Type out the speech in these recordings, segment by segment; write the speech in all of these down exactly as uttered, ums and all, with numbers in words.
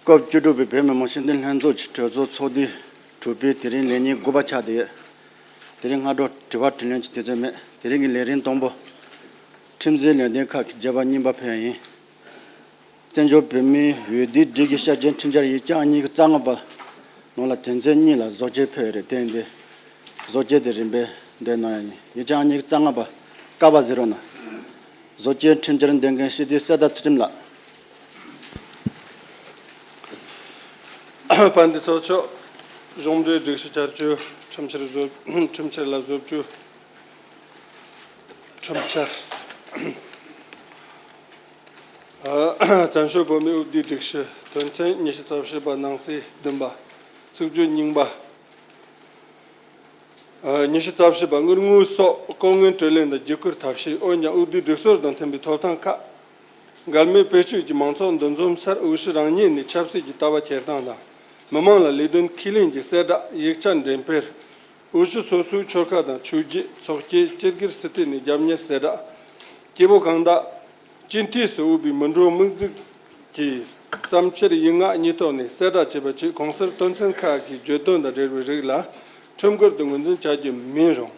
སྐབས་བཅུ་དྲུག་པའི་བོད་མི་མང་སྤྱི་འཐུས་ལྷན་ཚོགས་ཀྱི་གྲོས་ཚོགས་ཚོགས་དུས་དྲུག་པའི་དེ་རིང་ལས་ཉིན་དགུ་པ་ཆགས་བསྡད་ཡོད། དེ་རིང་སྔ་དྲོ་དྲི་བ་དྲིས་ལན་གྱི་དུས་ཚོད་མེད། དེ་རིང་གི་ལས་རིམ་དང་པོ། ཁྲིམས་སྲོལ་ལས་དོན་ཁག་གི་བརྗོད་པ་རྙིང་པ་ཕུལ་ཡ་ཡིན། བཙན་བྱོལ་བོད་མིའི་འོས་བསྡུའི་སྒྲིག་གཞི་ཤར་བསྐྱོད་ཁྲིམས་འཆར་ཡིག་ཆ་ཉིས་ཀྱི་རྩ་ལྔ་པ་ནང་ལ་དོན་ཚན་གཉིས་ལ་བཟོ་བཅོས་ཕུལ་ཡོད་རེད། དེ་ཡིན་དུས་བཟོ་བཅོས་དེ་རིམ་པས་འདོན་གནང་ཡ་ཡིན། ཡིག་ཆ་ཉིས་ཀྱི་རྩ་ལྔ་པ་ཀ་པ་ཟེར་རོ་ན། བཟོ་བཅོས་ཁྲིམས་འཆར་འདོན་མཁན་སྤྱི་འཐུས་གསེར་རྟ་ཚུལ་ཁྲིམས་ལགས། དཔལ་ལྡན་ཚོགས་གཙོ། གཞུང་འབྲེལ་སྒྲིག་གཞི་བསྐྱར་བཅོས་ཁྲིམས་འཆར་བཟོ། ཁྲིམས་འཆར་ལ་བཟོ་བཅོས། ཁྲིམས་འཆར། ཨ། བཙན་བྱོལ་བོད་མིའི་འོས་བསྡུའི་སྒྲིག་གཞི་དོན་ཚན་ཉི་ཤུ་རྩ་བཞི་པ་ནང་གསེས་བདུན་པ། ཚིག་བརྗོད་རྙིང་པ། ཨ། ཉི་ཤུ་རྩ་བཞི་པ་དངུལ་དངོས་སོགས་ལྐོག་རྔན་སྤྲོད་ལེན་དང་བརྒྱུད་བསྐུར་ཐབས་ཤེས། འོན་ཀྱང་འོས་བསྡུའི་སྒྲིག་སྲོལ་དང་མཐུན་པའི་ཐོབ་ཐང་ཁག་འགལ་མེད་བེད་སྤྱོད་ཀྱིས་མང་ཚོགས་འདུ་འཛོམས་སར་འོས་གཞི་རང་ཉིད་ནས་ཆབ་སྲིད་ཀྱི་ལྟ་བ་འཁྱེར་སྟངས་དང་། མི་མང་ལ་ལས་དོན་ཁས་ལེན་གྱི་གསལ་བསྒྲགས། ཡིག་ཆ་འགྲེམས་སྤེལ། འོས་གཞི་སོ་སོའི་ཆོལ་ཁ་དང་ཆོས་བརྒྱུད། ཚོགས་སྐྱིད། སྤྱི་སྒེར་སྲིད་དོན་ནས་རྒྱབ་གཉེར་གསལ་བསྒྲགས། སྐྱེ་བོ་གང་དག་སྤྱི་འཐུས་སུ་འོས་པའི་མི་འགྲོ་དམིགས་འཛུགས་ཀྱི་བསམ་འཆར་ཡིག་ངག་གཉིས་ཐོག་ནས་གསལ་བསྒྲགས་བྱས་པ་བཅས་གོང་གསལ་དོན་ཚན་ཁག་གི་བརྗོད་དོན་དང་འབྲེལ་བའི་རིགས་ལ་ཁྲིམས་འགལ་དུ་ངོས་འཛིན་བྱ་རྒྱུ་མིན་རུང་།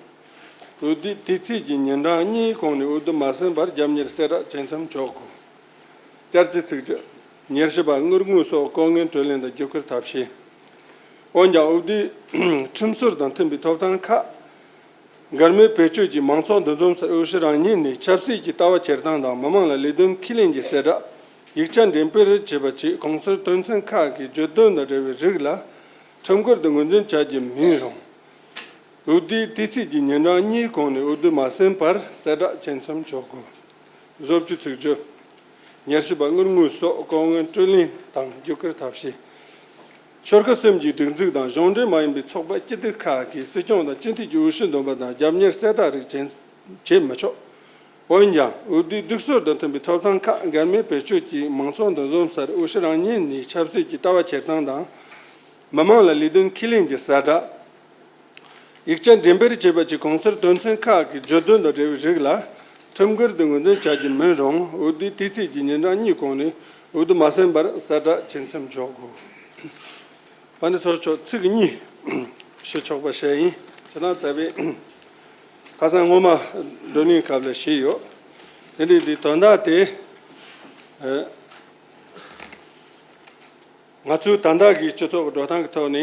འོས་བསྡུའི་དུས་ཚིགས་ཀྱི་ཉིན་གྲངས་གཉིས་གོང་ནས་འོས་བསྡུ་མ་ཟིན་བར་རྒྱབ་གཉེར་གསལ་བསྒྲགས་བྱེད་མཚམས་འཇོག་དགོས། བསྐྱར་གྱི་ཚིག་བརྗོད། ཉེར་བཞི་པ་དངུལ་དངོས་སོགས་ལྐོག་རྔན་སྤྲོད་ལེན་དང་བརྒྱུད་བསྐུར་ཐབས་ཤེས། འོན་ཀྱང་འོས་བསྡུའི་ཁྲིམས་སྲོལ་དང་མཐུན་པའི་ཐོབ་ཐང་ཁག་འགལ་མེད་བེད་སྤྱོད་ཀྱིས་མང་ཚོགས་འདུ་འཛོམས་སར་འོས་གཞི་རང་ཉིད་ནས་ཆབ་སྲིད་ཀྱི་ལྟ་བ་འཁྱེར་སྟངས་དང་མི་མང་ལ་ལས་དོན་ཁས་ལེན་གྱི་གསལ་བསྒྲགས། ཡིག་ཆ་འགྲེམས་སྤེལ་བྱས་པ་བཅས་གོང་གསལ་དོན་ཚན་ཁག་གི་བརྗོད་དོན་དང་འབྲེལ་བའི་རིགས་ལ་ཁྲིམས་འགལ་དུ་ངོས་འཛིན་བྱ་རྒྱུ་མིན་རུང་། འོས་བསྡུའི་དུས་ཚིགས་ཀྱི་ཉིན་གྲངས་གཉིས་གོང་ནས་འོས་བསྡུ་མ་ཟིན་བར་གསལ་བསྒྲགས་བྱེད་མཚམས་འཇོག་དགོས། བཟོ་བཅོས་ཚིག་བརྗོད། ཉེར་བཞི་པ་དངུལ་དངོས་སོགས་ལྐོག་རྔན་སྤྲོད་ལེན་དང་བརྒྱུད་བསྐུར་ཐབས་ཤེས། ཆོལ་ཁ་གསུམ་གྱི་སྒྲིག་འཛུགས་དང་གཞུང་འབྲེལ་མ་ཡིན་པའི་ཚོགས་པ་སྤྱི་འཐུས་ཁག་གིས་སྲིད་སྐྱོང་དང་སྤྱི་འཐུས་ཀྱི་འོས་གཞི་འདོན་པ་དང་རྒྱབ་གཉེར་གསལ་བསྒྲགས་རིགས་བྱེད་བྱེད་མི་ཆོག་འོན་ཀྱང་འོས་བསྡུའི་སྒྲིག་སྲོལ་དང་མཐུན་པའི་ཐོབ་ཐང་ཁག་འགལ་མེད་བེད་སྤྱོད་ཀྱིས་མང་ཚོགས་འདུ་འཛོམས་སར་འོས་གཞི་རང་ཉིད་ནས་ཆབ་སྲིད་ཀྱི་ལྟ་བ་འཁྱེར་སྟངས་དང་། མི་མང་ལ་ལས་དོན་ཁས་ལེན་གྱི་གསལ་བསྒྲགས། ཡིག་ཆ་འགྲེམས་སྤེལ་བྱས་པ་བཅས་གོང་གསལ་དོན་ཚན་ཁག་གི་བརྗོད་དོན་དང་འབྲེལ་བའི་རིགས་ལ་ཁྲིམས་འགལ་དུ་ངོས་འཛིན་བྱ་རྒྱུ་མིན་རུང་འོས་བསྡུའི་དུས་ཚིགས་ཀྱི་ཉིན་གྲངས་གཉིས་གོང་ནས་འོས་བསྡུ་མ་ཟིན་པར་གསལ་བསྒྲགས་བྱེད་མཚམས་འཇོག་དགོས། དཔལ་ལྡན་ཚོགས་གཙོ་མཆོག་ཚིག་གཉིས་ཞུ་ཆོག་པ་བཤད་ཡིན། ཁྱེད་རང་རྩ་བའི་ཁ་སང་སྔོན་མ་བགྲོ་གླེང་སྐབས་ལ་ཞུས་ཡོད། དེ་འདྲའི་འདི་དོན་དག་དེ། ཨ། ང་ཚོའི་ད་ལྟ་གི་སྤྱི་ཚོགས་ཀྱི་འགྲོ་སྟངས་ཀྱི་ཐོག་ནས།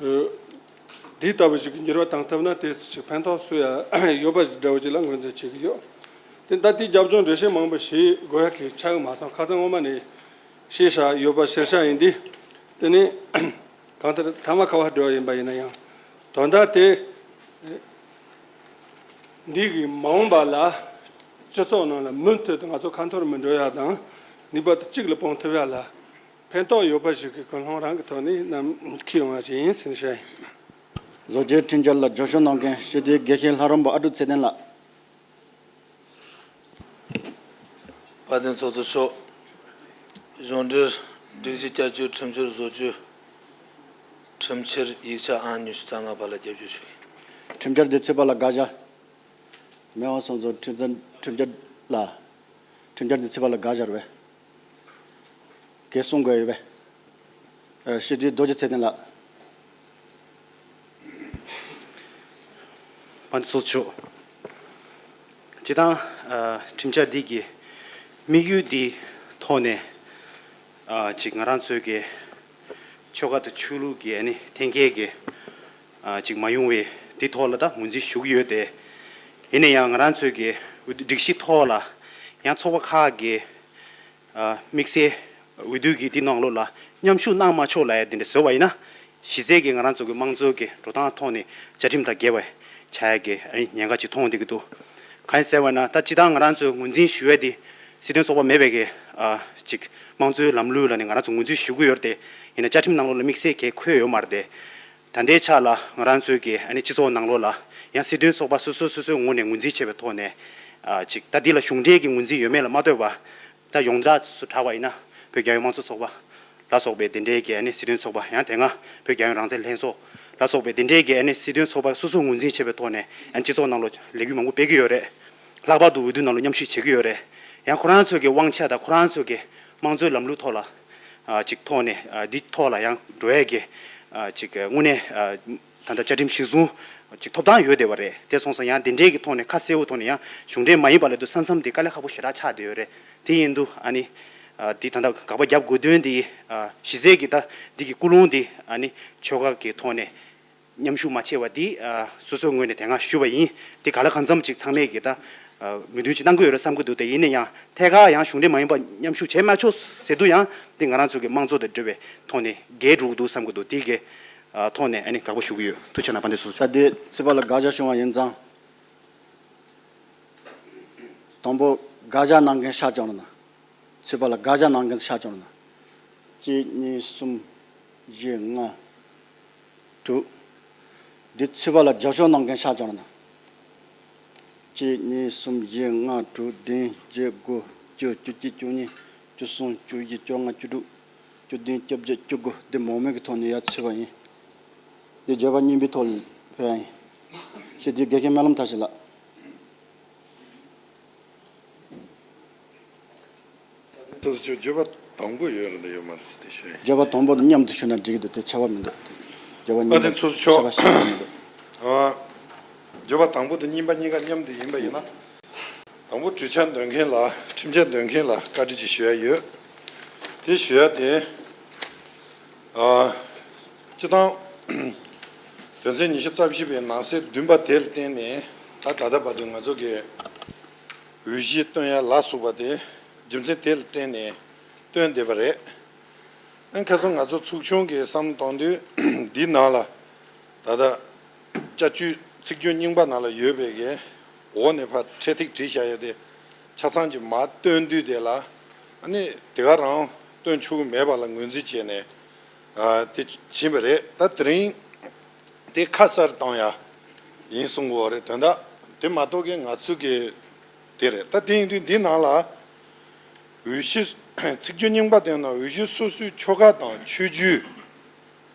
ཨ། འདི་ལྟ་བུ་ཞིག་གི་འགྱུར་བ་བཏང་ཐུབ་ན་དེ་ཞིག་ཕན་ཐོགས་སུ་ཡང་ཡོད་པ་འདྲ་བོ་ཅིག་ལ་ངོས་འཛིན་བྱེད་ཀྱི་ཡོད། དེ་ད་ལྟའི་རྒྱབ་ལྗོངས་འགྲེལ་བཤད་མང་པོ་ཞིག་དགོས་ཡ་གི་ཆགས་ཀྱི་མ་སོང་། ཁ་སང་སྔོན་མ་ནས་བཤད་བཞག་ཡོད་པ་གཞིར་བཞག་ཡིན་དུས། དེ་ནི་གང་ལྟར་ཐ་མ་ཁ་བ་འགྲོ་བ་ཡིན་པ་ཡིན་ན་ཡང་། དོན་དག་དེ་འདི་གི་མ་འོངས་པ་ལ་སྤྱི་ཚོགས་ནང་ལ་མུ་མཐུད་དུ་ང་ཚོ་ཁ་འཐོར་མི་འགྲོ་ཡ་དང་། ནུས་པ་དེ་གཅིག་ལ་སྤུངས་ཐུབ་ཡ་ལ་ཕན་ཐོགས་ཡོད་པ་ཞིག་གི་ཀུན་སློང་རང་གི་ཐོག་ནས་ནམ་འཁྱེར་ཡོང་བ་ཞིག་ཡིན་ཟེར་ནས་བཤད་ཡིན། བཟོ་བཅོས་ཁྲིམས་འཆར་ལ་རྒྱབ་སྐྱོར་གནང་མཁན་སྤྱི་འཐུས་དགེ་བཤེས་ལྷ་རམས་པ་ཨ་ཀྲུག་ཚེ་བརྟན་ལགས། དཔལ་ལྡན་ཚོགས་གཙོ་མཆོག་གཞུང་འབྲེལ་སྒྲིག་གཞི་བསྐྱར་བཅོས་ཁྲིམས་འཆར་བཟོ་བཅོས་ཁྲིམས་འཆར་ཡིག་ཆ་ཨང་ཉི་ཤུ་རྩ་ལྔ་པ་ལ་རྒྱབ་སྐྱོར་ཞུ། ཁྲིམས་འཆར་འདི་ཚུད་པ་ལ་དགག་བཞག་མེད་པ་སོང་ཙང་ཁྲིམས་འཆར་ཁྲིམས་འཆར་ལ། ཁྲིམས་འཆར་འདི་ཚུད་པ་ལ་དགག་བཞག་རེད་པས། གལ་གསུང་དགོས་ཡོད་པས། ཨ། སྤྱི་འཐུས་རྡོ་རྗེ་ཚེ་བརྟན་ལགས། དཔལ་ལྡན་ཚོགས་གཙོ་མཆོག་སྤྱིར་བཏང་། ཨ། ཁྲིམས་འཆར་འདི་གི་དམིགས་ཡུལ་འདི་ཐོག་ནས། ཨ། ཅིག་ང་རང་ཚོའི་གི་ཆོལ་ཁ་དང་ཆོས་ལུགས་ཀྱི་ཨ་ནི་འཐེན་འཁྱེར་གྱི། ཨ། ཅིག་མ་ཡོང་བའི་འདི་ཐོག་ལ་ད་ངོས་འཛིན་ཞུ་གི་ཡོད་དེ། ཡིན་ན་ཡང་ང་རང་ཚོའི་གི་སྒྲིག་གཞི་ཐོག་ལ་ཡང་ཚོགས་པ་ཁག་གི། ཨ། དམིགས་བསལ་འོས་བསྡུ་གི་འདི་ནང་ལོགས་ལ་མཉམ་ཞུགས་གནང་མ་ཆོག་ལབ་ཡ་དེ་འདྲ་བཟོས་པ་ཡིན་ན། གཞི་རྩའི་གི་ང་རང་ཚོ་གི་དམངས་གཙོའི་གི་འགྲོ་སྟངས་ཐོག་ནས་བཅའ་ཁྲིམས་དང་འགལ་བ་ཆགས་ཡ་གི་ཨ་ནི་ཉེན་ཁ་ཅིག་མཐོང་བསྡད་ཀྱི་འདུག་གང་ཡིན་ཟེར་བ་ན་ད་སྤྱིར་བཏང་ང་རང་ཚོས་ངོས་འཛིན་ཞུ་ཡ་དེ་སྲིད་དོན་ཚོགས་པ་མེད་པའི་གི། ཨ། ཅིག་དམངས་གཙོའི་ལམ་ལུགས་ལ་ནི་ང་རང་ཚོ་ངོས་འཛིན་ཞུ་གི་ཡོད་རེད་དེ། ཡིན་ན་བཅའ་ཁྲིམས་ནང་ལོགས་ལ་དམིགས་བསལ་གྱི་འཁོད་ཡོད་མ་རེད་དེ། ད་ལྟའི་ཆ་ལ་ང་རང་ཚོའི་གི་ཨ་ནི་སྤྱི་ཚོགས་ནང་ལོགས་ལ་ཡང་སྲིད་དོན་ཚོགས་པ་སོ་སོ་སོ་སོའི་ངོས་ནས་ངོས་འཛིན་བྱས་པའི་ཐོག་ནས། ཨ། ཅིག་ད་འདི་ལ་གཞུང་འབྲེལ་གྱི་ངོས་འཛིན་ཡོད་མེད་ལ་མ་ལྟོས་པར། ད་ཡོངས་གྲགས་སུ་གྲགས་པ་ཡིན་ན་བོད་རྒྱལ་ཡོངས་དམངས་གཙོ་ཚོགས་པ་ལ་སོགས་པའི་དེ་འབྲེལ་གྱི་ཨ་ནི་སྲིད་དོན་ཚོགས་པ། ཡང་དེ་སྔ་བོད་རྒྱལ་ཡོངས་རང་བཙན་ལྷན་ཚོགས་ལ་སོགས་པའི་དེ་འབྲེལ་གྱི་ཨ་ནི་སྲིད་དོན་ཚོགས་པ་སོ་སོ་ངོས་འཛིན་བྱས་པའི་ཐོག་ནས་ཨ་ནི་སྤྱི་ཚོགས་ནང་ལོགས་ལས་འགུལ་མང་པོ་སྤེལ་གྱི་ཡོད་རེད། ལྷག་པར་དུ་འོས་བསྡུ་ནང་ལོགས་མཉམ་ཞུགས་བྱེད་ཀྱི་ཡོད་རེད། ཡང་ཁོ་རང་ཚོའི་གི་དབང་ཆ་དང་ཁོ་རང་ཚོའི་གི་དམངས་གཙོའི་ལམ་ལུགས་ཐོག་ལ་ ཨ་ཅིག་ཐོག་ནས་ཨ་འདི་ཐོག་ལ་ཡང་འགྲོ་ཡས་ཀྱི་ཨ་ཅིག་དངོས་གནས་ཨ་ད་ལྟ་བཅའ་ཁྲིམས་གཞིར་བཟུང་ཅིག་ཐོབ་ཐང་ཡོད་བསྡད་པ་རེད། དེ་སོང་ཙང་ཡང་དེ་འདྲའི་གི་ཐོག་ནས་ཁ་གསལ་བོ་ཐོག་ནས་ཡང་གཞུང་འབྲེལ་མ་ཡིན་པ་ལ་དུ་ས་མཚམས་དེ་དཀའ་ལས་ཁག་པོ་ཞེ་དྲག་ཆགས་བསྡད་ཡོད་རེད། དེ་ཡིན་དུས་ཨ་ནི་ཨ་འདི་ད་ལྟ་དགག་པ་རྒྱབ་དགོས་དོན་དེ་ཨ་གཞི་རྩའི་གི་ད་འདི་གི་ཀུན་སློང་དེ་ཨ་ནི་ཆོལ་ཁ་གི་ཐོག་ནས་མཉམ་ཞུགས་མ་བྱས་པ་འདི་ཨ་སོ་སོའི་ངོས་ནས་དེ་སྔ་ཞུས་པ་ཡིན། དེ་ག་ལ་གང་འཚམ་ཅིག་ཚང་མས་ཀྱི་ད་ཨ་མོས་མཐུན་ཅིག་གནང་གི་ཡོད་རེད་བསམ་གྱི་འདུག་དེ་ཡིན་ན་ཡང་ཐད་ཀར་ཡང་གཞུང་འབྲེལ་མ་ཡིན་པ་མཉམ་ཞུགས་བྱས་མ་ཆོག་ཟེར་དུས་ཡང་དེ་ང་རང་ཚོ་གི་དམངས་གཙོ་དང་འབྲེལ་བའི་ཐོག་ནས་འགལ་འགྲོ་གི་འདུག་བསམ་གྱི་འདུག་དེ་གའི་ཨ་ཐོག་ནས་ཨ་ནི་དགག་པ་ཞུ་གི་ཡོད། ཐུགས་རྗེ་གནང་དཔལ་ལྡན་ཚོགས་གཙོ། ད་དེ་ཚིག་པ་ལ་དགག་བྱ་བྱུང་བ་ཡིན་ཙང་། དང་པོ་དགག་བྱ་གནང་མཁན་ཤར་བྱུང་ན། ཚིག་པ་ལ་དགག་བྱ་གནང་མཁན་ཤར་བྱུང་ན། གཅིག་གཉིས་གསུམ་བཞི་ལྔ་དྲུག་འདི་ཚིག་པ་ལ་རྒྱབ་སྐྱོར་གནང་མཁན་ཤར་བྱུང་ན། གཅིག་གཉིས་གསུམ་བཞི་ལྔ་དྲུག་བདུན་བརྒྱད་དགུ་བཅུ་བཅུ་གཅིག་བཅུ་གཉིས་བཅུ་གསུམ་བཅུ་བཞི་བཅོ་ལྔ་བཅུ་དྲུག་བཅུ་བདུན་བཅོ་བརྒྱད་བཅུ་དགུ་འདི་མང་མོས་ཀྱི་ཐོག་ནས་ཡར་ཚུད་པ་ཡིན། འདི་བརྗོད་པ་གཉིས་པའི་ཐོག་ལ་ཕེབས་ཡ་ཡིན། ཞེས་འདི་དགེ་རྒན་སྨོན་ལམ་མཐར་ཕྱིན་ལགས། ཚོགས་གཙོ་མཆོག་བརྗོད་པ་དང་པོ་ཡོད་རེད་ཡོད་མ་རེད་ཟེར་ཏེ་ཞུ་ཡ་ཡིན། བརྗོད་པ་དང་པོ་དང་མཉམ་དུ་ཞུས་ན་འགྲིག་གི་འདུག་དེ་ཁྱབ་པ་མི་འདུག་བརྗོད་པ་གཉིས་པ་ཚོགས་གཙོ་མཆོག་ཁྱབ་པ་ཞིག་མི་འདུག་ཨ། བརྗོད་པ་དང་པོ་དང་གཉིས་པ་གཉིས་ཀ་མཉམ་དུ་ཡིན་པ་ཡིན་ན། དང་པོ་གྲོས་འཆར་འདོན་མཁན་ལ་ཁྲིམས་འཆར་འདོན་མཁན་ལ་བཀའ་འདྲི་ཅིག་ཞུ་ཡ་ཡོད། དེ་ཞུ་ཡ་དེ། ཨ། སྤྱི་བཏང་། དོན་ཚན་ཉི་ཤུ་རྩ་བཞི་པའི་ནང་གསེས་བདུན་པ་དེ་ལ་བརྟེན་ནས་ད་ད་ལྟ་བར་དུ་ང་ཚོ་གི་འོས་གཞི་བཏོན་ཡ་ལ་སོགས་པ་དེ་རྒྱུ་མཚན་དེ་ལ་བརྟེན་ནས་བཏོན་བསྡད་པ་རེད། ཨ་ཁ་སང་ང་ཚོ་ཚོགས་ཆུང་གི་བསམ་བློ་གཏོང་དུས་འདིའི་ནང་ལ་ད་ལྟ་བཅའ་བཅོས་ཚིག་བརྗོད་རྙིང་པ་ནང་ལ་ཡོད་པའི་གི་འོག་ནས་ཕར་འཕྲེད་ཐིག་བྲིས་བཞག་ཡོད་དེ་ཆ་ཚང་གི་མར་བཏོན་དུས་དེ་ལ་ཨ་ནི་དེ་ག་རང་བཏོན་ཆོག་གི་མེད་པ་ལ་ངོས་འཛིན་བྱས་ནས་ཨ་དེ་ཕྱིན་པ་རེད། ད་དེ་རིང་དེ་ཁ་གསལ་བཏང་ཡ་ཡིན་གསུང་གི་ཡོད་རེད། དོན་དག་དེ་མ་གཏོགས་གི་ང་ཚོ་གི་དེ་རེད། ད་དེ་ཡིན་དུས་འདི་ནང་ལ་འོས་གཞི་ཚིག་བརྗོད་རྙིང་པ་དེ་ནང་འོས་གཞི་སོ་སོའི་ཆོལ་ཁ་དང་ཆོས་བརྒྱུད་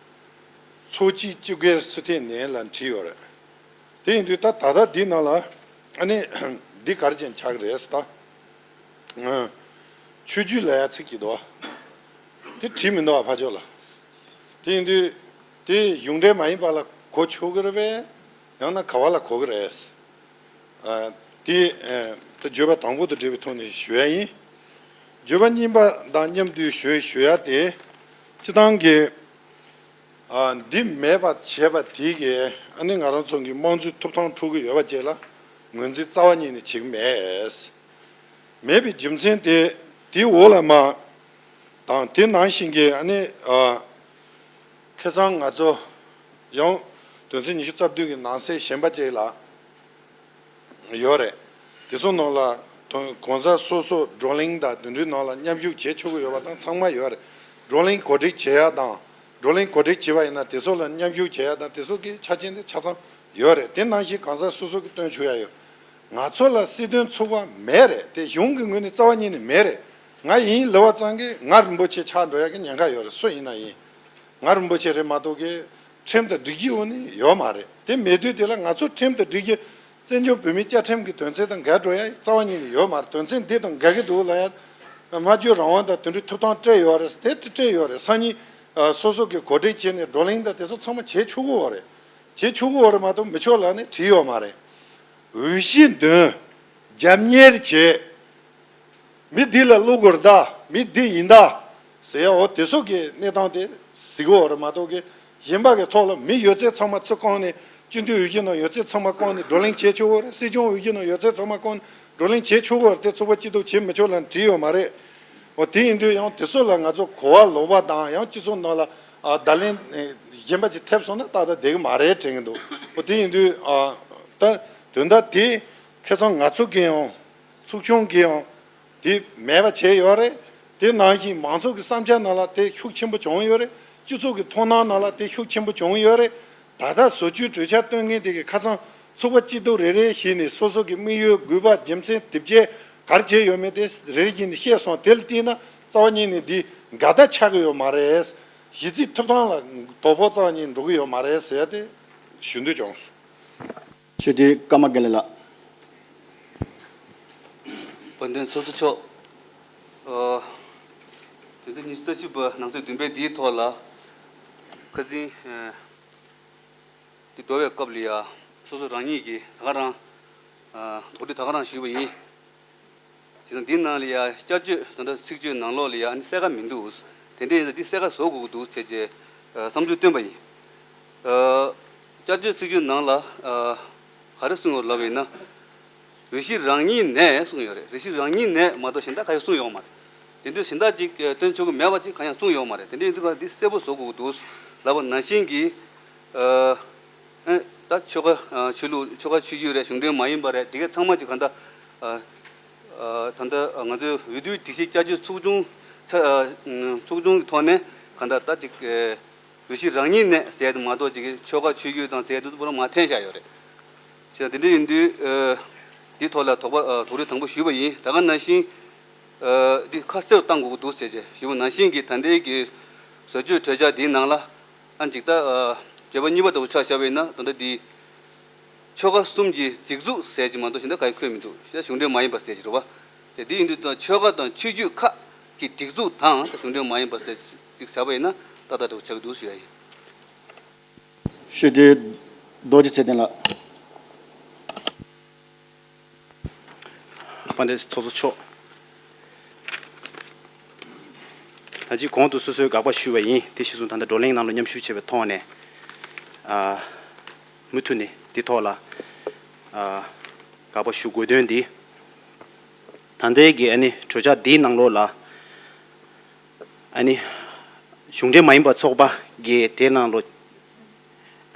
ཚོགས་སྐྱིད་སྤྱི་སྒེར་སུ་ཐེ་ནས་ལ་བྲིས་ཡོད་རེད། དེ་ཡིན་དུས་ད་ད་ལྟ་འདི་ནང་ལ་ཨ་ནི་འདི་ག་རེ་བྱས་ཆགས་ཀྱི་རེད་ཟེར་ད། ཆོས་བརྒྱུད་ལ་ཡ་ཚིག་གི་འདུག་དེ་བྲིས་མི་འདུག་ཨ་ཕ་ཕྱོགས་ལ། དེ་ཡིན་དུས་དེ་གཞུང་འབྲེལ་མ་ཡིན་པ་ལ་གོ་ཆོག་གི་རེད་པས། ཡང་ན་ག་བ་ལ་གོ་གི་རེད། ཨ། དེ་ཨ། ད་བརྗོད་པ་དང་པོ་དང་འབྲེལ་བའི་ཐོག་ནས་ཞུ་ཡ་ཡིན། བརྗོད་པ་གཉིས་པ་དང་མཉམ་དུ་ཞུ་ཞུ་ཡ་དེ། སྤྱི་བཏང་གི་ཨ། འདི་མེད་པ་བྱས་པ་དེ་གིས་ཨ་ནི་ང་རང་ཚོ་གི་དམངས་གཙོའི་ཐོབ་ཐང་འཕྲོག་གི་ཡོད་པ་བཅས་ལ་ངོས་འཛིན་རྩ་བ་ཉིད་ནས་བྱེད་ཀྱི་མེད། མེད་པའི་རྒྱུ་མཚན་དེ་དེའི་འོག་ལ་མ་དང་དེ་ནང་བཞིན་གྱི་ཨ་ནི་ཨ། ཁ་སང་ང་ཚོ་ཡང་དོན་ཚན་ཉི་ཤུ་རྩ་བདུན་གྱི་ནང་གསེས་གཞན་པ་བཅས་ལ་ཡོད་རེད། དེ་ཚོ་ནང་ལ་དོན་གང་ཟག་སོ་སོ་བགྲོ་གླེང་དང་དེ་འདྲའི་ནང་ལ་མཉམ་ཞུགས་བྱེད་ཆོག་གི་ཡོད་པ་དང་ཚང་མ་ཡོད་རེད། བགྲོ་གླེང་གོ་སྒྲིག་བྱེད་ཡ་དང་བགྲོ་གླེང་གོ་སྒྲིག་བྱེད་པ་ཡིན་ན་དེ་ཚོ་ལ་མཉམ་ཞུགས་བྱེད་ཡ་དང་དེ་ཚོ་གི་ཆ་རྐྱེན་དེ་ཆ་ཚང་ཡོད་རེད། དེ་ནང་བཞིན་གང་ཟག་སོ་སོ་གི་སྟོན་ཆོག་ཡ་ཡོད། ང་ཚོ་ལ་སྲིད་དོན་ཚོགས་པ་མེད་རེད། དེ་གཞུང་གི་ངོས་ནས་རྩ་བ་ཉིད་ནས་མེད་རེད། ང་ཡིན་ལབ་པ་ཙང་གི་ང་རིན་པོ་ཆེ་ཆགས་འགྲོ་ཡ་གི་ཉེན་ཁ་ཡོད་རེད། སུ་ཡིན་ན་ཡིན། ང་རིན་པོ་ཆེ་རེད་མ་གཏོགས་གི་ཁྲིམས་དང་སྒྲིག་གཞི་འོག་ནས་ཡོད་མ་རེད། དེ་མེད་དུས་དེ་ལ་ང་ཚོ་ཁྲིམས་དང་སྒྲིག་གཞི་བཙན་བྱོལ་བོད་མིའི་བཅའ་ཁྲིམས་ཀྱི་དོན་ཚན་དང་འགལ་འགྲོ་ཡ་རྩ་བ་ཉིད་ནས་ཡོད་མ་རེད། དོན་ཚན་འདི་དང་འགལ་གྱི་འདུག་ལབ་ཡ། སྨྲ་བརྗོད་རང་དབང་དང་དེ་འདྲའི་ཐོབ་ཐང་སྤྲད་ཡོད་རེད། དེ་དེ་སྤྲད་ཡོད་རེད། སང་ཉིན་སོ་སོ་གི་གོ་སྒྲིག་བྱས་ནས་བགྲོ་གླེང་དང་དེ་ཚོ་ཚང་མ་བྱེད་ཆོག་གི་ཡོད་རེད། བྱེད་ཆོག་གི་ཡོད་རེད་མ་གཏོགས་མི་ཆོག་ལབ་ནས་བྲིས་ཡོད་མ་རེད། འོས་གཞི་འདོན། རྒྱབ་གཉེར་བྱེད། མི་འདི་ལ་བླུག་དགོས་རེད་ད། མི་འདི་ཡིན་ད། ཟེར་ཡ་འོ་དེ་ཚོ་གི་གནས་སྟངས་དེ་གཟིགས་དགོས་རེད་མ་གཏོགས་གི་གཞན་པ་གི་ཐོག་ལ་མི་ཡོད་ཚད་ཚང་མ་ཚུར་བསྐོང་ནས་སྤྱི་འཐུས་འོས་གཞི་ནང་ཡོད་ཚད་ཚང་མ་བསྐོང་ནས་བགྲོ་གླེང་བྱེད་ཆོག་གི་རེད། སྲིད་སྐྱོང་འོས་གཞི་ནང་ཡོད་ཚད་ཚང་མ་བསྐོང་ནས་བགྲོ་གླེང་བྱེད་ཆོག་གི་རེད། དེ་ཚོགས་པ་སྐྱིད་སྡུག་བྱེད་མི་ཆོག་ལབ་བྲིས་ཡོད་མ་རེད། འོ་དེ་ཡིན་དུས་ཡང་དེ་ཚོ་ལ་ང་ཚོ་གོ་བ་ལོག་པ་དང་ཡང་སྤྱི་ཚོགས་ནང་ལ་བརྡ་ལན་གཞན་པ་ཅིག་ཐེབས་སོང་ན་ཏག་ཏག་བསྡད་གི་མ་རེད་དྲན་གི་འདུག་འོ་དེ་ཡིན་དུས་ད་དོན་དག་དེ་ཁ་སང་ང་ཚོ་གི་ཡང་། ཚོགས་ཆུང་གིས་ཡང་དེ་མེད་པ་བྱས་ཡོད་རེད། དེ་ནང་བཞིན་མང་ཚོགས་ཀྱི་བསམ་འཆར་ནང་ལ་དེ་ཤུགས་ཆེན་པོ་བྱུང་ཡོད་རེད། སྤྱི་ཚོགས་ཀྱི་མཐོང་སྣང་ནང་ལ་དེ་ཤུགས་ཆེན་པོ་བྱུང་ཡོད་རེད། ད་ལྟ་བཟོ་བཅོས་གྲོས་འཆར་བཏོན་མཁན་དེ་གི་ཁ་སང་ཚོགས་པ་སྐྱིད་སྡུག་རེ་རེ་བཞིན་ནས་སོ་སོ་གི་དམིགས་ཡུལ་དགོས་པ་རྒྱུ་མཚན་དེབ་སྐྱེལ་ག་རེ་བྱས་ཡོད་མེད་དེ་རེ་རེ་བཞིན་ནས་བཤད་སོང་། དེ་ལ་བལྟས་ན་རྩ་བ་ཉིད་ནས་འདི་འགལ་ཟླ་ཆགས་ཀྱི་ཡོད་མ་རེད། གཞི་རྩའི་ཐོབ་ཐང་ལ་དོ་ཕོག་རྩ་བ་ཉིད་འགྲོ་གི་ཡོད་མ་རེད་ཟེར་ཡ་དེ་ཞུ་འདོད་བྱུང་སོང་། ཞུ་དེ་ཀརྨ་དགེ་ལེགས་ལགས། དཔལ་ལྡན་ཚོགས་གཙོ་མཆོག་ཨ། ཉིས་སྟོང་ཉི་ཤུ་རྩ་བཞི་པ་ནང་གསེས་བདུན་པའི་འདིའི་ཐོག་ལ་ཁ་སང་ཨ་འདི་འགྲོ་བའི་སྐབས་ལ་ཡ་སོ་སོ་རང་ཉིད་ཀྱིས་ད་ག་རང་ཨ་དོགས་འདྲི་ད་ག་རང་ཞུས་པ་ཡིན། བྱས་ཙང་འདིའི་ནང་ལ་ཡ་བསྐྱར་བཅོས་ད་ལྟ་ཚིག་བརྗོད་ནང་ལོགས་ལ་ཡ་ཨ་ནི་གསལ་ཁ་མི་འདུག་དེ་འདྲ་ཡིན་ཙང་འདི་གསལ་ཁ་བཟོ་དགོས་ཀྱི་འདུག་ཟེར་བྱས་ཨ་བསམ་ཚུལ་བཏོན་པ་ཡིན། ཨ་བསྐྱར་བཅོས་ཚིག་བརྗོད་ནང་ལ་ཨ་ག་རེ་གསུངས་ཡོད་ལབ་ཡིན་ན། རེ་ཞིག་རང་ཉིད་ནས་གསུངས་ཡོད་རེད། རེ་ཞིག་རང་ཉིད་ནས་མ་གཏོགས་གཞན་དག་ག་ཡང་གསུངས་ཡོད་མ་རེད། དེ་དུས་གཞན་དག་ཅིག་ཨ་སྟོན་ཆོག་གི་མེད་པ་ཅིག་གང་ཡང་གསུངས་ཡོད་མ་རེད། དེ་འདྲ་ཡིན་དུས་ག་འདི་གསལ་པོ་བཟོ་དགོས་ཀྱི་འདུག་ལབ་པ་ནང་བཞིན་གྱི་ཨ་ཨ་ད་ཆོལ་ཁ་ཨ་ཆོས་ལུགས་ཆོལ་ཁ་ཆོས་བརྒྱུད་རེད། གཞུང་འབྲེལ་མ་ཡིན་པ་རེད། དེ་ག་ཚང་མ་ཅིག་ག་འདྲ་ཨ་ཨ་ད་ལྟ་ང་ཚོའི་འོས་བསྡུའི་སྒྲིག་གཞི་བསྐྱར་བཅོས་ཚོགས་ཆུང་ཚ་ཨ་ཚོགས་ཆུང་གི་ཐོག་ནས་ག་འདྲ་ད་ཅིག་ཨ་འོས་གཞི་རང་ཉིད་ནས་ཟེར་དུ་མ་གཏོགས་ཅིག་ཆོལ་ཁ་ཆོས་བརྒྱུད་དང་ཟེར་དུ་པོ་རང་མ་འཐེན་བཞག་ཡོད་རེད། བྱས་ཙང་དེ་འདྲ་ཡིན་དུས་ཨ་འདི་ཐོག་ལ་དོགས་པ་ཨ་དོགས་འདྲི་དང་པོ་ཞུས་པ་ཡིན། ད་ག་ནང་བཞིན་ཨ་འདི་ཁ་གསལ་བཏང་དགོས་ཀྱི་འདུག་ཟེར་བྱས་ཞུས་པ་ནང་བཞིན་གྱི་ད་ལྟའི་གི་བཟོ་བཅོས་གྲོས་འཆར་འདིའི་ནང་ལ་ཨ་ཅིག་ད་ཨ་བརྗོད་པ་གཉིས་པ་ལྟ་བུ་ཆ་བཞག་པ་ཡིན་ན་ད་ལྟ་འདི་ཆོལ་ཁ་གསུམ་གྱི་སྒྲིག་འཛུགས་ཟེར་གྱི་མ་གཏོགས་གཞན་དག་ག་ཡང་འཁོད་མི་འདུག་གཞན་གཞུང་འབྲེལ་མ་ཡིན་པ་ཟེར་གྱི་རེད་བ། དེ་འདི་ཡིན་དུས་ད་ཆོལ་ཁ་དང་ཆོས་བརྒྱུད་ཁག་གི་སྒྲིག་འཛུགས་དང་གཞུང་འབྲེལ་མ་ཡིན་པ་ཟེར་ཅིག་བྱས་པ་ཡིན་ན་ཏག་ཏག་འདྲ་བོ་ཆགས་ཀྱི་འདུག་ཞུ་ཡ་ཡིན། ཞུ་དེ་རྡོ་རྗེ་ཚེ་བརྟན་ལགས། དཔལ་ལྡན་ཚོགས་གཙོ་མཆོག་ད་ཅི་གོང་དུ་སོ་སོས་དགག་པ་ཞུས་པ་ཡིན། དེ་གཞིར་བཟུང་ད་ལྟ་བགྲོ་གླེང་ནང་ལ་མཉམ་ཞུགས་བྱས་པའི་ཐོག་ནས་ཨ་མུ་མཐུད་ནས་འདི་ཐོག་ལ་ཨ་དགག་པ་ཞུ་དགོས་དོན་འདི་ད་ལྟའི་གི་ཨ་ནི་གྲོས་འཆར་འདིའི་ནང་ལོགས་ལ་ཨ་ནི་གཞུང་འབྲེལ་མ་ཡིན་པ་ཚོགས་པ་གི་དེའི་ནང་ལོགས་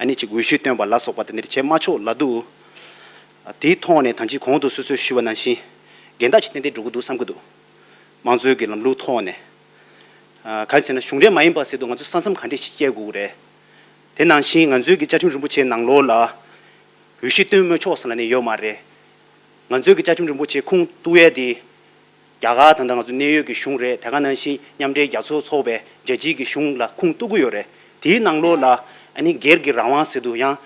ཨ་ནི་ཅིག་འོས་ཤོག་བཏོན་པ་ལ་སོགས་པ་དེ་འདྲ་བྱེད་མ་ཆོག་ལབ་འདུག་དེའི་ཐོག་ནས་ད་ཅི་གོང་དུ་སོ་སོས་ཞུས་པ་ནང་བཞིན་འགལ་ཟླ་ཅིག་ཏན་ཏན་འགྲོ་གི་འདུག་བསམ་གྱི་འདུག་དམངས་གཙོའི་གི་ལམ་ལུགས་ཐོག་ནས། ཨ་ག་རེ་ཟེར་ན་གཞུང་འབྲེལ་མ་ཡིན་པ་ཟེར་དུས་ང་ཚོ་ས་མཚམས་ག་འདྲས་ཤིག་བཅད་དགོས་རེད། དེ་ནང་བཞིན་ང་ཚོའི་གི་བཅའ་ཁྲིམས་རིན་པོ་ཆེའི་ནང་ལོགས་ལ་འོས་གཞི་བཏོན་མི་ཆོག་ཟེར་ལབ་ནས་ཡོད་མ་རེད། ང་ཚོའི་གི་བཅའ་ཁྲིམས་རིན་པོ་ཆེ་ཁུངས་གཏུགས་ཡས་དེ་རྒྱ་གར་ད་ལྟ་ང་ཚོ་གནད་ཡོད་ཀྱི་གཞུང་རེད། དེ་ག་ནང་བཞིན་མཉམ་འབྲེལ་རྒྱལ་ཚོགས་ཚོགས་པའི་རྒྱལ་སྤྱིའི་གི་གཞུང་ལ་ཁུངས་གཏུགས་ཀྱི་ཡོད་རེད། དེའི་ནང་ལོགས་ལ་ཨ་ནི་སྒེར་གྱི་རང་དབང་ཟེར་དུས་ཡང་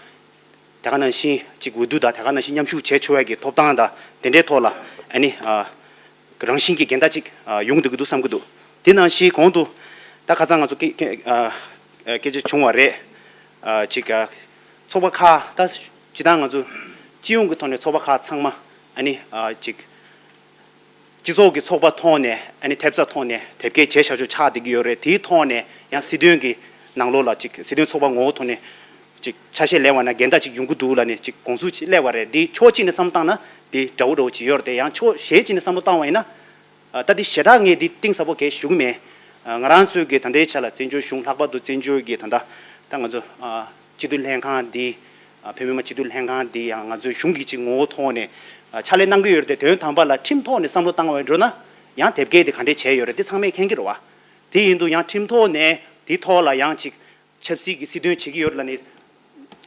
དེ་ག་ནང་བཞིན་ཅིག་འོས་བསྡུ་དང་དེ་ག་ནང་བཞིན་མཉམ་ཞུགས་བྱེད་ཆོག་ཡས་ཀྱི་ཐོབ་ཐང་དང་དེ་འདྲའི་ཐོག་ལ་ཨ་ནི་ཨ་རང་བཞིན་གྱི་འགལ་ཟླ་ཅིག་ཨ་ཡོང་སྡོད་ཀྱི་འདུག་བསམ་གྱི་འདུག་དེ་ནང་བཞིན་གོང་དུ་ད་ཁ་སང་ང་ཚོ་སྐད་སྐད་ཨ་ཨ་སྐད་ཆ་བྱུང་བ་རེད། ཨ་ཅིག་ཨ་ཚོགས་པ་ཁག་ད་སྤྱིར་བཏང་ང་ཚོ་སྤྱི་ཡོངས་ཀྱི་ཐོག་ནས་ཚོགས་པ་ཁག་ཚང་མ་ཨ་ནི་ཨ་ཅིག་སྤྱི་ཚོགས་ཀྱི་ཚོགས་པ་ཐོག་ནས་ཨ་ནི་ཐེབས་རྩ་ཐོག་ནས་དེབ་སྐྱེལ་བྱས་བཞག་ཆོག་ཆགས་བསྡད་ཀྱི་ཡོད་རེད། དེའི་ཐོག་ནས་ཡང་སྲིད་དོན་གྱི་ནང་ལོགས་ལ་ཅིག་སྲིད་དོན་ཚོགས་པ་ངོ་བོ་ཐོག་ནས་ཅིག་ཆ་ཤས་ལེན་པ་ན་འགལ་ཟླ་ཅིག་ཡོང་གི་འདུག་ལབ་ནས་ཅིག་དགོངས་ཚུལ་ཅིག་སླེབས་པ་རེད། འདི་ཕྱོགས་གཅིག་ནས་བསམ་བློ་བཏང་ན་འདི་འདྲ་བོ་འདྲ་བོ་ཅིག་ཡོད་རེད་དེ། ཡང་ཕྱོགས་གཞན་གཅིག་ནས་བསམ་བློ་བཏང་བ་ཡིན་ན། ཨ་ད་འདི་ཞེ་དྲག་ངས་འདི་གཏིང་ཟབ་པོ་གས་ཞུ་གི་མེད། ཨ་ང་རང་ཚོའི་གི་ད་ལྟའི་ཆ་ལ་བཙན་བྱོལ་གཞུང་ལྷག་པར་དུ་བཙན་བྱོལ་གི་ད་ལྟ་ད་ང་ཚོ་ཨ་སྤྱི་འཐུས་ལྷན་ཁང་འདི་ཨ་བོད་མི་མང་སྤྱི་འཐུས་ལྷན་ཁང་འདི་ཡང་ང་ཚོའི་གཞུང་གི་ཅིག་ངོ་བོ་ཐོག་ནས་ཨ་ཕྱག་ལས་གནང་གི་ཡོད་རེད་དེ། དོན་དམ་པ་ལ་ཁྲིམས་ཐོག་ནས་བསམ་བློ་བཏང་བ་འགྲོ་ན་ཡང་དེབ་སྐྱེལ་དེ་ག་འདྲས་བྱས་ཡོད་རེད་དེ་ཚང་མས་མཁྱེན་གྱི་རེད་བ། དེ་ཡིན་དུས་ཡང་ཁྲིམས་ཐོག་ནས་དེ་ཐོག་ལ་ཡང་ཅིག་ཆབ་སྲིད་ཀྱི་སྲིད་དོན་བྱེད་ཀྱི་ཡོད་ལབ་ནས་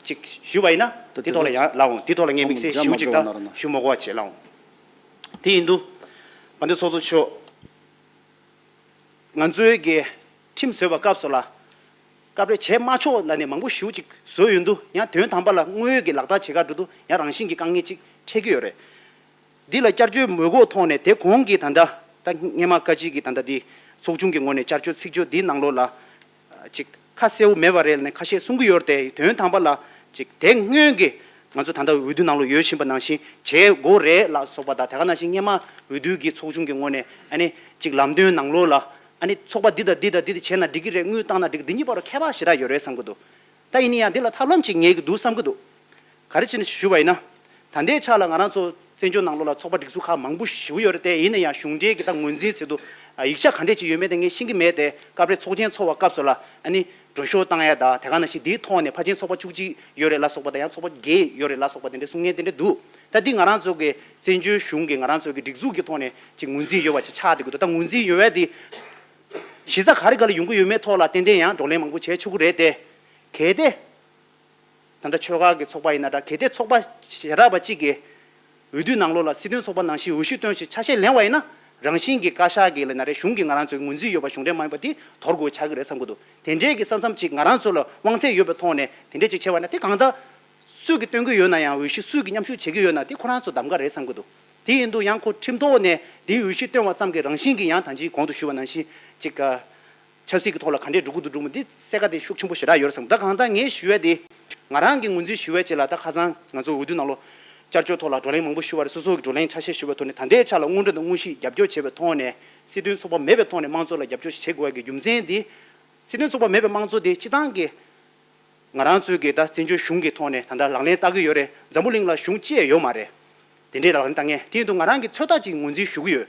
ཅིག་ཞུས་པ་ཡིན་ན་དེ་ཐོག་ལ་ཡང་ལབ་འོང་། དེ་ཐོག་ལ་ངས་དམིགས་བསལ་ཞུ་ཅིག་དང་ཞུ་མ་དགོས་པ་བྱེད་ལབ་འོང་། དེ་ཡིན་དུས་དཔལ་ལྡན་ཚོགས་གཙོ་མཆོག་ང་ཚོའི་གི་ཁྲིམས་བཟོས་པ་སྐབས་སུ་ལ་སྐབས་རེ་བྱས་མ་ཆོག་ལབ་ནས་མང་པོ་ཞེ་པོ་ཅིག་བཟོས་ཡོང་དུས་ཡང་དོན་དམ་པ་ལ་དངོས་ཡོད་ཀྱི་ལག་བསྟར་བྱེད་གར་འགྲོ་དུས་ཡང་རང་བཞིན་གྱི་དཀའ་ངལ་ཅིག་འཕྲད་ཀྱི་ཡོད་རེད། འདི་ལ་བསྐྱར་བཅོས་མི་དགོས་ཐོག་ནས་དེ་གོང་གི་ད་ལྟ་ད་སྔས་མ་བཀའ་སྤྱི་གི་ད་ལྟ་འདི་ཚོགས་ཆུང་གི་ངོས་ནས་བསྐྱར་བཅོས་ཚིག་བརྗོད་འདིའི་ནང་ལོགས་ལ་ཅིག་ཁ་གསལ་པོ་མེད་པ་རེད་ལབ་ནས་ཁ་ཤས་གསུང་གི་ཡོད་རེད་དེ། དོན་དམ་པ་ལ་ཅིག་དེ་སྔོན་གྱི་ང་ཚོ་ད་ལྟ་འོས་བསྡུ་ནང་ལོགས་ཡོད་བཞིན་པ་ནང་བཞིན་བྱེད་དགོས་རེད་ལ་སོགས་པ་དང་། དེ་ག་ནང་བཞིན་སྔས་མ་འོས་བསྡུ་གི་ཚོགས་ཆུང་གི་ངོས་ནས་ཨ་ནི་ཅིག་ལམ་སྟོན་ནང་ལོགས་ལ་ཨ་ནི་ཚོགས་པ་འདི་དང་འདི་དང་འདི་དེ་བྱས་ན་འགྲིག་གི་རེད། དངུལ་བཏང་ན་འགྲིག་གི། འདི་གཉིས་བར་ཁྱད་པར་ཞེ་དྲག་ཡོད་རེད་བསམ་གྱི་འདུག་ད་ཡིན་ན་ཡང་འདི་ལ་ཐབས་ལམ་ཅིག་ངེས་ཀྱི་འདུག་བསམ་གྱི་འདུག་ག་རེ་བྱས་ནས་ཞུ་བ་ཡིན་ན། ད་ལྟའི་ཆ་ལ་ང་རང་ཚོ་བཙན་བྱོལ་ནང་ལོགས་ལ་ཚོགས་པ་སྒྲིག་འཛུགས་ཁག་མང་པོ་ཞེ་པོ་ཡོད་རེད་དེ། ཡིན་ན་ཡང་གཞུང་འབྲེལ་གྱི་ད་ངོས་འཛིན་ཟེར་དུས་ཡིག་ཆ་ག་འདྲས་ཅིག་ཡོད་མེད་དེ་ངས་ཤེས་ཀྱི་མེད་དེ། སྐབས་རེ་ཚོགས་ཆེན་ཚོགས་པ་སྐབས་སུ་ལ་ཨ་ནི་མགྲོན་ཤོག་བཏང་ཡ་དང་། དེ་ག་ནང་བཞིན་འདིའི་ཐོག་ནས་ཕལ་ཆེར་ཚོགས་པ་བཅུ་གཅིག་ཡོད་རེད་ལ་སོགས་པ་དང་། ཡང་ཚོགས་པ་བརྒྱད་ཡོད་རེད་ལ་སོགས་པ་དེ་འདྲའི་གསུང་མཁན་དེ་འདྲ་འདུག་ད་འདི་ང་རང་ཚོ་གི་བཙན་བྱོལ་གཞུང་གི་ང་རང་ཚོ་གི་སྒྲིག་འཛུགས་ཀྱི་ཐོག་ནས་ཅིག་ངོས་འཛིན་ཡོད་པ་ཅིག་ཆགས་བསྡད་ཀྱི་འདུག་ད་ངོས་འཛིན་ཡོད་པ་དེ་གཞི་རྩ་ག་རེ་ག་ལ་ཡོང་གི་ཡོད་མེད་ཐོག་ལ་ཏན་ཏན་ཡང་བགྲོ་གླེང་མང་པོ་བྱས་ཆོག་གི་རེད་དེ། གལ་ཏེ། ད་ལྟ་ཆོལ་ཁ་གི་ཚོགས་པ་ཡིན་ན་འདྲ། གལ་ཏེ་ཚོགས་པ་ཞེ་དྲག་པ་གཅིག་གིས་འོས་བསྡུའི་ནང་ལོགས་ལ་སྲིད་དོན་ཚོགས་པ་ནང་བཞིན་འོས་ཤོག་བཏོན་ཞིང་ཆ་ཤས་ལེན་པ་ཡིན་ན། རང་བཞིན་གྱིས་བཀའ་ཤག་གིས་ལབ་ན་རེད། གཞུང་གིས་ང་རང་ཚོའི་ངོས་འཛིན་ཡོད་པ་གཞུང་འབྲེལ་མ་ཡིན་པ་དེ་དོར་དགོས་ཆགས་ཀྱི་རེད་བསམ་གྱི་འདུག་དེ་འདྲའི་གི་ས་མཚམས་ཅིག་ང་རང་ཚོ་ལ་དབང་ཚད་ཡོད་པའི་ཐོག་ནས་དེ་འདྲས་ཅིག་བྱས་པ་ན། དེ་གང་ལྟར་སུས་ཀྱིས་བཏོན་གྱི་ཡོད་ན་ཡང་། འོས་གཞི་སུས་ཀྱིས་མཉམ་ཞུགས་བྱེད་ཀྱི་ཡོད་ན། དེ་ཁོ་རང་ཚོ་གདམ་ག་རེད་བསམ་གྱི་འདུག་དེ་ཡིན་དུས་ཡང་ཁོ་ཁྲིམས་ཐོག་ནས་དེའི་འོས་གཞི་བཏོན་པ་ཙམ་གྱི་རང་བཞིན་གྱིས་ཡང་ད་ཅིག་གོང་དུ་ཞུས་པ་ནང་བཞིན་ཅིག་ཆབ་སྲིད་ཀྱི་ཐོག་ལ་ག་འདྲས་འགྲོ་གི་འདུག་འགྲོ་མི་འདི་གསལ་ཁ་དེ་ཤུགས་ཆེན་པོ་ཞེ་དྲག་ཡོད་རེད་བསམ། ད་གང་ལྟར་ངས་ཞུ་ཡ་དེ་ང་རང་གི་ངོས་འཛིན་ཞུ་བའི་ཆེད་ལ། ད་ཁ་སང་ང་ཚོ་འོས་བསྡུ་ནང་ལོགས་བསྐྱར་བཅོས་ཐོག་ལ་བགྲོ་གླེང་མང་པོ་ཞུ་བ་རེད། སོ་སོ་གི་བགྲོ་གླེང་ཆ་ཤས་ཞུ་བའི་ཐོག་ནས་ད་ལྟའི་ཆ་ལ་དངོས་འབྲེལ་དང་དངོས་གཞིའི་རྒྱབ་སྐྱོར་བྱས་པའི་ཐོག་ནས་སྲིད་དོན་ཚོགས་པ་མེད་པའི་ཐོག་ནས་དམངས་གཙོ་ལ་རྒྱབ་སྐྱོར་བྱེད་དགོས་པའི་རྒྱུ་མཚན་དེ། སྲིད་དོན་ཚོགས་པ་མེད་པའི་དམངས་གཙོ་དེ་སྤྱི་བཏང་གི་ང་རང་ཚོའི་གི་ད་བཙན་བྱོལ་གཞུང་གི་ཐོག་ནས་ད་ལྟ་ལག་ལེན་བསྟར་གི་ཡོད་རེད། འཛམ་བུ་གླིང་ལ་གཞུང་གཅིག་ཡང་ཡོད་མ་རེད། དེ་འདྲའི་ལག་ལེན་བསྟར་མཁན་དེ་ཡིན་དུས་ང་རང་གིས་ཚོད་ལྟ་ཅིག་ངོས་འཛིན་ཞུ་གི་ཡོད།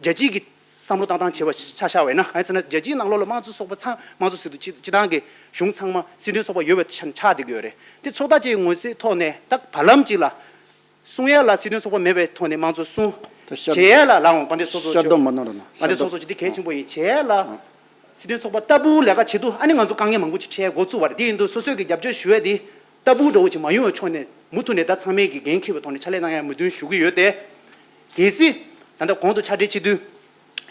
རྒྱལ་སྤྱིའི་གི་བསམ་བློ་བཏང་སྟངས་བྱས་པ་ཆ་བཞག་པ་ཡིན་ན། གང་ཡིན་ཟེར་ན་རྒྱལ་སྤྱིའི་ནང་ལོགས་ལ་དམངས་གཙོ་ཚོགས་པ་ཚང་། དམངས་གཙོ་ཟེར་དུས་སྤྱི་སྤྱི་བཏང་གི་གཞུང་ཚང་མ་སྲིད་དོན་ཚོགས་པ་ཡོད་པའི་ཆ་ཆགས་བསྡད་ཀྱི་ཡོད་རེད། དེ་ཚོད་ལྟ་ཅིག་ངོས་འཛིན་ཐོག་ནས་ད་བར་ལམ་ཅིག་ལ། གསུང་ཡ་ལ་སྲིད་དོན་ཚོགས་པ་མེད་པའི་ཐོག་ནས་དམངས་གཙོ་གསུང་། ད་བཤད་བྱེད་ཡ་ལ་ལའང་དཔལ་ལྡན་ཚོགས་གཙོ་བཤད་མཆོག་དུ་མ་གནང་རོགས་གནང་། དཔལ་ལྡན་ཚོགས་གཙོ་མཆོག་དེ་གལ་ཆེན་པོ་ཡིན། བྱེད་ཡ་ལ་སྲིད་དོན་ཚོགས་པ་ལྟ་བུ་ལས་ཀ་བྱེད་དུས་ཨ་ནི་ང་ཚོ་དཀའ་ངལ་མང་པོ་ཅིག་འཕྲད་འགོ་བཙུགས་པ་རེད། དེ་ཡིན་དུས་སོ་སོས་ཀྱི་རྒྱབ་སྐྱོར་ཞུ་ཡ་དེ་ལྟ་བུ་འདྲ་བོ་ཅིག་མ་ཡོང་བའི་ཕྱོགས་ནས་མུ་མཐུད་ནས་ད་ཚང་མས་ཀྱི་འགན་འཁྱེར་བའི་ཐོག་ནས་ཕྱག་ལས་གནང་ཡ་མོས་མཐུན་ཞུ་གི་ཡོད་དེ། གལ་སྲིད་ད་ལྟ་གོང་དུ་ཕྱག་སྦྲེལ་སྤྱི་འཐུས་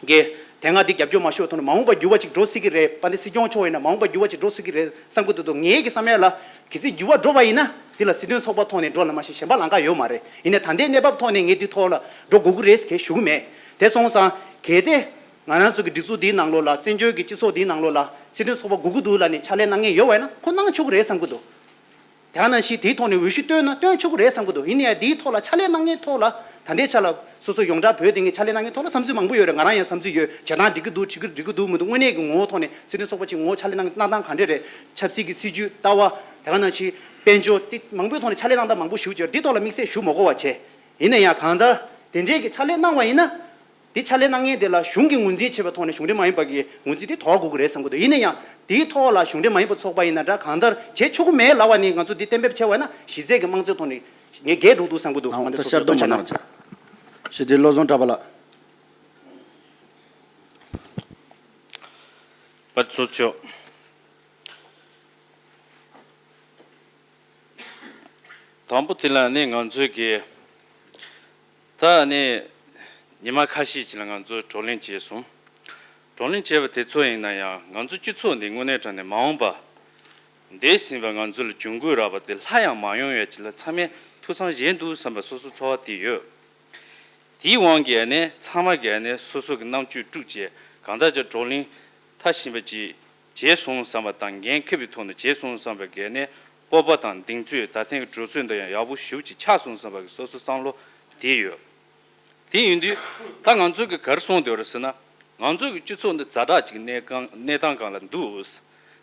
ཀྱིས་དེ་སྔ་འདི་རྒྱབ་སྐྱོར་མ་ཞུས་པའི་ཐོག་ནས་མ་འོངས་པ་འགྱུར་བ་ཅིག་འགྲོ་སྲིད་ཀྱི་རེད། དཔལ་ལྡན་སྲིད་སྐྱོང་མཆོག་ཡིན་ན་མ་འོངས་པ་འགྱུར་བ་ཅིག་འགྲོ་སྲིད་ཀྱི་རེད་བསམ་གྱི་འདུག་ངའི་གི་བསམ་ཡ་ལ་གལ་སྲིད་འགྱུར་བ་འགྲོ་བ་ཡིན་ན་དེ་ལ་སྲིད་དོན་ཚོགས་པ་ཐོག་ནས་འགྲོ་ལ་མ་གཞི་གཞན་པ་ལམ་ཁ་ཡོད་མ་རེད། ཡིན་ནའི་ད་ལྟའི་གནས་བབ་ཐོག་ནས་ངས་འདི་ཐོག་ལ་འགྲོ་དགོས་ཀྱི་རེད་ཟེར་གྱི་ཞུ་གི་མེད། དེ་སོང་ཙང་གལ་ཏེ་ང་རང་ཚོ་གི་སྒྲིག་འཛུགས་འདིའི་ནང་ལོགས་ལ། བཙན་བྱོལ་གྱི་སྤྱི་ཚོགས་འདིའི་ནང་ལོགས་ལ་སྲིད་དོན་ཚོགས་པ་དགོས་ཀྱི་འདུག་ལབ་ནས་ཕྱག་ལས་གནང་མཁན་ཡོད་པ་ཡིན་ན་ཁོ་གནང་ཆོག་གི་རེད་བསམ་གྱི་འདུག་དེ་ནང་བཞིན་དེའི་ཐོག་ནས་འོས་གཞི་བཏོན་ན་བཏོན་ཆོག་གི་རེད་བསམ་གྱི་འདུག་ཡིན་ནའི་དེའི་ཐོག་ལ་ཕྱག་ལས་གནང་མཁན་ཐོག་ལ་ད་ལྟའི་ཆ་ལ་སོ་སོ་ཡོངས་གྲགས་བོད་དེ་ངས་ཕྱག་ལས་གནང་མཁན་ཐོག་ལ་བསམ་ཚུལ་མང་པོ་ཡོད་རེད། ང་རང་ཡང་བསམ་ཚུལ་ཡོད། བྱེད་སྟངས་འགྲིག་གི་འདུག་འགྲིག་གི་འགྲིག་གི་འདུག་མི་འདུག་དངོས་གནས་ཀྱི་ངོ་བོ་ཐོག་ནས་སྲིད་དོན་ཚོགས་པ་ཅིག་ངོ་བོ་ཕྱག་ལས་གནང་གནང་སྟངས་ག་འདྲས་རེད། ཆབ་སྲིད་ཀྱི་སྲིད་ཇུས་ལྟ་བ་དེ་ག་ནང་བཞིན་དཔལ་འབྱོར་དེ་མང་པོའི་ཐོག་ནས་ཕྱག་ལས་གནང་སྟངས་མང་པོ་ཞིག་ཡོད་རེད། འདི་ཐོག་ལ་དམིགས་བསལ་ཞུ་མ་དགོས་པ་བྱས། ཡིན་ན་ཡང་གང་ལྟར་དེ་འདྲས་ཀྱི་ཕྱག་ལས་གནང་བ་ཡིན་ན། དེ་ཕྱག་ལས་གནང་མཁན་དེ་ལ་གཞུང་གིས་ངོས་འཛིན་བྱས་པའི་ཐོག་ནས་གཞུང་འབྲེལ་མ་ཡིན་པ་གི་ངོས་འཛིན་དེ་དོར་དགོས་ཀྱི་རེད་བསམ་གྱི་འདུག་ཡིན་ན་ཡང་དེའི་ཐོག་ལ་གཞུང་འབྲེལ་མ་ཡིན་པ་ཚོགས་པ་ཡིན་ན་འདྲ་གང་ལྟར་བྱེད་ཆོག་གི་མེད་ལབ་པ་ནི་ང་ཚོ་འདི་གཏན་འབེབས་བྱས་པ་ཡིན་ན་གཞི་རྩའི་གི་དམངས་གཙོའི་ཐོག་ནས་ངས་འགལ་འགྲོ་འདུག་བསམ་གྱི་འདུག་དཔལ་ལྡན་ཚོགས་གཙོ་ཆ་ན། ཞི་བདེ་བློ་བཟང་གྲགས་པ་ལགས། དཔལ་ལྡན་ཚོགས་གཙོ། དང་པོ་དེ་ལ་ནི་ང་ཚོས་ཀྱི་ད་ནི་ཉི་མ་ཁ་ཤས་ཅིག་ལ་ང་ཚོས་བགྲོ་གླེང་བྱས་སོང་། བགྲོ་གླེང་བྱས་པ་དེ་ཚོ་ཡིན་ན་ཡང་ང་ཚོ་སྤྱི་ཚོགས་འདི་དངོས་གནས་དྲང་གནས་མ་འོངས་པ་འདས་ཟིན་པ་ང་ཚོ་ལ་གྱོང་གུད་རག་པ་དེ་སླར་ཡང་མ་ཡོང་ཡ་ཅིག་ལ་ཚང་མས་ཐུགས་བསམ་བཞེས་འདུག་བསམ་པ་སོ་སོ་ཚོར་བ་དེ་ཡོད། དེའི་དབང་གིས་ནི་ཚང་མ་གིས་ནི་སོ་སོ་གི་རྣམ་དཔྱོད་དཀྲུགས་བྱས་གང་ལྟར་ཀྱང་བགྲོ་གླེང་མཐའ་ཕྱིན་པ་ཅིག་བྱས་སོང་བསམ་པ་དང་འགན་འཁུར་བའི་ཐོག་ནས་བྱས་སོང་བསམ་པ་གིས་ནི་སྤོབས་པ་དང་གདེང་ཚོད་ད་ཐེངས་ཀྱི་གྲོས་ཚོགས་འདི་ཡང་ཡག་པོ་ཞེ་པོ་ཅིག་ཆགས་སོང་བསམ་པ་གི་སོ་སོ་བསམ་བློ་དེ་ཡོད། དེ་ཡིན་དུས་ད་ང་ཚོ་གི་ག་རེ་གསུངས་བསྡད་ཡོད་རེད་ཟེར་ན། ང་ཚོ་གི་སྤྱི་ཚོགས་འདི་ཛ་དྲག་ཅིག་གནས་གང་གནས་སྟངས་སྒང་ལ་འདུག་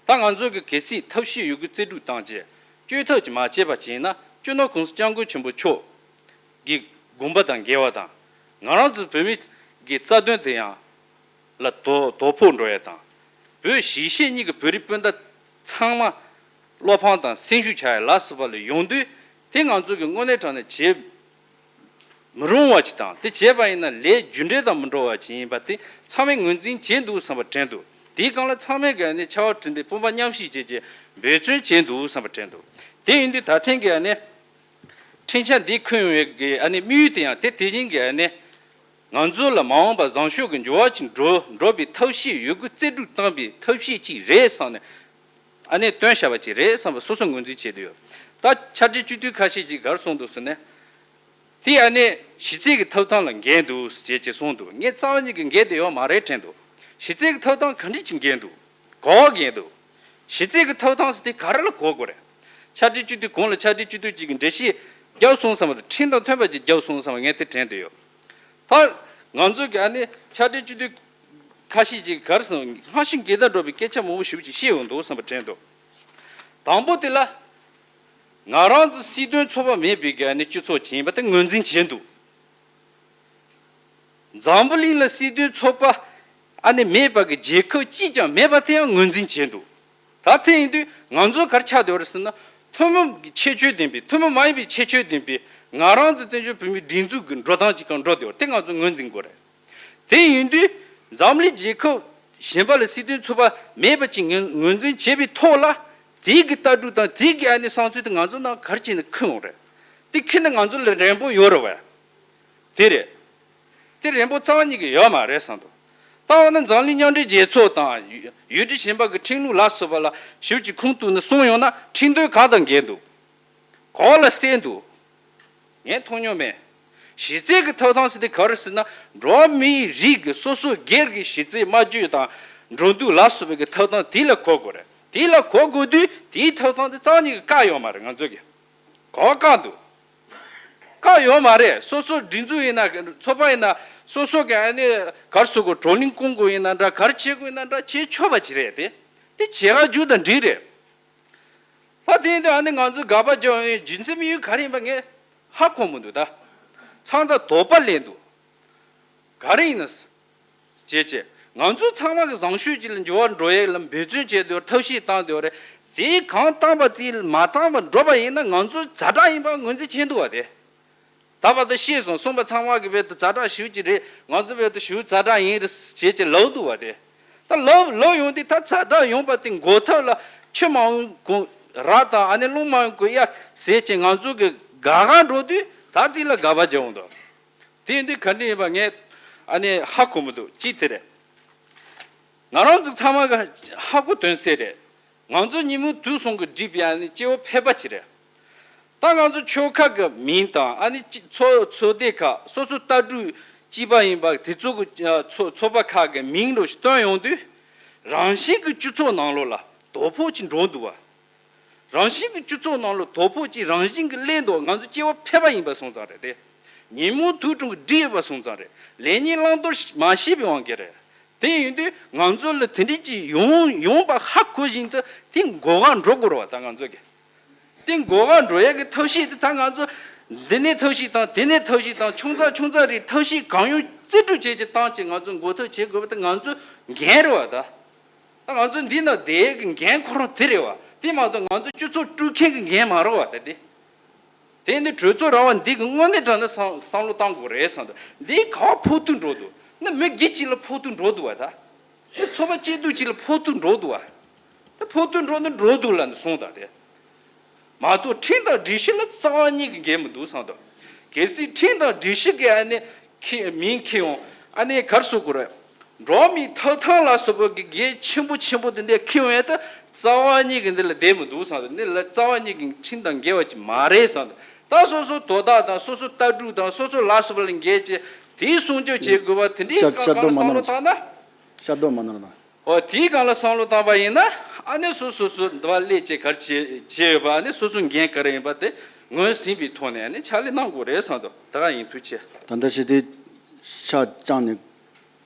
ད་ང་ཚོ་གི་གལ་སྲིད་ཐབས་ཤེས་ཡོད་རྒུ་རྩལ་སྤྲུགས་བཏང་བྱས་བཅོས་ཐབས་ཅིག་མ་བྱས་པ་ཅིག་ཡིན་ན་སྤྱི་ནོར་༸གོང་ས་༸སྐྱབས་མགོན་ཆེན་པོ་མཆོག་གི་དགོངས་པ་དང་འགལ་བ་དང་། ང་རང་ཚོ་བོད་མི་གི་རྩ་དོན་དེ་ཡང་ལ་དོ་དོ་ཕོག་འགྲོ་ཡ་དང་། བོད་གཞིས་བྱེས་གཉིས་ཀྱི་བོད་རིགས་སྤུན་ཟླ་ཚང་མ་བློ་ཕམ་དང་སེམས་ཤུགས་ཆག་ཡ་ལ་སོགས་པ་ལ་ཡོང་དུས་དེ་ང་ཚོ་གི་དངོས་གནས་དྲང་གནས་བྱེད་མི་རུང་བ་ཅིག་དང་། དེ་བྱས་པ་ཡིན་ན་ལས་རྒྱུ་འབྲས་དང་མི་འགྲོ་བ་ཅིག་ཡིན་པ་དེ་ཚང་མས་ངོས་འཛིན་བྱས་འདུག་བསམ་པ་དྲན་འདུག་དེའི་སྒང་ལ་ཚང་མས་གི་ནི་ཕྱར་བ་གྲུ་འདེགས་དཔུང་པ་མཉམ་གཤིབ་བྱས་རྗེས་འབད་བརྩོན་བྱས་འདུག་བསམ་པ་དྲན་འདུག་དེ་ཡིན་དུས་ད་ཐེངས་གི་ནི་འཁྲིན་ཆ་འདི་འཁོད་ཡོང་བའི་གི་ཨ་ནི་དམིགས་ཡུལ་དེ་ཡང་དེ་དེ་བཞིན་གི་ཨ་ནི་ང་ཚོ་ལ་མ་འོངས་པ་བཟང་ཕྱོགས་ཀྱི་འགྱུར་བ་ཅིག་འགྲོ་འགྲོ་བའི་ཐབས་ཤེས་ཡོད་རྒུ་རྩལ་སྤྲུགས་བཏང་བའི་ཐབས་ཤེས་ཅིག་རེད་བསམ་ནས་ཨ་ནི་བཏོན་བཞག་པ་ཅིག་རེད་བསམ་པ་སོ་སོ་ངོས་འཛིན་བྱས་བསྡད་ཡོད། ད་ཕྱག་སྦྲེལ་སྤྱི་འཐུས་ཁ་ཤས་ཅིག་ག་རེ་གསུངས་འདུག་ཟེར་ན། དེ་ཨ་ནི་གཞི་རྩའི་གི་ཐོབ་ཐང་ལ་འགལ་འདུག་ཅེས་ཅེས་གསུངས་འདུག་ངས་རྩ་བ་ཉིད་ཀྱི་འགལ་དེ་ཡོད་མ་རེད་དྲན་འདུག་གཞི་རྩའི་གི་ཐོབ་ཐང་ག་འདྲ་ཅིག་འགལ་འདུག་ག་པར་འགལ་འདུག་གཞི་རྩའི་གི་ཐོབ་ཐང་ཟེར་དེ་ག་རེ་ལ་གོ་དགོས་རེད། ཕྱག་སྦྲེལ་སྤྱི་འཐུས་གོང་ལ་ཕྱག་སྦྲེལ་སྤྱི་འཐུས་ཅིག་གི་འགྲེལ་བཤད་རྒྱབ་སོང་བསམ་པ་དང་ཁྲིམས་དང་མཐུན་པ་ཅིག་རྒྱབ་སོང་བསམ་པ་ངས་དེ་དྲན་བསྡད་ཡོད། ད་ང་ཚོ་གི་ཨ་ནི་ཕྱག་སྦྲེལ་སྤྱི་འཐུས་ཁ་ཤས་ཅིག་ག་རེ་སོང་སྔ་ཕྱི་འགལ་ཟླ་འགྲོ་བའི་སྐད་ཆ་མང་པོ་ཞེ་པོ་ཅིག་བཤད་ཡོང་འདུག་བསམ་པ་དྲན་འདུག་དང་པོ་དེ་ལ། ང་རང་ཚོ་སྲིད་དོན་ཚོགས་པ་མེད་པའི་གི་ཨ་ནི་སྤྱི་ཚོགས་ཅིག་ཡིན་པ་དེ་ངོས་འཛིན་བྱས་འདུག་འཛམ་བུ་གླིང་ལ་སྲིད་དོན་ཚོགས་པ་ཨ་ནི་མེད་པ་གི་རྒྱལ་ཁབ་གཅིག་ཀྱང་མེད་པ་དེ་ཡང་ངོས་འཛིན་བྱས་འདུག་ད་ཐེངས་ཡིན་དུས་ང་ཚོ་ག་རེ་ཆགས་བསྡད་ཡོད་རེད་ཟེར་ན་ཐུན་མོང་གི་ཁྱད་ཆོས་ལྡན་པའི་ཐུན་མོང་མ་ཡིན་པའི་ཁྱད་ཆོས་ལྡན་པའི་ང་རང་ཚོ་བཙན་བྱོལ་བོད་མིའི་སྒྲིག་འཛུགས་ཀྱི་འགྲོ་སྟངས་ཅིག་གང་འགྲོ་བསྡད་ཡོད་རེད་དེ་ང་ཚོ་ངོས་འཛིན་དགོས་རེད། དེ་ཡིན་དུས་འཛམ་གླིང་རྒྱལ་ཁབ་གཞན་པ་ལ་སྲིད་དོན་ཚོགས་པ་མེད་པ་ཅིག་ངོས་ངོས་འཛིན་བྱས་པའི་ཐོག་ལ་དེའི་གི་ལྟ་གྲུབ་དང་དེའི་གི་ཨ་ནི་བསམ་ཚུལ་དེ་ང་ཚོ་ནང་ག་རེ་བྱས་ནས་འཁུར་ཡོང་རེད། དེ་འཁུར་ན་ང་ཚོ་ལ་རན་པོ་ཡོད་རེད་བས། དེ་རེད། དེ་རན་པོ་རྩ་བ་ཉིད་ཀྱི་ཡོད་མ་རེད་བསམ་འདུག་ད་འོ་ན་འཛམ་གླིང་མཉམ་འབྲེལ་རྒྱལ་ཚོགས་དང་ཡུལ་ཡུལ་གྲུ་གཞན་པ་གི་ཁྲིམས་ལུགས་ལ་སོགས་པ་ལ་ཞིབ་ཅིག་ཁུངས་གཏུགས་ནས་གསུངས་ཡོང་ན་ཁྲིམས་དོན་གང་དང་འགལ་འདུག་གང་ལ་གསལ་འདུག་ངས་མཐོང་མྱོང་མེད། གཞི་རྩའི་གི་ཐོབ་ཐང་ཟེར་དེ་ག་རེ་ཟེར་ན། འགྲོ་བ་མིའི་རིགས་ཀྱི་སོ་སོ་སྒེར་གྱི་གཞི་རྩའི་སྨྲ་བརྗོད་དང་འགྲོ་འདུག་ལ་སོགས་པའི་གི་ཐོབ་ཐང་དེ་ལ་གོ་དགོས་རེད། དེ་ལ་གོ་དགོས་དུས་དེའི་ཐོབ་ཐང་དེ་རྩ་བ་ཉིད་ཀྱི་བཀག་ཡོད་མ་རེད། ང་ཚོ་གི་གོ་བཀག་འདུག་བཀག་ཡོད་མ་རེད། སོ་སོ་སྒྲིག་འཛུགས་ཡིན་ན་ཚོགས་པ་ཡིན་ན་སོ་སོ་གི་ཨ་ནི་གར་སོ་གོ་བགྲོ་གླེང་སྐོང་དགོས་ཡིན་ན་འདྲ། གར་བྱེད་དགོས་ཡིན་ན་འདྲ། བྱེད་ཆོག་པ་ཅིག་རེད་དེ། དེ་བྱེད་ག་རྒྱུ་དང་འགྲིག་རེད། ད་དེ་ཡིན་དུས་ཨ་ནི་ང་ཚོས་དགག་པ་རྒྱག་ཡོང་རྒྱུ་མཚན་ཡོད་ག་རེ་ཡིན་པ་ངས་ཧ་གོ་མི་འདུག་ད་ཚང་ཚ་དོགས་པ་སླེབས་འདུག་ག་རེ་ཡིན་ན་བྱས་བྱས་ང་ཚོ་ཚང་མ་གི་བཟང་སྤྱོད་ཅིག་ལ་འགྱུར་བ་འགྲོ་ཡས་ལ་འབད་བརྩོན་བྱས་འདུག་ཐབས་ཤེས་བཏང་འདུག་རེད། དེ་གང་བཏང་པ་དེ་མ་བཏང་བར་འགྲོ་པ་ཡིན་ན་ང་ཚོ་ཛ་དྲག་ཡིན་པ་ངོས་འཛིན་བྱས་འདུག་བ་དེ། ད་བར་དུ་ཤེས་སོང་། གསུངས་པ་ཚང་མ་གི་བར་དུ་ཛ་དྲག་ཞེ་པོ་ཅིག་རེད། ང་ཚོ་བར་དུ་ཞེ་པོ་ཛ་དྲག་ཡིན་རེད་བྱས་ཅིག་ལབ་འདུག་བ་དེ། ད་ལབ་ལབ་ཡོང་དུས་ད་ཛ་དྲག་ཡོང་པ་དེ་འགོག་ཐབས་ལ་ཆུ་མ་འོང་གོང་ར་དང་ཨ་ནི་རླུང་མ་འོང་གོང་ཡ་ཟེར་ཅིག་ང་ཚོ་གི་དགག་ག་འགྲོ་དུས་ད་དེ་ལ་དགག་པ་རྒྱག་འོང་འདུག་དེ་ཡིན་དུས་ག་འདྲ་ཡིན་པ་ངས་ཨ་ནི་ཧ་གོ་མི་འདུག་གཅིག་དེ་རེད། ང་རང་ཚོ་ཚང་མ་གི་ཧ་གོ་དོན་གསལ་རེད། ང་ཚོ་ཉིན་མོ་དུས་གསུམ་གྱི་སྒྲིག་པའི་ཨ་ནི་སྐྱེ་བོ་ཕལ་པ་ཅིག་རེད། ད་ང་ཚོ་ཆོལ་ཁ་གི་མིང་དང་ཨ་ནི་ཅི་ཚོ་ཚོགས་སྡེ་ཁག་སོ་སོ་ལྟ་གྲུབ་གཅིག་པ་ཡིན་པ་དེ་ཚོ་གི་ཚོ་ཚོགས་པ་ཁག་གི་མིང་རུ་བཏོན་ཡོང་དུས། རང་བཞིན་གྱི་སྤྱི་ཚོགས་ནང་ལོགས་ལ་དོ་ཕོག་ཅིག་འགྲོ་འདུག་བ། རང་བཞིན་གྱི་སྤྱི་ཚོགས་ནང་ལ་དོ་ཕོག་ཅིག་རང་བཞིན་གྱི་སླེབས་འདུག་ང་ཚོ་སྐྱེ་བོ་ཕལ་པ་ཡིན་པ་སོང་ཙང་རེད་དེ། ཉིན་མོ་དུས་གྲངས་ཀྱི་སྒྲིག་ཡོད་པ་སོང་ཙང་རེད། ལས་ཉིན་བླང་དོར་མ་ཤེས་པའི་དབང་གིས་རེད། དེ་ཡིན་དུས་ང་ཚོ་ལ་དེ་འདྲ་ཅིག་ཡོང་ཡོང་པ་ཧ་གོ་བཞིན་དུ་དེ་འགོག་ག་འགྲོ་དགོས་རེད་བ། ད་ང་ཚོ་གི་དེ་འགོག་ག་འགྲོ་ཡ་གི་ཐབས་ཤེས་དེ་ད་ང་ཚོ་འདི་ནས་ཐབས་ཤེས་དང་དེ་ནས་ཐབས་ཤེས་དང་ཆུང་ཙག་ཆུང་ཙག་རེད། ཐབས་ཤེས་གང་ཡོང་རྩིས་སྤྲོད་བྱས་ཀྱི་བཏང་བྱས་ང་ཚོ་འགོག་ཐབས་བྱེད་དགོས་པ་དེ་ང་ཚོ་འགན་རེད་བ་ད། ད་ང་ཚོ་འདི་ན་བསྡད་ཀྱི་འགན་ཁོ་རང་དེ་རེད་བ། དེ་མ་གཏོགས་ང་ཚོ་སྤྱི་ཚོགས་དཀྲུག་མཁན་གྱི་འགན་མ་རེད་བ། ད་དེ། དེ་ནི་གྲོས་ཚོགས་ར་བ་འདི་གི་དངོས་གནས་དྲང་གནས་བསམ་བསམ་བློ་བཏང་དགོས་རེད་བསམ་འདུག་འདི་ག་ཕོག་ཐུག་འགྲོ་འདུག་ན་མི་སྒེར་གཅིག་ལ་ཕོག་ཐུག་འགྲོ་འདུག་བ་ད། དེ་ཚོགས་པ་སྐྱིད་སྡུག་གཅིག་ལ་ཕོག་ཐུག་འགྲོ་འདུག་བ། དེ་ཕོག་ཐུག་འགྲོ་ན་འགྲོ་འདུག་ལབ་ནས་གསུངས་དང་དེ། མ་གཏོགས་ཁྲིམས་དང་སྒྲིག་གཞི་ལ་རྩ་བ་ཉིད་ཀྱི་འགལ་མི་འདུག་བསམ་འདུག་གལ་སྲིད་ཁྲིམས་དང་སྒྲིག་གཞི་གི་ཨ་ནི་ཁེ་མིང་ཁེ་ཡོང་ཨ་ནི་གར་སོ་དགོས་རེད། འགྲོ་བ་མིའི་ཐོབ་ཐང་ལ་སོགས་པ་གི་གལ་ཆེན་པོ་ཆེན་པོ་དེ་འདྲ་ཁེ་ཡོང་ཡ་ད་རྩ་བ་ཉིད་ཀྱི་འདི་ལ་བསྡད་མི་འདུག་བསམ་འདུག་འདི་ལ་རྩ་བ་ཉིད་ཀྱི་ཁྲིམས་དང་འགལ་བ་ཅིག་མ་རེད་བསམ་འདུག་ད་སོ་སོ་དོ་བདག་དང་སོ་སོ་ལྟ་གྲུབ་དང་སོ་སོ་ལ་སོགས་པ་ལ་འགལ་ཅེས་དེའི་སྲུང་སྐྱོབ་བྱེད་དགོས་པ་དེ་འདྲའི་ཤ་ཤ་སྐབས་རྡོ་ལ་མ་བསམ་ནོར་བློ་བཏང་ན། ཤ་རྡོ་མ་ནོར་ན། ཨོ་དེའི་སྒང་ལ་བསམ་བློ་བཏང་པ་ཡིན་ན་ཨ་ནི་སོ་སོ་སོ་འདི་བ་སླེབས་བྱས་གར་བྱེད་བྱེད་ཡོད་པ་ཨ་ནི་སོ་སོ་འགན་ག་རེ་ཡིན་པ་དེ་ངོས་ཟིན་པའི་ཐོག་ནས་ཨ་ནི་ཕྱག་ལས་གནང་དགོས་རེད་བསམ་འདུག་ད་ག་ཡིན། ཐུགས་རྗེ་ཆེ། ད་ལྟ་ཞི་བདེ་ཆ་བཅངས་ནས་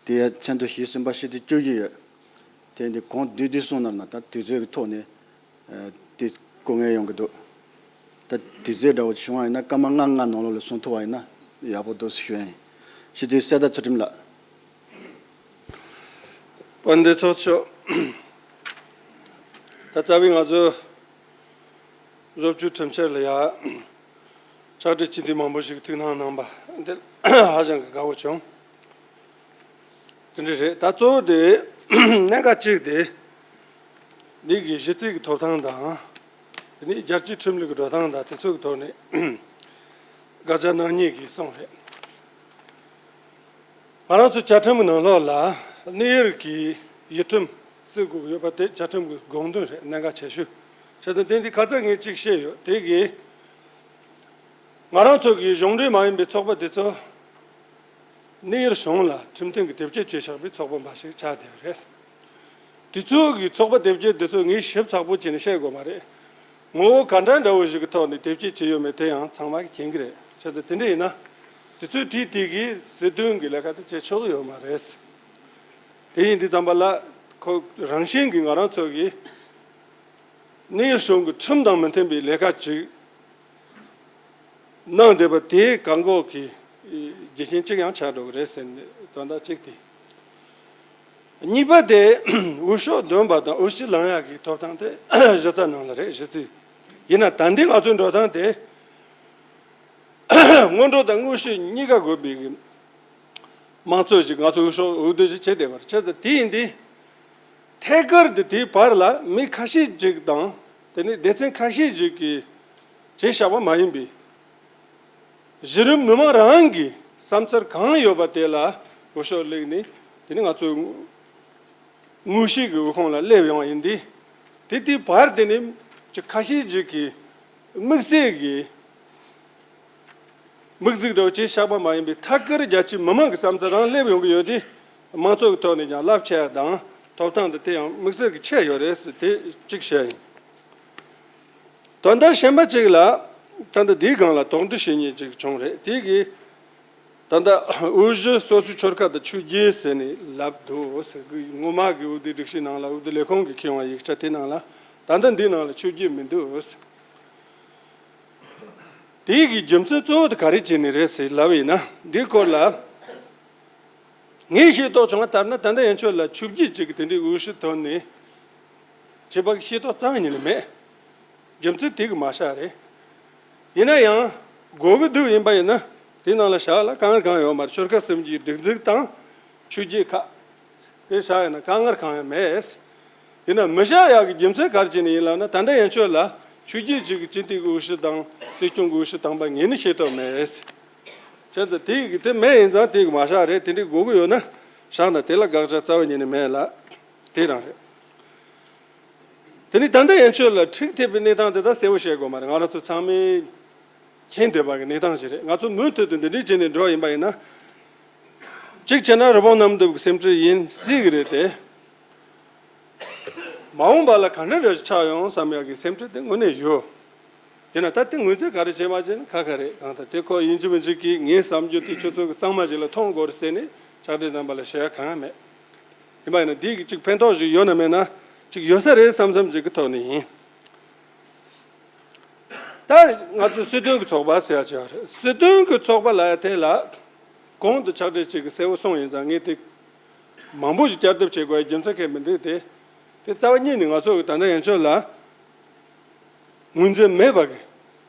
དེ་མཚན་ཐོ་ཞེ་གསུམ་པ་ཞི་བདེ་བཅུ་བཞི་ཡོད། དེ་འདི་གོང་བསྡུས་བསྡུས་གསུངས་ན་ན་ད་དུས་ཚོད་ཀྱི་ཐོག་ནས་དེ་སྐུ་ངལ་ཡོང་གི་འདུག་ད་དུས་ཚོད་འདྲ་བོ་བྱུང་བ་ཡིན་ན་སྐར་མ་ལྔ་ལྔ་ནང་ལོགས་ལ་གསུང་ཐུབ་པ་ཡིན་ན་ཡག་པོ་འདུག་ཞུ་ཡ་ཡིན། ཞི་བདེའི་གསལ་བརྡ་ཚུལ་ཁྲིམས་ལགས། དཔལ་ལྡན་ཚོགས་གཙོ། ད་རྩ་བའི་ང་ཚོ་བཟོ་བཅོས་ཁྲིམས་འཆར་ལ་ཡ་ཕྱག་བྲིས་སྤྱི་འཐུས་མང་པོ་ཞིག་ཐུགས་སྣང་གནང་པ་འདི་ཧ་ཅང་གི་དགའ་བོ་བྱུང་། དེ་འདྲ་རེད། ད་གཙོ་བོ་དེ་གནད་འགག་གཅིག་དེ་འདི་གི་གཞི་རྩའི་གི་ཐོབ་ཐང་དང་དེ་ནི་རྒྱལ་སྤྱིའི་ཁྲིམས་ལུགས་ཀྱི་འགྲོ་སྟངས་དང་དེ་ཚོ་གི་ཐོག་ནས་བཀའ་རྒྱ་གནང་མཁན་གྱི་གསུང་རེད། ང་རང་ཚོ་བཅའ་ཁྲིམས་ནང་ལོགས་ལ་གནས་ཡུལ་གྱི་ཡུལ་ཁྲིམས་བརྩི་དགོས་ཡོད་པ་དེ་བཅའ་ཁྲིམས་ཀྱི་དགོངས་དོན་རེད། གནད་འགག་ཆེ་ཤོས། བྱས་ཙང་དེ་འདི་ཁ་ཚ་ངས་གཅིག་བཤད་ཡོད། དེ་གིས་ང་རང་ཚོ་གི་གཞུང་འབྲེལ་མ་ཡིན་པའི་ཚོགས་པ་དེ་ཚོ་གནས་ཡུལ་གཞུང་ལ་ཁྲིམས་མཐུན་གྱི་དེབ་སྐྱེལ་བྱས་བཞག་པའི་ཚོགས་པ་འབའ་ཞིག་ཆགས་བསྡད་ཡོད་རེད། དེ་ཚོ་གི་ཚོགས་པ་དེབ་སྐྱེལ་དེ་ཚོ་ངས་ཞིབ་ཚགས་པོ་བྱས་ནས་བཤད་དགོས་མ་རེད། ངོ་བོ་ག་འདྲ་འདྲ་བོ་ཞིག་གི་ཐོག་ནས་དེབ་སྐྱེལ་བྱས་ཡོད་མེད་དེ་ཡང་ཚང་མ་གིས་མཁྱེན་གྱི་རེད། བྱས་ཙང་དེ་འདྲ་ཡིན་ན་དེ་ཚོའི་གྲས་དེ་གིས་སྲིད་དོན་གྱི་ལས་ཀ་དེ་བྱེད་ཆོག་གི་ཡོད་མ་རེད། དེ་ཡིན་དུས་ཙམ་པ་ལ་ཁོ་རང་བཞིན་གྱིས་ང་རང་ཚོ་གིས་གནས་ཡུལ་གཞུང་གི་ཁྲིམས་དང་མི་མཐུན་པའི་ལས་ཀ་ཅིག་གནང་བསྡད་པ་དེ་བཀག་འགོག་གི་རྒྱུ་རྐྱེན་གཅིག་ཡང་ཆགས་འགྲོ་གི་རེད་ཟེར་ནས་དོན་དག་གཅིག་དེ། གཉིས་པ་དེ་འོས་ཤོག་འདོན་པ་དང་འོས་གཞི་ལེན་ཡག་གི་ཐོབ་ཐང་དེ་གཞི་རྩ་ནང་ལ་རེད། གཞི་རྩའི། ཡིན་ན་ད་ལྟའི་ང་ཚོའི་འགྲོ་སྟངས་དེ་སྔོན་འགྲོ་དང་དངོས་གཞི་གཉིས་ཀ་དགོས་པའི་གི་དམངས་གཙོ་ཞིག་ང་ཚོ་འོས་ཤོག་འོས་བསྡུ་ཞིག་བྱས་བསྡད་པ་རེད། བྱས་ཙང་དེ་ཡིན་དུས་ཐད་ཀར་དུ་དེའི་བར་ལ་མི་ཁ་ཤས་ཅིག་དང་དེ་ནས་སྡེ་ཚན་ཁ་ཤས་ཅིག་གིས་བྱས་བཞག་པ་མ་ཡིན་པའི་གཞི་རིམ་མི་མང་རང་གི་བསམ་ཚུལ་གང་ཡོད་པ་དེ་ལ་འོས་ཤོག་སླེབས་ནས་དེ་ནི་ང་ཚོའི་དངོས་གཞི་གི་འོས་ཁོངས་ལ་སླེབས་ཡོང་བ་ཡིན་དུས། དེ་དེའི་བར་དེ་ནི་ཅིག་ཁ་ཤས་ཅིག་གིས་དམིགས་བསལ་གྱི་ དམིགས་འཛུགས་འདྲ་བོ་ཅིག་བཞག་པ་མ་ཡིན་པའི་ཐད་ཀར་རྒྱ་ཆེའི་མི་མང་གི་བསམ་ཚུལ་རང་སླེབས་ཡོང་གི་ཡོད་དེ། དམངས་གཙོ་གི་ཐོག་ནས་ཀྱང་རླབས་ཆེ་ཡ་དང་ཐོབ་ཐང་དེ་དེ་ཡང་དམིགས་བསལ་གྱི་ཆེ་ཡོད་རེད་ཟེར་དེ་གཅིག་བཤད་ཡིན། དོན་དག་གཞན་པ་ཅིག་ལ། ད་ལྟ་འདིའི་སྒང་ལ་དོགས་འདྲི་བྱེད་མཁན་ཅིག་བྱུང་རེད། དེ་གིས་ད་ལྟ་དབུས་གཞི་སོ་སོའི་ཆོལ་ཁ་དང་ཆོས་བརྒྱུད་ཟེར་ནས་ལབ་འདུག་ཟེར་གི། སྔོན་མ་གི་འོས་བསྡུའི་སྒྲིག་གཞི་ནང་ལ། འོས་བསྡུ་ལས་ཁུངས་ཀྱིས་འཁྱེར་ཡོང་བའི་ཡིག་ཆ་དེ་ནང་ལ། ད་ལྟ་འདིའི་ནང་ལ་ཆོས་བརྒྱུད་མི་འདུག་ཟེར། དེ་གི་རྒྱུ་མཚན་གཙོ་བོ་དེ་ག་རེ་བྱས་ནས་རེད་ཟེར་ལབ་ཡིན་ན། འདིའི་སྐོར་ལ་ངས་ཤེས་རྟོགས་བྱུང་བ་ལྟར་ན། ད་ལྟ་ཡན་ཆོད་ལ་ཆོས་བརྒྱུད་ཅིག་གི་དེ་འདྲའི་འོས་གཞི་ཐོན་ནས་བྱས་པ་གི་ཤེས་རྟོགས་རྩ་བ་ཉིད་ནས་མེད། རྒྱུ་མཚན་དེ་གི་མ་བཞག་རེད། ཡིན་ན་ཡང་དགོས་ཀྱི་འདུག་ཡིན་པ་ཡིན་ན། དེ་ནང་ལ་བཞག་ལ་དཀའ་ངལ་གང་ཡོད་མ་རེད། ཆོལ་ཁ་གསུམ་གྱི་སྒྲིག་འཛུགས་དང་ཆོས་བརྒྱུད་ཁག་དེ་བཞག་ཡིན་ན་དཀའ་ངལ་གང་ཡང་མེད། ཡིན་ན་མི་བཞག་ཡག་གི་རྒྱུ་མཚན་ག་རེ་བྱས་ནས་ཡིན་ལབ་ན། ད་ལྟ་ཡན་ཆོད་ལ་ཆོས་བརྒྱུད་ཅིག་གི་སྤྱི་འཐུས་ཀྱི་འོས་གཞི་དང་སྲིད་སྐྱོང་གི་འོས་གཞི་བཏང་པ་ངས་ནི་ཤེས་རྟོགས་མེད། བྱས་ཙང་དེ་གི་དེ་མེད་ཡིན་ཙང་དེ་གི་མ་བཞག་རེད། དེ་འདྲའི་དགོས་ཀྱི་ཡོད་ན་བཞག་ན་དེ་ལ་དགག་བྱ་རྩ་བ་ཉིད་ནས་མེད་ལ། དེ་རང་རེད། དེ་ནི་ད་ལྟ་ཡན་ཆོད་ལ་འཁྲུག་ཐེབས་པའི་གནས་སྟངས་དེ་དག་གསལ་བོ་བཤད་དགོས་མ་རེད། ང་རང་ཚོ་ཚང་མས་མཁྱེན་བསྡད་པ་གི་གནས་སྟངས་ཤིག་རེད། ང་ཚོ་མུ་མཐུད་དུ་འདི་འདྲའི་བྱས་ནས་འགྲོ་བ་ཡིན་པ་ཡིན་ན། གཅིག་བྱས་ན་རི་བོང་གནམ་རྡིབ་ཀྱི་སེམས་ཁྲལ་ཡིན་སྲིད་གི་རེད་དེ། མ་འོངས་པ་ལ་ག་འདྲ་འདྲ་ཞིག་ཆགས་ཡོང་བསམ་ཡག་གི་སེམས་ཁྲལ་དེ་དངོས་གནས་ཡོད། ཡིན་ན་ད་དེ་ངོས་འཛིན་ག་རེ་བྱེད་མ་བྱེད་ན་ཁ་ཁ་རེད། གང་ལྟར་དེ་ཁོ་ཡིན་གཅིག་མིན་གཅིག་གིས་ངའི་བསམ་རྒྱུ་དེ་ཁྱོད་ཚོ་གི་གཙང་མ་ཞིག་ལ་མཐོང་དགོས་རེད་ཟེར་ནས་ཕྱག་སྦྲེལ་རྣམ་པ་ལ་བཤད་ཡ་གང་ཡང་མེད། ཡིན་པ་ཡིན་ན་འདི་གི་གཅིག་ཕན་ཐོགས་ཤིག་ཡོད་ན་མེད་ན་གཅིག་ཡོད་ས་རེད་བསམ་བསམ་ཅིག་གི་ཐོག་ནས་ཡིན། ད་ང་ཚོ་སྲིད་དོན་གྱི་ཚོགས་པ་ཟེར་ཡ་ཅིག་ཡོད་རེད། སྲིད་དོན་གྱི་ཚོགས་པ་ལབ་ཡ་དེ་ལ་གོང་དུ་ཕྱག་སྦྲེལ་ཅིག་གིས་གསལ་བོ་གསུངས་ཡིན་ཙང་། ངས་དེ་མང་པོ་ཞིག་བསྐྱར་ཟློས་བྱེད་དགོས་ཡ་རྒྱུ་མཚན་གང་ཡང་མི་འདུག་སྟེ། དེ་རྩ་བ་ཉིད་ནས་ང་ཚོ་གི་ད་ལྟ་ཡན་ཆོད་ལ་ངོས་འཛིན་མེད་པ་གི་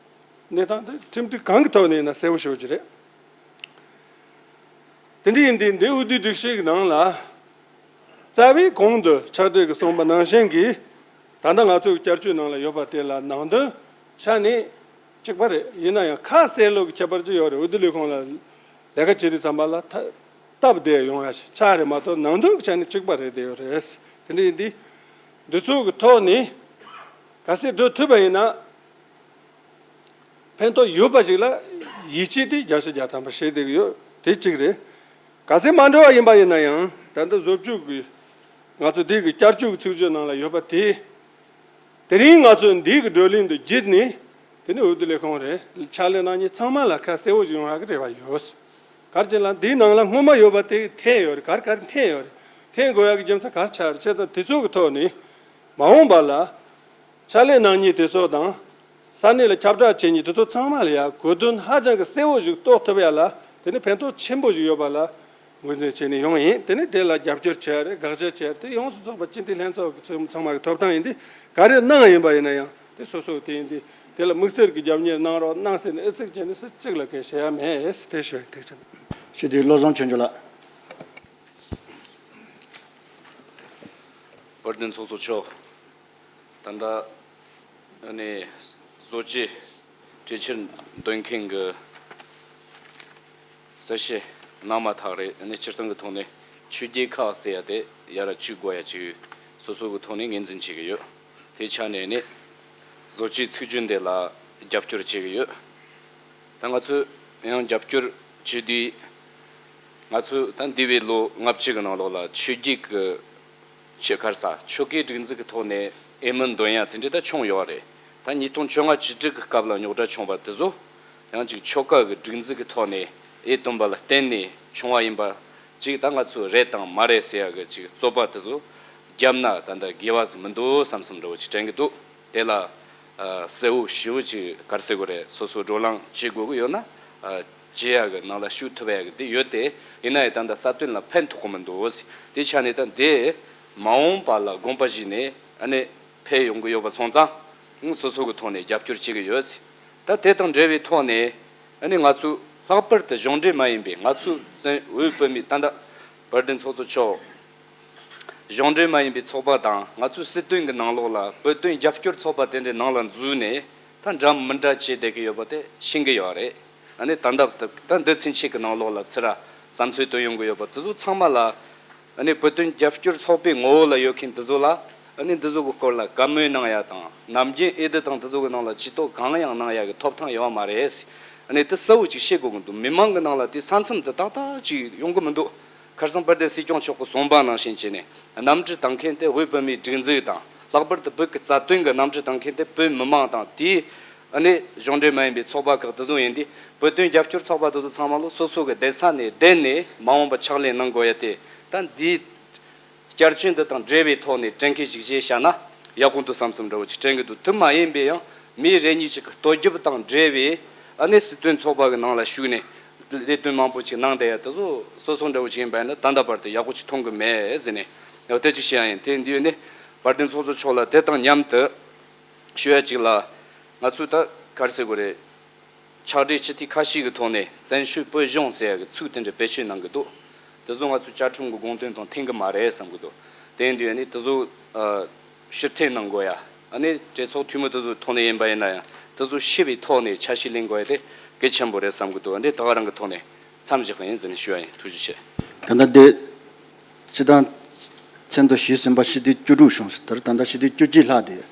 གནས་སྟངས་དེ་ཁྲིམས་སྒྲིག་གང་གི་ཐོག་ནས་ཡིན་ན་གསལ་བོ་ཞེ་པོ་ཅིག་རེད། དེ་འདྲ་ཡིན་དུས་འདི་འོས་བསྡུའི་སྒྲིག་གཞི་གི་ནང་ལ་རྩ་བའི་གོང་དུ་ཕྱག་སྦྲེལ་གྱིས་གསུངས་པ་ནང་བཞིན་གྱི། ད་ལྟ་ང་ཚོའི་བསྐྱར་བཅོས་ནང་ལ་ཡོད་པ་དེ་ལ་ནང་དོན་ཆ་ནས་གཅིག་པ་རེད། ཡིན་ན་ཡང་ཁ་གསལ་ལོག་གི་ཁྱད་པར་ཅིག་ཡོད་རེད། འོས་བསྡུ་ལས་ཁུངས་ལ་ལས་ཀ་བྱེད་དུས་ཙམ་པ་ལ་ཐ་སྟབས་བདེ་ཡོང་ཡ་ཞིག་ཆགས་རེད་མ་གཏོགས། ནང་དོན་གྱི་ཆ་ནས་གཅིག་པ་རེད་བསྡད་ཡོད་རེད། དེ་འདྲ་ཡིན་དུས་འདི་ཚོ་གི་ཐོག་ནས་གལ་སྲིད་འགྲོ་ཐུབ་པ་ཡིན་ན། ཕན་ཐོགས་ཡོད་པ་ཞིག་ལ་ཡིད་ཆེས་དེ་བརྒྱ་ཆ་བརྒྱ་ཐམ་པ་བྱེད་བསྡད་ཀྱི་ཡོད། དེ་གཅིག་རེད། གལ་སྲིད་མ་འགྲོ་བ་ཡིན་པ་ཡིན་ན་ཡང་། ད་ལྟ་བཟོ་བཅོས་ཀྱི་ང་ཚོ་འདི་གི་བསྐྱར་བཅོས་ཀྱི་ཚིག་བརྗོད་ནང་ལ་ཡོད་པ་དེ། དེ་རིང་ང་ཚོ་འདི་གི་བགྲོ་གླེང་དུ་བརྒྱུད་ནས། དེ་ནི་འོས་བསྡུ་ལས་ཁུངས་རེད། ཕྱག་ལས་གནང་མཁན་ཚང་མ་ལ་ཁ་གསལ་བོ་ཞིག་ཡོང་ཡག་གི་རེ་བ་ཡོད། ག་རེ་བྱས་ན་འདིའི་ནང་ལ་སྔོན་མ་ཡོད་པ་དེ་འཐེན་ཡོད་རེད། ག་རེ་ག་རེ་འཐེན་ཡོད་རེད། འཐེན་དགོས་ཡག་གི་རྒྱུ་མཚན་ག་རེ་ཆགས་རེད། བྱས་ཙང་དེ་ཚོ་གི་ཐོག་ནས་མ་འོངས་པ་ལ་ཕྱག་ལས་གནང་མཁན་དེ་ཚོ་དང་། ས་གནས་ལ་ཁྱབ་བསྒྲགས་བྱེད་མཁན་དེ་ཚོ་ཚང་མ་ལ་ཡང་གོ་དོན་ཧ་ཅང་གི་གསལ་བོ་ཞིག་རྟོགས་ཐུབ་ཡ་ལ། དེ་ནི་ཕན་ཐོགས་ཆེན་པོ་ཞིག་ཡོད་པ་ལ་ངོས་འཛིན་བྱས་ནས་ཡོང་ཡིན། དེ་ནི་དེ་ལ་རྒྱབ་སྐྱོར་བྱས་རེད། དགག་བྱ་བྱས་རེད། དེ་ཡོངས་སུ་རྫོགས་པ་སྤྱི་འཐུས་ལྷན་ཚོགས་ཀྱི་ཚོགས་མི་ཚང་མ་གི་ཐོབ་ཐང་ཡིན་དུས། ག་རེ་གནང་ཡིན་པ་ཡིན་ན་ཡང་དེ་སོ་སོ་དེ་ཡིན་དུས། དེ་ལ་དམིགས་བསལ་གྱི་རྒྱབ་གཉེར་གནང་རོགས་གནང་ཟེར་ནས་ཨེ་ཚིག་བྱས་ནས་སུ་གཅིག་ལ་གང་བཤད་ཡ་མེད། དེ་ཞུ་ཡིན། ཐུགས་རྗེ་ཆེ། ཞུ་དེ་བློ་བཟང་ཆོས་འབྱོར་ལགས། བོད་བདེན་ཚོགས་གཙོ་མཆོག་ད་ལྟ་ཨ་ནི་བཟོ་བཅོས་གྲོས་ཆོད་འདོན་མཁན་གྱི་གསལ་བཤད་གནང་མ་ཐག་རེད། ཨ་ནི་སྤྱིར་བཏང་གི་ཐོག་ནས་ཆོས་བརྒྱུད་ཁག་ཟེར་ཡ་དེ་ཡར་བཅུག་དགོས་ཡ་ཅིག་སོ་སོ་གི་ཐོག་ནས་ངོས་འཛིན་བྱེད་ཀྱི་ཡོད། དེ་ཆ་ནས་ནི་བཟོ་བཅོས་ཚིག་བརྗོད་འདི་ལ་རྒྱབ་སྐྱོར་བྱེད་ཀྱི་ཡོད། ད་ང་ཚོས་ཡང་རྒྱབ་སྐྱོར་བྱེད་དུས། ང་ཚོས་ད་འདས་པའི་ལོ་ལྔ་བཅུ་གི་ནང་ལོགས་ལ་ཆོས་བརྒྱུད་ཀྱི་ཆེ་ཁར་ས་ཆོལ་ཁའི་སྒྲིག་འཛུགས་ཀྱི་ཐོག་ནས་འོས་མི་འདོན་ཡ་དེ་འདྲ་ད་བྱུང་ཡོད་རེད། ད་ཉིས་སྟོང་བཅོ་ལྔ་བཅུ་དྲུག་གི་སྐབས་ལ་རྙོག་དྲ་བྱུང་བ་དེ་ཚོ་ཡང་ཅིག་ཆོལ་ཁ་གི་སྒྲིག་འཛུགས་ཀྱི་ཐོག་ནས་འོས་བཏོན་པ་ལ་བརྟེན་ནས་བྱུང་བ་ཡིན་པ་ཅིག་ད་ང་ཚོས་རེད་དང་མ་རེད་ཟེར་ཡ་གི་ཅིག་རྩོད་པ་དེ་ཚོ་བརྒྱབ་ན་ད་ལྟ་དགེ་བ་ཟིག་མི་འདུག་བསམ་བསམ་འདྲ་བོ་ཅིག་དྲན་གྱི་འདུག་དེ་ལ་ཨ་གསལ་བོ་ཞེ་པོ་ཅིག་ག་རེ་ཟེར་དགོས་རེད། སོ་སོ་བགྲོ་གླེང་བྱེད་དགོས་ཀྱི་ཡོད་ན་ཨ་བྱེད་ཡ་གི་ནང་ལ་ཞུགས་ཐུབ་ཡ་གི་དེ་ཡོད་དེ། ཡིན་ན་ཡང་ད་ལྟ་རྩ་དོན་ལ་ཕན་ཐོགས་ཀྱི་མི་འདུག་ཟེར། དེ་ཆ་ནས་ད་འདི་མ་འོངས་པ་ལ་དགོངས་པ་བཞེས་ནས་ཨ་ནི་ཕེབས་ཡོང་གི་ཡོད་པ་སོང་ཙང་། སོ་སོ་གི་ཐོག་ནས་རྒྱབ་སྐྱོར་བྱེད་ཀྱི་ཡོད་ཟེར། ད་དེ་དང་འབྲེལ་བའི་ཐོག་ནས་ཨ་ནི་ང་ཚོས་ལྷག་པར་དུ་གཞུང་འབྲེལ་མ་ཡིན་པའི་ང་ཚོའི་བཙན་བོད་བོད་མི་ད་ལྟ་བོད་བདེན་ཚོགས་གཙོ་མཆོག་གཞུང་འབྲེལ་མ་ཡིན་པའི་ཚོགས་པ་དང་ང་ཚོའི་སྲིད་དོན་གྱི་ནང་ལོགས་ལ་བོད་དོན་རྒྱབ་སྐྱོར་ཚོགས་པ་དེ་འདྲའི་ནང་ལ་འཛུལ་ནས་ད་འདྲ་མི་འདྲ་བྱས་བསྡད་ཀྱི་ཡོད་པ་དེ་ཤེས་ཀྱི་ཡོད་རེད། ཨ་ནི་ད་ལྟ་ད་འདི་ཚུན་ཆད་ཀྱི་ནང་ལོགས་ལ་ཚུར་བསམ་ཚུལ་བཏོན་ཡོང་གི་ཡོད་པ་དེ་ཚོ་ཚང་མ་ལ་ཨ་ནི་བོད་དོན་རྒྱབ་སྐྱོར་ཚོགས་པའི་ངོ་བོ་ལ་ཡོད་མཁན་དེ་ཚོ་ལ་ཨ་ནི་འདི་ཚོ་གི་སྐོར་ལ་བཀའ་མོལ་གནང་ཡ་དང་། ནམ་རྒྱུན་འོས་བསྡུ་དང་དེ་ཚོ་གི་ནང་ལ་ཇུས་གཏོགས་གང་ཡང་གནང་ཡ་གི་ཐོབ་ཐང་ཡོད་མ་རེད། ཨ་ནི་དེ་གསལ་བོ་ཅིག་བཤད་དགོས་ཀྱི་འདུག་མི་མང་གི་ནང་ལ་དེ་ས་མཚམས་དེ་ཏག་ཏག་ཅིག་ཡོང་གི་མི་འདུག་ཁར་སང་དཔལ་ལྡན་སྲིད་སྐྱོང་མཆོག་གིས་གསུངས་པ་ནང་བཞིན་བྱས་ནས་གནམ་གྲུ་བཏང་མཁན་དེ་དབུས་བོད་མིའི་སྒྲིག་འཛུགས་དང་། ལྷག་པར་དུ་བོད་ཀྱི་རྩ་དོན་གྱི་གནམ་གྲུ་བཏང་མཁན་དེ་བོད་མི་མང་དང་། དེའི་ཨ་ནི་གཞུང་འབྲེལ་མ་ཡིན་པའི་ཚོགས་པ་ཁག་དེ་ཚོ་ཡིན་དུས། བོད་དོན་རྒྱབ་སྐྱོར་ཚོགས་པ་དེ་ཚོ་ཚང་མ་ལོ་སོ་སོ་གི་སྡོད་ས་ནས་བསྡད་ནས་མ་འོངས་པ་ཕྱག་ལས་གནང་དགོས་ཡ་དེ། ད་འདིའི་བསྐྱར་བཅོས་འདི་དང་འབྲེལ་བའི་ཐོག་ནས་དྲན་སྐུལ་ཞིག་བྱས་བཞག་ན་ཡག་པོ་འདུག་བསམ་བསམ་འདྲ་བོ་ཅིག་དྲན་གྱི་འདུག་དེ་མ་ཡིན་པའི་ཡང་མི་རེ་གཉིས་ཅིག་གི་ལྟོ་རྒྱབ་དང་འབྲེལ་བའི་ཨ་ནི་སྲིད་དོན་ཚོགས་པ་གི་ནང་ལ་ཞུགས་ནས་ལས་དོན་མང་པོ་ཅིག་གནང་བསྡད་ཡ་དེ་ཚོ་སོ་སོ་འདྲ་བོ་ཅིག་ཡིན་པ་ཡིན་ན་ད་ལྟ་བར་དུ་ཡག་པོ་ཅིག་མཐོང་གི་མེད་ཟེར་ནས་ཡང་དེ་ཅིག་བཤད་ཡ་ཡིན། དེ་འདི་ཡོད་ནི་དཔལ་ལྡན་ཚོགས་གཙོ་མཆོག་ལ་དེ་དང་མཉམ་དུ་ཞུ་ཡ་ཅིག་ལ། ང་ཚོས་ད་ག་རེ་ཟེར་དགོས་རེད། ཕྱག་སྦྲེལ་སྤྱི་འཐུས་ཁ་ཤས་ཀྱི་ཐོག་ནས་བཙན་བྱོལ་བོད་གཞུང་ཟེར་ཡ་གི་ཚིག་དེ་འདྲ་བེད་སྤྱོད་གནང་གི་འདུག་དེ་ཚོ་ང་ཚོའི་བཅའ་ཁྲིམས་ཀྱི་དགོངས་དོན་དང་མཐུན་གྱི་མ་རེད་བསམ་གྱི་འདུག་དེ་ཡིན་དུས་ཨ་ནི་དེ་ཚོ་ཨ་ཕྱིར་འཐེན་གནང་དགོས་ཡ། ཨ་ནི་གྲོས་ཚོགས་འཐུས་མི་དེ་ཚོའི་ཐོག་ནས་ཡིན་པ་ཡིན་ན་ཡང་དེ་ཚོ་ཤེས་པའི་ཐོག་ནས་ཆ་ཤས་ལེན་དགོས་ཡ་དེ་གལ་ཆེན་པོ་རེད་བསམ་གྱི་འདུག་ཨ་ནི་ད་ག་རང་གི་ཐོག་ནས་མཚམས་བཞག་གི་ཡིན་ཟེར་ནས་ཞུ་ཡ་ཡིན། ཐུགས་རྗེ་ཆེ། ད་ལྟ་དེ། སྤྱི་བཏང་། མཚན་ཐོ་ཞུས་ཟིན་པ་སྤྱི་འཐུས་བཅུ་དྲུག་བྱུང་ཟེར། ད་ལྟ་སྤྱི་འཐུས་བཅུ་གཅིག་ལྷག་དེ།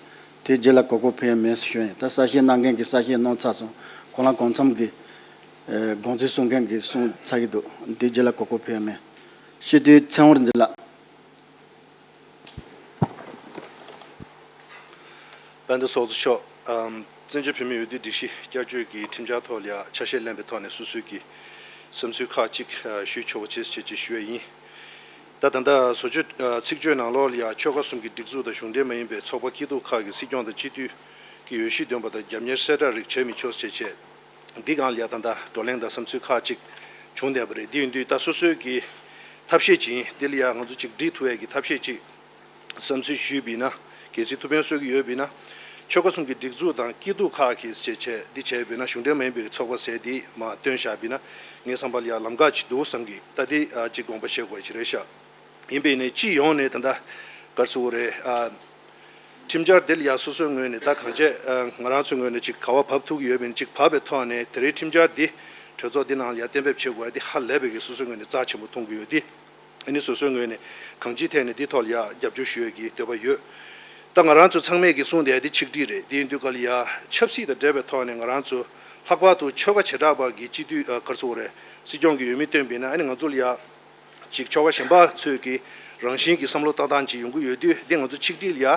དེ་རྗེས་ལ་གོ་སྐབས་ཕུལ་ཡ་མེད་ཟེར་ཞུ་ཡ་ཡིན། ད་གསལ་བཤད་གནང་མཁན་གྱིས་གསལ་བཤད་གནང་ཚར་སོང་། ཁོ་རང་གང་འཚམ་གྱིས། ཨེ། དགོངས་ཚུལ་གསུང་མཁན་གྱིས་གསུང་ཚར་གྱི་འདུག་དེ་རྗེས་ལ་གོ་སྐབས་ཕུལ་ཡ་མེད། སྤྱི་འཐུས་ཚེ་དབང་རིག་འཛིན་ལགས། དཔལ་ལྡན་ཚོགས་གཙོ་མཆོག་ཨམ། བཙན་བྱོལ་བོད་མིའི་འོས་བསྡུ་སྒྲིག་གཞི་བསྐྱར་བཅོས་ཀྱི་ཁྲིམས་འཆར་ཐོག་ལ་ཡ་ཆ་ཤས་ལེན་པའི་ཐོག་ནས་སོ་སོའི་གི་བསམ་ཚུལ་ཁག་ཅིག་ཨ། ཞུ་ཆོག་པ་བྱེད་ཅེས་ཅེས་ཞུ་ཡ་ཡིན། ད་ད་ལྟ་བཟོ་བཅོས་ཨ། ཚིག་བརྗོད་ནང་ལོགས་ལ་ཡ་ཆོལ་ཁ་གསུམ་གྱི་སྒྲིག་འཛུགས་དང་གཞུང་འབྲེལ་མ་ཡིན་པའི་ཚོགས་པ་སྐྱིད་སྡུག་ཁག་གི་སྲིད་སྐྱོང་དང་སྤྱི་འཐུས་ཀྱི་འོས་གཞི་འདོན་པ་དང་རྒྱབ་གཉེར་གསལ་བསྒྲགས་རིགས་བྱེད་མི་ཆོག་ཅེས་བྱས། འདི་སྒང་ལ་ཡ་ད་ལྟ་བགྲོ་གླེང་དང་བསམ་ཚུལ་ཁག་ཅིག་བྱུང་བསྡད་པ་རེད། འདི་ཡིན་དུས་ད་སོ་སོའི་གི་ཐབས་ཤེས་ཅིག་ཡིན། འདི་ལ་ཡ་ང་ཚོ་ཅིག་འགྲིག་ཐུབ་ཡས་ཀྱི་ཐབས་ཤེས་ཅིག་བསམ་ཚུལ་ཞུས་པ་ཡིན་ན། གལ་སྲིད་ཐུགས་ཕན་གསོས་ཀྱི་ཡོད་པ་ཡིན་ན། ཆོལ་ཁ་གསུམ་གྱི་སྒྲིག་འཛུགས་དང་སྐྱིད་སྡུག་ཁག་གིས་བྱས་བྱས་འདི་བྱས་པ་ཡིན་ན་གཞུང་འབྲེལ་མ་ཡིན་པའི་ཚོགས་པ་ཟེར་འདི་མར་བཏོན་བཞག་པ་ཡིན་ན། ངའི་བསམ་པ་ལ་ཡ་ལམ་ཁ་ཅིག་འདུག་བསམ་གི། ད་འདི་ཨ། ཅིག་དགོངས་པ་བཞེས་དགོས་ཅིག་རེད་ཤག་ཡིན་པས་ནས་སྤྱི་ཡོངས་ནས་ད་ལྟ་ག་རེ་ཟེར་དགོས་རེད། ཨ། ཁྲིམས་འཆར་འདི་ལ་ཡ་སོ་སོའི་ངོས་ནས་ད་གང་བྱས་ཨ། ང་རང་ཚོའི་ངོས་ནས་ཅིག་ག་པར་བབས་ཐུབ་ཀྱི་ཡོད་པ་ཡིན་ན་ཅིག་བབས་པའི་ཐོག་ནས་དེ་རིང་ཁྲིམས་འཆར་འདི་གྲོས་ཚོགས་འདི་ནང་ལ་ཡ་གཏན་འབེབས་བྱེད་དགོས་ཡ་འདི་ཧ་ལས་པའི་གི་སོ་སོའི་ངོས་ནས་རྩ་ཆེན་པོ་མཐོང་གི་ཡོད་དེ། ཨ་ནི་སོ་སོའི་ངོས་ནས་གང་ཅིའི་ཐད་ནས་འདི་ཐོག་ལ་ཡ་རྒྱབ་སྐྱོར་ཞུ་ཡས་ཀྱི་འདོད་པ་ཡོད། ད་ང་རང་ཚོ་ཚང་མས་ཀྱི་གསུངས་བསྡད་ཡ་འདི་ཆིག་སྒྲིལ་རེད། འདི་ཡིན་དུས་ག་ལ་ཡ་ཆབ་སྲིད་དང་འབྲེལ་བའི་ཐོག་ནས་ང་རང་ཚོ་ལྷག་པར་དུ་ཆོལ་ཁ་བྱེ་བྲག་པ་གི་སྤྱི་འཐུས་ཨ། ག་རེ་ཟེར་དགོས་རེད། སྲིད་སྐྱོང་གི་འོས་མི་བཏོན་པ་ཡིན་ན་ཨ་ནི་ང་ཚོ་ལ་ཡ་ཅིག་ཆོལ་ཁ་གཞན་པ་ཚོས་ཀྱི་རང་བཞིན་གྱི་བསམ་བློ་བཏང་སྟངས་ཅིག་ཡོང་གི་ཡོད་དུས་འདི་ང་ཚོ་ཆིག་སྒྲིལ་ལ་ཡ་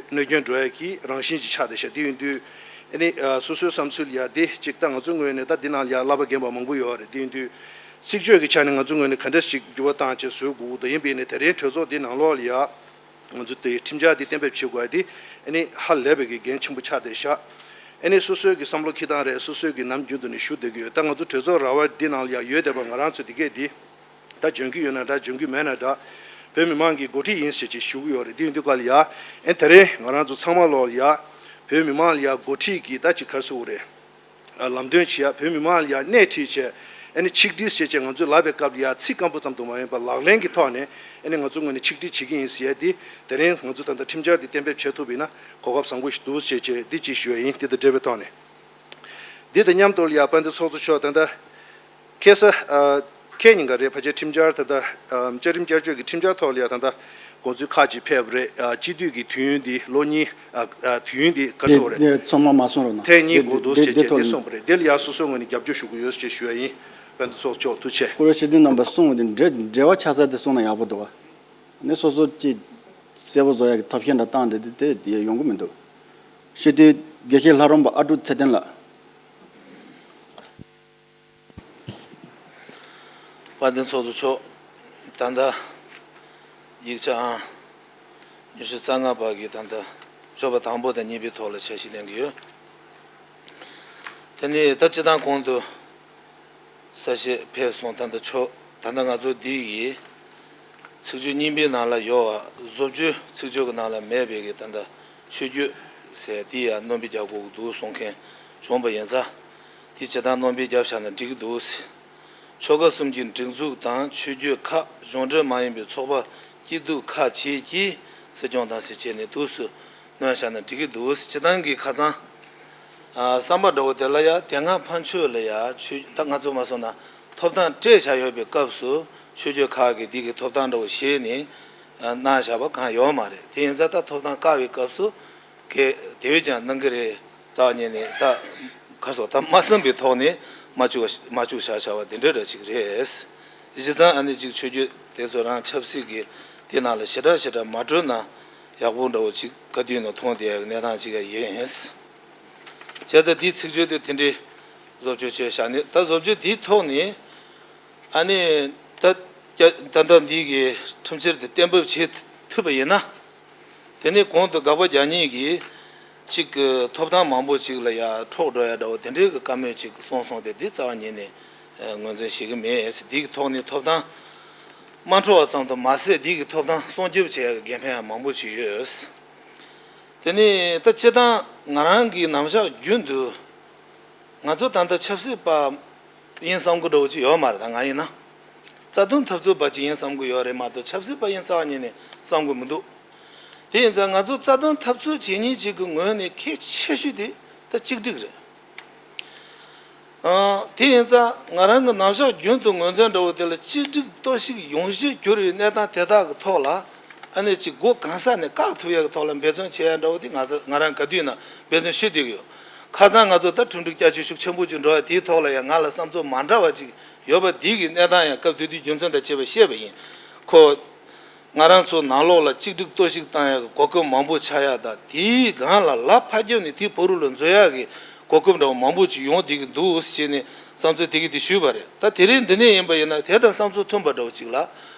གནོད་སྐྱོན་འགྲོ་ཡ་གི་རང་བཞིན་ཅིག་ཆགས་བསྡད་ཤག་འདི་ཡིན་དུས་ཨ་ནི་ཨ། སོ་སོའི་བསམ་ཚུལ་ལ་ཡ་འདི་ཅིག་ད་ང་ཚོའི་ངོས་ནས་ད་འདི་ནང་ལ་ཡ་བསླབ་པ་རྒན་པ་མང་པོ་ཡོད་རེད། འདི་ཡིན་དུས། སྲིད་བྱུས་ཀྱི་ཆ་ནས་ང་ཚོའི་ངོས་ནས་ག་འདྲ་ཞིག་འགྱུར་བ་བཏང་བྱས་བཟོ་དགོས་འདུག་ཡིན་པས་ནས་དེ་རིང་གྲོས་ཚོགས་འདི་ནང་ལོགས་ལ་ཡ། ང་ཚོ་དེ་ཁྲིམས་འཆར་འདི་གཏན་འབེབས་བྱེད་དགོས་ཡ་འདི་ཨ་ནི་ཧ་ལས་པའི་གི་འགན་ཆེན་པོ་ཆགས་བསྡད་ཤག་ཨ་ནི་སོ་སོའི་གི་བསམ་བློ་འཁྱེར་སྟངས་རེད། སོ་སོའི་གི་ནམ་རྒྱུན་དུ་ནས་ཞུ་བསྡད་ཀྱི་ཡོད། ད་ང་ཚོ་གྲོས་ཚོགས་ར་བ་འདི་ནང་ལ་ཡ་ཡོད་བསྡད་པ་ང་རང་ཚོ་འདི་གས་འདི་ད་འཇོན་གྱི་ཡོད་ན་འདྲ་འཇོན་གྱི་མེད་ན་འདྲ། བོད་མི་མང་གི་འགོ་ཁྲིད་ཡིན་ཟེར་ཅིག་ཞུ་གི་ཡོད་རེད། འདི་ཡིན་དུས་ག་ལ་ཡ་ཨ་ནི་དེ་རིང་ང་རང་ཚོ་ཚང་མ་ལོག་ལ་ཡ་བོད་མི་མང་ལ་ཡ་འགོ་ཁྲིད་ཀྱི་ད་ཅིག་ག་རེ་ཟེར་དགོས་རེད། ལམ་སྟོན་བྱེད་ཡ། བོད་མི་མང་ལ་ཡ་སྣེ་ཁྲིད་བྱས་ཨ་ནི་ཆིག་སྒྲིལ་བྱས་བྱས་ང་ཚོས་ལབ་པའི་སྐབས་ལ་ཡ་ཚིག་སྐམ་པོ་ཙམ་དུ་མ་ཡིན་པར་ལག་ལེན་གྱི་ཐོག་ནས་ཨ་ནི་ང་ཚོ་ངོས་ནས་ཆིག་སྒྲིལ་བྱེད་ཀྱི་ཡིན་ཟེར་ཡ་འདི་དེ་རིང་ང་ཚོ་ད་ལྟ་ཁྲིམས་འཆར་འདི་གཏན་འབེབས་བྱེད་ཐུབ་པ་ཡིན་ན་གོ་སྐབས་བཟང་པོ་ཞིག་འདུག་ཟེར་བྱས་འདི་གཅིག་ཞུ་ཡ་ཡིན། འདི་དང་འབྲེལ་བའི་ཐོག་ནས། འདི་དང་མཉམ་དུ་ལ་ཡ་དཔལ་ལྡན་ཚོགས་གཙོ་མཆོག་ད་ལྟ། ཁ་སང་། ཨ། ཁ་ཉིན་ག་རེད། ཕལ་ཆེར་ཁྲིམས་འཆར་ད་ལྟ། ཨ། བཅའ་ཁྲིམས་བསྐྱར་བཅོས་ཀྱི་ཁྲིམས་འཆར་ཐོག་ལ་ཡ་ད་ལྟ་དགོངས་ཚུལ་ཁག་ཅིག་ཕེབས་པ་རེད། ཨ། སྤྱི་འཐུས་ཀྱི་དུས་ཡུན་འདི་ལོ་གཉིས། ཨ། ཨ། དུས་ཡུན་འདི་ག་རེ་ཟེར་དགོས་རེད། དེ་ཚང་མ་མ་གསུངས་རོགས་གནང་། ཐེངས་གཉིས་དགོས་འདུག་ཟེར་བྱས་དེ་གསུངས་པ་རེད། དེ་ལ་ཡ་སོ་སོའི་ངོས་ནས་རྒྱབ་སྐྱོར་ཞུ་གི་ཡོད་ཅེས་ཞུ་ཡ་ཡིན། དཔལ་ལྡན་ཚོགས་གཙོ་མཆོག་ཐུགས་རྗེ་ཆེ། སྐུ་ངོ་སྤྱི་འཐུས་རྣམ་པ་གསུངས་པ་དེ་འབྲེལ་འབྲེལ་བ་ཆགས་ཚར་དེ་གསུངས་ན་ཡག་པོ་འདུག་བ། ནི་སོ་སོ་ཅིག་གསལ་པོ་བཟོ་ཡ་གི་ཐབས་ཤེས་འདྲ་བཏང་དེ་དེ་དེ་ཡོང་གི་མི་འདུག་སྤྱི་འཐུས་དགེ་བཤེས་ལྷ་རམས་པ་ཨ་ཀྲུག་ཚེ་བརྟན་ལགས། དཔལ་ལྡན་ཚོགས་གཙོ་མཆོག་ད་ལྟ་ཡིག་ཆ་ཨང་ཉི་ཤུ་རྩ་ལྔ་པ་གི་ད་ལྟ་ཕྱོགས་པ་དང་པོ་དང་གཉིས་པའི་ཐོག་ལ་འཆར་གཞི་གནང་གི་ཡོད། དེ་ནས་ད་སྤྱི་བཏང་གོང་དུ་གསལ་བཤད་ཕེབས་སོང་། ད་ལྟ་ཆོག་ད་ལྟ་ང་ཚོ་འདི་ཡི་ཚིག་བརྗོད་རྙིང་པའི་ནང་ལ་ཡོད་པ་བཟོ་བཅོས་ཚིག་བརྗོད་ཀྱི་ནང་ལ་མེད་པའི་གི་ད་ལྟ་ཆོས་བརྒྱུད་ཟེར་འདི་ཡང་སྣོན་པ་རྒྱག་དགོས་ཀྱི་འདུག་གསུང་མཁན་བྱུང་བ་ཡིན་ཙང་། འདི་སྤྱི་བཏང་སྣོན་པ་བརྒྱབ་བཞག་ན་འགྲིག་གི་འདུག་ཟེར། ཆོལ་ཁ་གསུམ་གྱི་སྒྲིག་འཛུགས་དང་ཆོས་བརྒྱུད་ཁག་གཞུང་འབྲེལ་མ་ཡིན་པའི་ཚོགས་པ་སྐྱིད་སྡུག་ཁག་ཅིག་གིས་སྲིད་སྐྱོང་དང་སྲིད་བྱས་ནས་འདུག་སེ་གནོན་བཞག་ན་འགྲིག་གི་འདུག་སྤྱི་བཏང་གི་ཁ་སང་། ཨ། བསམ་པ་འདྲ་བོ་དེ་ལ་ཡ་དེ་སྔ་ཕན་ཆོད་ལ་ཡ་ཆོས་ད་ང་ཚོ་མ་སོང་ན་ཐོབ་ཐང་སྤྲད་བཞག་ཡོད་པའི་སྐབས་སུ་ཆོས་བརྒྱུད་ཁག་གིས་འདི་གི་ཐོབ་ཐང་འདྲ་བོ་བཞེས་ནས་གནང་བཞག་པ་གང་ཡོད་མ་རེད། དེ་ཡིན་ཙང་ད་ཐོབ་ཐང་བཀག་པའི་སྐབས་སུ་གལ་དེ་བས་ཀྱང་གནང་གི་རེད། རྩ་བ་ཉིད་ནས་ད་ ག་རེ་ཟེར་ད་མ་བསམ་པའི་ཐོག་ནས་མ་བཅུག་མ་བཅུག་བཞག་བཞག་པ་དེ་འདྲ་འདྲ་ཅིག་རེད། བྱས་ཙང་ཨ་ནི་ཅིག་ཆོས་བརྒྱུད་དེ་ཚོ་རང་ཆབ་སྲིད་ཀྱི་དེ་ནང་ལ་ཞེ་དྲག་ཞེ་དྲག་མ་འགྲོ་ན་ཡག་པོ་འདྲ་བོ་ཅིག་ག་དུས་ནས་མཐོང་བསྡད་ཡག་གནས་སྟངས་ཅིག་ཡིན། བྱས་ཙང་དེའི་ཚིག་བརྗོད་དེ་དེ་འདྲའི་བཟོ་བཅོས་བྱས་བཞག་ནས། ད་བཟོ་བཅོས་དེའི་ཐོག་ནས་ཨ་ནི་ད་ད་ལྟ་འདི་གི་ཁྲིམས་འཆར་དེ་གཏན་འབེབས་བྱེད་ཐུབ་པ་ཡིན་ན། དེ་ནས་གོང་དུ་དགག་པ་རྒྱག་མཁན་གྱིས་ཅིག་གི་ཐོབ་ཐང་མང་པོ་ཅིག་ལ་ཡ་འཕྲོག་འགྲོ་ཡ་འདྲ་བོ་དེ་འདྲའི་གི་བཀའ་མོལ་ཅིག་གསུངས་སོང་སྟེ། འདི་རྩ་བ་ཉིད་ནས་ངོས་འཛིན་བྱེད་ཀྱི་མེད། འདི་གི་ཐོག་ནས་ཐོབ་ཐང་མ་འཕྲོག་པ་ཙམ་དུ་མ་ཟད། འདི་གི་ཐོབ་ཐང་སྲུང་སྐྱོབ་བྱེད་ཡ་གི་འགན་ཕན་ཡང་མང་པོ་ཅིག་ཡོད། དེ་ནས་ད་སྤྱིར་བཏང་ང་རང་གི་རྣམ་གཞག་རྒྱུན་དུ། ང་ཚོ་ད་ལྟ་ཆབ་སྲིད་པ་ཡིན་བསམ་གི་འདྲ་བོ་ཅིག་ཡོད་མ་རེད། ད་ང་ཡིན་ན་རྩ་དོན་འཐབ་རྩོད་པ་ཅིག་ཡིན་བསམ་གི་ཡོད་རེད་མ་གཏོགས། ཆབ་སྲིད་པ་ཡིན་རྩ་བ་ཉིད་ནས་བསམ་གི་མི་འདུག་དེ་ཡིན་ཙང་ང་ཚོ་རྩ་དོན་འཐབ་རྩོད་བྱེད་མཁན་ཅིག་གི་ངོས་ནས་གལ་ཆེ་ཤོས་དེ་ད་གཅིག་སྒྲིལ་རེད། ཨང་། དེ་ཡིན་ཙང་ང་རང་གི་རྣམ་གཞག་རྒྱུན་དུ་ངོས་འཛིན་འདྲ་བོ་དེ་ལ་གཅིག་སྒྲིལ་གཏོར་བཤིག་ཡོང་གཞི་གྱུར་བའི་གནས་སྟངས་དེ་དག་གི་ཐོག་ལ། ཨ་ནི་ཅིག་སྒོ་གང་ས་ནས་བཀག་ཐུབ་ཡག་གི་ཐོག་ལ་འབད་བརྩོན་བྱེད་ཡག་འདྲ་བོ་དེ་ང་ཚོ་ང་རང་ག་དུས་ན་འབད་བརྩོན་ཞུ་བསྡད་ཀྱི་ཡོད། ཁ་སང་ང་ཚོ་ད་ཁྲིམས་སྒྲིག་བསྐྱར་བཅོས་ཤུགས་ཆེན་པོ་ཅིག་འགྲོ་ཡ་དེའི་ཐོག་ལ་ཡང་ང་ལ་བསམ་ཚུལ་མ་འདྲ་བ་ཅིག་ཡོད་པ་དེའི་གི་གནས་སྟངས་ཡང་སྐབས་དེ་དུས་རྒྱུ་མཚན་དང་བཅས་པ་བཤད་པ་ཡིན། ཁོ། ང་རང་ཚོ་ནང་ལོགས་ལ་གཅིག་སྒྲིལ་གཏོར་བཤིག་བཏང་ཡག་གི་གོ་སྐབས་མང་པོ་ཆགས་ཡག་དང་། དེའི་སྒང་ལ་ལ་ཕར་རྒྱབ་ནས་དེའི་བར་དུ་ལ་འཛུལ་ཡག་གི་གོ་སྐབས་འདྲ་བོ་མང་པོ་ཅིག་ཡོང་བསྡད་ཀྱི་འདུག་ཟེར་ནས་བསམ་ཚུལ་དེ་གི་དེ་ཞུས་པ་རེད། ད་དེ་རིང་འདི་ནས་ཡིན་པ་ཡིན་ན་དེ་དང་བསམ་ཚུལ་མཐུན་པ་འདྲ་བོ་ཅིག་ལ།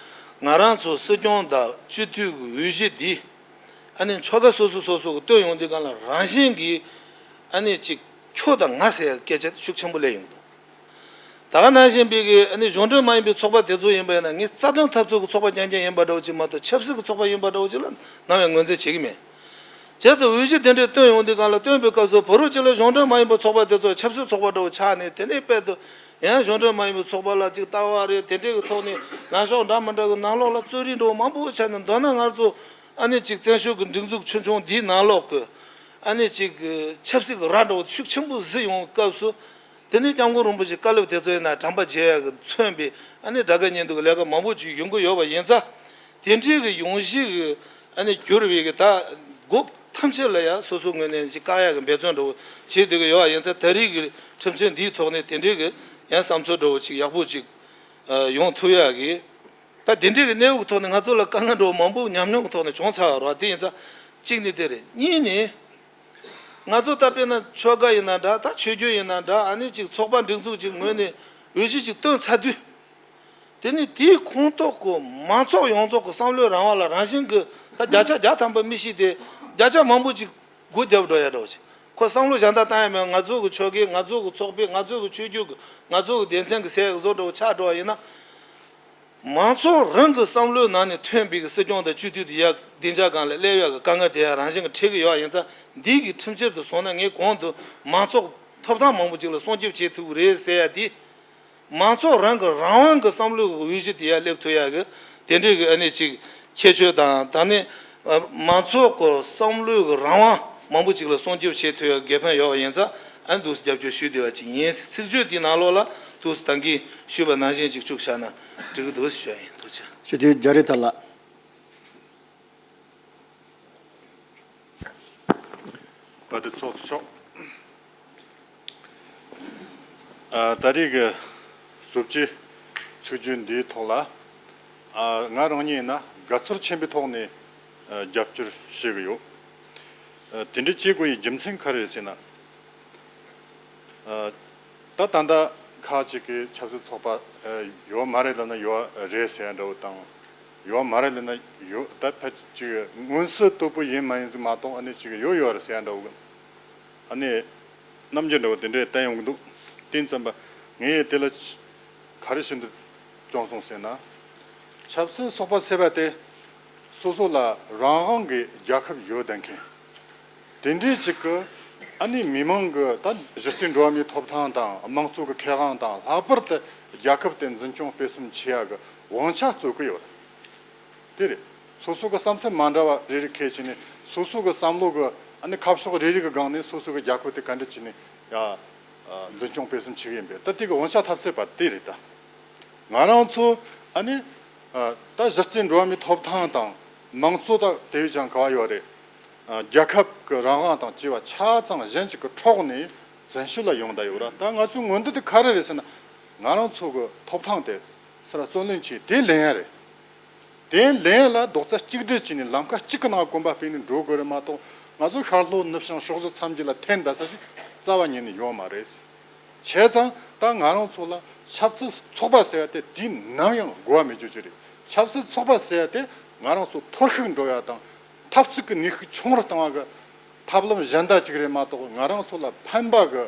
ང་རང་ཚོ་སྲིད་སྐྱོང་དང་སྤྱི་འཐུས་ཀྱི་འོས་གཞི་འདི་ཨ་ནི་ཆོལ་ཁ་སོ་སོ་སོ་སོ་གི་བཏོན་ཡོང་དུས་སྒང་ལ་རང་བཞིན་གྱིས་ཨ་ནི་ཅིག་ཁྱོད་དང་ང་ཟེར་ཡག་སྐད་ཆ་ཤུགས་ཆེན་པོ་སླེབས་ཡོང་གི་འདུག་ད་ག་ནང་བཞིན་པའི་གི་ཨ་ནི་གཞུང་འབྲེལ་མ་ཡིན་པའི་ཚོགས་པ་དེ་ཚོ་ཡིན་པ་ཡིན་ན། ངས་རྩ་དོན་འཐབ་རྩོད་ཀྱི་ཚོགས་པ་རྐྱང་རྐྱང་ཡིན་པ་འདྲ་བོ་ཅིག་མ་གཏོགས། ཆབ་སྲིད་ཀྱི་ཚོགས་པ་ཡིན་པ་འདྲ་བོ་ཅིག་ལ་ནམ་ཡང་ངོས་འཛིན་བྱེད་ཀྱི་མེད། བྱས་ཙང་འོས་གཞི་དེ་འདྲས་བཏོན་ཡོང་དུས་སྒང་ལ། བཏོན་པའི་སྐབས་སུ་བར་དུ་ཅིག་ལ་གཞུང་འབྲེལ་མ་ཡིན་པའི་ཚོགས་པ་དེ་ཚོ་ཆབ་སྲིད་ཚོགས་པ་འདྲ་བོ་ཆགས་ནས། དེ་ནས་དཔལ་དུ་ཡང་གཞུང་འབྲེལ་མ་ཡིན་པའི་ཚོགས་པ་ལ་ཅིག་ལྟ་བ་རེད། དེ་འདྲས་ཀྱི་ཐོག་ནས་ལངས་ཕྱོགས་འདྲ་མི་འདྲ་གི་ནང་ལོགས་ལ་རྩོད་རིགས་འདྲ་བོ་མང་པོ་ཆགས་ནས། མདོར་ན་ང་ཚོ་ཨ་ནི་ཅིག་བཙན་བྱོལ་གྱི་སྒྲིག་འཛུགས་ཆུང་ཆུང་འདིའི་ནང་ལོགས་ཀྱི་ཨ་ནི་ཅིག་ཆབ་སྲིད་ཀྱི་ར་འདྲ་བོ་ཤུགས་ཆེན་པོ་བཟི་ཡོང་བའི་སྐབས་སུ། དེ་ནས་སྐྱབས་མགོན་རིན་པོ་ཆེའི་བཀའ་སློབ་དེ་ཚོ་ཡིན་ན་དྲན་པ་བརྗེད་ཡག་གི་མཚོན་པའི་ཨ་ནི་དགྲ་དགའ་གཉེན་སྡུག་གི་ལས་ཀ་མང་པོ་ཅིག་ཡོང་གི་ཡོད་པ་ཡིན་ཙང་། དེ་འདྲའི་གི་ཡོང་གཞི་གི་ཨ་ནི་གྱུར་པའི་གི་ད་སྒོ་ཐམས་ཅད་ལ་ཡང་སོ་སོའི་ངོས་ནས་ཅིག་བཀག་ཡག་གི་འབད་བརྩོན་འདྲ་བོ་བྱེད་བསྡད་ཀྱི་ཡོད་པ་ཡིན་ཙང་། ད་རེས་ཀྱི་ཁྲིམས་མཐུན་འདིའི་ཐོག་ནས་དེ་འདྲའི་གི་ཡང་བསམ་ཚུལ་འདྲ་བོ་ཅིག་ཡག་པོ་ཅིག་ཡོང་ཐུབ་ཡག་གི། ད་དེ་འདྲའི་གི་གནས་བབ་ཀྱི་ཐོག་ནས་ང་ཚོ་ལ་དཀའ་ངལ་འདྲ་བོ་མང་པོ་ཉམས་མྱོང་གི་ཐོག་ནས་བྱུང་ཚར་བ་རེད། དེ་ཡིན་ཙང་གཅིག་ནི་དེ་རེད། གཉིས་ནི། ང་ཚོ་ད་དཔེར་ན་ཆོལ་ཁ་ཡིན་ན་འདྲ། ད་ཆོས་བརྒྱུད་ཡིན་ན་འདྲ། ཨ་ནི་ཅིག་ཚོགས་པ་སྒྲིག་འཛུགས་ཅིག་ངོས་ནས་འོས་གཞི་ཅིག་བཏོན་ཚར་དུས། དེ་ནི་དེའི་ཁོངས་གཏོགས་ཀྱི་མང་ཚོགས་ཡོངས་རྫོགས་ཀྱི་བསམ་བློའི་རང་དབང་ལ་རང་བཞིན་གྱི། ད་བརྒྱ་ཆ་བརྒྱ་ཐམ་པ་མི་ཤེས་ཏེ། བརྒྱ་ཆ་མང་པོ་ཅིག་སྒོ་བརྒྱབ་འགྲོ་ཡ་འདྲ་བོ་ཞིག་ཁོ་བསམ་བློ་གཞན་དག་བཏང་ཡ་མེད། ང་ཚོ་གི་ཆོལ་ཁའི། ང་ཚོ་གི་ཚོགས་པའི། ང་ཚོ་གི་ཆོས་བརྒྱུད་ཀྱི། ང་ཚོ་གི་སྡེ་ཚན་གྱི་ཟེར་ཡ་བཟོ་འདྲ་བོ་ཆགས་འགྲོ་བ་ཡིན་ན། མང་ཚོགས་རང་གི་བསམ་བློའི་ནང་ནས་ཐོན་པའི་གི་སྲིད་སྐྱོང་དང་སྤྱི་འཐུས་དེ་ཡ་བདེ་འཇགས་སྒང་ལ་སླེབས་ཡག་གི་དཀའ་ངལ་དེ་ཡང་རང་བཞིན་གྱིས་འཕྲད་ཀྱི་ཡོད་པ་ཡིན་ཙང་། འདི་གི་ཁྲིམས་འཆར་དེ་བཟུང་ན་ངས་གོང་དུ་མང་ཚོགས་ཐོབ་ཐང་མང་པོ་ཅིག་ལ་སྲུང་སྐྱོབ་བྱེད་ཐུབ་ཀྱི་རེད་ཟེར་ཡ་དེ། མང་ཚོགས་རང་གི་རང་དབང་གི་བསམ་བློའི་འོས་གཞི་དེ་ཡར་སླེབས་ཐུབ་ཡག་གི་དེ་འདྲའི་གི་ཨ་ནི་ཅིག་ཁྱད་ཆོས་དང་། ད་ནི་མང་ཚོགས་ཀྱི་བསམ་བློའི་གི་རང་དབང་མང་པོ་ཅིག་ལ་སྲུང་སྐྱོབ་བྱེད་ཐུབ་ཡག་གི་འགན་ཕན་ཡོད་པ་ཡིན་ཙང་། ཨ་ནི་འདུག་སེ་རྒྱབ་སྐྱོར་ཞུ་བསྡད་པ་ཅིག་ཡིན། ཚིག་བརྗོད་དེའི་ནང་ལོགས་ལ་འདུག་སེ་ད་གིན་ཞུས་པ་ནང་བཞིན་ཅིག་བཅུག་བཞག་ན་འགྲིག་གི་འདུག་ཟེར་ཞུ་ཡ་ཡིན། ཐུགས་རྗེ་ཆེ། སྤྱི་འཐུས་རྒྱ་རི་ཐར་ལགས། བཀའ་དྲིན་ཚོགས་གཙོ་མཆོག་ཨ། ད་རེས་ཀྱི་བཟོ་བཅོས་ཚིག་བརྗོད་འདིའི་ཐོག་ལ། ཨ། ང་རང་ཉིད་ཡིན་ན་དགའ་ཚོར་ཆེན་པོའི་ཐོག་ནས། ཨ། རྒྱབ་སྐྱོར་བྱེད་ཀྱི་ཡོད། ཨ། དེ་འདྲ་བྱེད་དགོས་པའི་རྒྱུ་མཚན་ག་རེ་རེད་ཟེར་ན། ཨ། ད་ད་ལྟ་ཁག་ཅིག་གིས་ཆབ་སྲིད་ཚོགས་པ། ཨ། ཡོད་མ་རེད་ལབ་ན་ཡོད་རེད་ཟེར་ཡ་འདྲ་བོ་དང་། ཡོད་མ་རེད་ལབ་ན་ཡོད། ད་ཕལ་ཆེར་མངོན་གསལ་དོད་པོ་ཡིན་མ་ཡིན་ཟིག་མ་གཏོགས། ཨ་ནི་ཅིག་ཡོད་ཡོད་རེད་ཟེར་ཡ་འདྲ་བོ། ཨ་ནི་རྣམ་འགྱུར་འདྲ་བོ་དེ་འདྲས་བསྟན་ཡོང་གི་འདུག་དེ་ཙམ་པ་ངས་དེ་ལ་ག་རེ་ཞུ་འདོད་བྱུང་སོང་ཟེར་ན། ཆབ་སྲིད་ཚོགས་པ་ཟེར་བ་དེ་སོ་སོ་ལ་རང་དབང་གི་རྒྱལ་ཁབ་ཡོད་བསྡད་མཁན། དེ་འདྲའི་ཅིག་གི་ཨ་ནི་མི་མང་གི། ད་གཞི་རྩའི་འགྲོ་བ་མིའི་ཐོབ་ཐང་དང་། དམངས་གཙོ་གི་ཁེ་དབང་དང་། ལྷག་པར་དུ་རྒྱལ་ཁབ་དེ་འཛིན་སྐྱོང་སྤེལ་གསུམ་བྱེད་ཡ་གི་དབང་ཆ་རྩོད་ཀྱི་ཡོད་རེད། དེ་རེད། སོ་སོ་གི་བསམ་ཚུལ་མ་འདྲ་བ་རེ་རེ་འཁྱེར་བྱས་ནས། སོ་སོ་གི་བསམ་བློ་གི་ཨ་ནི་ཁ་ཕྱོགས་རེ་རེ་གི་སྒང་ནས་སོ་སོ་གི་རྒྱལ་ཁབ་དེ་ག་འདྲ་བྱས་ནས་ཡ། ཨ། འཛིན་སྐྱོང་སྤེལ་གསུམ་བྱེད་ཀྱི་ཡིན་པས། ད་དེ་གི་དབང་ཆ་ཐོབ་ཚད་པ་དེ་རེད། ད་ང་རང་ཚོ་ཨ་ནི། ཨ། ད་གཞི་རྩའི་འགྲོ་བ་མིའི་ཐོབ་ཐང་དང་། དམངས་གཙོ་ད་དེ་བས་ཀྱང་ག་བ་ཡོད་རེད། ཨ། རྒྱལ་ཁབ་ཀྱི་རང་དབང་དང་བཅས་པ་ཆ་ཚང་གཞན་ཞིག་གི་ཕྱོགས་ནས་ བཙན་བྱོལ་ལ་ཡོང་བསྡད་ཡོད་ར། ད་ང་ཚོའི་མངོན་འདོད་དེ་ག་རེ་རེད་ཟེར་ན། ང་རང་ཚོ་གི་ཐོབ་ཐང་དེ་ས་ར་བརྩོན་ལེན་བྱས་དེ་ལེན་ཡ་རེད། དེ་ལེན་ཡ་ལ་རྡོག་རྩ་གཅིག་སྒྲིལ་བྱས་ནས་ལམ་ཁ་གཅིག་གི་ནང་གོམ་པ་སྤོས་ནས་འགྲོ་དགོས་རེད་མ་གཏོགས། ང་ཚོ་ཤར་ལྷོ་ནུབ་བྱང་ཕྱོགས་བཞི་མཚམས་བརྒྱད་ལ་འཐེན་བསྡད་ས་ཞིག་རྩ་བ་ཉིད་ནས་ཡོད་མ་རེད། བྱས་ཙང་ད་ང་རང་ཚོ་ལ་ཆབ་སྲིད་ཚོགས་པ་ཟེར་ཡ་དེ་དུས་ནམ་ཡང་དགོས་པ་མེད་རྒྱུ་ཅིག་རེད། ཆབ་སྲིད་ཚོགས་པ་ཟེར་ཡ་དེ་ང་རང་ཚོ་འཐོར་ཞིག་འགྲོ་ཡ་དང་། འཐབ་རྩོད་ཀྱི་ནུས་ཤུགས་ཆུང་རུ་གཏོང་བ་གི་ཐབས་ལམ་གཞན་དག་ཅིག་རེད་མ་གཏོགས། ང་རང་ཚོ་ལ་ཕན་པ་གི་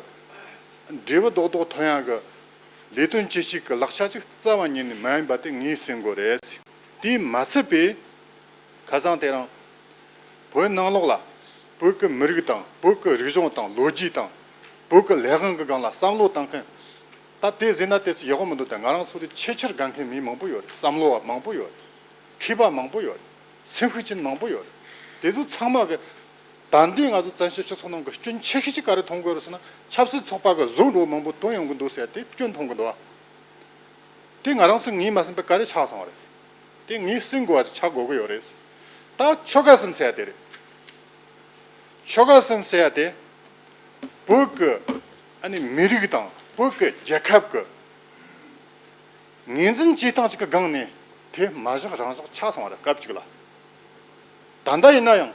འབྲས་བུ་རྡོག་རྡོག་ཐོན་ཡ་གི་ལས་དོན་ཅི་ཞིག་གི་ལག་ཆ་ཅིག་རྩ་བ་ཉིད་ནས་མ་ཡིན་པ་དེ་ངས་ཟེར་དགོས་རེད། དེས་མ་ཚད་པའི་ཁ་སང་དེ་རིང་བོད་ནང་ལོགས་ལ་བོད་ཀྱི་མི་རིགས་དང་། བོད་ཀྱི་རིག་གཞུང་དང་། ལོ་རྒྱུས་དང་། བོད་ཀྱི་ལས་དབང་གི་སྒང་ལ་བསམ་བློ་བཏང་མཁན། ད་དེ་ཟེར་ན་དེ་ཚོ་ཡག་པོ་མི་འདུག་ད་ང་རང་ཚོ་དེ་ཆེས་ཆེར་དགའ་མཁན་མི་མང་པོ་ཡོད་རེད། བསམ་བློ་བ་མང་པོ་ཡོད་རེད། མཁས་པ་མང་པོ་ཡོད་རེད། སེམས་ཤུགས་ཅན་མང་པོ་ཡོད་རེད། དེ་ཚོ་ཚང་མ་གི་ད་འདི་ང་ཚོ་བཙན་བྱོལ་སྤྱི་ཚོགས་ནང་གི་སྐྱོན་ཆེ་ཤོས་ཅིག་ག་རེ་མཐོང་དགོས་རེད་ཟེར་ན། ཆབ་སྲིད་ཚོགས་པ་གི་བཟོ་འདྲ་བོ་མང་པོ་བཏོན་ཡོང་གི་འདུག་ཟེར་ཏེ་སྐྱོན་མཐོང་གི་འདུག་ཨ། དེ་ང་རང་ཚོ་ངོས་མ་ཟིན་པའི་ག་རེ་ཆགས་སོང་བ་རེད། དེ་ངོས་ཟིན་དགོས་པ་ཅིག་ཆགས་དགོས་ཀྱི་ཡོད་རེད། ད་ཆོལ་ཁ་གསུམ་ཟེར་ཡ་དེ་རེད། ཆོལ་ཁ་གསུམ་ཟེར་ཡ་དེ་བོད་ཀྱི་ཨ་ནི་མི་རིགས་དང་བོད་ཀྱི་རྒྱལ་ཁབ་ཀྱི་ངོས་འཛིན་བྱེད་སྟངས་ཅིག་གི་སྒང་ནས་དེ་མ་བཞག་རང་བཞག་ཆགས་སོང་བ་རེད། སྐབས་གཅིག་ལ། ད་ལྟ་ཡིན་ན་ཡང་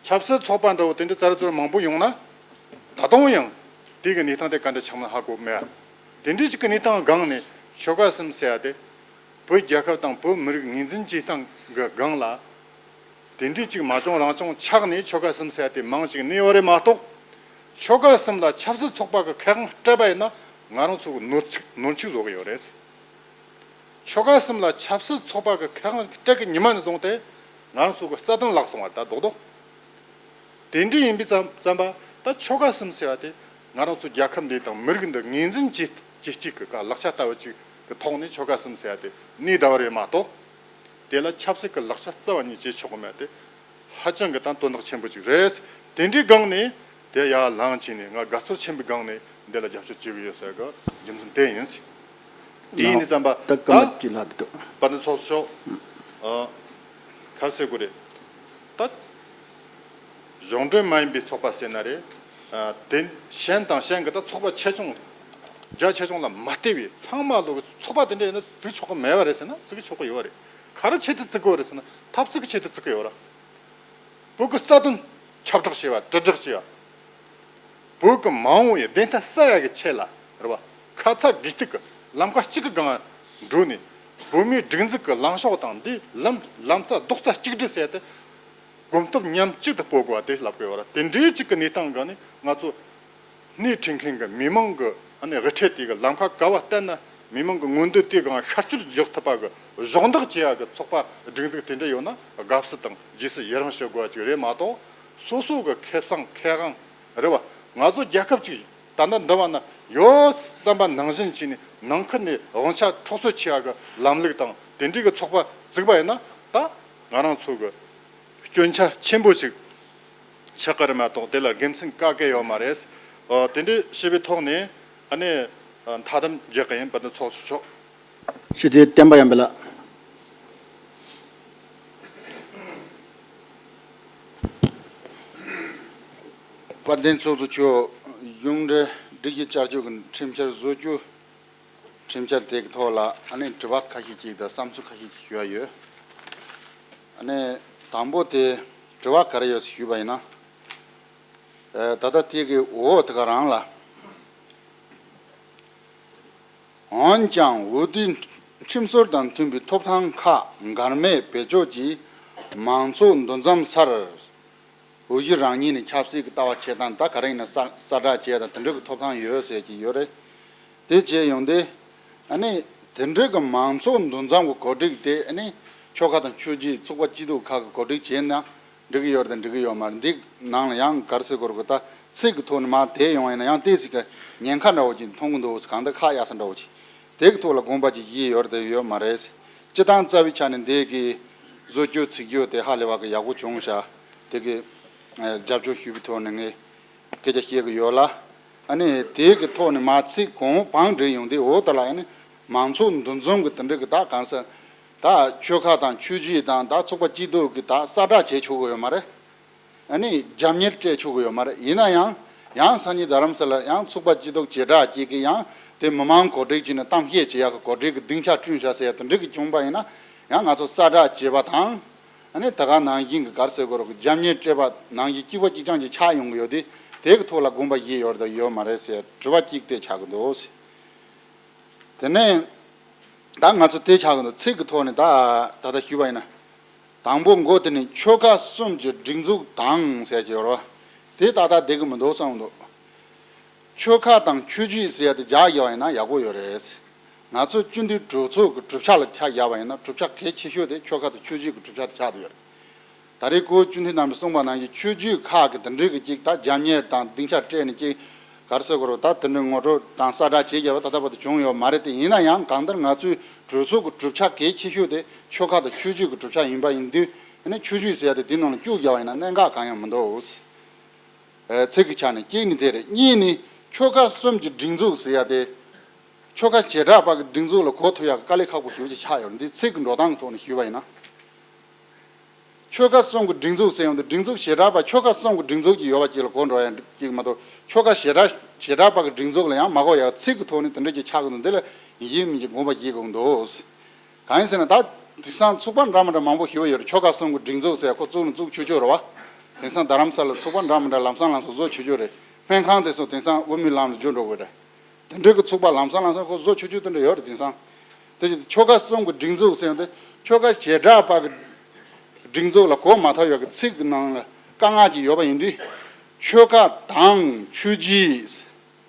ཆབ་སྲིད་ཚོགས་པ་འདྲ་བོ་དེ་འདྲའི་ཙར་ཙོར་མང་པོ་ཡོང་ན། ད་དུང་ཡང་དེ་གི་གནས་སྟངས་དེ་ག་འདྲ་ཆགས་མིན་ཧ་གོ་མེད། དེ་འདྲའི་ཅིག་གི་གནས་སྟངས་སྒང་ནས་ཆོལ་ཁ་གསུམ་ཟེར་ཡ་དེ་བོད་རྒྱལ་ཁབ་དང་བོད་མི་རིགས་ངོས་འཛིན་བྱེད་སྟངས་གི་སྒང་ལ། དེ་འདྲའི་ཅིག་མ་བྱུང་རང་བྱུང་ཆགས་ནས་ཆོལ་ཁ་གསུམ་ཟེར་ཡ་དེ་མང་ཞིག་གནས་ཡོད་རེད་མ་གཏོགས། ཆོལ་ཁ་གསུམ་ལ་ཆབ་སྲིད་ཚོགས་པ་གི་ཁེ་དབང་སྤྲད་པ་ཡིན་ན་ང་རང་ཚོ་གི་ནོར་འཆུག་ནོར་འཆུག་བཟོ་གི་ཡོད་རེད། ཆོལ་ཁ་གསུམ་ལ་ཆབ་སྲིད་ཚོགས་པ་གི་ཁེ་དབང་སྤྲད་གི་ཉི་མ་ནས་བཟུང་སྟེ་ང་རང་ཚོ་གི་རྩ་དོན་བརླག་སོང་བ་རེད། ད་རྡོག་རྡོག་དེ་འདྲ་ཡིན་པའི་ཙམ་ཙམ་པ། ད་ཆོལ་ཁ་གསུམ་ཟེར་བ་དེ་ང་རང་ཚོ་རྒྱལ་ཁབ་འདི་དང་མི་རིགས་འདི་ངོས་འཛིན་བྱེད་བྱེད་སྤྱད་ཀྱི་ཀ་ལག་ཆ་ལྟ་བུ་ཅིག་གི་ཐོག་ནས་ཆོལ་ཁ་གསུམ་ཟེར་བ་དེ་གནས་བསྡད་པ་རེད་མ་གཏོགས། དེ་ལ་ཆབ་སྲིད་ཀྱི་ལག་ཆ་རྩ་བ་ཉིད་བྱེད་ཆོག་གི་མེད་དེ། ཧ་ཅང་གི་ད་དོན་དག་ཆེན་པོ་ཅིག་རེད། དེ་འདྲའི་སྒང་ནས་དེ་ཡར་ལངས་བྱས་ནས་ང་དགའ་ཚོར་ཆེན་པོའི་སྒང་ནས་འདི་ལ་རྒྱབ་སྐྱོར་བྱེད་ཀྱི་ཡོད་ཟེར་གི་རྒྱུ་མཚན་དེ་ཡིན། དེ་ཡིན་དུས་ཙམ་པ་ད་སྐུ་མ་ད་ཅི་ལ་འདུག་དཔལ་ལྡན་ཚོགས་གཙོ་མཆོག་ཨ། ག་རེ་ཟེར་དགོས་རེད། ད་གཞུང་འབྲེལ་མ་ཡིན་པའི་ཚོགས་པ་ཟེར་ན་རེད། ཨ། དེ་གཞན་དང་གཞན་གྱི་ད་ཚོགས་པ་ཆེ་ཆུང་རྒྱ་ཆེ་ཆུང་ལ་མ་ལྟོས་པའི་ཚང་མ་ལོག་ཚོགས་པ་དེ་འདྲ་ཡིན་ན་བཙུགས་ཆོག་གི་མེད་པ་རེད་ཟེར་ན་བཙུགས་ཆོག་གི་ཡོད་རེད། ག་རེ་ཆེད་དུ་བཙུགས་དགོས་རེད་ཟེར་ན་འཐབ་རྩོད་ཀྱི་ཆེད་དུ་བཙུགས་ཀྱི་ཡོད་རེད། བོད་ཀྱི་རྩ་དོན་ཁྱབ་བསྒྲགས་བྱས་པ་དྲིལ་བསྒྲགས་བྱས་པ། བོད་ཀྱི་མ་འོངས་པའི་བདེན་མཐའ་གསལ་ཡག་གི་ཆེད་ལ་རེད་བ། ཁ་ཚ་དགོས་གཏུག་གི་ལམ་ཁ་གཅིག་གི་སྒང་འགྲོ་ནས་བོད་མིའི་སྒྲིག་འཛུགས་ཀྱི་ལངས་ཕྱོགས་དང་འདི་ལམ་ལམ་རྩ་རྡོག་རྩ་གཅིག་སྒྲིལ་ཟེར་ཏེ་གོམ་སྟབས་མཉམ་གཅིག་ཏུ་སྤོ་དགོས་པ་དེ་ལབ་དགོས་བ་རེད། དེ་འདྲའི་གཅིག་གི་གནས་སྟངས་སྒང་ནས་ང་ཚོ་སྣེ་ཁྲིད་མཁན་གྱི་མི་མང་གི་ཨ་ནི་དབུ་ཁྲིད་དེ་གི་ལམ་ཁ་ག་བ་བསྟན་ན་མི་མང་གི་མངོན་འདོད་དེ་སྒང་ཤར་བསྐྱོད་འཇོག་ཐུབ་པ་གི་གཞོགས་འདེགས་བྱེད་ཡག་གི་ཚོགས་པ་སྒྲིག་འཛུགས་དེ་འདྲ་ཡོད་ན་དགའ་བསུ་དང་རྗེས་སུ་ཡི་རང་ཞུ་དགོས་པ་ཅིག་རེད་མ་གཏོགས། སོ་སོ་གི་ཁེ་བཟང་ཁེ་དབང་རེད་བ། ང་ཚོ་རྒྱལ་ཁབ་ཅིག་ད་ལྟ་འདི་བ་ན་ཡོད་བསམ་པ་ནང་བཞིན་བྱས་ནས་ནང་ཁུལ་ནས་དབང་ཆ་འཕྲོག་རྩོད་བྱེད་ཡག་གི་ལམ་ལུགས་དང་དེ་འདྲའི་གི་ཚོགས་པ་བཙུགས་པ་ཡིན་ན་ད་ང་རང་ཚོ་གི་སྐྱོན་ཆ་ཆེན་པོ་ཞིག་ཆགས་ཀྱི་རེད་མ་གཏོགས་དེ་ལ་དགེ་མཚན་ག་གེ་ཡོད་མ་རེད། ཨོ། དེ་འདྲའི་ཞེས་པའི་ཐོག་ནས་ཨ་ནི་མཐའ་དམ་རྒྱག་གི་ཡིན། དཔལ་ལྡན་ཚོགས་གཙོ་མཆོག་ཞུ་དེ་བསྟན་པ་ཡམ་པ་ལགས། དཔལ་ལྡན་ཚོགས་གཙོ་མཆོག་གཞུང་འབྲེལ་སྒྲིག་གཞི་བསྐྱར་བཅོས་ཀྱི་ཁྲིམས་འཆར་བཟོ་རྒྱུ། ཁྲིམས་འཆར་དེ་གི་ཐོག་ལ་ཨ་ནི་དྲི་བ་ཁ་ཤས་ཅིག་དང་བསམ་ཚུལ་ཁ་ཤས་ཅིག་ཞུ་ཡ་ཡོད། ཨ་ནི་དང་པོ་དེ་དྲི་བ་ག་རེ་ཡོད་ཞུས་པ་ཡིན་ན། ཨ། ད་ལྟ་དེ་གི་འོག་དེ་ག་རང་ལ། འོན་ཀྱང་འོས་བསྡུའི་ཁྲིམས་སྲོལ་དང་མཐུན་པའི་ཐོབ་ཐང་ཁག་འགལ་མེད་བེད་སྤྱོད་ཀྱིས་མང་ཚོགས་འདུ་འཛོམས་སར་འོས་གཞི་རང་ཉིད་ནས་ཆབ་སྲིད་ཀྱི་ལྟ་བ་བྱེད་སྟངས་ད་ག་རེ་ཡིན་ན་གསལ་གསལ་བསྒྲགས་བྱེད་ཡ་དང་དེ་འདྲ་གི་ཐོབ་ཐང་ཡོད་ཟེར་གྱི་ཡོད་རེད། དེ་བྱས་ཡོང་དུས་ཨ་ནི་དེ་འདྲ་གི་མང་ཚོགས་འདུ་འཛོམས་ཀྱི་གོ་སྒྲིག་དེ་ཨ་ནི་ཆོལ་ཁ་དང་ཆོས་བརྒྱུད་ཚོགས་པ་སྐྱིད་སྡུག་ཁག་གི་གོ་སྒྲིག་བྱས་ན་འགྲིག་གི་ཡོད་རེད་དང་འགྲིག་གི་ཡོད་མ་རེད། འདི་ནང་ལ་ཡང་ག་རེ་ཟེར་དགོས་རེད་གོ་ད་ཚིག་གི་ཐོག་ནས་མར་དེད་ཡོང་ཡིན་ན་ཡང་ཏོག་ཙམ་གྱི་ཉེན་ཁ་འདྲ་བོ་ཅིག་མཐོང་གི་འདུག་གང་ལྟར་ཁག་ཡག་ས་འདྲ་བོ་ཅིག་དེ་གི་ཐོག་ལ་དགོངས་པ་ཅིག་བཞེས་ཡོད་རེད་དང་ཡོད་མ་རེད། སྤྱིར་བཏང་རྩ་བའི་ཆ་ནས་འདི་གི་བཟོ་བཅོས་ཚིག་བརྗོད་དེ་ཧ་ལས་པ་གི་ཡག་པོ་བྱུང་ཤག་དེ་གི་ཨ་རྒྱབ་སྐྱོར་ཞུས་པའི་ཐོག་ནས་ངས་སྐད་ཆ་བཤད་གི་ཡོད་ལ། ཨ་ནི་དེ་གི་ཐོག་ནས་མར་ཚིག་གོང་བང་བསྒྲིགས་ཡོང་དུས་འོ་ད་ལ་ཨ་ནི་མང་ཚོགས་འདུ་འཛོམས་གི་དེ་འདྲ་གི་ད་གང་ཟེར་ད་ཆོལ་ཁ་དང་ཆོས་བརྒྱུད་དང་ད་ཚོགས་པ་སྐྱིད་སྡུག་གི་ད་གསལ་བསྒྲགས་བྱེད་ཆོག་གི་ཡོད་མ་རེད། ཨ་ནི་རྒྱབ་གཉེར་སྤྲད་ཆོག་གི་ཡོད་མ་རེད། ཡིན་ན་ཡང་ ཡང་སང་ཉིན་རྡ་རམ་ས་ལ་ཡང་ཚོགས་པ་སྐྱིད་སྡུག་བྱེ་བྲག་ཅིག་གིས་ཡང་དེ་མི་མང་གོ་སྒྲིག་བྱས་ནས་གཏམ་བཤད་བྱེད་ཡག་གི་གོ་སྒྲིག་གི་སྡིངས་ཆ་བསྐྲུན་བཞག་ཟེར་ཡ་དེ་འདྲ་གི་བྱུང་པ་ཡིན་ན། ཡང་ང་ཚོ་ས་བསྒྲགས་བྱེད་པ་དང་། ཨ་ནི་ད་ག་ནང་བཞིན་གྱི་ག་རེ་ཟེར་དགོས་རེད། རྒྱབ་གཉེར་སྤྲད་པ་ནང་བཞིན་གཅིག་པ་གཅིག་རྐྱང་གཅིག་ཆགས་ཡོང་གི་ཡོད་དེ། དེ་གི་ཐོག་ལ་དགོངས་པ་བཞེས་ཡོད་རེད་དང་ཡོད་མ་རེད་ཟེར་དྲི་བ་གཅིག་དེ་ཆགས་ཀྱི་འདུག། དེ་ནས་ད་ང་ཚོ་དེ་ཆགས་ཀྱི་འདུག། ཚིག་གི་ཐོག་ནས་ད་ད་ལྟ་ཞུས་པ་ཡིན་ན། དང་པོ་མགོ་དེ་ནི་ཆོལ་ཁ་གསུམ་གྱི་སྒྲིག་འཛུགས་དང་ཟེར་གྱི་ཡོད་རེད་བ། དེ་ཏག་ཏག་བསྡད་ཀྱི་མི་འདུག་བསམ་གྱི་འདུག། ཆོལ་ཁ་དང་ཆོས་བརྒྱུད་ཟེར་ཡ་དེ་སྦྱར་ཡོད་པ་ཡིན་ན་ཡག་པོ་ཡོད་རེད། ང་ཚོ་སྤྱི་འཐུས་གྲོས་ཚོགས་ཀྱི་གྲུབ་ཆ་ལ་ཆ་བཞག་པ་ཡིན་ན་གྲུབ་ཆ་གལ་ཆེ་ཤོས་དེ་ཆོལ་ཁ་དང་ཆོས་བརྒྱུད་ཀྱི་གྲུབ་ཆ་དེ་ཆགས་བསྡད་ཡོད་རེད། ད་རེས་ཁོའི་སྤྱི་འཐུས་རྣམ་པས་གསུངས་པ་ནང་བཞིན་ཆོས་བརྒྱུད་ཁག་གི་དེ་འདྲའི་གི་ཅིག་ད་རྒྱབ་གཉེར་དང་སྡིངས་ཆ་སྤྲད་ནས་ཅིག་ག་རེ་ཟེར་དགོས་རེད། ད་དེ་འདྲའི་ངོ་སྤྲོད་དང་གསལ་བསྒྲགས་བྱེད་རྒྱུ་བ་ད་ལྟ་བར་དུ་བྱུང་ཡོད་མ་རེད་དེ། ཡིན་ན་ཡང་གང་ལྟར་ང་ཚོའི་གྲོས་ཚོགས་ཀྱི་གྲུབ་ཆ་གལ་ཆེ་ཤོས་དེ་ཆོལ་ཁ་དང་ཆོས་བརྒྱུད་ཀྱི་གྲུབ་ཆ་ཡིན་པ་ཡིན་དུས། ཨ་ནི་ཆོས་བརྒྱུད་ཟེར་ཡ་དེ་དེ་ནང་ལ་བཅུག་བཞག་པ་ཡིན་ན་གནད་འགག་གང་ཡང་མི་འདུག། ཚིག་གི་ཆ་ནས་གཅིག་ནི་དེ་རེད། གཉིས་ནི་ཆོལ་ཁ་གསུམ་གྱི་སྒྲིག་འཛུགས་ཟེར་ཡ་དེ་ཆོལ་ཁ་བྱེ་བྲག་པ་གི་སྒྲིག་འཛུགས་ལ་གོ་ཐུབ་ཡག་གི་དཀའ་ལས་ཁག་པོ་ཞེ་པོ་ཅིག་ཆགས་ཡོད་རེད། འདི་ཚིག་གི་འགྲོ་སྟངས་ཀྱི་ཐོག་ནས་ཞུས་པ་ཡིན་ན། ཆོལ་ཁ་གསུམ་གྱི་སྒྲིག་འཛུགས་ཟེར་ཡོང་དུས་སྒྲིག་འཛུགས་བྱེ་བྲག་པ་ཆོལ་ཁ་གསུམ་གྱི་སྒྲིག་འཛུགས་ཀྱི་ཡོད་པ་ཅིག་ལ་གོ་འགྲོ་ཡ་ཅིག་མ་གཏོགས། ཆོལ་ཁ་བྱེ་བྲག་བྱེ་བྲག་པ་གི་སྒྲིག་འཛུགས་ལ་ཡང་མ་གོ་ཡ། ཚིག་གི་ཐོག་ནས་དེ་འདྲ་ཅིག་ཆགས་ཀྱི་འདུག། འདི་ལ་ཡིན་གཅིག་མིན་གཅིག་དགོངས་པ་བཞེས་དགོས་ཀྱི་འདུག། གང་ཡིན་ཟེར་ན་ད་དེང་སང་ཚོགས་པ་འདྲ་མི་འདྲ་མང་པོ་ཞེ་པོ་ཡོད་རེད། ཆོལ་ཁ་གསུམ་གྱི་སྒྲིག་འཛུགས་ཟེར་ཁོ་བཙུགས་ནས་བཙུགས་ཆོག་ཆོག་རེད་བ། དེང་སང་རྡ་རམ་ས་ལ་ཚོགས་པ་འདྲ་མི་འདྲ་ལམ་སང་ལམ་སང་བཟོ་ཆོག་ཆོག་རེད། སྨན་ཁང་དེ་ཚོ་དེང་སང་དབུ་མའི་ལམ་ལ་འགྱུར་འགྲོ་གི་རེད། དེ་འདྲའི་གི་ཚོགས་པ་ལམ་སང་ལམ་སང་ཁོ་བཟོ་ཆོག་ཆོག་དེ་འདྲ་ཡོད་རེད། དེང་སང་དེ་ཆོལ་ཁ་གསུམ་གྱི་སྒྲིག་འཛུགས་ཟེར་ཡོང་དུས་ཆོལ་ཁ་བྱེ་བྲག་པ་གི་སྒྲིག་འཛུགས་ལ་གོ་མ་ཐུབ་ཡག་གི་ཚིག་གི་ནང་ལ་དཀའ་ངལ་ཅིག་ཡོད་པ་ཡིན་དུས། ཆོལ་ཁ་དང་ཆོས་བརྒྱུད་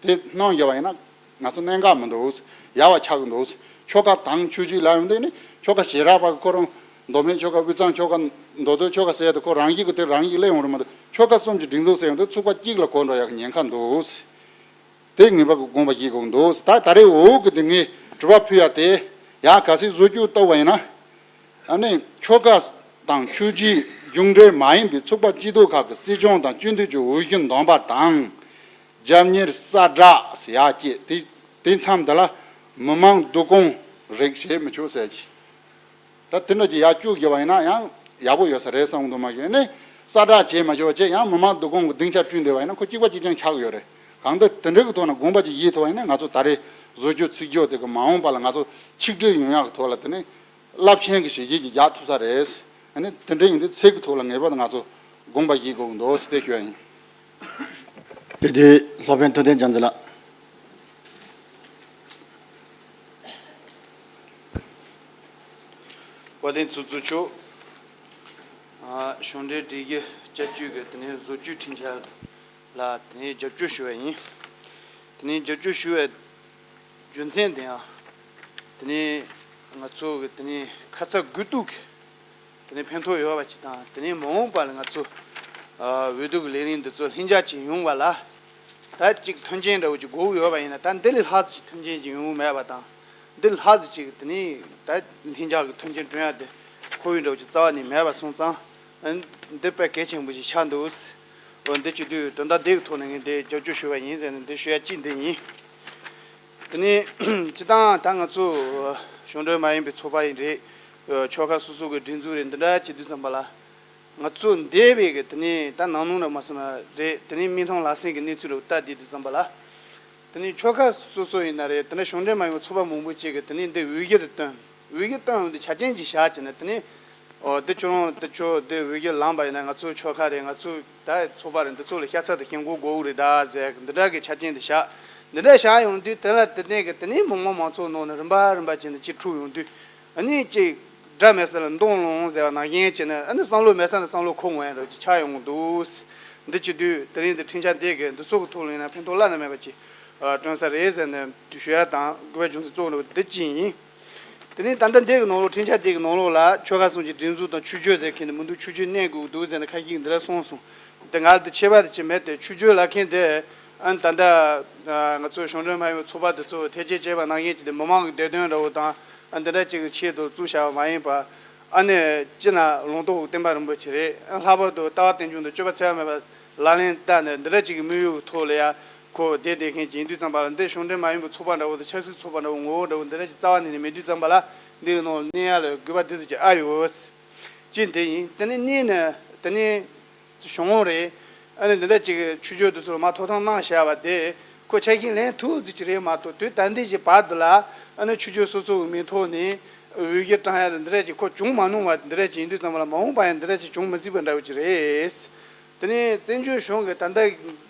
དེ་སྣང་བརྒྱབ་པ་ཡིན་ན་ང་ཚོ་གནད་འགག་མི་འདུག། ཡག་པ་ཆགས་ཀྱི་འདུག། ཆོལ་ཁ་དང་ཆོས་བརྒྱུད་ལབ་ཡོང་དུས་ནི་ཆོལ་ཁ་བྱེ་བྲག་པ་གི་ཁོ་རང་མདོ་སྨད་ཆོལ་ཁ་དབུས་གཙང་ཆོལ་ཁ་མདོ་སྟོད་ཆོལ་ཁ་ཟེར་ཡ་དེ་ཁོ་རང་བཞིན་གྱི་དེ་རང་བཞིན་སླེབས་ཡོང་རེད་མ་གཏོགས། ཆོལ་ཁ་གསུམ་གྱི་སྒྲིག་འཛུགས་ཟེར་ཡོང་དུས་ཚོགས་པ་གཅིག་ལ་གོ་འགྲོ་ཡག་གི་ཉེན་ཁ་འདུག། དེ་ངེས་པར་དགོངས་པ་བཞེས་དགོས་འདུག། ད་ད་རེས་འོག་གི་དེ་ངས་དྲི་བ་ཕུལ་ཡ་དེ་ཡང་གལ་སྲིད་བཟོ་བཅོས་གཏོང་བ་ཡིན་ན། ཨ་ནི་ཆོལ་ཁ་དང་ཆོས་བརྒྱུད་གཞུང་འབྲེལ་མ་ཡིན་པའི་ཚོགས་པ་སྐྱིད་སྡུག་ཁག་གི་སྲིད་སྐྱོང་དང་སྤྱི་འཐུས་ཀྱི་འོས་གཞི་འདེམས་པ་དང་། རྒྱབ་གཉེར་གསལ་བསྒྲགས་ཟེར་ཡག་བཅས་དེ་དེ་མཚམས་འདི་ལ་མི་མང་བསྡུ་སྐོང་རིགས་བྱེད་མི་ཆོག་ཟེར་གྱི། ད་དེ་འདྲ་ཅིག་ཡར་བཅུག་བཞག་པ་ཡིན་ན་ཡང་ཡག་པོ་ཡོད་ས་རེད་བསམ་གྱི་འདུག། མ་གཞི་ནས་གསལ་བསྒྲགས་བྱས་མ་ཆོག་བྱས་ཡང་མི་མང་བསྡུ་སྐོང་གི་སྡིངས་ཆ་བསྐྲུན་བསྡད་པ་ཡིན་ན་ཁོ་གཅིག་པ་གཅིག་རྐྱང་ཆགས་ཀྱི་ཡོད་རེད། གང་ལྟར་དེ་འདྲ་གི་ཐོག་ནས་དགོངས་པ་ཅིག་བཞེས་ཐུབ་པ་ཡིན་ན་ང་ཚོ་ད་རེས་བཟོ་བཅོས་ཚིག་སྦྱོར་དེ་གི་མ་འོངས་པ་ལ་ང་ཚོ་ཆིག་སྒྲིལ་ཡོང་ཡག་གི་ཐོག་ལ་དེ་ནས་རླབས་ཆེན་གྱི་བྱས་རྗེས་ཅིག་རྒྱག་ཐུབ་ས་རེད། ཨ་ནི་དེ་འདྲ་ཡིན་དུས་ཚིག་གི་ཐོག་ལ་ངེས་པར་དུ་ང་ཚོ་དགོངས་པ་བཞེས་དགོས་ཀྱི་འདུག་ཟེར་དེ་ཞུ་ཡ་ཡིན། དེ་དུས་སློབ་དཔོན་ཐུབ་བསྟན་རྒྱལ་མཚན་ལགས། བཀའ་བསྟན་ཚུར་བཙུགས་ཆོག། ཨ། གཞུང་འབྲེལ་སྒྲིག་གཞི་བསྐྱར་བཅོས་ཀྱི་དེ་ནས་བཟོ་བཅོས་འཕྲིན་ཆ་ལ་དེ་ནས་རྒྱབ་སྐྱོར་ཞུ་བ་ཡིན། དེ་ནས་རྒྱབ་སྐྱོར་ཞུ་བའི་རྒྱུ་མཚན་དེ་ཡང་། དེ་ནས་ང་ཚོ་གི་དེ་ནས་ཁ་ཚ་དགོས་གཏུགས་ཀྱི་དེ་ནས་ཕན་ཐོགས་ཡོད་པ་ཅིག་དང་། དེ་ནས་མ་འོངས་པ་ལ་ང་ཚོ་ཨ་འོས་བསྡུ་གི་ལས་རིམ་འདི་ཚོ་ལྷིང་འཇགས་ཅིག་ཡོང་བ་ལ། ད་ཅིག་མཐུན་རྐྱེན་འདྲ་བོ་ཅིག་དགོས་ཡོད་པ་ཡིན་ན། ད་འདི་ལས་ལྷག་ཙམ་ཅིག་མཐུན་རྐྱེན་ཅིག་ཡོང་མེད་པ་དང་། འདི་ལས་ལྷག་ཙམ་ཅིག་དེ་ནས་ད་ལྷིང་འཇགས་ཀྱི་མཐུན་རྐྱེན་བསྐྲུན་ཡ་དེ་ཁོར་ཡུག་འདྲ་བོ་ཅིག་རྩ་བ་ནས་མེད་པ་སོང་ཙང་། ཨ། འདི་དཔེ་གལ་ཆེན་པོ་ཞིག་ཆགས་འདུག། འོ་འདི་བྱེད་དུས་དོན་དག་འདི་གི་ཐོག་ནས་ངས་འདི་རྒྱབ་སྐྱོར་ཞུ་བ་ཡིན་ཟེར་ནས་འདི་ཞུ་ཡ་གཅིག་འདི་ཡིན། དེ་ནས་སྤྱིར་བཏང་ད་ང་ཚོ་གཞུང་འབྲེལ་མ་ཡིན་པའི་ཚོགས་པ་ཡིན་རེད། ཆོལ་ཁ་སོ་སོ་གི་སྒྲིག་འཛུགས་རེད། འདི་འདྲ་བྱེད་དུས་ཙམ་པ་ལ། ང་ཚོ་འདས་པའི་གི་དེ་ནས་ད་ནང་ལུང་ར་མ་སོང་ན་རེད། དེ་ནས་མིག་མཐོང་ལག་ཟིན་གི་གནས་ཚུལ་ར་ལྟ་བསྡད་དུས་ཙམ་པ་ལ། དེ་ནས་ཆོལ་ཁ་སོ་སོ་ཡིན་ན་རེད། དེ་ནས་གཞུང་འབྲེལ་མ་ཡིན་པའི་ཚོགས་པ་མང་པོ་ཅིག་གི་དེ་ནས་འདི་འོས་གཞི་རེ་བཏོན། འོས་གཞི་བཏོན་ཡོང་དུས་ཆ་རྐྱེན་ཅིག་བཞག་བྱས་ནས། དེ་ནས་ཨོ་འདི་ཁྱོད་རང་འདི་ཁྱོད་འདི་འོས་གཞི་ལངས་པ་ཡིན་ན་ང་ཚོའི་ཆོལ་ཁ་རེད། ང་ཚོའི་ད་ཚོགས་པ་རེད། འདི་ཚོ་ལ་ཤ་ཚ་དང་ཞེན་ཁོག་དགོས་རེད་ད་ཟེར་འདི་འདྲ་གི་ཆ་རྐྱེན་དེ་བཞག་འདི་འདྲ་བཞག་ཡོང་དུས་དེ་ལ་དེ་ནས་གི་དེ་ནས་མི་མང་མང་ཚོགས་ནང་ནས་རིམ་པ་རིམ་པ་བྱས་ནས་ཅིག་འཁྲུག་ཡོང་དུས། ཨ་ནི་ཅིག་དགྲ་མེད་ས་ལ་མདུང་ལོངས་ཟེར་བ་ནང་བཞིན་བྱས་ནས། ཨ་ནི་བསམ་བློ་མེད་ས་ནས་བསམ་བློ་འཁོར་འོང་ཡ་འདྲ་ཅིག་ཆགས་ཡོང་གི་འདུག། འདི་བྱེད་དུས་དེ་རིང་འདི་འཕྲིན་བཅར་འདི་གི་འདི་ཚོ་གི་ཐོག་ལ་ཡིན་ན་ཕན་ཐོགས་བླ་ན་མེད་པ་ཅིག་ཨ་བསྐྲུན་ས་རེད་ཟེར་ནས་ཞུ་ཡ་དང་དགོས་པའི་རྒྱུ་མཚན་གཙོ་བོ་འདི་གཅིག་ཡིན། དེ་ནས་ད་ལྟ་འདི་གི་ནང་ལོགས་འཕྲིན་བཅར་འདི་གི་ནང་ལོགས་ལ་ཆོལ་ཁ་གསུམ་གྱི་སྒྲིག་འཛུགས་དང་ཆོས་བརྒྱུད་ཟེར་མཁན་འདི་མི་འདུག། ཆོས་བརྒྱུད་གནས་དགོས་ཀྱི་འདུག་ཟེར་ནས་ཁ་ཤས་ཀྱིས་འདི་འདྲ་གསུངས་སོང་། དེ་ང་ལ་དེ་ཁྱད་པར་དེ་ཅི་མེད་དེ། ཆོས་བརྒྱུད་ལབ་མཁན་དེ་ཨ་ནི་ད་ལྟ་ང་ཚོ་གཞུང་འབྲེལ་མ་ཡིན་པའི་ཚོགས་པ་དེ་ཚོ་ཐེ་བྱེད་བྱས་པ་ནང་བཞིན་གྱི་དེ་མི་མང་གི་བདེ་དོན་འདྲ་བོ་དང་ཨ་འདི་འདྲ་ཅིག་གི་ཆེད་དུ་བཙུགས་བཞག་པ་མ་ཡིན་པ། ཨ་ནི་སྤྱི་ནང་ལུང་རྟོགས་བསྟན་པ་རིན་པོ་ཆེ་རེད། ལྷག་པར་དུ་ལྟ་བ་རྟེན་འབྱུང་དང་སྤྱོད་པ་འཚེ་བ་མེད་པ་ལག་ལེན་བསྟར་ནས་འདི་འདྲ་ཅིག་གི་དམིགས་ཡུལ་གྱི་ཐོག་ལ་ཡ་ཁོ་བསྡད་བསྡད་མཁན་ཅིག་ཡིན་དུས་ཙམ་པ་ལ། འདི་གཞུང་འབྲེལ་མ་ཡིན་པའི་ཚོགས་པ་འདྲ་བོ་དང་ཆབ་སྲིད་ཚོགས་པ་འདྲ་བོ་ངོ་བོ་འདྲ་བོ་འདི་འདྲ་ཅིག་རྩ་བ་ནས་ནས་མེད་དུས་ཙམ་པ་ལ། འདི་གི་ནང་གནས་ཡ་ལ་དགོས་པ་འདི་ཚོ་ཅིག་ཨ་ཡོད། གཅིག་འདི་ཡིན། དེ་ནས་གཉིས་ནི་དེ་ནས་གཞུང་རེད། ཨ་ནི་འདི་འདྲ་ཅིག་ཆོས་ཕྱོགས་འདི་ཚོར་མ་ཐོབ་ཐང་གནང་བཞག་པ་དེ་ཁོ་ཆ་ཤས་ལེན་ཐུབ་ཟིག་ཅིག་རེད་མ་གཏོགས། དུས་ད་ལྟའི་ཅིག་བར་དུ་ལ་ཨ་ནི་ཆོས་ཕྱོགས་སོ་སོ་གི་མིང་ཐོག་ནས་འོས་ཤོག་བཀྲམ་ཡ་དང་འདི་འདྲ་ཅིག་ཁོ་བྱུང་མ་མྱོང་བ་འདི་འདྲ་ཅིག་ཡིན་དུས་ཙམ་པ་ལ། མ་འོངས་པ་ཡང་འདི་འདྲ་ཅིག་བྱུང་མི་སྲིད་པ་འདྲ་བོ་ཅིག་རེད། དེ་ནས་བཙན་བྱོལ་གཞུང་གིས་ད་ལྟ་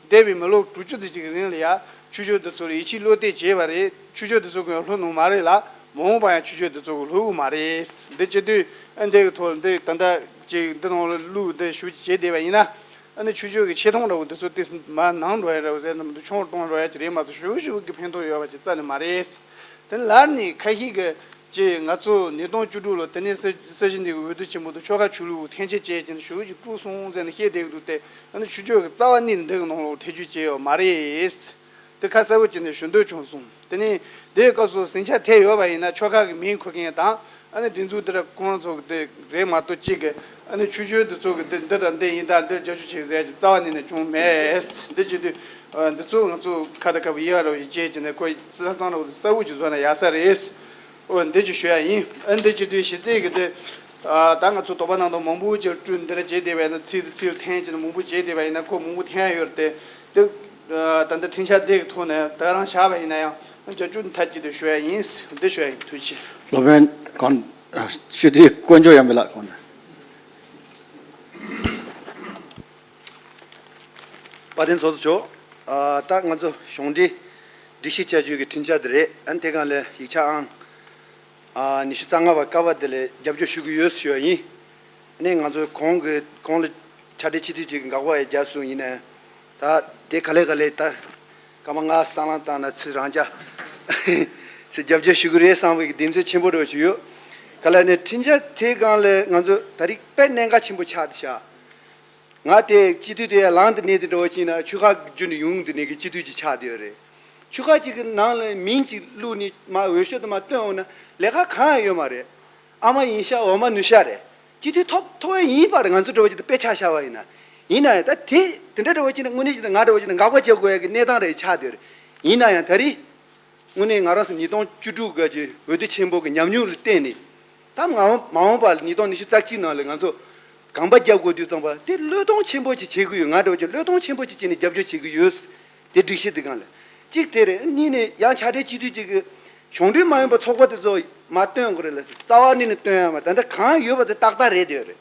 འདས་པའི་མི་ལོ་དྲུག་ཅུ་ཙམ་ཅིག་གི་རིང་ལ་ཡ་ཆོས་ཕྱོགས་འདི་ཚོར་ཡིད་ཆེས་བློ་གཏད་བྱས་པ་རེད། ཆོས་ཕྱོགས་འདི་ཚོ་གིས་བསླུ་ནོ་མ་རེད་ལ། མ་འོངས་པ་ཡང་ཆོས་ཕྱོགས་འདི་ཚོ་གིས་བསླུ་གི་མ་རེད། འདི་བྱེད་དུས་ཨ་འདི་གི་ཐོག་འདི་ད་ལྟ་ཅིག་འདི་ནང་ལ་བླུག་འདི་ཞུ་བྱེད་བསྡད་པ་ཡིན་ན། ཨ་ནི་ཆོས་ཕྱོགས་ཀྱི་ཆེ་མཐོང་འདྲ་བོ་འདི་ཚོ་ཏིས་མར་ནང་འགྲོ་ཡ་འདྲ་བོ་ཟེར་ན་མི་འདུག་ཆུང་རུ་གཏོང་འགྲོ་ཡ་ཅིག་རེད་མ་གཏོགས་ཞེ་པོ་ཞེ་པོ་གི་ཕན་ཐོགས་ཡོད་པ་ཅིག་རྩ་ནས་མ་རེད། དེ་ནས་ལར་ནས་ཁ་ཤས་ཀྱིས་ཅིག་ང་ཚོ་ཉིས་སྟོང་བཅུ་དྲུག་ལོ་དེ་ནས་ས་ས་གཞི་འདི་གི་འོས་བསྡུ་ཆེན་པོ་དང་ཆོལ་ཁ་ཆོས་ལུགས་འཐེན་འཁྱེར་བྱས་ཀྱི་ཞེ་པོ་ཅིག་དཀྲུགས་སོང་ཟེར་ནས་བཤད་བསྡད་ཀྱི་འདུག་སྟེ། ཨ་ནི་ཆོས་ཕྱོགས་ཀྱི་རྩ་བ་ཉིད་ནས་འདི་གི་ནང་ལོགས་ཐེ་བྱུས་བྱས་ཡོད་མ་རེད། དེ་ཁ་གསལ་པོ་བྱས་ནས་ཞུ་འདོད་བྱུང་སོང་། དེ་ནས་དེའི་སྐབས་སུ་ཟིང་ཆ་ཐེབས་ཡོད་པ་ཡིན་ན་ཆོལ་ཁ་གི་མིང་འཁུར་མཁན་དང་། ཨ་ནི་དེ་ཚོ་འདི་འདྲ་ཁོང་རང་ཚོ་གི་དེ་རེད་མ་གཏོགས་གཅིག་གི་ཨ་ནི་ཆོས་ཕྱོགས་འདི་ཚོ་གི་འདི་འདི་དང་འདི་ཡིན་ད་འདི་རྒྱབ་སྐྱོར་བྱེད་ཟེར་གྱི་རྩ་བ་ཉིད་ནས་བྱུང་མེད། འདི་བྱེད་དུས་ཨ་འདི་ཚོ་ང་ཚོ་ཁ་ད་ཁ་བ་ཡིད་བ་ར་བ་ཞིག་བྱས་ཀྱི་ནས་ཁོ་ས་གཙང་ར་བ་དེ་གསལ་བོ་ཅིག་བཟོ་ན་ཡག་ས་རེད། ཨོ་འདི་ཅིག་ཞུ་ཡ་ཡིན། ཨ་འདི་ཅིག་དུས་གཞི་རྩའི་གི་དེ་ཨ་ད་ང་ཚོ་དོགས་པ་སྣ་ཚོགས་མང་པོ་ཅིག་བསྐྲུན་འདི་འདྲ་བྱས་བསྡད་པ་ཡིན་ན། ཚིག་དང་ཚིག་འཐེན་ཅིག་ནས་མང་པོ་བྱས་བསྡད་པ་ཡིན་ན་ཁོ་མང་པོ་འཐེན་ཡ་ཡོད་རེད་དེ། དེ་ཨ་ད་འདི་འཕྲིན་བཅར་འདི་གི་ཐོག་ནས་ད་རང་བཞག་པ་ཡིན་ན་ཡང་རྒྱབ་སྐྱོར་མཐའ་གཅིག་ཏུ་ཞུ་ཡ་ཡིན། འདི་ཞུ་ཡ་ཡིན། ཐུགས་རྗེ་ཆེ། སློབ་དཔོན་གོང་ཞུ་དེ་དཀོན་མཆོག་ཡང་མི་ལགས་གོང་ནས། དཔལ་ལྡན་ཚོགས་གཙོ་མཆོག་ཨ་ད་ང་ཚོ་གཞུང་འབྲེལ་སྒྲིག་གཞི་བསྐྱར་བཅོས་ཀྱི་འཕྲིན་བཅར་འདི་རེད། ཨ་ནི་དེ་སྒང་ལ་ཡིག་ཆ་ཨང་ཨ་ཉི་ཤུ་རྩ་ལྔ་པ་ཀ་པ་འདི་ལ་རྒྱབ་སྐྱོར་ཞུ་གི་ཡོད་ཞུ་བ་ཡིན། ཨ་ནི་ང་ཚོ་གོང་གི་གོང་ལ་ཕྱག་སྦྲེལ་སྤྱི་འཐུས་ཅིག་གི་འགག་པ་ཡང་བརྒྱབ་སོང་། ཡིན་ནའི་ད་དེ་ག་ལེ་ག་ལེ་ད་སྐར་མ་ལྔ་བསམ་བློ་བཏང་ན་ཚུར་རང་རྐྱ་ཚུར་རྒྱབ་སྐྱོར་ཞུ་གི་རེད་བསམ་པའི་གདེང་ཚོད་ཆེན་པོ་འདྲ་བོ་ཞིག་ཡོད། ག་ལེ་ནས་འཕྲིན་བཅར་དེ་སྒང་ལ་ང་ཚོ་ད་རེས་དཔེ་གནད་འགག་ཆེན་པོ་ཆགས་བསྡད་ཤག་ང་དེ་སྤྱི་འཐུས་དེ་ལངས་དེ་གནས་དེ་འགྲོ་བ་ཅིག་ན་ཆོལ་ཁ་བརྒྱུད་ནས་ཡོང་དེ་གནས་ཀྱི་སྤྱི་འཐུས་ཅིག་ཆགས་བསྡད་ཡོད་རེད། ཆོལ་ཁ་ཅིག་གི་ནང་ལ་མིང་ཅིག་བླུགས་ནས་མ་འོས་ཤོག་དེ་མ་བཏོན་འོང་ན་ལས་ཀ་གང་ཡང་ཡོད་མ་རེད། ཨ་མ་ཡིན་ཤག་འོ་མ་ནུས་ཤག་རེད། སྤྱི་འཐུས་ཐོབ་ཐོབ་ཡ་ཡིན་པ་རེད། ང་ཚོ་འགྲོ་བ་ཅིག་དེ་དཔེ་ཆ་བཞག་པ་ཡིན་ན། ཡིན་ན་ཡང་ད་དེ་དེ་འདྲ་འགྲོ་བ་ཅིག་ན་དངོས་གནས་ཅིག་ན་ང་འགྲོ་བ་ཅིག་ན་འགག་པ་བྱེད་དགོས་ཡ་གི་གནས་སྟངས་རེད་ཆགས་བསྡད་ཡོད་རེད། ཡིན་ན་ཡང་ད་རེས། དངོས་གནས་ང་རང་ཚོ་ཉིས་སྟོང་བཅུ་དྲུག་གི་འོས་བསྡུ་ཆེན་པོ་གི་ཉམས་མྱོང་ལ་བརྟེན་ནས། ད་མ་འོངས་མ་འོངས་པ་ལ་ཉིས་སྟོང་ཉི་ཤུ་རྩ་གཅིག་ནང་ལ་ང་ཚོ་གང་པ་རྒྱབ་དགོས་དུས་ཙམ་པ་དེ་བློས་གཏོང་ཆེན་པོ་ཅིག་བྱེད་དགོས་ཡོད། ང་འདྲ་བོ་ཅིག་བློས་གཏོང་ཆེན་པོ་ཅིག་བྱས་ནས་རྒྱབ་སྐྱོར་བྱེད་ཀྱི་ཡོད། དེ་སྒྲིག་གཞི་དེ་སྒང་ལ་གཅིག་དེ་རེད། གཉིས་ནས་ཡང་ཕྱག་སྦྲེལ་སྤྱི་འཐུས་ཅིག་གི་གཞུང་འབྲེལ་མ་ཡིན་པ་ཚོགས་པ་དེ་ཚོ་མ་བཏོན་དགོས་རེད་ལ། རྩ་བ་ནས་ནས་བཏོན་ཡ་མ་ད་ལྟ་གང་ཡོད་པ་དེ་ཏག་ཏག་རེད་དེ་ཡོད་རེད།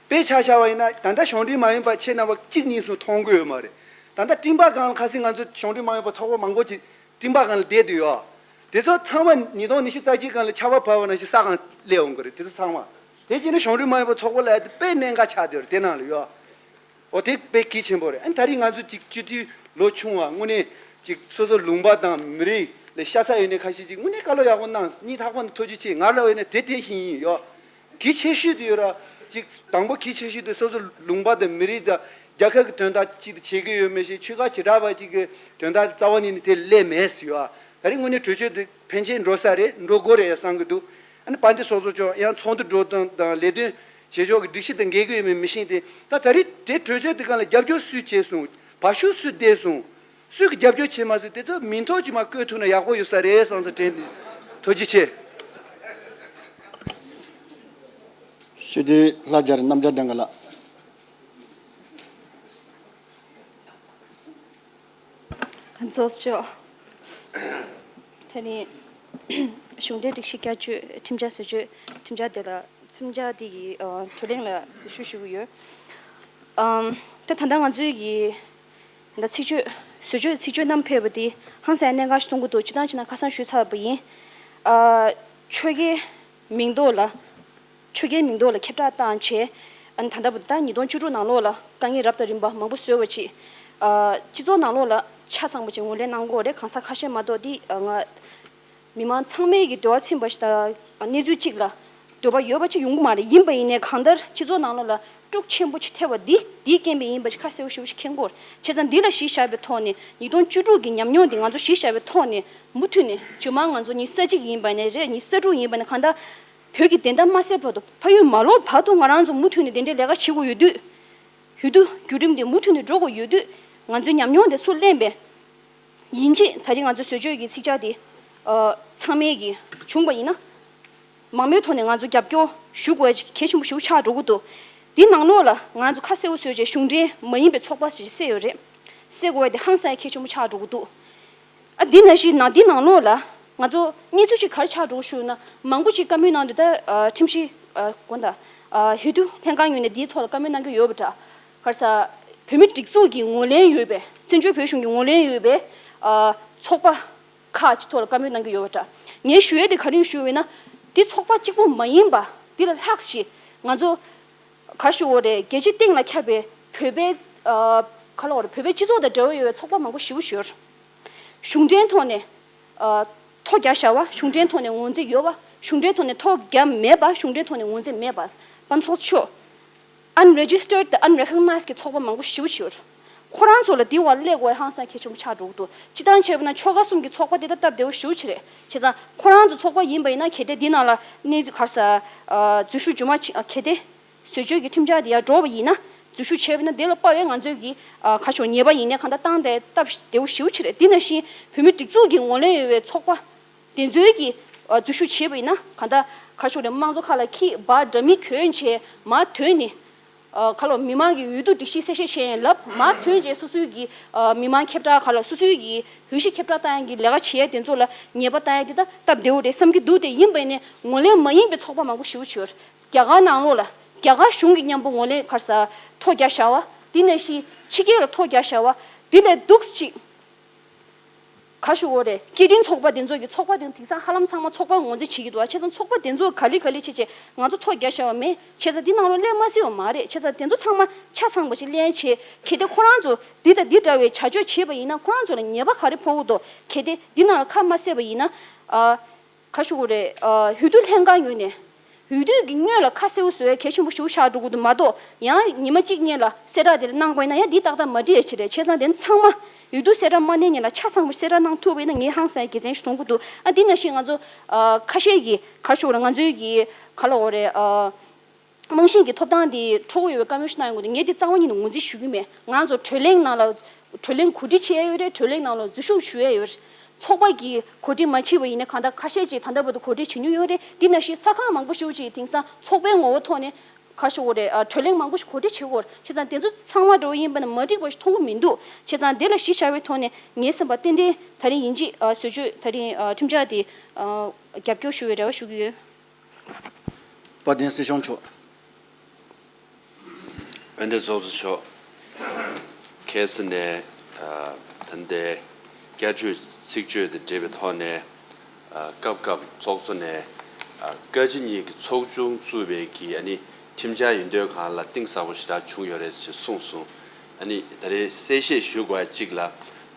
དཔེ་ཆ་བཞག་པ་ཡིན་ན་ད་ལྟ་གཞུང་འབྲེལ་མ་ཡིན་པ་ཁྱེད་རྣམ་པ་གཅིག་གཉིས་གསུམ་མཐོང་གི་ཡོད་མ་རེད། ད་ལྟ་སྤྲིན་པ་སྒང་ལ་ཁ་སང་ང་ཚོ་གཞུང་འབྲེལ་མ་ཡིན་པ་ཚོགས་པ་མང་པོ་ཅིག་སྤྲིན་པ་སྒང་ལ་བསྡད་དུ་ཡོད། དེ་ཚོ་ཚང་མ་ཉིས་སྟོང་ཉི་ཤུ་རྩ་གཅིག་སྒང་ལ་ཆར་པ་བབས་པ་ནང་བཞིན་ས་སྒང་སླེབས་འོང་གི་རེད། དེ་ཚོ་ཚང་མ་དེ་བྱས་ན་གཞུང་འབྲེལ་མ་ཡིན་པ་ཚོགས་པ་ལ་དཔེ་གནད་འགག་ཆགས་བསྡད་ཡོད་རེད། དེ་ནང་ལ་ཡོད། འོ་དེ་དཔེ་གལ་ཆེན་པོ་རེད། ཨ་ནི་ད་རེས་ང་ཚོ་ཅིག་སྤྱི་འཐུས་ལོ་ཆུང་བ་དངོས་གནས་ཅིག་སོ་སོ་ལུང་པ་དང་མི་རིགས་ལ་ཤ་ཚ་ཡོད་ནས་ཁ་ཤས་ཅིག་དངོས་གནས་བཀའ་སློབ་ཡག་པོ་གནང་། སྙིང་ཐག་པ་ནས་ཐུགས་རྗེ་ཆེ། ང་ལ་འོས་ན་དེ་དེ་བཞིན་ཡིན་ཡོད། གལ་ཆེ་ཤོས་དེ་ཡོད་ར། ཅིག་དང་པོ་གལ་ཆེ་ཤོས་དེ་སོ་སོ་ལུང་པ་དང་མི་རིགས་དང་རྒྱལ་ཁབ་ཀྱི་དོན་དག་ཅིག་ཏུ་བྱེད་ཀྱི་ཡོད་མེད་ཞིག་ཆོལ་ཁ་བྱེ་བྲག་པ་ཅིག་གི་དོན་དག་རྩ་བ་ཉིད་ནས་དེ་སླེབས་མེད་ཟེར་ཡོད། ད་རེས་དངོས་གནས་གྲོས་ཆོད་དེ་ཕན་ཆད་འགྲོ་ས་རེད། འགྲོ་དགོས་རེད་བསམ་གྱི་འདུག་ཨ་ནི་དཔལ་ལྡན་ཚོགས་གཙོ་མཆོག་ཡང་ཚོགས་འདུ་འགྲོ་སྟངས་དང་ལས་དོན་བྱེད་ཕྱོགས་ཀྱི་སྒྲིག་གཞི་དང་འགལ་གྱི་ཡོད་མེད་མི་ཤེས་ཏེ། ད་ད་རེས་དེ་གྲོས་ཆོད་དེ་སྒང་ལ་རྒྱབ་སྐྱོར་སུས་བྱས་སོང་། བ་ཤུ་སུས་བསྡད་སོང་། སུས་ཀྱི་རྒྱབ་སྐྱོར་བྱས་མ་སོང་། དེ་ཚོ་མིང་ཐོ་ཅིག་མ་བཀོད་ཐུབ་ན་ཡག་པོ་ཡོད་ས་རེད་བསམ་ས་དྲན་ཏེ། ཐུགས་རྗེ་ཆེ། ཞུ་དུས་ལྷ་རྒྱལ་རྣམ་རྒྱལ་ལྡན་ག་ལགས། ཚོགས་གཙོ། ད་ནི་གཞུང་འབྲེལ་སྒྲིག་གཞི་བསྐྱར་བཅོས་ཁྲིམས་འཆར་བཟོ་བཅོས་ཁྲིམས་འཆར་དེ་ལ་ཁྲིམས་འཆར་དེ་ཡི་ཨ་གྲོས་གླེང་ལ་འཛུལ་ཞུགས་ཞུ་གི་ཡོད། ཨམ། ད་ད་ལྟ་ང་ཚོའི་གི་ད་ཚིག་བརྗོད་བཟོ་བཅོས་ཚིག་བརྗོད་བསྣམས་ཕེབས་པ་དེ་ཧང་སང་གནད་འགག་ཞིག་མཐོང་གི་འདུག་སྤྱིར་བཏང་བྱས་ན་ཁ་སང་ཞུས་ཚར་བ་ཡིན། ཨ། ཆོལ་ཁའི་མིང་འདོགས་ལ། ཆོལ་ཁའི་མིང་འདོགས་ལ་ཁྱབ་བསྒྲགས་བཏང་བྱས། ཨ་ནི་ད་ལྟ་བུ་ད་ཉིས་སྟོང་བཅུ་དྲུག་ནང་ལོགས་ལ་དཀའ་ངལ་རབ་དང་རིམ་པ་མང་པོ་བཟོས་པ་ཅིག་ཨ། སྤྱི་ཚོགས་ནང་ལོགས་ལ་ཆ་ཚང་པོ་ཅིག་ངོས་ལེན་གནང་དགོས་རེད། གང་ཟག་ཁ་ཤས་མ་གཏོགས་འདི་ཨ། ང་མི་མང་ཚང་མས་ཀྱི་འདོད་པ་ཚིམ་པ་ཞིག་དང་གནས་ཚུལ་གཅིག་ལ་འདོད་པ་ཡོད་པ་ཅིག་ཡོང་གི་མ་རེད། ཡིན་པ་ཡིན་ནའི་གང་ལྟར་སྤྱི་ཚོགས་ནང་ལོགས་ལ་དཀྲུག་ཆེན་པོ་ཅིག་ཐེབས་པ་འདི་འདིའི་རྐྱེན་པས་ཡིན་པ་ཅིག་ཁ་གསལ་པོ་ཞེ་པོ་ཅིག་མཁྱེན་དགོས་རེད། བྱས་ཙང་འདི་ལ་གཞི་བཞག་པའི་ཐོག་ནས་ཉིས་སྟོང་བཅུ་དྲུག་གི་ཉམས་མྱོང་འདི་ང་ཚོ་གཞི་བཞག་པའི་ཐོག་ནས་མུ་མཐུད་ནས་རྗེས་མ་ང་ཚོ་ཉི་ཤུ་རྩ་གཅིག་ཡིན་པ་ནས་རེད། ཉི་ཤུ་རྩ་དྲུག་ཡིན་པ་ནས་གང་ལྟར། བོད་ཀྱི་བདེན་མཐའ་མ་གསལ་བར་དུ་ཕ་ཡུལ་མ་ལོག་བར་དུ་ང་རང་ཚོ་མུ་མཐུད་ནས་དེ་འདྲའི་ལས་ཀ་བྱེད་དགོས་ཡོད་དུས། འོས་བསྡུ་བརྒྱུད་རིམ་དེ་མུ་མཐུད་ནས་འགྲོ་དགོས་ཡོད་དུས། ང་ཚོའི་ཉམས་མྱོང་དེ་ཚུར་ལེན་པའི་ཡིན་གཅིག་ད་རེས་ང་ཚོའི་བཟོ་བཅོས་ཀྱི་ཚིག་བཅད་དེ་ཨ། ཚང་མས་ཀྱིས་བྱུང་བ་ཡིན་ན། མང་མོས་ཐོག་ནས་ང་ཚོ་རྒྱབ་སྐྱོར་ཞུ་དགོས་ཡ་གལ་ཆེན་པོ་ཞིག་ཆགས་འགྲོ་གི་འདུག་འདི་ནང་ལོགས་ལ་ང་ཚོ་ཁ་གསལ་པོ་བཟོས་རྗེས་གཞུང་འབྲེལ་མ་ཡིན་པའི་ཚོགས་པ་ཞིག་གསལ་ཡོད་རེད། གསལ་དགོས་པ་དེ་ཧང་སང་གལ་ཆེན་པོ་ཆགས་འགྲོ་གི་འདུག་ཨ་འདི་ནང་བཞིན་ནང་འདི་ནང་ལོགས་ལ་ང་ཚོ་གནས་ཚུལ་ཅིག་ག་རེ་ཆགས་འགྲོ་ཞུ་ན། མང་པོ་ཅིག་བཀའ་མོལ་གནང་འདུག་ད་ཨ་ཁྲིམས་ཞིབ་ཨ་དགོངས་དག་ཨ་འོས་བསྡུ་ལྷན་ཁང་ངོས་ནས་འདིའི་ཐོག་ལ་བཀའ་མོལ་གནང་གི་ཡོད་པ་འདྲ། ག་རེ་ཟ། བོད་མི་སྒྲིག་འཛུགས་ཀྱི་ངོས་ལེན་ཡོད་པའི། བཙན་བྱོལ་བོད་གཞུང་གི་ངོས་ལེན་ཡོད་པའི་ཨ་ཚོགས་པ་ཁག་ཅིག་ཐོག་ལ་བཀའ་མོལ་གནང་གི་ཡོད་པ་འདྲ། ངས་ཞུ་ཡས་དེ་ག་རེ་ཞུ་བས་ན། འདི་ཚོགས་པ་གཅིག་པུ་མ་ཡིན་པ་འདི་ལས་ལྷག་ཞིག་ང་ཚོ་ག་རེ་ཞུ་དགོས་རེད། རྒྱལ་སྤྱིའི་སྟེང་ལ་ཁྱབ་པའི་བོད་པའི་ཨ་ག་ལབ་དགོས་རེད། བོད་པའི་སྤྱི་ཚོགས་དང་འབྲེལ་བ་ཡོད་པའི་ཚོགས་པ་མང་པོ་ཞེ་པོ་ཅིག་ཡོད་རེད། གཞུང་འབྲེལ་ཐོག་ནས་ཨ་ཐོ་རྒྱག་བཞག་པ། གཞུང་འབྲེལ་ཐོག་ནས་ངོས་འཛིན་ཡོད་པ། གཞུང་འབྲེལ་ཐོག་ནས་ཐོ་རྒྱག་མེད་པ། གཞུང་འབྲེལ་ཐོག་ནས་ངོས་འཛིན་མེད་པ། དཔེར་ན་ཚོགས་གཙོ་མཆོག Unregistered དང་unrecognized གི་ཚོགས་པ་མང་པོ་ཞེ་པོ་ཅིག་ཡོད་རེད། ཁོ་རང་ཚོ་ལ་འདི་བར་སླེབས་དགོས་ཧང་སང་གལ་ཆེན་པོ་ཆགས་འགྲོ་གི་འདུག་སྤྱིར་བཏང་བྱས་པ་ན་ཆོལ་ཁ་གསུམ་གྱི་ཚོགས་པ་འདི་ད་སྟབས་བདེ་པོ་ཞེ་པོ་ཅིག་རེད། བྱས་ཙང་ཁོ་རང་ཚོ་ཚོགས་པ་ཡིན་པ་ཡིན་ན་གལ་ཏེ་འདི་ནང་ལ་གནས་ཚུལ་ག་རེ་ཟ། ཨ་འཛུལ་ཞུགས་རྒྱུ་མ་བྱེད། ཨ་གལ་ཏེ་བཟོ་བཅོས་ཀྱི་ཁྲིམས་འཆར་འདི་ཡར་འགྲོ་བ་ཡིན་ན། འཛུལ་ཞུགས་བྱས་པ་ཡིན་ན་འདི་ལ་དཔག་པའི་ང་ཚོའི་གི་ཨ་ག་ཆོག་ཉེས་པ་ཡིན་ནའི་གང་ལྟར་བཏང་སྟེ་སྟབས་བདེ་པོ་ཞེ་པོ་ཅིག་རེད། འདི་ནང་བཞིན་བོད་མི་སྒྲིག་འཛུགས་ཀྱི་ངོས་ལེན་ཡོད་པའི་ཚོགས་པ་དེ་ཚོའི་གི་ཨ་འཛུལ་ཞུགས་བྱས་པ་ཡིན་ན་གང་ལྟར་ག་ཆོག་རེད། དམངས་གཙོ་ཁ་ལ་ཁྱི་འབའ་འདྲ་མིན་གྱོན་བྱས་མར་ཐོན་ནས། ཨ་ག་ལབ། མི་མང་གི་འོས་བསྡུ་སྒྲིག་གཞི་གསལ་བཤད་བྱས་ཡིན་ལབ། མར་ཐོན་རྗེས་སོ་སོའི་གི་ཨ་མི་མང་ཁྱབ་བསྒྲགས་ག་ལབ། སོ་སོའི་གི་འོས་གཞི་ཁྱབ་བསྒྲགས་བཏང་ཡག་གི་ལས་ཀ་བྱེད་ཡ་དེ་ཚོ་ལ་ཉེས་པ་བཏང་ཡ་དེ་ད་སྟབས་བདེ་པོ་རེད་བསམ་གྱི་འདུག་དེ་ཡིན་པ་ཡིན་ནའི་ངོས་ལེན་མ་ཡིན་པའི་ཚོགས་པ་མང་པོ་ཞེ་པོ་ཅིག་ཡོད་རེད། རྒྱ་གར་ནང་ལོགས་ལ་རྒྱ་གར་གཞུང་གི་མཉམ་པོ་ངོས་ལེན་ག་རེ་ཟ་ཐོ་རྒྱག་བཞག་པ། དེ་ནང་བཞིན་ཕྱི་རྒྱལ་ལ་ཐོ་རྒྱག་བཞག་པ། དེ་ལས་སྡུག་ཅིག་ག་ཞུ་དགོས་རེད། སྐད་འཕྲིན་ཚོགས་པ་དེ་ཚོ་གི་ཚོགས་པ་དེ་དེང་སང་ཧ་ལམ་ཚང་མ་ཚོགས་པ་ངོས་འཛིན་བྱེད་ཀྱི་འདུག་བ། བྱས་ཙང་ཚོགས་པ་དེ་ཚོ་ག་ལེ་ག་ལེ་བྱས་བྱས་ང་ཚོ་ཐོ་རྒྱག་བཞག་པ་མེད། བྱས་ཙང་འདི་ནང་ལོགས་སླེབས་མ་སྲིད་པ་མ་རེད། བྱས་ཙང་དེ་ཚོ་ཚང་མ་ཆ་ཚང་པ་ཞིག་ལེན་བྱས། གལ་ཏེ་ཁོ་རང་ཚོ་འདི་དང་འདི་འདྲ་བའི་བྱ་སྤྱོད་བྱས་པ་ཡིན་ན་ཁོ་རང་ཚོ་ལ་ཉེས་པ་ག་རེ་ཕོག་གི་འདུག་གལ་ཏེ་འདི་ནང་ལ་ཁ་མ་གསལ་བ་ཡིན་ན། ཨ། ག་ཞུ་དགོས་རེད། ཨ། འོས་བསྡུ་ལྷན་ཁང་ངོས་ནས་འོས་བསྡུ་གི་སྔོན་ལ་ཁ་གསལ་པོ་བཟོ་ཡ་གལ་ཆེན་པོ་ཞིག་ཆགས་འགྲོ་གི་འདུག་མ་གཏོགས། ཡང་ཉི་མ་གཅིག་གཉིས་ལ་གསལ་བསྒྲགས་དེ་གནང་དགོས་ན་ཡང་འདི་ཏག་ཏག་མ་འགྲིག་ཡ་ཅིག་རེད། བྱས་ཙང་དེ་ཚང་མ་འོས་བསྡུ་གསལ་བསྒྲགས་མ་གནང་སྔོན་ལ་ཆ་ཚང་པོ་གསལ་བསྒྲགས་གནང་ཐུབ་པ་ཡིན་ན་ངས་ཧང་སང་དགེ་མཚན་ཞིག་མཐོང་གི་འདུག་ཨ་འདི་ནང་བཞིན་ང་ཚོ་ཨ་ཁ་ཤས་ཀྱིས་ག་ཞུ་དགོས་རེད། ང་ཚོའི་གི་ག་ལབ་དགོས་རེད། ཨ། རྨང་གཞིའི་ཐོབ་ཐང་དེ་འཕྲོག་གི་ཡོད་པའི་བཀའ་མོལ་ཞིག་གནང་ཡོང་གི་འདུག་ངས་དེ་རྩ་བ་ཉིད་ནས་ངོས་འཛིན་ཞུ་གི་མེད། ང་རང་ཚོ་བགྲོ་གླེང་ནང་ལ་བགྲོ་གླེང་གོ་སྒྲིག་བྱེད་ཡ་ཡོད་རེད། བགྲོ་གླེང་ནང་ལ་འཛུལ་ཞུགས་ཞུ་ཡ་ཡོད་རེད། ཚོགས་པ་གིས་གོ་སྒྲིག་མ་བྱས་པ་ཡིན་ན་གང་ལྟར་ཁ་ཤས་ཀྱིས་ད་ལྟ་བར་དུ་གོ་སྒྲིག་བྱེད་མྱོང་ཡོད་རེད། འདི་ནང་བཞིན་གསར་ཁང་མང་པོ་ཞིག་ཅིག་དེང་སང་ཚོགས་པའི་ངོ་བོ་ཐོག་ནས་ག་ཞུ་དགོས་རེད། ཨ་བགྲོ་གླེང་མང་པོ་ཞིག་གོ་སྒྲིག་བྱེད་དགོས་རེད། བྱས་ཙང་དེ་ཚོ་ཚང་མ་འདྲ་བོ་ཡིན་པ་ན་མ་འགྲིག་པ་ཞིག་མཐོང་གི་མི་འདུག་བྱས་ཙང་དེ་ལ་གཞི་བཞག་པའི་ཐོག་ནས་ངའི་བསམ་པ་ཏན་ཏན་ད་རིང་ཡིན་གཅིག་ཨ་བཟོ་བཅོས་ད་རིང་ཨ་ཁྲིམས་འཆར་དེ་ཨ་རྒྱབ་སྐྱོར་ཞུ་བའི་རེ་བ་ཞུ་གི་ཡོད། དཔལ་ལྡན་སྲིད་སྐྱོང་མཆོག་དཔལ་ལྡན་ཚོགས་གཙོ་མཆོག་ཁ་སང་ནས་ཨ་ད་ལྟའི་བསྐྱར་བཅོས་ཚིག་བརྗོད་དང་འབྲེལ་བའི་ཐོག་ནས་ཨ་སྐབས་སྐབས་ཚོགས་གཙོ་ནས་ཨ་བཀའ་སྤྱི་གཉིས་ཀྱི་ཚོགས་ཆུང་བཙུགས་པའི་གི་ཨ་ནི་ཁྲིམས་འཆར་ཡིན་དོན་སྒང་ལ་གཏིང་ཟབ་པོ་ཞེ་དྲག་བྱུང་ཡོད་རེད་ཅེས་གསུངས་སོང་། ཨ་ནི་ད་རེས་གསལ་བཤད་ཞུ་དགོས་པ་གཅིག་ལ།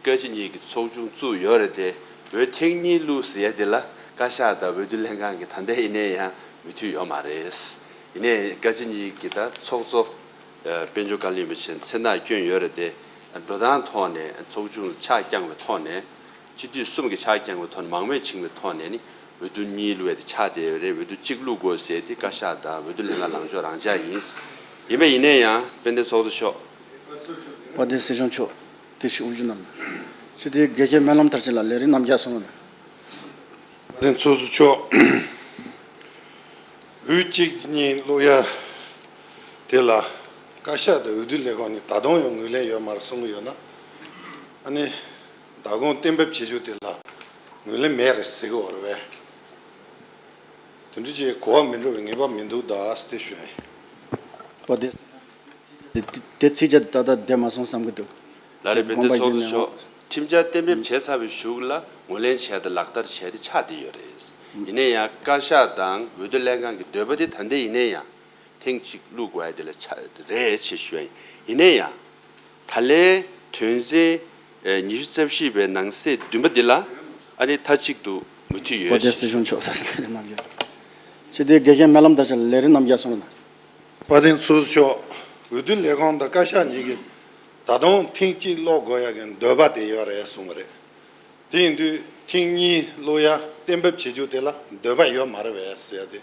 བཀའ་སྤྱི་གཉིས་ཀྱི་ཚོགས་ཆུང་བཙུགས་ཡོད་རེད་དེ། འོས་ཐེངས་གཉིས་བླུགས་ཟེར་ཡ་དེ་ལ་བཀའ་ཤག་དང་འོས་བསྡུ་ལྷན་ཁང་གི་ད་ལྟ་ཡིན་ནའི་ཡང་མོས་མཐུན་ཡོད་མ་རེད། ཡིན་ནའི་བཀའ་སྤྱི་གཉིས་ཀྱི་ད་ཚོགས་གཙོ་ཨ་དཔལ་འབྱོར་བཀའ་བློན་རིན་པོ་ཆེ་མཚན་རྟགས་བསྐྱོན་ཡོད་རེད་དེ། འགྲོ་སྟངས་ཐོག་ནས་ཚོགས་ཆུང་ལ་ཕྱག་བརྐྱངས་པའི་ཐོག་ནས། སྤྱི་འཐུས་གསུམ་གྱི་ཕྱག་བརྐྱངས་པའི་ཐོག་ནས་མང་མོས་བྱུང་བའི་ཐོག་ནས་ནི་འོས་བསྡུ་གཉིས་བླུགས་ཡ་དེ་ཆགས་བསྡད་ཡོད་རེད། འོས་བསྡུ་གཅིག་བླུགས་དགོས་ཟེར་དེ་བཀའ་ཤག་དང་འོས་བསྡུ་ལྷན་ཁང་ལངས་ཕྱོགས་རང་འཇགས་ཡིན། ཡིན་པ་ཡིན་ན་ཡང་དཔལ་ལྡན་ཚོགས་གཙོ་མཆོག་དཔལ་ལྡན་སྲིད་སྐྱོང་མཆོག་དེ་ཞུ་རྒྱུ་གནང་། ཅི་སྟེ་དགེ་རྒན་སྨོན་ལམ་མཐར་ཕྱིན་ལ་ལས་རིམ་རྣམ་རྒྱལ་གསུང་རོགས་གནང་། དཔལ་ལྡན་ཚོགས་གཙོ་མཆོག་འོས་གཅིག་གཉིས་བླུགས་ཡ་དེ་ལ་བཀའ་ཤག་དང་འོས་བསྡུ་ལས་ཁུངས་ནས་ད་དུང་ཡང་ངོས་ལེན་ཡོད་མ་རེད་གསུང་གི་ཡོད་ན། ཨ་ནི་བདག་དབང་གཏན་འབེབས་བྱེད་རྒྱུ་དེ་ལ་ངོས་ལེན་མེད་རེད་ཟེར་གི་ཡོད་རེད་པས། དེ་འདྲ་ཅིག་གོ་བ་མི་འགྲོ་བའི་ངེས་པ་མི་འདུག་ད་ཟེར་ཏེ་ཞུ་ཡིན། པ་དེ། དེ་དེ་ཚིག་བཅད་ཏག་ཏག་བསྡད་མ་སོང་བསམ་གི་འདུག་དཔལ་ལྡན་ཚོགས་གཙོ་མཆོག་ཁྲིམས་འཆར་གཏན་འབེབས་བྱས་ཚར་བའི་གཞུག་ལ་ངོས་ལེན་བྱས་ཏེ་ལག་བསྟར་བྱས་ཏེ་ཆགས་བསྡད་ཡོད་རེད། ཡིན་ན་ཡང་བཀའ་ཤག་དང་འོས་བསྡུ་ལྷན་ཁང་གི་འདོད་པ་དེ་ད་ལྟ་ཡིན་ན་ཡང་ཐེངས་གཅིག་བླུགས་དགོས་ཡ་དེ་ལ་ཆགས་རེད་ཅེས་ཞུ་ཡ་ཡིན། ཡིན་ན་ཡང་། ད་ལན་དོན་ཚན་ཉི་ཤུ་རྩ་བཞི་པའི་ནང་གསེས་བདུན་པ་འདི་ལ་ཨ་ནི་མཐའ་གཅིག་ཏུ་མོས་མཐུན་ཡོད། དཔལ་ལྡན་སྲིད་སྐྱོང་མཆོག་ལས་རིམ་རྣམ་རྒྱལ། སྤྱི་འཐུས་དགེ་རྒན་སྨོན་ལམ་དར་ཞིང་ལས་རིམ་རྣམ་རྒྱལ་གསུང་རོགས་གནང་། དཔལ་ལྡན་ཚོགས་གཙོ་མཆོག་འོས་བསྡུ་ལས་ཁུངས་དང་བཀའ་ཤག་གཉིས་ཀྱིས་ད་དུང་ཐེངས་གཅིག་བླུགས་དགོས་ཡ་གི་འདོད་པ་དེ་ཡོད་རེད་གསུངས་པ་རེད། དེ་ཡིན་དུས་ཐེངས་གཉིས་བླུགས་ཡ་གཏན་འབེབས་བྱེད་རྒྱུ་དེ་ལ་འདོད་པ་ཡོད་མ་རེད་པས་ཟེར་ཡ་དེ།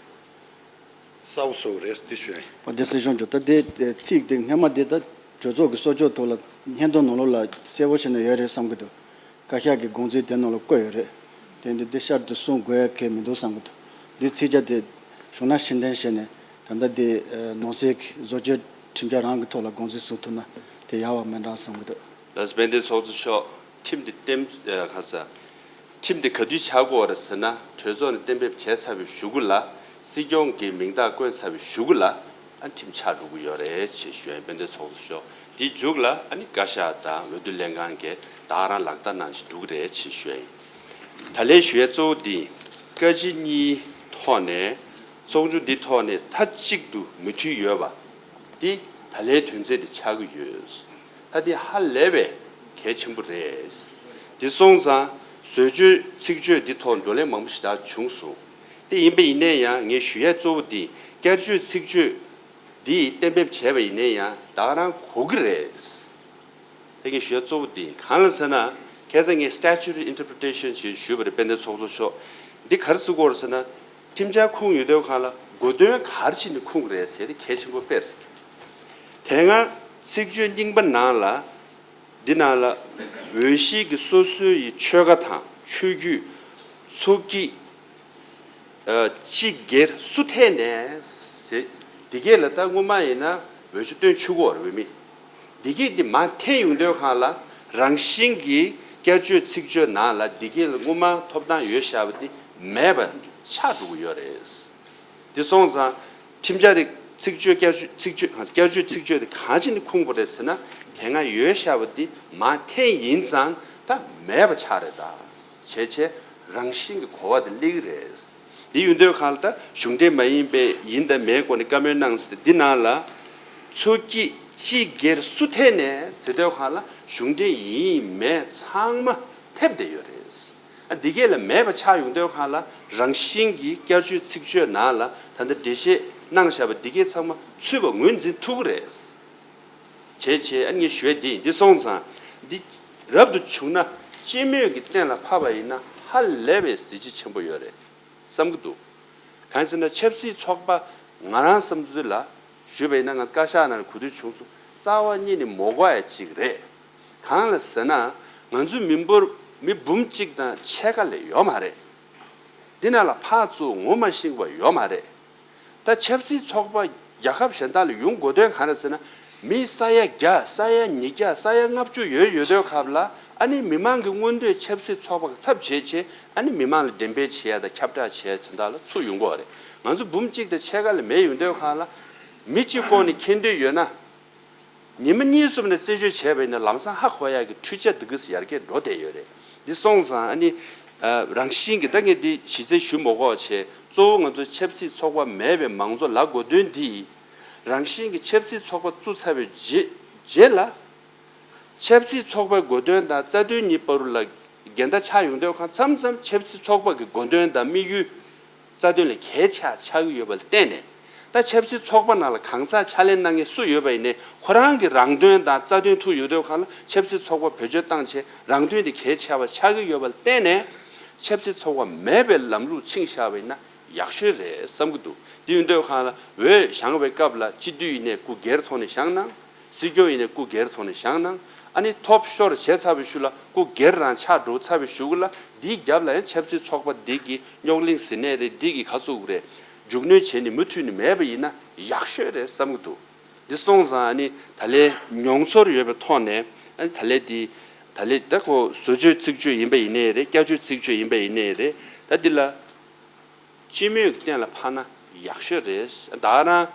གསལ་པོ་བཟོ་དགོས་རེད་དེ་ཞུ་ཡིན། པ་དེ་སྲིད་སྐྱོང་མཆོག་ད་དེ་ཚིག་དེ་སྔ་མ་དེ་ད་གྲོས་ཚོགས་ཀྱི་གསོལ་ལྕོག་ཐོག་ལ་སྙན་ཐོ་ནང་ལོགས་ལ་གསལ་པོ་བྱས་ནས་ཡོད་རེད་བསམ་གྱི་འདུག་བཀའ་ཤག་གི་དགོངས་ཚུལ་དེ་ནང་ལ་བཀོད་ཡོད་རེད། དེ་འདི་འདི་ཤར་དུ་གསུང་དགོས་ཡ་གལ་མི་འདུག་བསམ་གྱི་འདུག་འདི་ཚིག་བཅད་དེ་བྱུང་ན་ཕྱིར་འཐེན་བྱས་ནས་ ད་ལྟ་དེ་ནང་སྲིད་ཀྱི་བཟོ་བཅོས་ཁྲིམས་འཆར་རང་གི་ཐོག་ལ་དགོངས་ཚུལ་གསུང་ཐུབ་ན་དེ་ཡག་པ་མིན་འདྲ་བསམ་གྱི་འདུག་ལགས་སོ། དཔལ་ལྡན་ཚོགས་གཙོ་མཆོག་ཁྲིམས་དེ་གཏན་ཁ་ས། ཁྲིམས་དེ་ག་དུས་ཆགས་ཀྱི་ཡོད་རེད་ཟེར་ན། གྲོས་ཚོགས་ནས་གཏན་འབེབས་བྱས་ཚར་བའི་གཞུག་གུ་ལ། སྲིད་སྐྱོང་གི་མིང་རྟགས་བཀོད་ཚར་བའི་གཞུག་གུ་ལ། ཨ་ཁྲིམས་ཆགས་འགྲོ་གི་ཡོད་རེད་ཅེས་ཞུ་ཡ་ཡིན། དཔལ་ལྡན་ཚོགས་གཙོ་མཆོག་དེའི་མཇུག་ལ་ཨ་ནི་བཀའ་ཤག་དང་འོས་བསྡུ་ལྷན་ཁང་གིས་ད་ག་རང་ལག་བསྟར་གནང་བཞིན་འགྲོ་གི་རེད་ཅེས་ཞུ་ཡ་ཡིན། ད་ལན་ཞུ་ཡ་གཙོ་བོ་འདི་བཀའ་སྤྱི་གཉིས་ཐོག་ནས། ཚོགས་ཆུང་འདི་ཐོག་ནས་མཐའ་གཅིག་ཏུ་མོས་མཐུན་ཡོད་པ་འདི་ད་ལན་དོན་ཚན་འདི་ཆགས་ཀྱི་ཡོད། ད་འདི་ཧ་ལས་པའི་གལ་ཆེན་པོ་རེད། འདི་སོང་ཙང་བཟོ་བཅོས་ཚིག་བརྗོད་འདི་ཐོག་བགྲོ་གླེང་མང་པོ་ཞེ་དྲག་བྱུང་སོང་། དེ་ཡིན་པ་ཡིན་ན་ཡང་ངས་ཞུ་ཡས་གཙོ་བོ་འདི་བསྐྱར་བཅོས་ཚིག་བརྗོད་འདི་གཏན་འབེབས་བྱས་པ་ཡིན་ན་ཡང་ད་ག་རང་གོ་གི་རེད། དེ་ངས་ཞུ་ཡ་གཙོ་བོ་འདི་གང་ལ་ཟེར་ན། ཁ་སང་ངས་statutory interpretation ཞེས་ཞུས་པ་རེད། དཔལ་ལྡན་ཚོགས་གཙོ་མཆོག་འདི་ག་རེ་ཟེར་གྱི་ཡོད་རེད་ཟེར་ན། ཁྲིམས་འཆར་ཁུངས་ཡོད་དུས་སྒང་ལ་གོ་དོན་ག་རེ་བྱས་ནས་ཁུངས་རེད་ཟེར་དེ་གལ་ཆེན་པོ་དཔེ་རེད། དེ་སྔ་ཚིག་བརྗོད་རྙིང་པ་ནང་ལ། འདི་ནང་ལ་འོས་གཞི་གི་སོ་སོའི་ཆོལ་ཁ་དང་ཆོས་བརྒྱུད། ཚོགས་ཀྱི་ཨ་སྤྱི་སྒེར་སུ་འཐེན་ནས་ཟེར། འདི་གས་ལ་ད་སྔོན་མ་ཡིན་ན་འོས་ཤོག་བཏོན་ཆོག་གི་ཡོད་རེད། འོས་མི་འདི་གས་འདི་མར་འཐེན་ཡོང་དུས་སྒང་ལ་རང་བཞིན་གྱིས་བསྐྱར་བཅོས་ཚིག་བརྗོད་ནང་ལ་འདི་གས་ལ་སྔོན་མ་ཐོབ་ཐང་ཡོད་བཞག་པ་འདི་མེད་པ་ཆགས་འགྲོ་གི་ཡོད་རེད། འདི་སོང་ཙང་ཁྲིམས་འཆར་དེ་ཚིག་བརྗོད་བསྐྱར་བཅོས་ཚིག་བརྗོད་བསྐྱར་བཅོས་ཚིག་བརྗོད་དེ་གང་བྱས་ནས་ཁུངས་པ་རེད་ཟེར་ན། དེ་སྔ་ཡོད་བཞག་པ་འདི་མར་འཐེན་ཡིན་ཙང་ད་མེད་པ་ཆགས་རེད། ད་བྱས་བྱས་རང་བཞིན་གྱི་གོ་བ་དེ་སླེབས་ཀྱི་རེད། འདི་ཡོང་དུས་སྒང་ལ་ད་གཞུང་འབྲེལ་མ་ཡིན་པའི་ཡིན་དང་མེད་སྐོར་ནས་བཀའ་མོལ་གནང་ཟེར། འདི་ནང་ལ་ཚོགས་ཀྱི་སྤྱི་སྒེར་སུ་འཐེན་ནས་ཟེར་དུས་སྒང་ལ་གཞུང་འབྲེལ་ཡིན་མེད་ཚང་མ་ཐེབས་བསྡད་ཡོད་རེད། ཨ་འདི་གས་ལ་མེད་པ་ཆགས་ཡོང་དུས་སྒང་ལ་རང་བཞིན་གྱིས་བསྐྱར་བཅོས་ཚིག་བརྗོད་ནང་ལ་ད་ལྟ་འགྲེལ་བཤད་གནང་བཞག་པ་འདི་གས་ཚང་མ་ཚུད་པ་ངོས་འཛིན་ཐུབ་ཀྱི་རེད། བྱས་བྱས་ཨ་ངས་ཞུ་ཡ་འདི་ཡིན། འདི་སོང་ཙང་འདི་རབ་ཏུ་བྱུང་ན་སྤྱི་མོས་ཀྱི་གཏན་ལ་ཕབ་པ་ཡིན་ན་ཧ་ལས་པའི་གཟི་བརྗིད་ཆེན་པོ་ཡོད་རེད་བསམ་གྱི་འདུག་གང་ཟེར་ན་ཆབ་སྲིད་ཚོགས་པ་ང་རང་བསམ་ཚུལ་ལ་ཞུས་པ་ཡིན་ན། ང་བཀའ་ཤག་ནང་ལ་གོ་ཐོས་བྱུང་སོང་། རྩ་བ་ཉིད་ནས་མ་དགོས་ཡ་ཅིག་རེད། གང་ལ་ཟེར་ན་ང་ཚོའི་མི་འབོར་མི་འབུམ་གཅིག་དང་ཕྱེད་ཀ་ལས་ཡོད་མ་རེད། འདི་ནང་ལ་ཕར་ཚུར་ངོ་མ་ཤེས་པ་ཡོད་མ་རེད། ད་ཆབ་སྲིད་ཚོགས་པ་རྒྱལ་ཁབ་གཞན་དག་ལ་ཡོང་དགོས་དོན་གང་རེད་ཟེར་ན། མི་ས་ཡ་བརྒྱ་ས་ཡ་ཉིས་བརྒྱ་ས་ཡ་ལྔ་བཅུ་ཡོད་ཡོད་དུས་སྐབས་ལ་ཨ་ནི་མི་མང་གི་མངོན་འདོད་ཆབ་སྲིད་ཚོགས་པ་གི་ཚབ་བྱས་བྱས་ཨ་ནི་མི་མང་ལ་འགྲེམས་སྤེལ་བྱེད་ཡ་དང་ཁྱབ་བསྒྲགས་བྱེད་ཡ་དོན་དག་ལ་ཚུར་ཡོང་དགོས་པ་རེད། ང་ཚོ་འབུམ་གཅིག་དང་ཕྱེད་ཀ་ལས་མེད་ཡོང་དུས་སྒང་ལ་མི་གཅིག་བསྐོ་ནས་འཁྱེར་འདོད་ཡོད་ན། ཉི་མ་གཉིས་གསུམ་ནས་རྩད་གཅོད་བྱས་པ་ཡིན་ན་ལམ་སང་ཧ་གོ་ཡག་གི་འཕྲུལ་ཆ་འདི་གས་ཡར་རྒྱས་འགྲོ་བསྡད་ཡོད་རེད། འདི་སོང་ཙང་ཨ་ནི་ཨ་རང་བཞིན་གྱི་ད་ངས་འདི་གཞི་རྩ་ཞུ་མ་དགོས་བྱས་གཙོ་བོ་ང་ཚོ་ཆབ་སྲིད་ཚོགས་པ་མེད་པའི་མང་གཙོ་ལབ་དགོས་དོན་འདི། རང་བཞིན་གྱི་ཆབ་སྲིད་ཚོགས་པ་བཙུགས་ཚར་བའི་རྗེས་རྗེས་ལ། ཆབ་སྲིད་ཚོགས་པའི་དགོས་དོན་དང་རྩ་དོན་གཉིས་བར་ལ་འགལ་ཟླ་ཆགས་ཡོང་དུས་སྒང་མཚམས་མཚམས་ཆབ་སྲིད་ཚོགས་པ་གི་དགོས་དོན་དང་དམིགས་ཡུལ། རྩ་དོན་ལས་གལ་ཆེ་ཆགས་ཀྱི་ཡོད་པ་ལ་བརྟེན་ནས། ད་ཆབ་སྲིད་ཚོགས་པ་ནང་ལ་གང་ཟག་ཕྱག་ལས་གནང་མཁན་སུ་ཡོད་པ་ཡིན་ནའི་ཁོ་རང་གི་རང་དོན་དང་རྩ་དོན་ཐུག་ཡོད་དུས་སྒང་ལ་ཆབ་སྲིད་ཚོགས་པ་བེད་སྤྱོད་བཏང་བྱས་རང་དོན་དེ་གལ་ཆེ་བ་ཆགས་ཀྱི་ཡོད་པ་ལ་བརྟེན་ནས། ཆབ་སྲིད་ཚོགས་པ་མེད་པའི་ལམ་ལུགས་ཕྱིན་བཞག་པ་ཡིན་ན་ཡག་ཤོས་རེད་བསམ་གྱི་འདུག་དེ་ཡིན་དུས་སྒང་ལ་འོས་བཞེངས་པའི་སྐབས་ལ་སྤྱི་འཐུས་ཡིན་ནའི་སྐུ་སྒེར་ཐོག་ནས་བཞེངས་གནང་། སྲིད་སྐྱོང་ཡིན་ནའི་སྐུ་སྒེར་ཐོག་ནས་བཞེངས་གནང་། ཨ་ནི་ཐོབ་ཤོར་བྱས་ཚར་བའི་ཤུལ་ལ་སྐུ་སྒེར་རང་ཆགས་འགྲོ་ཚར་བའི་གཞུག་ལ་འདིའི་རྒྱབ་ལ་ཡང་ཆབ་སྲིད་ཚོགས་པ་འདི་གི་རྙོག་གླེང་ཟེར་ནའི་རེད། འདི་གི་ག་ཚོད་རེད། མཇུག་གནོན་བྱས་ནས་མུ་མཐུད་ནས་མེད་པ་ཡིན་ན་ཡག་ཤོས་རེད་བསམ་གྱི་འདུག་འདི་སོང་ཙང་ཨ་ནི་ད་ལན་མྱོང་ཚོར་ཡོད་པའི་ཐོག་ནས་ཨ་ནི་ད་ལན་འདི་ད་ལན་ད་ཁོ་བཟོ་བཅོས་ཚིག་བརྗོད་ཡིན་པ་ཡིན་ནའི་རེད། བསྐྱར་བཅོས་ཚིག་བརྗོད་ཡིན་པ་ཡིན་ནའི་རེད། ད་འདི་ལ། སྤྱི་མོས་ཀྱི་གཏན་ལ་ཕབ་ན་ཡག་ཤོས་རེད། ད་ག་རང་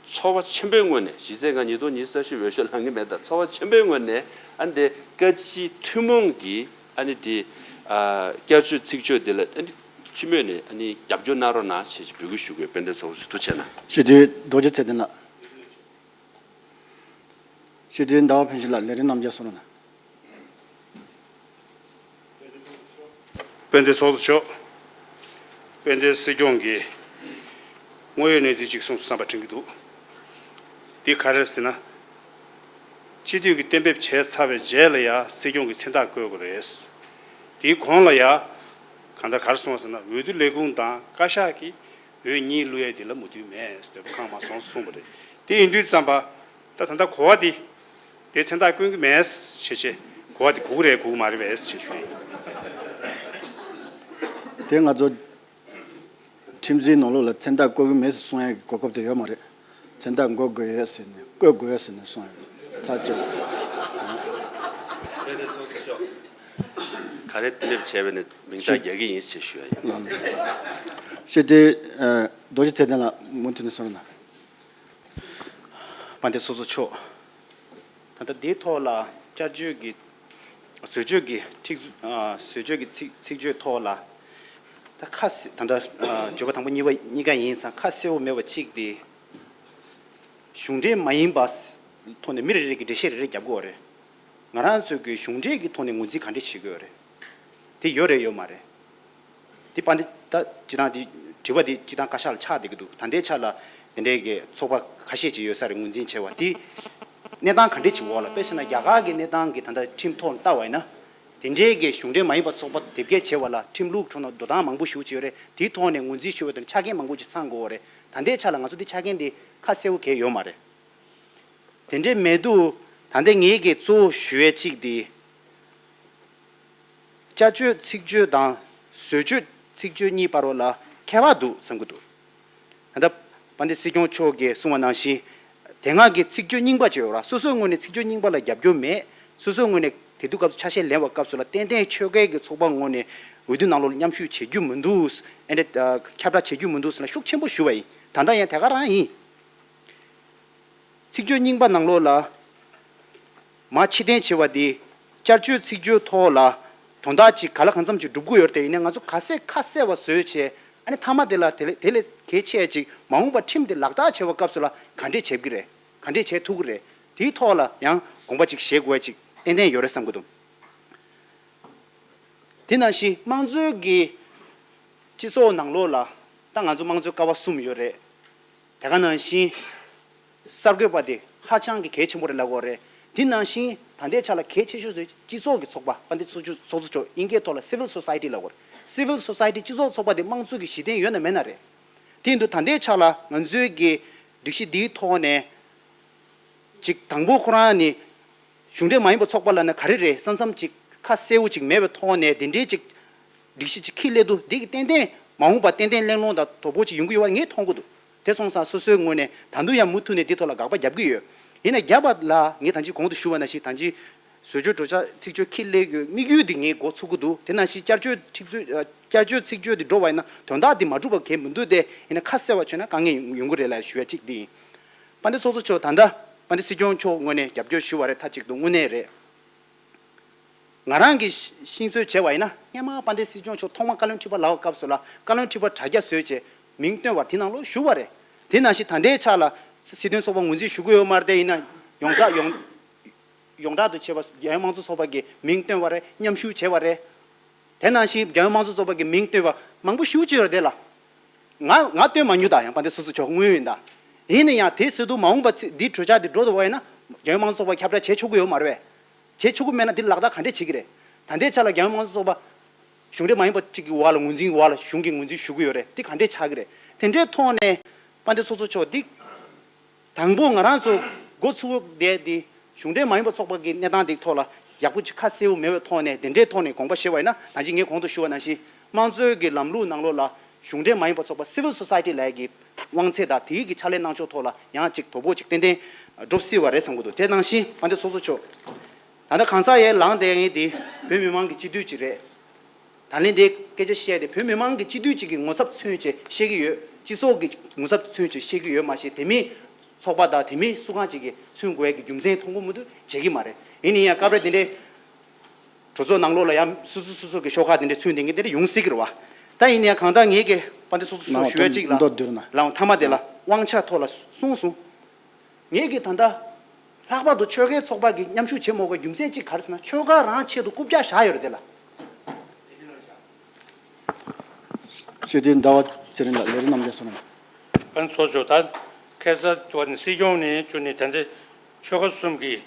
ཚོར་བ་ཆེན་པོའི་ངོས་ནས་གཞི་རྩའི་ང་ཉིས་སྟོང་ཉི་ཤུ་རྩ་བཞི་འོས་ཤོག་ལེན་གྱི་མེད། ད་ཚོར་བ་ཆེན་པོའི་ངོས་ནས་ཨ་འདི་བཀའ་སྤྱི་ཐུན་མོང་གི་ཨ་ནི་འདི་ཨ་བསྐྱར་བཅོས་ཚིག་བརྗོད་འདི་ལ་ཨ་ནི་སྤྱི་མོས་ནས་ཨ་ནི་རྒྱབ་སྐྱོར་གནང་རོགས་གནང་ཞེས་འབོད་སྐུལ་ཞུ་དགོས། དཔལ་ལྡན་ཚོགས་གཙོ་ཐུགས་རྗེ་གནང་། སྤྱི་འཐུས་རྡོ་རྗེ་ཚེ་བརྟན་ལགས། སྤྱི་འཐུས་ཟླ་བ་ཕུན་ཚོགས་ལགས། ལས་རིམ་རྣམས་ཀྱང་གསུང་རོགས་གནང་། དཔལ་ལྡན་ཚོགས་གཙོ་མཆོག་དཔལ་ལྡན་སྲིད་སྐྱོང་གིས་དངོས་ཡོད་གནས་ཚུལ་གཅིག་གསུངས་སོང་བསམ་པ་དྲན་གྱི་འདུག་འདི་ག་རེ་རེད་ཟེར་ན། སྤྱི་འཐུས་ཀྱིས་གཏན་འབེབས་བྱས་ཚར་བའི་རྗེས་ལ་ཡང་སྲིད་སྐྱོང་གི་མཚན་རྟགས་བཀོད་དགོས་རེད། དེའི་གོང་ལ་ཡང་གང་ལྟར་ག་རེ་གསུངས་པ་ཟེར་ན། འོས་བསྡུ་ལས་ཁུངས་དང་བཀའ་ཤག་གིས་འོས་གཉིས་བླུག་ཡས་དེ་ལ་མོས་མཐུན་མེད། འདོད་པ་ཁེངས་པ་སོང་གསུངས་པ་རེད། དེ་ཡིན་དུས་ཙམ་པ། ད་ད་ལྟ་གོ་བ་འདི། དེ་མཚན་རྟགས་བསྐོན་གྱི་མེད་ཞེས་བྱས། གོ་བ་འདི་དགོས་ཀྱི་རེད་དགོས་ཀྱི་མ་རེད་པས་ཞེས་ཞུ་ཡིན། དེ་ང་ཚོ་ཁྲིམས་ ཁྲིམས་འཛིན་ནང་ལོགས་ལ་མཚན་རྟགས་བཀོད་ཀྱི་མེད་ཟེར་གསུང་ཡ་གི་གོ་སྐབས་དེ་ཡོད་མ་རེད། མཚན་རྟགས་འགོད་དགོས་ཡོད་ཟེར་ནས་བཀོད་དགོས་ཡོད་ཟེར་ནས་གསུང་ཡ་ཐག་བཅད། དཔལ་ལྡན་ཚོགས་གཙོ་མཆོག་ག་རེ་གཏན་འབེབས་བྱས་པ་ནས་མིང་རྟགས་རྒྱག་གི་ཡིན་ཞེས་ཞུ་ཡ་ཡིན། ལགས་ལགས། ཞེས་དེ་རྡོ་རྗེ་ཚེ་བརྟན་ལགས་མུ་མཐུད་ནས་གསུང་རོགས་གནང་། དཔལ་ལྡན་ཚོགས་གཙོ་མཆོག་ད་ལྟ་འདིའི་ཐོག་ལ་བསྐྱར་བཅོས་ཀྱི་བཟོ་བཅོས་ཀྱི་ཁྲིག་ཨ་བཟོ་བཅོས་ཀྱི་ཚིག་ཚིག་བརྗོད་ཐོག་ལ་ད་ཁ་གསལ་ད་ལྟ་ཨ་བརྗོད་པ་དང་པོ་གཉིས་པ་གཉིས་ཀ་ཡིན་ཙང་ཁ་གསལ་བོ་མེད་པ་གཅིག་དེ་གཞུང་འབྲེལ་མ་ཡིན་པ་ཐོག་ནས་མི་རེ་རེ་གིས་འགྲེལ་བཤད་རེ་རེ་རྒྱབ་དགོས་པ་རེད། ང་རང་ཚོས་ཀྱི་གཞུང་འབྲེལ་གྱི་ཐོག་ནས་ངོས་འཛིན་ག་འདྲས་བྱེད་དགོས་རེད། དེ་ཡོད་རེད་ཡོད་མ་རེད། དེ་དཔལ་ལྡན་ད་སྤྱིར་བཏང་དེ་དྲི་བ་དེ་སྤྱིར་བཏང་བཀའ་ཤག་ལ་ཆགས་བསྡད་ཀྱི་འདུག་ད་ལྟའི་ཆ་ལ་དེ་འདྲའི་གི་ཚོགས་པ་ཁ་ཤས་ཅིག་ཡོད་ས་རེད་ངོས་འཛིན་བྱས་པ་དེ། གནས་སྟངས་ག་འདྲས་ཅིག་འོག་ལ་དཔེ་བཞག་ན་རྒྱ་གར་གྱི་གནས་སྟངས་ཀྱི་ད་ལྟ་ཁྲིམས་ཐོག་ལ་ལྟ་བ་ཡིན་ན། དེ་འདྲའི་གི་གཞུང་འབྲེལ་མ་ཡིན་པ་ཚོགས་པ་དེབ་སྐྱེལ་བྱས་པ་ལ་ཁྲིམས་ལུགས་ཁྲོད་ན་འགྲོ་སྟངས་མང་པོ་ཞེ་པོ་ཅིག་ཡོད་རེད། དེའི་ཐོག་ནས་ངོས་འཛིན་ཞུ་བ་དང་ཆ་རྐྱེན་མང་པོ་ཅིག་ཚང་དགོས་པ་རེད། ད་ལྟའི་ཆ་ལ་ང་ཚོ་དེ་ཆ་རྐྱེན་དེ་ཁ་གསལ་པོ་གང་ཡང་ཡོད་མ་རེད། དེ་འདྲའི་མེད་དུས་ད་ལྟ་ངེད་ཀྱིས་གཙོ་བོ་ཞུ་ཡས་གཅིག་དེ། བསྐྱར་བཅོས་ཚིག་བརྗོད་དང་བཟོ་བཅོས་ཚིག་བརྗོད་གཉིས་བར་བ་ལ་ཁྱད་པར་འདུག་བསམ་གྱི་འདུག་ད་ལྟ་དཔལ་ལྡན་སྲིད་སྐྱོང་མཆོག་གིས་གསུངས་པ་ནང་བཞིན། དེ་སྔ་གི་ཚིག་བརྗོད་རྙིང་པ་ཅིག་ཡོད་ར། སོ་སོའི་ངོས་ནས་ཚིག་བརྗོད་རྙིང་པ་ལ་རྒྱབ་སྐྱོར་མེད། སོ་སོའི་ངོས་ནས་དེ་དུས་སྐབས་སུ་ཆ་ཤས་ལེན་པའི་སྐབས་སུ་ལ་ཏན་ཏན་ཆོལ་ཁའི་གི་ཚོགས་པ་ངོས་ནས་འོས་བསྡུ་ནང་ལོགས་ལ་མཉམ་ཞུགས་བྱེད་རྒྱུ་མི་འདུག་ཨེ་འདྲ་ཁྱབ་བསྒྲགས་བྱེད་རྒྱུ་མི་འདུག་ཟེར་ན་ཤུགས་ཆེན་པོ་ཞུ་བ་ཡིན། ད་ལྟ་ཡང་དེ་ག་རང་ཡིན། ཚིག་བརྗོད་རྙིང་པ་ནང་ལོགས་ལ། མ་ཕྱིར་འཐེན་བྱས་པ་དེ། བསྐྱར་བཅོས་ཚིག་བརྗོད་ཐོག་ལ། དོན་དག་ཅིག་ག་ལ་གང་འཚམ་ཅིག་སྒྲུབ་ཀྱི་ཡོད་རེད་དེ་ཡིན་ན་ང་ཚོ་ག་ཚད་ཁ་གསལ་བ་བཟོས་བྱས། ཨ་ནི་མཐའ་མ་དེ་ལ་དེ་ལས་དེ་ལས་གལ་ཆེ་ཅིག་མ་འོངས་པ་ཁྲིམས་དེ་ལག་བསྟར་བྱེད་པའི་སྐབས་སུ་ལ་ག་འདྲས་བྱེད་ཀྱི་རེད། ག་འདྲས་བྱེད་ཐུབ་ཀྱི་རེད། དེའི་ཐོག་ལ་ཡང་དགོངས་པ་ཅིག་བཞེས་དགོས་ཅིག་ཏན་ཏན་ཡོད་རེད་བསམ་གྱི་འདུག་དེ་ནང་བཞིན་དམངས་གཙོའི་གི་སྤྱི་ཚོགས་ནང་ལོགས་ལ་ད་ང་ཚོ་དམངས་གཙོའི་ཀ་བ་གསུམ་ཡོད་རེད། དེ་ག་ནང་བཞིན་གསར་འགོད་པ་དེ་ཧ་ཅང་གི་གལ་ཆེན་པོ་རེད་ལབ་དགོས་རེད། དེ་ནང་བཞིན་ད་ལྟའི་ཆ་ལ་གལ་ཆེ་ཤོས་དེ་སྤྱི་ཚོགས་ཀྱི་ཚོགས་པ་དཔལ་ལྡན་ཚོགས་གཙོ་མཆོག་དབྱིན་སྐད་ཐོག་ལ་civil society་ལབ་དགོས་རེད། civil society་སྤྱི་ཚོགས་ཚོགས་པ་དེ་དམངས་གཙོ་གི་གཞི་རྟེན་ཡོད་ན་མེད་ན་རེད། དེ་ཡིན་དུས་ད་ལྟའི་ཆ་ལ་ང་ཚོའི་གི་སྒྲིག་གཞི་འདིའི་ཐོག་ནས། ཅིག་དང་པོ་ཁོ་རང་ནི་གཞུང་འབྲེལ་མ་ཡིན་པ་ཚོགས་པ་ལབ་ན་ག་རེ་རེད་ས་མཚམས་ཅིག་ཁ་གསལ་བོ་ཅིག་མེད་པའི་ཐོག་ནས་དེ་འདྲའི་ཅིག་སྒྲིག་གཞི་ཅིག་འཁྱེར་སླེབས་དུས་འདི་གི་ཏན་ཏན་མ་འོངས་པ་ཏན་ཏན་གླེང་སློང་དང་དོ་ཕོག་ཅིག་ཡོང་གི་ཡོད་པ་ངས་མཐོང་གི་འདུག་དེ་སོང་ཙང་སོ་སོའི་ངོས་ནས་ད་དུང་ཡང་མུ་མཐུད་ནས་འདི་ཐོག་ལ་དགག་པ་རྒྱབ་ཀྱི་ཡོད། ཡིན་ན་རྒྱབ་པ་ལ་ངས་ད་ཅི་གོང་དུ་ཞུ་བ་ནང་བཞིན་ད་ཅི་བཟོ་བཅོས་གྲོས་འཆར་ཚིག་བརྗོད་འཁྱེར་སླེབས་ཡོད་དམིགས་ཡུལ་འདི་ངས་མགོ་ཚོད་ཀྱི་འདུག་དེ་ནང་བཞིན་བསྐྱར་བཅོས་ཚིག་བརྗོད་བསྐྱར་བཅོས་ཚིག་བརྗོད་འདི་འགྲོ་བ་ཡིན་ན་དོན་དག་འདི་མ་འགྲུབ་པ་གང་མི་འདུག་སྟེ་ཡིན་ན་ཁ་གསལ་བ་བྱས་ན་དཀའ་ངལ་ཡོང་གི་རེད་ལབ་ཞུ་ཡ་གཅིག་འདི་ཡིན། དཔལ་ལྡན་ཚོགས་གཙོ་མཆོག་ད་ལྟ་དཔལ་ལྡན་སྲིད་སྐྱོང་མཆོག་ངོས་ནས་རྒྱབ་སྐྱོར་ཞུ་བ་རེད་མཐའ་གཅིག་ཏུ་དངོས་གནས་རེད། ང་རང་གིས་ཤིང་བཟོས་བྱས་པ་ཡིན་ན་སྔན་མ་དཔལ་ལྡན་སྲིད་སྐྱོང་མཆོག་ཐོག་མ་བཀའ་བློན་ཁྲི་པ་ལབ་པའི་སྐབས་སུ་ལ་བཀའ་བློན་ཁྲི་པ་དྲ་རྒྱ་བཟོས་བྱས་མིང་བཏོན་པ་དེ་ནང་ལོགས་ཞུ་བ་རེད། དེ་ནང་བཞིན་ད་ལྟའི་ཆ་ལ་སྲིད་དོན་ཚོགས་པ་ངོས་འཛིན་ཞུ་གི་ཡོད་མ་རེད་དེ་ཡིན་ན་ཡོངས་གྲགས་ཡོངས་ཡོངས་གྲགས་དུ་བྱས་པ་རྒྱལ་ཡོངས་མང་གཙོ་ཚོགས་པ་གིས་མིང་བཏོན་པ་རེད། མཉམ་ཞུགས་བྱས་པ་རེད། དེ་ནང་བཞིན་རྒྱལ་ཡོངས་མང་གཙོ་ཚོགས་པ་གི་མིང་བཏོན་པ་མང་པོ་ཞེ་པོ་ཅིག་ཡོད་རེད་དེ་ལ། ང་ང་བཏོན་མ་མྱོང་ད་ཡང་དཔལ་ལྡན་སོ་སོ་ཕྱོགས་དངོས་ཡིན་ད། ཡིན་ན་ཡང་དེ་ཟེར་དུས་མ་འོངས་པ་ཚེ་འདི་གྲོས་འཆར་འདི་འགྲོ་ཐུབ་པ་ཡིན་ན་རྒྱལ་ཡོངས་མང་གཙོ་ཚོགས་པ་ཁྱབ་བསྒྲགས་བྱེད་ཆོག་གི་ཡོད་མ་རེད་པས། བྱེད་ཆོག་གི་མེད་ན་འདི་ལག་བསྟར་ག་འདྲས་བྱེད་ཀྱི་རེད། ད་ལྟའི་ཆ་ལ་རྒྱལ་ཡོངས་མང་གཙོ་ཚོགས་པ་གཞུང་འབྲེལ་མ་ཡིན་པ་གཅིག་གི་འོག་ལ་ངོས་འཛིན་འོག་ལ་གཞུང་གིས་ངོས་འཛིན་ཞུ་གི་ཡོད་རེད་དེ་ག་འདྲས་ཆགས་ཀྱི་རེད། དེ་འདྲའི་ཐོག་ནས་དཔལ་ལྡན་སོ་སོ་ཕྱོགས་འདི། དང་པོ་ང་རང་ཚོ་འགོ་ཚུགས་བསྡད་དེ་གཞུང་འབྲེལ་མ་ཡིན་པ་ཚོགས་པ་གི་གནས་སྟངས་དེའི་ཐོག་ལ་ཡག་པོ་ཅིག་ཁ་གསལ་བོ་མེད་པའི་ཐོག་ནས་དེ་འདྲའི་ཐོག་ནས་དགོངས་པ་བཞེས་པ་ཡིན་ན་ད་ཅི་ངས་གོང་དུ་ཞུ་བ་ནང་བཞིན་དམངས་གཙོའི་གི་ལམ་ལུགས་ནང་ལོགས་ལ་གཞུང་འབྲེལ་མ་ཡིན་པ་ཚོགས་པ་civil society་ལབ་ཀྱི་དབང་ཚད་དང་དེའི་གི་ཕྱག་ལས་གནང་ཕྱོགས་ཐོག་ལ་ཡང་ཅིག་དོ་ཕོག་ཅིག་ཏན་ཏན་འགྲོ་སྲིད་པ་རེད་བསམ་གྱི་འདུག་དེ་ནང་བཞིན་དཔལ་ལྡན་ཚོགས་གཙོ་མཆོག་ད་ལྟ་གང་ཟག་ཡས་ལངས་བསྡད་མཁན་དེ་བོད་མི་མང་གི་སྤྱི་འཐུས་ཅིག་རེད། ད་ལན་དེ་སྐད་ཆ་བཤད་དེ་བོད་མི་མང་གི་སྤྱི་འཐུས་གཅིག་གི་ངོ་ཚབ་མཚོན་བྱེད་བཤད་ཀྱི་ཡོད། སྤྱི་ཚོགས་ཀྱི་ངོ་ཚབ་མཚོན་བྱེད་བཤད་ཀྱི་ཡོད་མ་ཟད་དེ་མིན་ཚོགས་པ་དང་དེ་མིན་སུ་གང་ཅིག་གིས་མཚོན་དགོས་ཡ་གི་རྒྱུ་མཚན་མཐོང་གི་མི་འདུག་བྱེད་ཀྱི་མ་རེད། ཡིན་ན་ཡང་སྐབས་རེ་དེ་འདྲའི་གྲོས་ཚོགས་ནང་ལོགས་ལ་ཡང་སོ་སོ་སོ་སོ་གི་ཤོག་ཁག་དེ་འདྲ་མཚོན་བསྡད་མཁན་དེ་འདྲ་ཡོང་སྲིད་ཀྱི་རེད་བ། ད་ཡིན་ན་ཡང་གང་ལྟར་ངེད་ཀྱི་དཔལ་ལྡན་ཚོགས་གཙོ་མཆོག་ཞུ་ཡ་གཅིག་ལ་མདོར་བསྡུས་ན་ལའང་མཐའ་མ་དེ་ལ་དབང་ཆ་ཐོག་ལ་གསུངས་སོང་། ངེད་ཀྱིས་ད་ལྟ་ལྷག་པར་དུ་ཆོལ་ཁའི་ཚོགས་པ་གི་མཉམ་ཞུགས་བྱེད་མ་དགོས་རྒྱུ་མཚན་གཅིག་ག་རེ་ཟེར་ན་ཆོལ་ཁ་རང་ཆེད་དུ་རྐུབ་བཀྱག་བཞག་ཡོད་རེད་དེ་ལ། ཤེས་ལྡན་ཟླ་བ་ཚེ་རིང་ལགས་ལས་རིམ་རྣམས་ཀྱང་གསུངས་གནང་། ཨ་ནི་ཚོགས་གཙོ་ད་ཁ་སང་དུ་བ་ནི་སྲིད་སྐྱོང་ནས་བཅུ་ནས་ད་ལྟ་ཆོལ་ཁ་གསུམ་གི་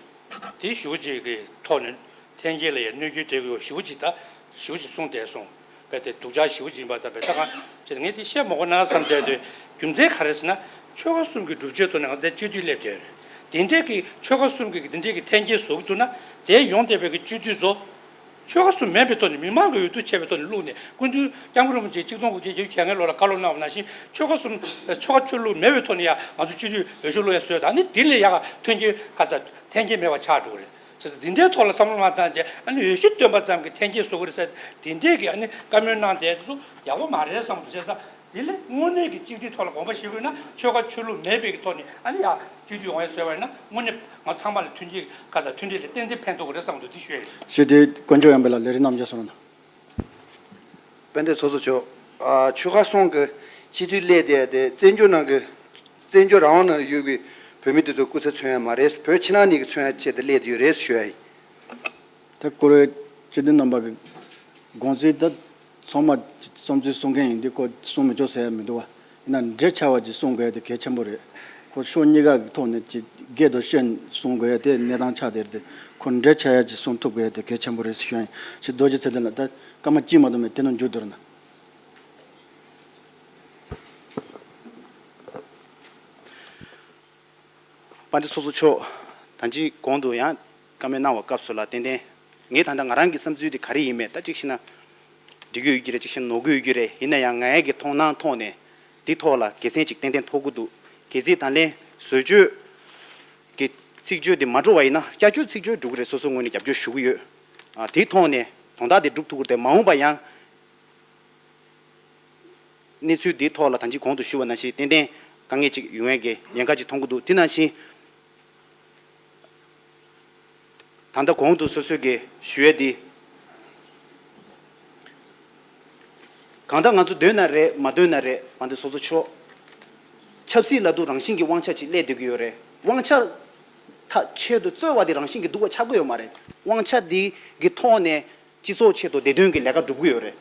དེ་ཞུ་བྱེད་ཀྱི་ཐོག་ནས་འཐེན་འཁྱེར་ལ་ཡང་གནོད་སྐྱོན་དེ་གི་ཞུ་བྱེད་ད་ཞུ་བྱེད་གསུངས་བསྡད་སོང་། བས་དེ་སྡུག་ཅག་ཞེ་པོ་ཅིག་ཡིན་པ་ཙམ་པས་ད་གང་ཅི་ངས་དེ་བཤད་མ་དགོས་ན་བསམ་བསྡད་དུས་རྒྱུ་མཚན་ག་རེ་ཟེར་ན་ཆོལ་ཁ་གསུམ་གྱི་སྒྲུབ་བྱེད་ཐོག་ནས་ང་ཚོ་སྤྱི་འཐུས་སླེབས་བསྡད་རེད། དེ་འདྲས་ཀྱི་ཆོལ་ཁ་གསུམ་གྱི་དེ་འདྲས་ཀྱི་འཐེན་འཁྱེར་བཟོ་གི་འདུག་ན་དེ་ཡོང་བསྡད་པའི་གི་སྤྱི་འཐུས་ཚོ་ ཆོལ་ཁ་གསུམ་མེད་པའི་ཐོག་ནས། མི་མང་གི་འོས་བསྡུ་བྱས་པའི་ཐོག་ནས་བླུགས་ནས། སྐུ་མདུན་སྐྱབས་མགོན་རིན་པོ་ཆེ་ཆིག་སྟོང་དགུ་བརྒྱ་བརྒྱད་ཅུ་གྱ་ལྔའི་ལོ་ལ་བཀའ་སློབ་གནང་བ་ནང་བཞིན། ཆོལ་ཁ་གསུམ་ཆོལ་ཁ་ཆོས་ལུགས་མེད་པའི་ཐོག་ནས་ཡང་ང་ཚོ་སྤྱི་འཐུས་འོས་ཤོག་བླུགས་ཡ་བཟོས། ད་ནི་དེ་ལས་ཡག་ག་མཐུན་རྐྱེན་ག་ཚ་འཐེན་འཁྱེར་མེད་པ་ཆགས་འགྲོ་གི་རེད། བྱས་ཙང་འདི་འདྲའི་ཐོག་ལ་བསམ་བློ་མ་བཏང་བྱས། ཨ་ནི་འོས་ཤོག་བཏོན་པ་ཙམ་གྱིས་འཐེན་འཁྱེར་བཟོ་གི་རེད་ཟེར། དེ་འདྲའི་གི་ཨ་ནི་བཀའ་མོལ་གནང་བསྡད་དེ་ཚོ་ཡག་པོ་མ་རེད་བསམ་འདུག། བྱས་ཙང་དེ་ལས་དངོས་གནས་ཀྱི་གཅིག་སྒྲིལ་ཐོག་ལ་དགོངས་པ་བཞེས་དགོས་ན། ཆོལ་ཁ་ཆོས་ལུགས་མེད་པའི་གི་ཐོག་ནས་ཨ་ནི་ཡང་གཅིག་སྒྲིལ་ཡོང་ཡ་བཟོས་པ་ཡིན་ན། དངོས་གནས་ང་ཚང་མ་ལ་མཐུན་རྐྱེན་ག་ཚ་མཐུན་སྒྲིལ་ལ་ཏན་ཏན་ཕན་ཐོགས་ཀྱི་རེད་བསམ་འདུག། འདི་ཞུ་ཡ་ཡིན། ཞུ་དེ་དཀོན་མཆོག་ཡངས་པའི་ལ་ལས་རིགས་རྣམ་རྒྱལ་སོང་ན། དཔལ་ལྡན་ཚོགས་གཙོ་མཆོག། ཨ། ཆོལ་ཁ་གསུམ་གྱི་སྤྱི་འཐུས་སླེབས་བསྡད་དེ། བཙན་བྱོལ་ནང་གི། བཙན་བྱོལ་རང་དབང་ནང་ཡོད་པའི་བོད་མི་དེ་ཚོ་སྐུ་ཚེ་མཚོན་ཡ་མ་རེད། བོད་ཕྱི་ནང་གཉིས་ཀྱི་མཚོན་ཡ་ཆེད་དུ་སླེབས་བསྡད་ཡོད་རེད་ཞུ་ཡ་ཡིན། ད་སྐོར་བའི་སྤྱི་འཐུས་རྣམ་པ་གི་དགོངས་ཚུལ། ད་ཚང་མ་བསམ་ཚུལ་གསུང་མཁན་ཡིན་དུས། ཁོ་གསུང་མི་ཆོག་ཟེར་ཡ་མི་འདུག་བ། ཡིན་ན་འབྲེལ་ཆགས་པ་ཅིག་གསུང་དགོས་ཡ་དེ་གལ་ཆེན་པོ་རེད། ཁོ་ཕྱོགས་གཉིས་ཀ་གི་ཐོག་ནས་ཅིག་སྒེར་དང་ཤོད་གསུང་དགོས་ཡ་དེ་གནས་སྟངས་ཆགས་བསྡད་རེད་དེ། ཁོ་འབྲེལ་ཆགས་ཡ་ཅིག་གསུང་ཐུབ་དགོས་ཡ་དེ་གལ་ཆེན་པོ་རེད་ཟེར་ཞུ་ཡ་ཡིན། ཅིག་རྡོ་རྗེ་ཚེ་བརྟན་ལགས། ད་སྐར་མ་གཅིག་མ་གཏོགས་མེད། དེ་ནང་མཇུག་བསྡུ་རོགས་གནང་། དཔལ་ལྡན་ཚོགས་གཙོ་མཆོག། ད་ཅི་གོང་དུ་ཡང་བཀའ་མོལ་གནང་བའི་སྐབས་སུ་ལ། ཏན་ཏན་ངས་ད་ལྟ་ང་རང་གི་བསམ་ཚུལ་དེ་ག་རེ་ཡིན་མིན། ད་གཅིག་བཤད་ན་འགྲིག་གི་ཡོད་ཀྱི་རེད། གཅིག་བཤད་ན་ནོར་གི་ཡོད་ཀྱི་རེད། ཡིན་ན་ཡང་ངའི་གི་མཐོང་སྣང་ཐོག་ནས་འདི་ཐོག་ལ་དགེ་མཚན་ཅིག་ཏན་ཏན་ཐོགས་ཀྱི་འདུག། གལ་སྲིད་ད་ལན་བཟོ་བཅོས་ཀྱི་ཚིག་བརྗོད་དེ་མ་འགྲོ་བ་ཡིན་ན། བསྐྱར་བཅོས་ཚིག་བརྗོད་འགྲོ་གི་རེད། སོ་སོའི་ངོས་ནས་རྒྱབ་སྐྱོར་ཞུ་གི་ཡོད། ཨ། དེའི་ཐོག་ནས་དོན་དག་དེ་སྒྲུབ་ཐུབ་ཀྱི་རེད་དེ། མ་འོངས་པ་ཡང་གནས་ཚུལ་འདིའི་ཐོག་ལ་ད་ཅི་གོང་དུ་ཞུས་པ་ནང་བཞིན་ཏན་ཏན་དཀའ་ངལ་ཅིག་ཡོང་ཡས་ཀྱི་ཉེན་ཁ་ཅིག་མཐོང་གི་འདུག། དེ་ནང་བཞིན་ད་ལྟ་གོང་དུ་སོ་སོས་ཀྱི་ཞུ་ཡས་འདི། གང་ལྟར་ང་ཚོ་འདོད་ན་རེད། མ་འདོད་ན་རེད། དཔལ་ལྡན་ཚོགས་གཙོ་མཆོག། ཆབ་སྲིད་ལབ་དུས་རང་བཞིན་གྱི་དབང་ཆ་ཅིག་སླེབས་བསྡད་ཀྱི་ཡོད་རེད། དབང་ཆ་ཐག་ཆོད་དུ་རྩོད་པ་དེ་རང་བཞིན་གྱི་སྡུག་པ་ཆགས་ཀྱི་ཡོད་མ་རེད། དབང་ཆ་འདི་གི་ཐོག་ནས་སྤྱི་ཚོགས་ཆེད་དུ་བདེ་དོན་གྱི་ལས་ཀ་སྒྲུབ་ཀྱི་ཡོད་རེད།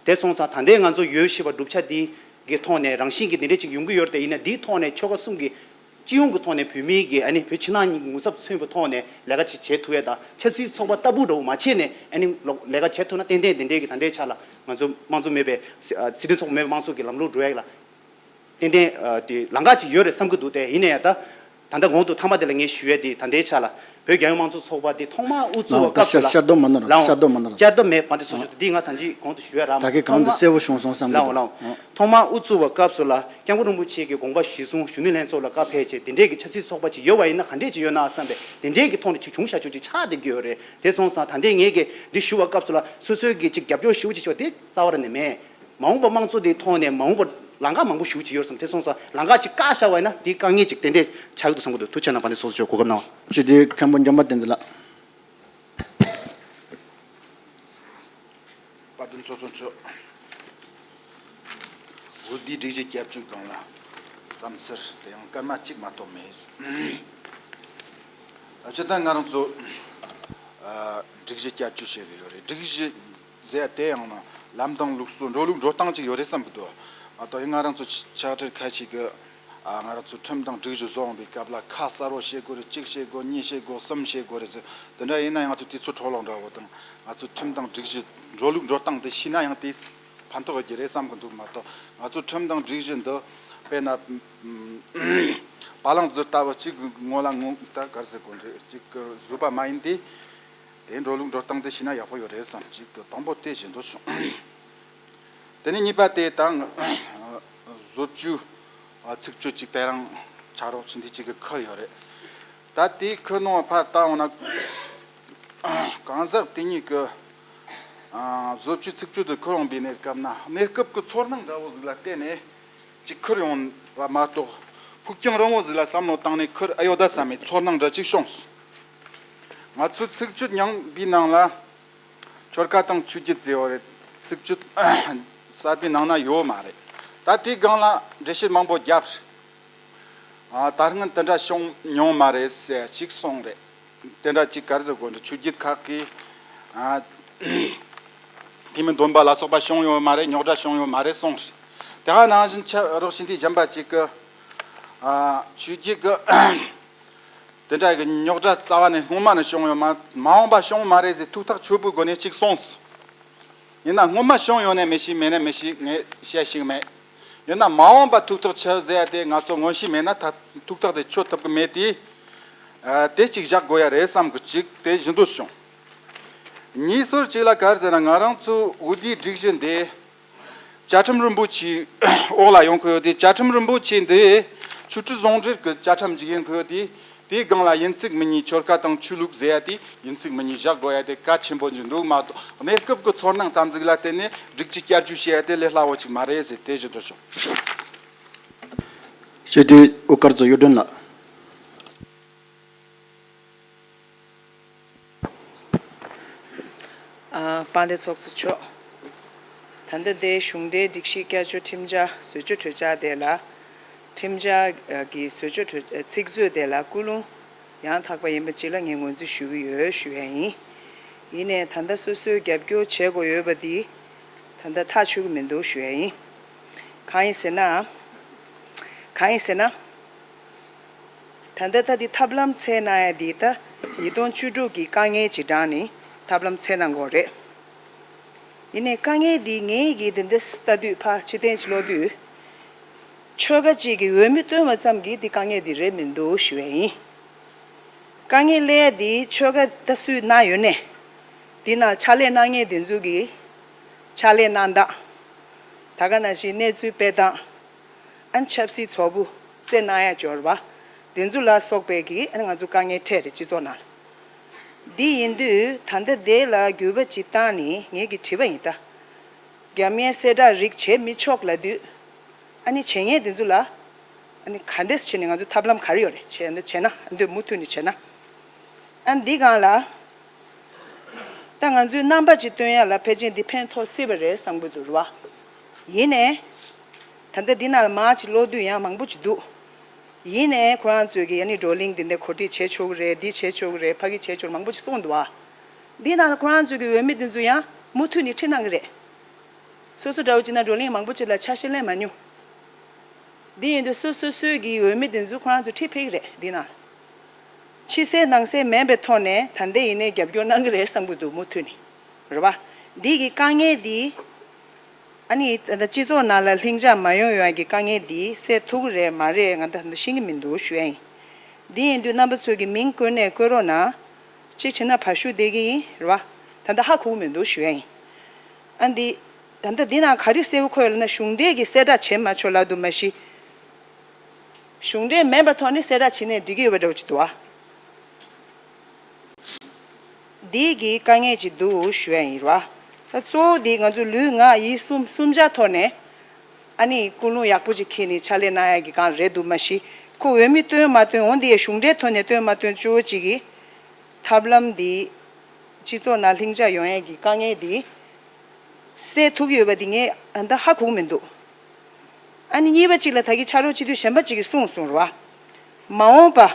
དེ་སོང་ཙང་ད་ལྟའི་ང་ཚོ་ཡོད་བཞིན་པ་གྲུབ་ཆ་འདི་གི་ཐོག་ནས་རང་བཞིན་གྱིས་འདི་འདྲ་ཅིག་ཡོང་གི་ཡོད་རེད་དེ། ཡིན་ན་འདིའི་ཐོག་ནས་ཆོལ་ཁ་གསུམ་གྱི་སྤྱི་ཡོངས་ཀྱི་ཐོག་ནས་བོད་མིའི་གི། ཨ་ནི་བོད་ཕྱི་ནང་གཉིས་ཀྱི་ངོ་ཚབ་མཚོན་པའི་ཐོག་ནས་ལས་ཀ་ཅིག་བྱེད་ཐུབ་ཡས་དང་། ཆབ་སྲིད་ཚོགས་པ་ལྟ་བུ་འདྲ་བོ་མ་བྱས་ནས། ཨ་ནི་ལོ་ལས་ཀ་བྱེད་ཐུབ་ན། ཏན་ཏན་དེ་འདྲའི་གི་ད་ལྟའི་ཆ་ལ་ང་ཚོ་དམངས་གཙོ་མེད་པའི། སྲིད་དོན་ཚོགས་པ་མེད་པའི་དམངས་གཙོ་གི་ལམ་ལུགས་འགྲོ་ཡས་ལ་ཏན་ཏན། ཨ། དེ་ལམ་ཁ་ཅིག་ཡོད་རེད་བསམ་གྱི་འདུག་སྟེ། ཡིན་ན་ཡང་ད། ད་ལྟ་གོང་དུ་མཐའ་མ་དེ་ལ་ངས་ཞུ་ཡས་དེ། ད་ལྟའི་ཆ་ལ་བོད་རྒྱལ་ཡོངས་མང་གཙོ་ཚོགས་པ་དེ་ཐོག་མར་དབུ་གཙོས་པའི་སྐབས་སུ་ལ། ད་ཤར་ཤར་རྡོ་མ་ནོར། ལའོ། ཤར་རྡོ་མ་ནོར། ཤར་རྡོ་མེད། དཔལ་ལྡན་ཚོགས་གཙོ། འདི་ང་ད་ཅི་གོང་དུ་ཞུ་ཡ་རག་མ་ད་གིན་གོང་དུ་གསལ་པོ་བྱུང་སོང་བསམ་གྱི་ལའོ་འདུག། ལའོ། ཐོག་མར་དབུ་གཙོས་པའི་སྐབས་སུ་ལ་སྐྱབས་མགོན་རིན་པོ་ཆེ་གི་དགོངས་པ་གཞིར་བཟུང་གཞོན་ནུ་ལྷན་ཚོགས་ལ་བཀའ་ཕེབས་བྱས། དེ་འདྲའི་གི་ཆབ་སྲིད་ཚོགས་པ་ཅིག་ཡོད་པ་ཡིན་ན་ག་འདྲས་ཅིག་ཡོད་ན་བསམ་པའི་དེ་འདྲའི་གི་ཐོག་ནས་ཅིག་བྱུང་བཞག་ཆོག་ཅིག་ཆགས་བསྡད་ཀྱི་ཡོད་རེད། དེ་སོང་ཙང་ད་ལྟའི་ངས་གི་འདི་ཞུ་བའི་སྐབས་སུ་ལ་སོ་སོའི་གི་ཅིག་རྒྱབ་སྐྱོར་ཞུ་ཅིག་ཆོག་དེ་རྩ་བ་ར་ནས་མེད། མ་འོངས་པ་དམངས་གཙོ་དེའི་ཐོག་ནས་མ་འོངས་པ་ལམ་ཁ་མང་པོ་ཞེ་པོ་ཅིག་ཡོད་བསམ། དེ་སོང་ཙང་ལམ་ཁ་ཅིག་བཀག་བཞག་པ་ཡིན་ན་དེ་དཀའ་ངལ་ཅིག་ཏན་ཏན་ཆགས་ཀྱི་འདུག་བསམ་གྱི་འདུག། ཐུགས་རྗེ་གནང་། དཔལ་ལྡན་ཚོགས་གཙོ་མཆོག་གོ་སྐབས་གནང་བ། སྤྱི་འཐུས་མཁན་པོ་འཇམ་དཔལ་བསྟན་འཛིན་ལགས། དཔལ་ལྡན་ཚོགས་གཙོ་མཆོག། འོས་བསྡུའི་སྒྲིག་གཞི་བསྐྱར་བཅོས་སྒང་ལ་བསམ་ཚུལ་དེ་ཡང་སྐར་མ་གཅིག་མ་གཏོགས་མེད། ད་སྤྱིར་བཏང་ང་རང་ཚོ། ཨ། སྒྲིག་གཞི་བསྐྱར་བཅོས་བྱེད་ཀྱི་ཡོད་རེད། སྒྲིག་གཞི་ཟེར་ཡ་དེ་ཡང་ན་ལམ་དང་ལུགས་སྲོལ། འགྲོ་ལུགས་འགྲོ་སྟངས་ཅིག་ཡོད་རེད་བསམ་གྱི་འདུག། མ་གཏོགས་ཡིན་ང་རང་ཚོ་ཕྱི་ཕྱག་སྦྲེལ་ཁ་ཤས་ཀྱིས། ཨ། ང་རང་ཚོ་ཁྲིམས་དང་སྒྲིག་གཞི་བཟོ་འོང་བའི་སྐབས་ལ་ཁ་གསལ་པོ་བྱེད་དགོས་རེད། གཅིག་བྱེད་དགོས། གཉིས་བྱེད་དགོས། གསུམ་བྱེད་དགོས་རེད་ཟེར། དེ་འདྲ་ཡིན་ན་ཡང་ང་ཚོ་དུས་ཚོད་འཕྲོ་བརླག་འདྲ་བོ་དང་། ང་ཚོ་ཁྲིམས་དང་སྒྲིག་གཞི། འགྲོ་ལུགས་འགྲོ་སྟངས་དེ་ཤེས་ན་ཡང་དེས་ཕན་ཐོགས་ཡོད་ཀྱི་རེད་བསམ་གྱི་འདུག། མ་གཏོགས་ང་ཚོ་ཁྲིམས་དང་སྒྲིག་གཞི་འདི་དཔེར་ན། ཨ། བ་ལང་རྫི་ལྟ་བུ་གཅིག་གི་ངོ་ལ་ངོ་། ད་ག་རེ་ཟེར་དགོས་རེད། གཅིག་གི་བཟོས་པ་མ་ཡིན་ཏེ། དེ་འགྲོ་ལུགས་འགྲོ་སྟངས་དེ་ཤེས་ན་ཡག་པོ་ཡོད་རེད་བསམ། གཅིག་ཏུ་དང་པོ་དེ་བཞིན་དུ་བྱུང་། དེ་ནས་གཉིས་པ་དེ་དང་། བཟོ་བཅོས་ཚིག་བརྗོད་ཅིག་དེ་རིང་ཕྱག་རོགས་ཕྱི་འཐེན་ཅིག་གིས་ཁུར་ཡོད་རེད། ད་དེ་ཁུར་གནང་བ་ཕར་བལྟ་འོང་ན། གང་ཟག་དེ་གཉིས་ཀྱིས། ཨ། བཟོ་བཅོས་ཚིག་བརྗོད་དེ་ཁུར་ཡོང་བའི་གནས་སྐབས་ན། གནས་སྐབས་ཀྱི་ཚོར་སྣང་འདྲ་བོ་ཟིག་ལ་བརྟེན་ནས་ཅིག་ཁུར་ཡོང་བ་མ་གཏོགས། ཕུགས་རྒྱང་རིང་བོ་ཟིག་ལ་བསམ་བློ་བཏང་ནས་ཁུར་ཨེ་ཡོད་ད་བསམ་པའི་ཚོར་སྣང་འདྲ་ཅིག་བྱུང་སོང་། ང་ཚོའི་ཚིག་བརྗོད་རྙིང་པའི་ནང་ལ། ཆོལ་ཁ་དང་ཆོས་བརྒྱུད་ཟེར་བ་རེད། ཚིག་བརྗོད་གསར་པའི་ནང་ན་ཡོད་མ་རེད། ད་དེའི་སྒང་ལ་འགྲེལ་བཤད་མང་པོ་བརྒྱབ། ཨ། ད་སྔོན་དེ་འདྲ་བྱུང་མྱོང་མ་རེད་ཟེར་ཞིག་གསུངས་རེད། དེ་འདྲ་ཅིག་ག་རེ་ཟེར་དགོས་འདྲ། ཆོས་བརྒྱུད་ཁག་གིས། ཨ། ཐེ་མི་འདོན་པ་ལ་སོགས་པ་བྱུང་ཡོད་མ་རེད། རྙོག་དྲ་བྱུང་ཡོད་མ་རེད་གསུངས་རེད། དེ་ག་ནང་བཞིན་ཕྱག་རོགས་ཕྱི་འཐེན་གཞན་པ་ཅིག་གིས། ཨ། ཆོས་བརྒྱུད་ཀྱི་དེ་འདྲ་གི་རྙོག་དྲ་རྩ་བ་ནས་སྔོན་མ་ནས་བྱུང་ཡོད་མ། མ་འོངས་པ་བྱུང་མ་རེད་ཟེར་ཐུགས་ཐག་ཆོད་པོའི་སྒོ་ནས་ཅིག་གསུངས། ཡིན་ན་སྔོན་མ་བྱུང་ཡོད་ནས་མི་ཤེས། མེད་ནས་མི་ཤེས། ངས་བཤད་ཤེས་མེད། ཡིན་ན་མ་འོངས་པ་ཐུགས་ཐག་ཆོད་ཟེར་ཡ་དེ་ང་ཚོ་མངོན་ཤེས་མེད་ན་ད་ཐུགས་ཐག་དེ་ཆོད་ཐུབ་ཀྱི་མེད་དེ། ཨ། དེ་ཅིག་བཞག་དགོས་ཡ་རེད་བསམ་གི། ཅིག་དེ་བཞིན་དུ་བྱུང་། གཉིས་སོར་གཅིག་ལ་ག་རེ་ཟེར་ན། ང་རང་ཚོ་འོ་དེའི་སྒྲིག་གཞི་འདི་བཅའ་ཁྲིམས་རིན་པོ་ཆེའི་འོག་ལ་ཡོང་གི་ཡོད་དེ། བཅའ་ཁྲིམས་རིན་པོ་ཆེ་འདི་ཆོས་སྲིད་ཟུང་འབྲེལ་གྱི་བཅའ་ཁྲིམས་ཅིག་ཡིན་གི་ཡོད་དེ། དེའི་སྒང་ལ་ཡིན་ཚིག་མི་ཉིད་ཆོལ་ཁ་དང་ཆོས་ལུགས་ཟེར་ཡ་དེ་ཡིན་ཚིག་མི་ཉིད་བཞག་དགོས་ཡ་དེ་གལ་ཆེན་པོ་ཞིག་འདུག་མ་གཏོགས། གནས་སྐབས་ཀྱི་ཚོར་སྣང་ཙམ་ཟིག་ལ་བརྟེན་ནས་སྒྲིག་གཞི་བསྐྱར་བཅོས་བྱེད་ཡ་དེ་ལས་སླ་བོ་ཅིག་མ་རེད་ཟེར་དེ་ཞུ་འདོད་བྱུང་། སྤྱི་འཐུས་དབུ་དཀར་མཚོ་གཡུ་སྒྲོན་ལགས། ཨ། དཔལ་ལྡན་ཚོགས་གཙོ་མཆོག་ད་ལྟ་དེ་གཞུང་འབྲེལ་སྒྲིག་གཞི་བསྐྱར་བཅོས་ཁྲིམས་འཆར་བཟོ་བཅོས་གྲོས་འཆར་དེ་ལ། ཁྲིམས་འཆར་གྱི་བཟོ་བཅོས་གྲོས་ཚིག་མཛོད་དེ་ལ་ཀུན་སློང་ཡང་དག་པ་ཡིན་པ་ཅིག་ལ་ངས་ངོས་འཛིན་ཞུ་གི་ཡོད་ཞུ་ཡ་ཡིན། ཡིན་ནའི་ད་ལྟ་སོ་སོས་རྒྱབ་སྐྱོར་བྱེད་དགོས་ཡོད་པ་འདི་ད་ལྟ་ཐག་ཆོད་ཀྱི་མི་འདུག་ཞུ་ཡ་ཡིན། གང་ཡིན་ཟེར་ན། གང་ཡིན་ཟེར་ན། ད་ལྟ་ད་འདི་ཐབས་ལམ་འཚོལ་གནང་ཡ་འདི་ད་ཉིས་སྟོང་བཅུ་དྲུག་གི་དཀའ་ངལ་གྱི་འགྲམ་ནས་ཐབས་ལམ་འཚོལ་གནང་དགོས་རེད། ཡིན་ནའི་དཀའ་ངལ་འདི་ངའི་གི་འདི་འདྲ་ལྟ་དུས་ཕར་ཕྱི་བལྟས་ཅིག་ཀློག་དུས། ཆོལ་ཁ་གཅིག་གི་འོས་མི་བཏོན་པ་ཙམ་གྱིས་འདི་དཀའ་ངལ་འདི་རེད་མི་འདུག་ཞུ་ཡ་ཡིན། དཀའ་ངལ་སླེབས་ཡ་འདི་ཆོལ་ཁ་ད་སུས་གནང་ཡོད་ནའི། འདི་ནང་ཕྱག་ལས་གནང་མཁན་འདི་ཚོ་གི་ཕྱག་ལས་གནང་སྟངས། ད་ག་ནང་བཞིན་གནས་ཚུལ་སྤེལ་སྟངས། ཨ་ནི་ཆབ་སྲིད་ཚོགས་པ་རྩེ་གནང་ཡ་འབྱོར་བ། དེ་ཚོ་ལ་སོགས་པའི་གི་ཨ་ནི་ང་ཚོ་དཀའ་ངལ་འཕྲད་རེད་སྤྱི་ཚོགས་ནང་ལ། འདི་ཡིན་དུས་ད་ལྟ་དེ་ལ་འགྱུར་བ་ཅིག་བཏང་ནས་ངེད་ཀྱིས་དྲིས་པ་ཡིན་ད། རྒྱབ་གཉེར་གསལ་བསྒྲགས་རིགས་བྱེད་མི་ཆོག་ལབ་དུས། ཨ་ནི་བྱེད་མཁན་དེ་ཚོ་ལ། ཨ་ནི་ག་འདྲས་བྱས་ནས་ང་ཚོ་ཐབས་ལམ་ག་རེ་ཡོད་རེད་བྱས་ན་བྱས་ན་འདི་མུ་མཐུད་ནས་བྱས་ན། ཨ་ནི་འདི་སྒང་ལ། ད་ང་ཚོའི་རྣམ་པ་ཅིག་སྟོན་ཡ་ལ་ཕལ་ཆེར་འདི་ཕན་ཐོགས་སྲིད་པ་རེད་བསམ་གྱི་འདུག་རེད་བ། ཡིན་ནའི། ད་ལྟ་འདི་ནང་ལ་མར་ཅིག་ཀློག་དུས་ཡང་མང་པོ་ཅིག་འདུག་ཡིན་ནའི་ཁོ་རང་ཚོས་ཀྱི་ཨ་ནི་བགྲོ་གླེང་འདི་འདྲ་གོ་སྒྲིག་བྱེད་ཆོག་གི་རེད། འདི་བྱེད་ཆོག་གི་རེད། ཕ་གི་བྱེད་ཆོག་མང་པོ་ཅིག་གསུངས་འདུག་བ། འདི་ནང་ལ་ཁོ་རང་ཚོས་ཀྱི་འོས་མི་འདི་ཚོ་ཡང་མུ་མཐུད་ནས་ཁྲིད་གནང་གི་རེད། སོ་སོ་འདྲ་བོ་ཅིག་ན་བགྲོ་གླེང་མང་པོ་ཅིག་ལ་ཆ་ཤས་ལེན་མ་མྱོང་། འདི་ཡིན་དུས་སོ་སོ་སོའི་གི་འོས་མི་དེ་ཚོ་ཁོ་རང་ཚོ་ཁྲིད་ཕེབས་ཀྱི་རེད་འདི་ན། ཕྱི་གསལ་ནང་གསལ་མིན་པའི་ཐོག་ནས་ད་ལྟ་ཡིན་ནའི་རྒྱབ་སྐྱོར་གནང་གི་རེད་བསམ་གྱི་འདུག་མུ་མཐུད་ནས། རེད་པ། འདི་གི་དཀའ་ངལ་འདི། ཨ་ནི་ད་ལྟ་སྤྱི་ཚོགས་ནང་ལ་ལྷིང་འཇགས་མ་ཡོང་ཡོང་གི་དཀའ་ངལ་འདི་སེལ་ཐུབ་ཀྱི་རེད་མ་རེད་ང་ད་ལྟ་ཤེས་ཀྱི་མི་འདུག་ཞུ་ཡ་ཡིན། འདི་ཡིན་དུས་རྣམ་པ་ཚོས་ཀྱི་མིང་བཀོད་ནས་བཀོད་རོགས་གནང་། གཅིག་བྱས་ན་བར་ཞུ་བསྡད་ཀྱི་ཡིན་རེད་པ། ད་ལྟ་ཧ་གོ་གི་མི་འདུག་ཞུ་ཡ་ཡིན། ཨ་འདི། ད་ལྟ་འདི་ནང་ག་རེ་གསལ་པོ་འཁོད་ཡོད་ལབ་ན་གཞུང་འབྲེལ་གྱི་གསལ་བསྒྲགས་བྱེད་མ་ཆོག་ལབ་འདུག་མ་གཞི། གཞུང་འབྲེལ་མིན་པའི་ཐོག་ནས་གསལ་བསྒྲགས་བྱེད་ནས་འགྲིག་གི་ཡོད་པ་འདྲ་བོ་ཅིག་འདུག་བ། འདི་གི་དཀའ་ངལ་ཅིག་འདུག་ཞུ་ཡ་ཡིན་རེད་བ། ད་གཙོ་བོ་འདི་ང་ཚོ་ལུས་ངག་ཡིད་གསུམ་གསུམ་ཆ་ཐོག་ནས། ཨ་ནི་ཀུན་སློང་ཡག་པོ་ཅིག་འཁྱེར་ནས་ཕྱག་ལས་གནང་ཡ་གི་སྒང་རེད་འདུག་མ་གཞི། ཁོ་འོས་མི་བཏོན་མ་བཏོན་འོན་ཏེ་གཞུང་འབྲེལ་ཐོག་ནས་བཏོན་མ་བཏོན་གཙོ་བོ་གཅིག་གིས། ཐབས་ལམ་འདི། སྤྱི་ཚོགས་ནང་ལྷིང་འཇགས་ཡོང་ཡས་ཀྱི་དཀའ་ངལ་འདི། སེལ་ཐུབ་ཀྱི་ཡོད་པ་འདི་ངས་ད་ལྟ་ཧ་གོ་གི་མི་འདུག་ཨ་ནི་གཉིས་པ་གཅིག་ལ་ད་གིན་ཕྱག་རོགས་སྤྱི་འཐུས་གཞན་པ་གཅིག་གིས་གསུངས་སོང་རེད་བ། མ་འོངས་པ།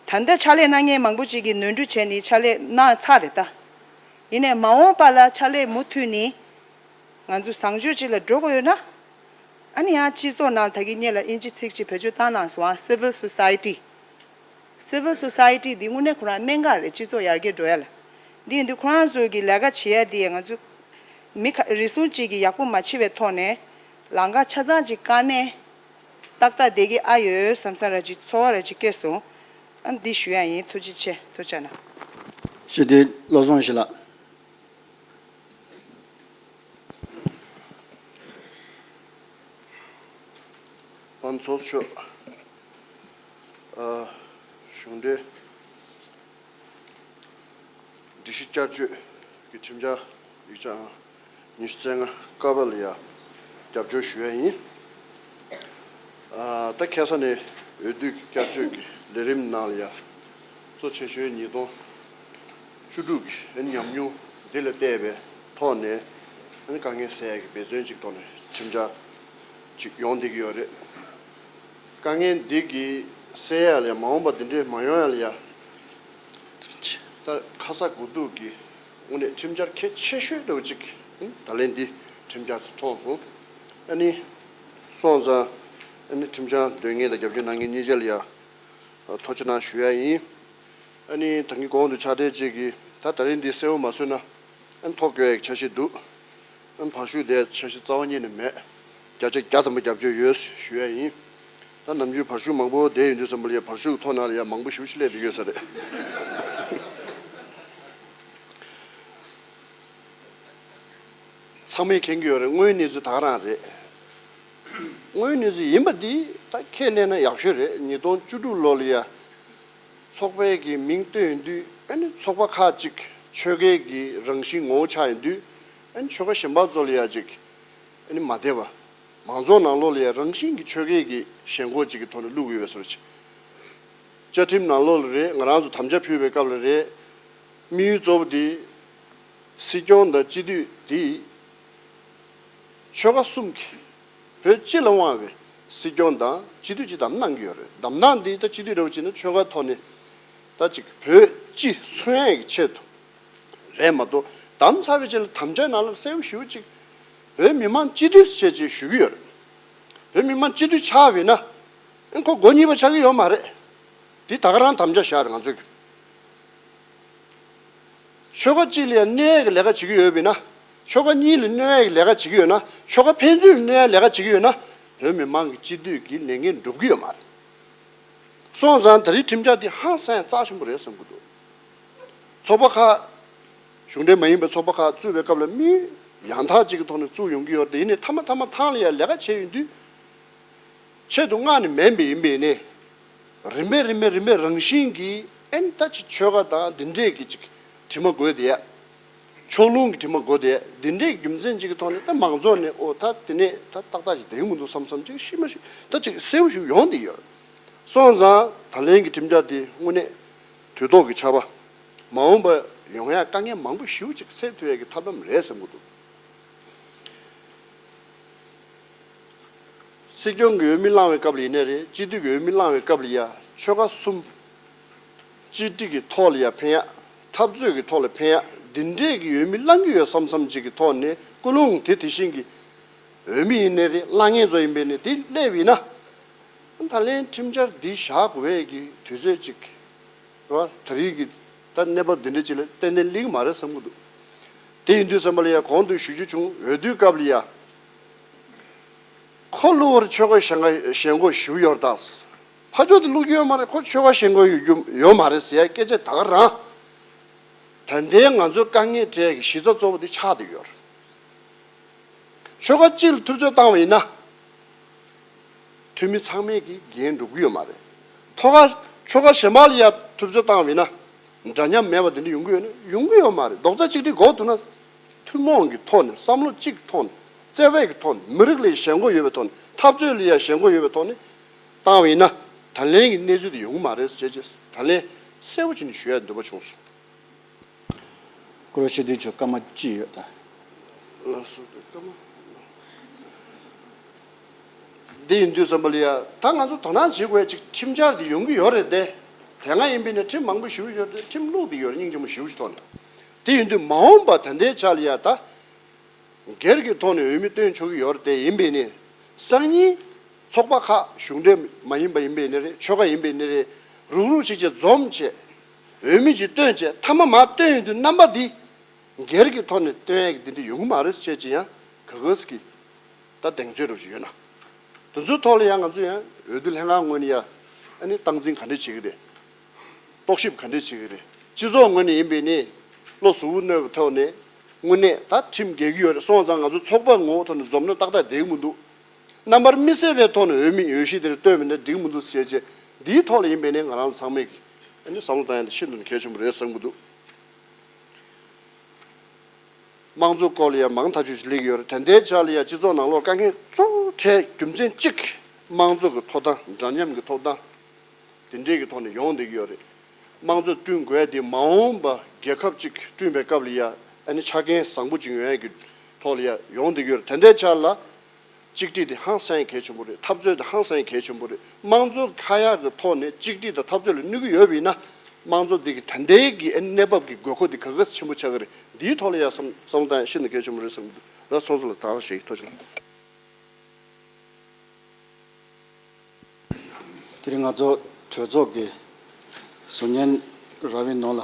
ད་ལྟ་ཕྱག་ལས་གནང་མཁན་མང་པོ་ཅིག་གིས་ནོར་འཁྲུལ་བྱས་ནས་ཕྱག་ལས་གནང་ཚར་རེད་ད། ཡིན་ནའི་མ་འོངས་པ་ལ་ཕྱག་ལས་མུ་མཐུད་ནས། ང་ཚོ་བཟང་སྤྱོད་ཅིག་ལ་འགྲོ་དགོས་ཡོད་ན། ཨ་ནི་ཡང་སྤྱི་ཚོགས་ནང་ད་གིན་སྔོན་ལ་དབྱིན་ཇི་ཚིག་ཅིག་བེད་སྤྱོད་བཏང་གནང་སོང་ཨ། civil society། civil society་འདི་དངོས་གནས་ཁོ་རང་གནད་འགག་རེད་སྤྱི་ཚོགས་ཡར་རྒྱས་འགྲོ་ཡ་ལ། འདི་ཡིན་དུས་ཁོ་རང་ཚོ་གི་ལས་ཀ་བྱེད་ཡ་འདི་ང་ཚོ་མི་ཁ་རེ་ཟུང་གཅིག་གིས་ཡག་པོ་མ་བྱས་པའི་ཐོག་ནས་ལམ་ཁ་ཆ་ཚང་གཅིག་བཀག་ནས་ཏག་ཏག་བསྡད་ཀྱི་ཨ་ཡོད་བསམ་ས་ར་ཅིག་ཚོར་བ་ར་ཅིག་སྐྱེས་སོང་། ཨ་འདི་ཞུ་ཡ་ཡིན། ཐུགས་རྗེ་ཆེ། ཐུགས་རྗེ་གནང་། སྤྱི་འཐུས་བློ་བཟང་ཡེ་ཤེས་ལགས། ཨ་ཚོགས་གཙོ་མཆོག་ཨ། གཞུང་འབྲེལ་སྒྲིག་གཞི་བསྐྱར་བཅོས་ཀྱི་ཁྲིམས་འཆར་ཡིག་ཆ་ཨང་ཉི་ཤུ་རྩ་ལྔ་ཀ་པ་ལ་ཡ་རྒྱབ་སྐྱོར་ཞུ་ཡ་ཡིན། ཨ། ད་ཁ་སང་ནས་འོས་བསྡུ་བསྐྱར་བཅོས་ཀྱི་ལས་རིམ་ནང་ལ་ཡ། གཙོ་ཆེ་ཤོས་ཉིས་སྟོང་བཅུ་དྲུག་གི་ཉམས་མྱོང་འདི་ལ་བལྟས་པའི་ཐོག་ནས་དཀའ་ངལ་སེལ་ཡག་གི་འབད་བརྩོན་ཅིག་ཐོག་ནས་ཁྲིམས་འཆར་ཅིག་ཡོང་བསྡད་ཀྱི་ཡོད་རེད། དཀའ་ངལ་འདི་གི་སེལ་ཡག་ལ་ཡ་མ་འོངས་པ་འདི་འདྲས་མ་ཡོང་ཡག་ལ་ཡ། ད་ཁ་ས་དགུ་ཐུག་གི་དངོས་གནས་ཁྲིམས་འཆར་གལ་ཆེ་ཤོས་འདྲ་བོ་ཅིག་ད་ལན་འདི་ཁྲིམས་འཆར་མཐོང་སོང་། ཨ་ནི་སོང་ཙང་ཨ་ནི་ཁྲིམས་འཆར་འདོན་མཁན་དང་རྒྱབ་སྐྱོར་གནང་མཁན་གཉིས་ཆ་ལ་ཡ་ཐུགས་རྗེ་གནང་ཞུ་ཡ་ཡིན། ཨ་ནི་ད་གིན་གོང་དུ་ཕྱག་སྦྲེལ་ཅིག་གིས་ད་ད་རིང་འདི་གསལ་བོ་མ་བཟོས་ན་ཨ་ནི་ཐོ་བཀོད་ཡག་འཆར་གཞི་འདུག་ཨ་ནི་བར་ཞུགས་དེ་འཆར་གཞི་རྩ་བ་ཉིད་ནས་མེད། བརྒྱ་ཆ་བརྒྱ་ཐམ་པ་རྒྱབ་སྐྱོར་ཡོད་ཞུ་ཡ་ཡིན། ད་ནམ་རྒྱུན་བར་ཞུགས་མང་པོ་བསྡད་ཡོང་དུས་ཙམ་པ་ལ་ཡ་བར་ཞུགས་ཐོག་ནང་ལ་ཡ་མང་པོ་ཞེ་པོ་ཅིག་སླེབས་བསྡད་ཡོད་ས་རེད། ཚང་མས་མཁྱེན་གྱི་ཡོད་རེད། དངོས་གནས་ཚུལ་ད་ག་རང་རེད། དངོས་གནས་ཚུལ་ཡིན་པ་འདི་ད་ཁས་ལེན་ན་ཡག་ཤོས་རེད། ཉིས་སྟོང་བཅུ་དྲུག་ལོ་ལ་ཡ་ཚོགས་པའི་གི་མིང་བཏོན་ཡོང་དུས། ཨ་ནི་ཚོགས་པ་ཁག་ཅིག་ཆོལ་ཁའི་གི་རང་བཞིན་ངོ་བོ་ཆགས་ཡོང་དུས། ཨ་ནི་ཆོལ་ཁ་གཞན་པ་ཚོ་ལ་ཡ་ཅིག་ཨ་ནི་མ་བསྡད་པ། མང་ཚོགས་ནང་ལོགས་ལ་ཡ་རང་བཞིན་གྱི་ཆོལ་ཁའི་གི་ཞེན་ཁོག་ཅིག་གི་ཐོག་ནས་བླུགས་ཡོད་པའི་བཟོ་འདྲ་ཅིག་བཅའ་ཁྲིམས་ནང་ལོགས་ལ་རེད། ང་རང་ཚོ་དམ་བཅའ་ཕུལ་བའི་སྐབས་ལ་རེད། དམིགས་ཡུལ་གཙོ་བོ་དེ་སྲིད་སྐྱོང་དང་སྤྱི་འཐུས་དེ་ཆོལ་ཁ་གསུམ་གྱི་བོད་སྤྱི་ལ་དབང་བའི་སྲིད་སྐྱོང་དང་སྤྱི་འཐུས་ཅིག་བདམས་གནང་གི་ཡོད་རེད། བདམས་གནང་འདི་ད་སྤྱི་འཐུས་འདྲ་བོ་བྱས་ན་ཆོལ་ཁ་ཐོག་ནས་ད་ཅིག་བོད་སྤྱི་མཚོན་ཡས་ཀྱི་ཆེད་དུ་རེད་མ་གཏོགས། བདམས་ཚར་བའི་རྗེས་ལ་དམ་བཅའ་ནང་ལ་གསལ་པོ་ཞེ་པོ་ཅིག་བོད་མི་མང་སྤྱི་འཐུས་ཟེར་བྱས་ཅིག་ཞུ་གི་ཡོད་རེད། བོད་མི་མང་སྤྱི་འཐུས་ཆགས་པ་ཡིན་ན། ཨེ་ཁོ་མགོ་གཉིས་པ་ཆགས་ཀྱི་ཡོད་མ་རེད། འདི་ད་ག་རང་དམ་བཅའ་བཞག་རེད་ང་ཚོས་ཀྱི། ཆོལ་ཁ་གཅིག་ལ་ཡང་གནོད་ཡས་ཀྱི་ལས་ཀ་བྱེད་ཀྱི་ཡོད་པ་ཡིན་ན། ཆོལ་ཁ་གཉིས་ལ་གནོད་ཡས་ཀྱི་ལས་ཀ་བྱེད་ཀྱི་ཡོད་ན། ཆོལ་ཁ་ཕན་ཚུན་ལ་གནོད་ཡས་ལས་ཀ་བྱེད་ཀྱི་ཡོད་ན། བོད་མི་མང་གི་སྤྱི་འཐུས་ཀྱི་ལས་འགན་འགྲུབ་ཀྱི་ཡོད་མ་རེད། སོང་ཙང་ད་རེས་ཁྲིམས་འཆར་འདི་ཧང་སང་རྩ་ཆེན་པོ་རེད་བསམ་གྱི་འདུག་ཚོགས་པ་ཁག་གཞུང་འབྲེལ་མ་ཡིན་པའི་ཚོགས་པ་ཁག་བཙུགས་པའི་སྐབས་ལ་དམིགས་ཡུལ་ཡང་དག་ཅིག་གི་ཐོག་ནས་བཙུགས་ཡོང་གི་ཡོད་རེད་དེ། ཡིན་ནའི་མཐའ་མ་མཐའ་མ་ཐང་ལ་ཡང་ལས་ཀ་བྱས་ཡོང་དུས། ཆེད་དུ་མངགས་ནས་མིན་པ་ཡིན་པས་ནི། རིམ་པས་རིམ་པས་རིམ་པས་རང་བཞིན་གྱིས་ཨེ་ད་ཅིག་ཆོལ་ཁ་དང་འདི་འདྲས་ཀྱི་ཅིག་དྲི་མ་འགོས་ཏེ། ཕྱོགས་ལྷུང་གི་དྲི་མ་འགོས་ཏེ། འདི་འདྲས་རྒྱུ་མཚན་ཅིག་གི་ཐོག་ནས་ད་མང་ཚོགས་ནས་ཨོ་ད་དེ་ནས་ད་ཏག་ཏག་ཅིག་བསྡད་ཀྱི་མི་འདུག་བསམ་བསམ་ཅིག་ཤི་མ་ཤི་ད་ཅིག་གསལ་པོ་ཞིག་ཡོང་བསྡད་ཡོད། སོང་ཙང་ད་ལན་གྱི་ཁྲིམས་འཆར་དེ་དངོས་གནས་དུས་ཐོག་གི་ཆར་པ། མ་འོངས་པ་ཡོང་ཡ་དཀའ་ངལ་མང་པོ་ཞེ་པོ་ཅིག་སེལ་ཐུབ་ཡ་གི་ཐབས་ལམ་རེད་བསམ་གྱི་འདུག་སྲིད་སྐྱོང་གི་འོས་མི་བླངས་པའི་སྐབས་ལ་ཡིན་ནའི་རེད། སྤྱི་འཐུས་ཀྱི་འོས་མི་བླངས་པའི་སྐབས་ལ་ཡ་ཆོལ་ཁ་གསུམ་གཅིག་སྒྲིལ་གྱི་ཐོག་ལ་ཡ་ཕན་ཡ། འཐབ་རྩོད་ཀྱི་ཐོག་ལ་ཕན་ཡ། འདི་འདྲས་ཀྱི་འོས་མི་བླང་གི་ཡོད་བསམ་བསམ་ཅིག་གི་ཐོག་ནས་ཀུན་སློང་དེ་དེ་བཞིན་གྱི་འོས་མི་ཡིན་ནའི་རེད། བླང་མཁན་ཚོ་ཡིན་པས་ནི་དེ་སླེབས་ཡིན་ན། ད་ལན་ཁྲིམས་འཆར་འདི་བཞག་དགོས་པའི་གི་དུས་ཚོད་ཅིག་རེད་བ། ད་རེས་ཀྱི་ད་གནས་བབ་འདི་འདྲ་ཅིག་ལ་ཏན་ཏན་སླེབས་ཀྱི་མ་རེད་བསམ་གྱི་འདུག་དེ་ཡིན་དུས་ཙམ་པ་ལ་ཡ་གོང་དུ་ཞུ་རྒྱུ་བྱུང་། འོས་བསྡུའི་སྐབས་ལ་ཡ། ཁོ་བླུ་བར་ཆོལ་ཁ་གཞན་ཁ་ཞེན་ཁོག་ཞུ་ཡོད་ད། ཕ་ཕྱོགས་དེ་བླུག་རྒྱུ་ཡོད་མ་རེད། ཁོ་ཆོལ་ཁ་ཞེན་ཁོག་ཡོད་རྒྱུ་ཡོད་མ་རེད་ཟེར་ཡ་སྐད་ཆ་ད་ག་རང་། ད་ལྟའི་ང་ཚོའི་དཀའ་ངལ་འཕྲད་ཀྱི་གཞི་རྩ་གཙོ་བོ་དེ་ཆགས་བསྡད་ཡོད་རེད། ཆོལ་ཁ་གཅིག་ལ་ཐུབ་ཚོད་བཏང་བ་ཡིན་ན། འཐུས་མི་ཚང་མས་ཀྱི་འགན་འགྲུབ་ཀྱི་ཡོད་མ་རེད། ཐོག་ཁ་ཆོལ་ཁ་གཞན་པ་ལ་ཡ་ཐུབ་ཚོད་བཏང་བ་ཡིན་ན། འདྲ་མཉམ་མེད་པ་དེ་འདྲ་ཡོང་གི་ཡོད་ན་ཡོང་གི་ཡོད་མ་རེད། རྡོག་རྩ་གཅིག་སྒྲིལ་དགོས་འདུག་ན། ཐུན་མོང་གི་ཐོག་ནས་བསམ་བློ་གཅིག་གི་ཐོག་ནས་བརྩེ་བའི་གི་ཐོག་ནས་མི་རིགས་ལ་ཞེན་ཁོག་ཡོད་པའི་ཐོག་ནས་འཐབ་རྩོད་ལ་ཡ་ཞེན་ཁོག་ཡོད་པའི་ཐོག་ནས་བཏང་བ་ཡིན་ན། ད་ལན་གྱི་གནས་ཚུལ་དེ་ཡོང་གི་མ་རེད་ཟེར་བྱས་ད་ལན་གསལ་པོ་བྱས་ནས་ཞུ་ཡ་འདོད་པ་བྱུང་སོང་། སྐུ་ཞབས་ཤེས་ལྡན་མཆོག་སྐར་མ་གཅིག་ཡོད་ད། ལགས་སོ། སྐར་མ། འདི་ཡིན་དུས་ཙམ་པ་ལ་ཡ་ད་ང་ཚོ་དོ་སྣང་བྱེད་དགོས་ཅིག་ཁྲིམས་འཆར་འདི་ཡོང་གི་ཡོད་རེད་དེ། དེ་སྔ་ཡིན་པས་ན་ཁྲིམས་མང་པོ་ཞིག་ཡོད་དེ་ཁྲིམས་བླུགས་བསྡད་ཡོད་རེད། སྙིང་རྗེ་མོ་ཞེ་པོ་ཞིག་ཐོག་ནས། དེ་ཡིན་དུས་མ་འོངས་པ་ད་ལྟའི་ཆ་ལ་ཡ་ད། སྒེར་གྱི་ཐོག་ནས་འོས་མི་བཏོན་ཆོག་གི་ཡོད་རེད་དེ། ཡིན་པས་ནི་སང་ཉིན་ཚོགས་པ་ཁག་གཞུང་འབྲེལ་མ་ཡིན་པ་ཡིན་པས་ནི་རེད། ཆོལ་ཁ་ཡིན་པས་ནི་རེད། རུག་རུག་བྱེད་བྱེད་འཛོམས་བྱེད། འོས་མི་ཅིག་བཏོན་བྱེད། མཐའ་མ་མར་བཏོན་ཡོང་དུས་རྣམ་པ་འདི་སྒེར་གྱི་ཐོག་ནས་བཏོན་ཡག་གི་འདི་འདྲ་ཡོང་གི་མ་རེད་བྱས་ཅི་ཡང་ག་ག་ཟེ་གི་ད་གདེང་ཚོད་རོབ་ཅིག་ཡོད་ན། དེ་ཚོའི་ཐོག་ལ་ཡང་ང་ཚོ་ཡང་འོས་བསྡུ་ལྷན་ཁང་ངོས་ནས་ཡང་ཨ་ནི་སྟངས་འཛིན་ག་འདྲ་བྱེད་ཀྱི་རེད། རྟོག་ཞིབ་ག་འདྲ་བྱེད་ཀྱི་རེད། སྤྱི་ཚོགས་ངོས་ནས་ཡིན་པས་ནི་བློ་གཟུ་བོ་གནོད་པའི་ཐོག་ནས་དངོས་གནས་ད་ཁྲིམས་འགལ་གྱི་ཡོད་རེད། སོང་ཙང་ང་ཚོ་ཚོགས་པ་ངོ་བོ་ཐོག་ནས་འཛོམས་ན་ཏག་ཏག་བསྡད་ཀྱི་མི་འདུག་རྣམ་པར་མི་གསལ་བའི་ཐོག་ནས་འོས་མི་འོས་གཞི་དེར་བཏོན་པ་ཡིན་ན་འགྲིག་མི་འདུག་ཟེར་བྱས་འདིའི་ཐོག་ལ་ཡིན་པས་ནི་ང་རང་ཚོ་ཚང་མས་ཀྱི་ཨ་ནི་བསམ་བློ་བཏང་ཡ་དེ་ཤིན་ཏུ་ནས་གལ་ཆེན་པོ་རེད་བསམ་གྱི་འདུག་དམངས་གཙོ་སྐོར་ལ་ཡང་མང་ཐག་ཆོད་ཅིག་སླེབས་ཀྱི་ཡོད་རེད། དེ་འདྲའི་ཆ་ལ་ཡང་སྤྱི་ཚོགས་ནང་ལོགས་དཀའ་ངལ་གཙོ་བོ་འཕྲད་རྒྱུ་མཚན་གཅིག་དམངས་གཙོ་གི་ཐོབ་ཐང་། འདྲ་མཉམ་གྱི་ཐོབ་ཐང་དེ་འདྲས་ཀྱི་ཐོག་ནས་ཡོང་བསྡད་ཀྱི་ཡོད་རེད། དམངས་གཙོ་བསྐྲུན་དགོས་ཡ་དེ་མ་འོངས་པ་རྒྱལ་ཁབ་ཅིག་བསྐྲུན་པའི་སྐབས་ལ་ཡ་ཨ་ནི་ཆ་རྐྱེན་བཟང་པོ་ཅིག་ཡོང་ཡ་གི་ཐོག་ལ་ཡ་ཡོང་བསྡད་ཀྱི་ཡོད་རེད། དེ་འདྲའི་ཆ་ལ། གཅིག་སྒྲིལ་དེ་ཧང་སང་གལ་ཆེན་པོ་རེད། འཐབ་རྩོད་དེ་ཧང་སང་གལ་ཆེན་པོ་རེད། དམངས་གཙོ་ཁ་ཡག་གི་ཐོག་ནས་གཅིག་སྒྲིལ་དང་འཐབ་རྩོད་ལ་གནོད་ཀྱི་ཡོད་པ་ཡིན་ན། དམངས་གཙོ་འདི་གི་ད་ལྟའི་གི་གནས་བབ་ཀྱི་དགོས་མཁོ་འདི་ག་ག་ཚོད་ཆེན་པོ་ཆགས་ཀྱི་རེད། འདིའི་ཐོག་ལ་ཡང་བསམ་བསམ་བློ་བཏང་ཡ་ཤིན་ཏུ་གལ་ཆེན་པོ་རེད་བསམ་གྱི་འདུག་ལགས་སོ། ལགས་སོ། ལགས་ད་ཞིག་ཐུགས་རྗེ་ཆེ། དེ་རིང་ང་ཚོ་གྲོས་ཚོགས་ཀྱི་ཟུར་ཉན་ར་བའི་ནང་ལ་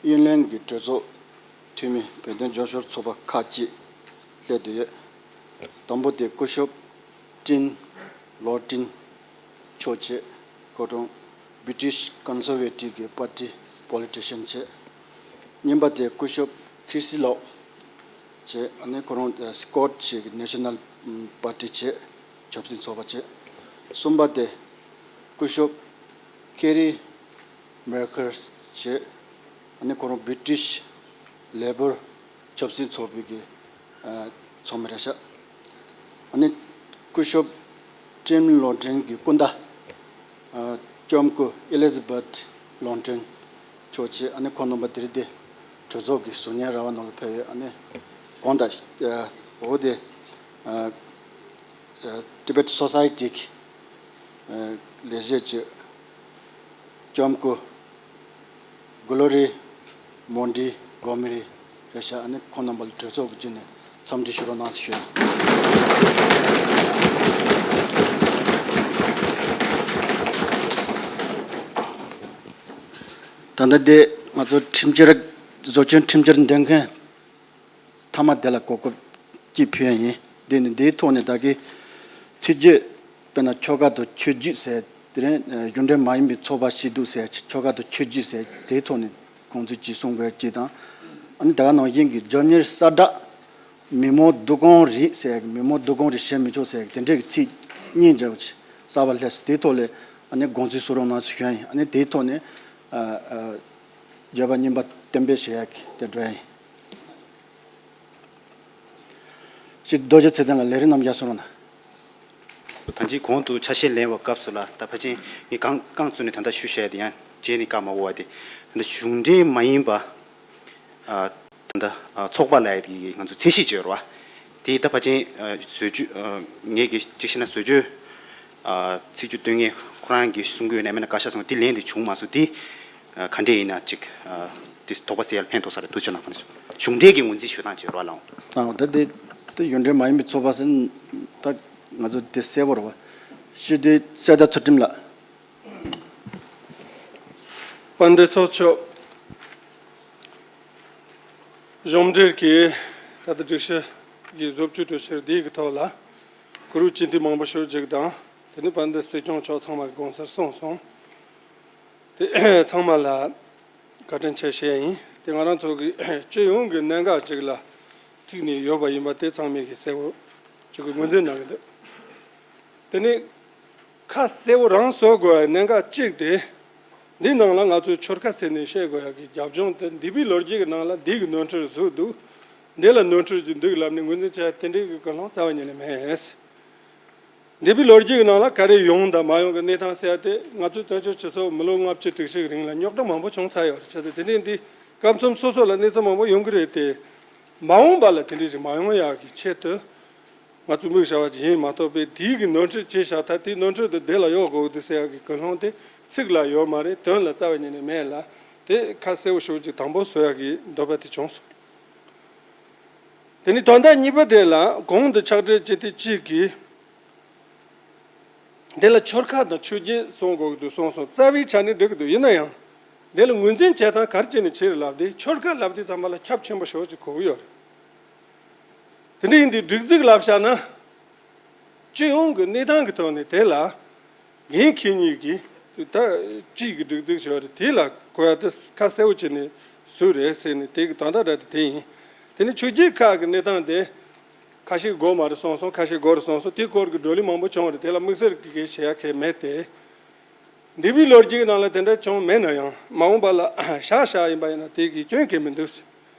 གཡུན་ལྷན་གྱི་གྲོས་ཚོགས་འཐུས་མི་བོད་དོན་རྒྱབ་སྐྱོར་ཚོགས་པ་ཁག་ཅིག་སླེབས་བསྡད་ཡོད། དང་པོ་དེ་སྐུ་ཞབས་ཀྲིན་ལོ་ཀྲིན་མཆོག་བྱས། ཁོ་རང་British Conservative གི་པར་ཏི་པོ་ལི་ཊི་ཤན་བྱས། གཉིས་པ་དེ་སྐུ་ཞབས་ཁི་སི་ལོག་བྱས། ཨ་ནི་ཁོ་རང་སི་ཀོཊ་བྱས་ཀྱི་ནེ་ཤ་ནལ་པར་ཊི་བྱས། ཆབ་སྲིད་ཚོགས་པ་བྱས། གསུམ་པ་དེ་སྐུ་ཞབས་ཀེ་རི་མེར་ཁར་བྱས། ཨ་ནི་ཁོ་རང་བྷི་ཊི་ཤི་ལེ་བར་ཆབ་སྲིད་ཚོགས་པའི་གི་ཚོགས་མི་རེད་ཤག་ཨ་ནི་སྐུ་ཞབས་ཀྲིམ་ལོ་ཀྲིན་གྱི་སྐུ་ཟླ་ཨ་ལྕམ་སྐུ་ཨེ་ལི་ཛ་བྷེཐ་ལོན་ཀྲིན་མཆོག་བཅས། ཨ་ནི་ཁོང་རྣམ་པ་དེ་རིང་འདི་གྲོས་ཚོགས་ཀྱི་ཟུར་ཉན་ར་བ་ནང་ལ་ཕེབས་ཡོད། ཨ་ནི་གང་ལྟར་ཨ་འོ་དེ་ཨ་ཨ་ཊི་བེཊ་སོ་སའི་ཊི་གི་ཨ་ལས་བྱེད་ཀྱི་ལྕམ་སྐུ་གྷོ་ལོ་རི་མོན་ཌི་གྷོ་མེ་རི་རེད་ཤག་ཨ་ནི་ཁོང་རྣམ་པ་ལ་གྲོས་ཚོགས་ཀྱི་བརྒྱུད་ནས་འཚམས་འདྲི་ཞུ་རོགས་གནང་ཟེར་ཞུ་ཡ་ཡིན། ད་ལྟ་འདི་ང་ཚོ་ཁྲིམས་འཆར་བཟོ་སྐྲུན་ཁྲིམས་འཆར་འདོན་མཁན་མཐའ་མ་དེ་ལ་གོ་སྐབས་ཅིག་ཕུལ་ཡ་ཡིན། འདི་ནི་འདིའི་ཐོག་ནས་བདག་གིས་ཚིག་བརྗོད། དཔེར་ན་ཆོལ་ཁ་དང་ཆོས་བརྒྱུད་ཟེར། དེ་རིང་གཞུང་འབྲེལ་མ་ཡིན་པའི་ཚོགས་པ་སྐྱིད་སྡུག་ཟེར། ཆོལ་ཁ་དང་ཆོས་བརྒྱུད་ཟེར། དེའི་ཐོག་ནས་དགོངས་ཚུལ་ཅིག་གསུང་དགོས་ཅིག་དང་། ཨ་ནི་ད་ག་ནང་བཞིན་གྱི་རྒྱབ་གཉེར་གསལ་བསྒྲགས། མི་མང་སྡུག་གང་རེད་ཟེར་ཡ་གི། མི་མང་སྡུག་གང་རེད་བྱེད་མི་ཆོག་ཟེར་ཡ་གི་དེ་འདྲའི་གི་ཚིག་གཉིས་འདྲ་བོ་ཅིག་གསར་པ་སླེབས་སོང་། དེའི་ཐོག་ལ་ཨ་ནི་དགོངས་ཚུལ་གསུང་རོགས་གནང་ཞུ་ཡ་ཡིན། ཨ་ནི་དེའི་ཐོག་ནས་ཨ་ཨ་བརྗོད་པ་རྙིང་པ་གཏན་འབེབས་བྱེད་ཡ་གི་དེ་འགྲོ་ཡ་ཡིན། སྤྱི་རྡོ་རྗེ་ཚེ་བརྟན་ལགས་ལས་རིམ་རྣམས་རྒྱབ་གསུང་རོགས་གནང་། ད་ཅི་གོང་དུ་ཆ་ཤས་ལེན་པའི་སྐབས་སུ་ལ་ད་ཕལ་ཆེར་ངས་རྐང་རྐང་བཙུགས་ནས་ད་ལྟ་ཞུ་བཤད་དེ་ཡང་རྗེས་ནས་བཀའ་མ་འོ་བ་དེ། ད་ལྟ་གཞུང་འབྲེལ་མ་ཡིན་པ་ཨ་ད་ལྟ་ཨ་ཚོགས་པ་ལབ་ཡ་དེ་ང་ཚོ་ཚད་གཞི་བརྗོད་རོགས། དེ་ད་ཕལ་ཆེར་ཨ་བཟོ་བཅོས་ཨ་ངས་ཀྱི་གཅིག་བཤད་ན་བཟོ་བཅོས་ཨ་ཚིག་བརྗོད་སྟོན་མཁན་ཁོ་རང་གིས་གསུང་གི་ཡོད་ན་མེད་ན་བཀའ་ཤག་སོང་དེ་ལན་དེ་བྱུང་མ་སོང་། དེ་ཨ་ག་འདྲས་ཡིན་ན་ཅིག་ཨ་དེ་དོགས་པ་སེལ་ཡར་ཕན་ཐོགས་ས་རེད་འདུག་ཅེ་ན་གང་གཞུང་འབྲེལ་གྱི་ངོས་འཛིན་ཞུ་སྟངས་བྱེད་རོགས་ལགས། ཨ་ད་དེ་དེ་གཞུང་འབྲེལ་མ་ཡིན་པའི་ཚོགས་པ་ཟེར་ན་ད་ང་ཚོ་དེ་གསལ་པོ་རེད་བ། ཞུ་དེ་གསལ་བརྡ་ཚུལ་ཁྲིམས་ལགས། དཔལ་ལྡན་ཚོགས་གཙོ་མཆོག་གཞུང་འབྲེལ་གྱི་ད་ལྟ་སྒྲིག་གཞི་གི་བཟོ་བཅོས་གྲོས་འཆར་འདི་གི་ཐོག་ལ་གུ་རུ་སྤྱི་འཐུས་མང་པོ་ཞུ་རྒྱུ་དང་། དེ་ནས་དཔལ་ལྡན་སྲིད་སྐྱོང་མཆོག་ཚང་མ་གི་དགོངས་སར་གསུངས་སོང་། དེ་ཚང་མ་ལ་བཀའ་དྲིན་ཆེ་ཞུ་ཡ་ཡིན། དེ་ང་རང་ཚོ་གི་སྤྱི་ཡོངས་ཀྱི་གནད་འགག་ཅིག་ལ་ཐུག་ནས་ཡོད་པ་ཡིན་པ་དེ་ཚང་མས་ཀྱི་གསལ་བོ་ཅིག་གི་ངོས་འཛིན་གནང་གི་འདུག་དེ་ནས་ཁ་གསལ་བོ་རང་བཟོ་དགོས་པའི་གནད་འགག་གཅིག་དེ། འདི་ནང་ལ་ང་ཚོས་ཆོལ་ཁ་ཟེར་ནས་བཤད་དགོས་ཡ་གི་རྒྱབ་ལྗོངས་དེ་འདས་པའི་ལོ་རྒྱུས་ཀྱི་ནང་ལ་འདི་གི་ནོར་འཁྲུལ་བཟོས་འདུག་འདི་ལ་ནོར་འཁྲུལ་ཅིག་འདུག་ལབ་ནས་ངོས་འཛིན་བྱ་ཡ་དེ་འདྲའི་གི་ཀུན་སློང་རྩ་བ་ཉིད་ནས་མེད། འདས་པའི་ལོ་རྒྱུས་ཀྱི་ནང་ལ་ག་རེ་ཡོང་དང་མ་ཡོང་གི་གནས་སྟངས་ཟེར་ཡ་དེ་ང་ཚོའི་བཙན་བྱོལ་སྤྱི་ཚོགས་མི་ལོ་ལྔ་བཅུ་དྲུག་ཅུ་གི་རིང་ལ་རྙོག་དྲ་མང་པོ་བྱུང་ཚར་ཡོད་རེད། བྱས་ཙང་དེ་འདྲའི་འདི་སྐབས་མཚམས་སོ་སོ་ལ་གནས་ཚུལ་མང་པོ་ཡོང་གི་རེད་དེ། མ་འོངས་པ་ལ་དེ་འདྲའི་ཞིག་མ་ཡོང་ཡག་གི་ཆེད་དུ་ང་ཚོས་དམིགས་བྱ་བ་ཅིག་ཡིན་མ་གཏོགས་པའི་དེའི་གི་ནོར་འཁྲུལ་ཅིག་བཞག་ཐལ། དེའི་ནོར་འཁྲུལ་དེ་དེ་ལ་གཡོག་དགོས་འདུག་ཟེར་ཡག་གི་ཀུན་སློང་དེ་ཚིག་ལ་ཡོད་མ་རེད། དོན་ལ་རྩ་བ་ཉིད་ནས་མེད་ལ། དེ་ཁ་གསལ་བོ་ཞེ་པོ་ཅིག་དང་པོ་བཟོ་ཡག་གི་འདོད་པ་དེ་བྱུང་སོང་། དེ་ནས་དོན་དག་གཉིས་པ་དེ་ལ་གོང་དུ་ཕྱག་བྲིས་བྱས་ཏེ་གཅིག་གིས། འདི་ལ་ཆོལ་ཁ་དང་ཆོས་བརྒྱུད་གསུང་དགོས་ཀྱི་འདུག་གསུངས་སོང་། རྩ་བའི་ཆ་ནས་འགྲིག་གི་འདུག་ཡིན་ན་ཡང་། འདི་ལ་ངོས་འཛིན་བྱེད་སྟངས་ག་རེ་བྱས་ནས་བྱས་རེད་ལབ་དུས་ཆོལ་ཁ་ལབ་དུས་ཙམ་པ་ལ་ཁྱབ་ཆེན་པོ་ཞེ་པོ་ཅིག་གོ་གི་ཡོད་རེད། དེ་འདྲ་ཡིན་དུས་སྒྲིག་འཛུགས་ལབ་བཞག་ན། སྤྱི་ཡོངས་ཀྱི་གནས་སྟངས་ཀྱི་ཐོག་ནས་དེ་ལ་འགན་འཁྱེར་མཁན་གྱི་ད་སྤྱིའི་གི་སྒྲིག་འཛུགས་ཞེ་པོ་རེད། དེ་ལ་གོ་ཡ་དེ་ཁ་གསལ་པོ་བྱས་ནས་བཟོས་རེད་ཟེར་ནས་དེ་གི་དོན་དག་ར་དེ་དེ་ཡིན། དེ་ནས་ཆོས་བརྒྱུད་ཁག་གི་གནས་སྟངས་དེ། ཁ་ཤས་དགོས་མ་རེད་གསུངས་སོང་། ཁ་ཤས་དགོས་རེད་གསུངས་སོང་། དེའི་སྐོར་གྱི་བགྲོ་གླེང་མང་པོ་བྱུང་བ་རེད། དེ་ལ་དམིགས་བསལ་གྱི་གས་བྱེད་ཡ་གས་མེད་དེ། འདས་པའི་ལོ་རྒྱུས་ཀྱི་ནང་ལ་དེ་འདྲ་བྱུང་མེད་ན་ཡང་མ་འོངས་པ་ལ་བཞག་བཞག་ཡིན་པ་ཡིན་ན་དེ་གི་སྐྱོན་གས་མི་འདུག་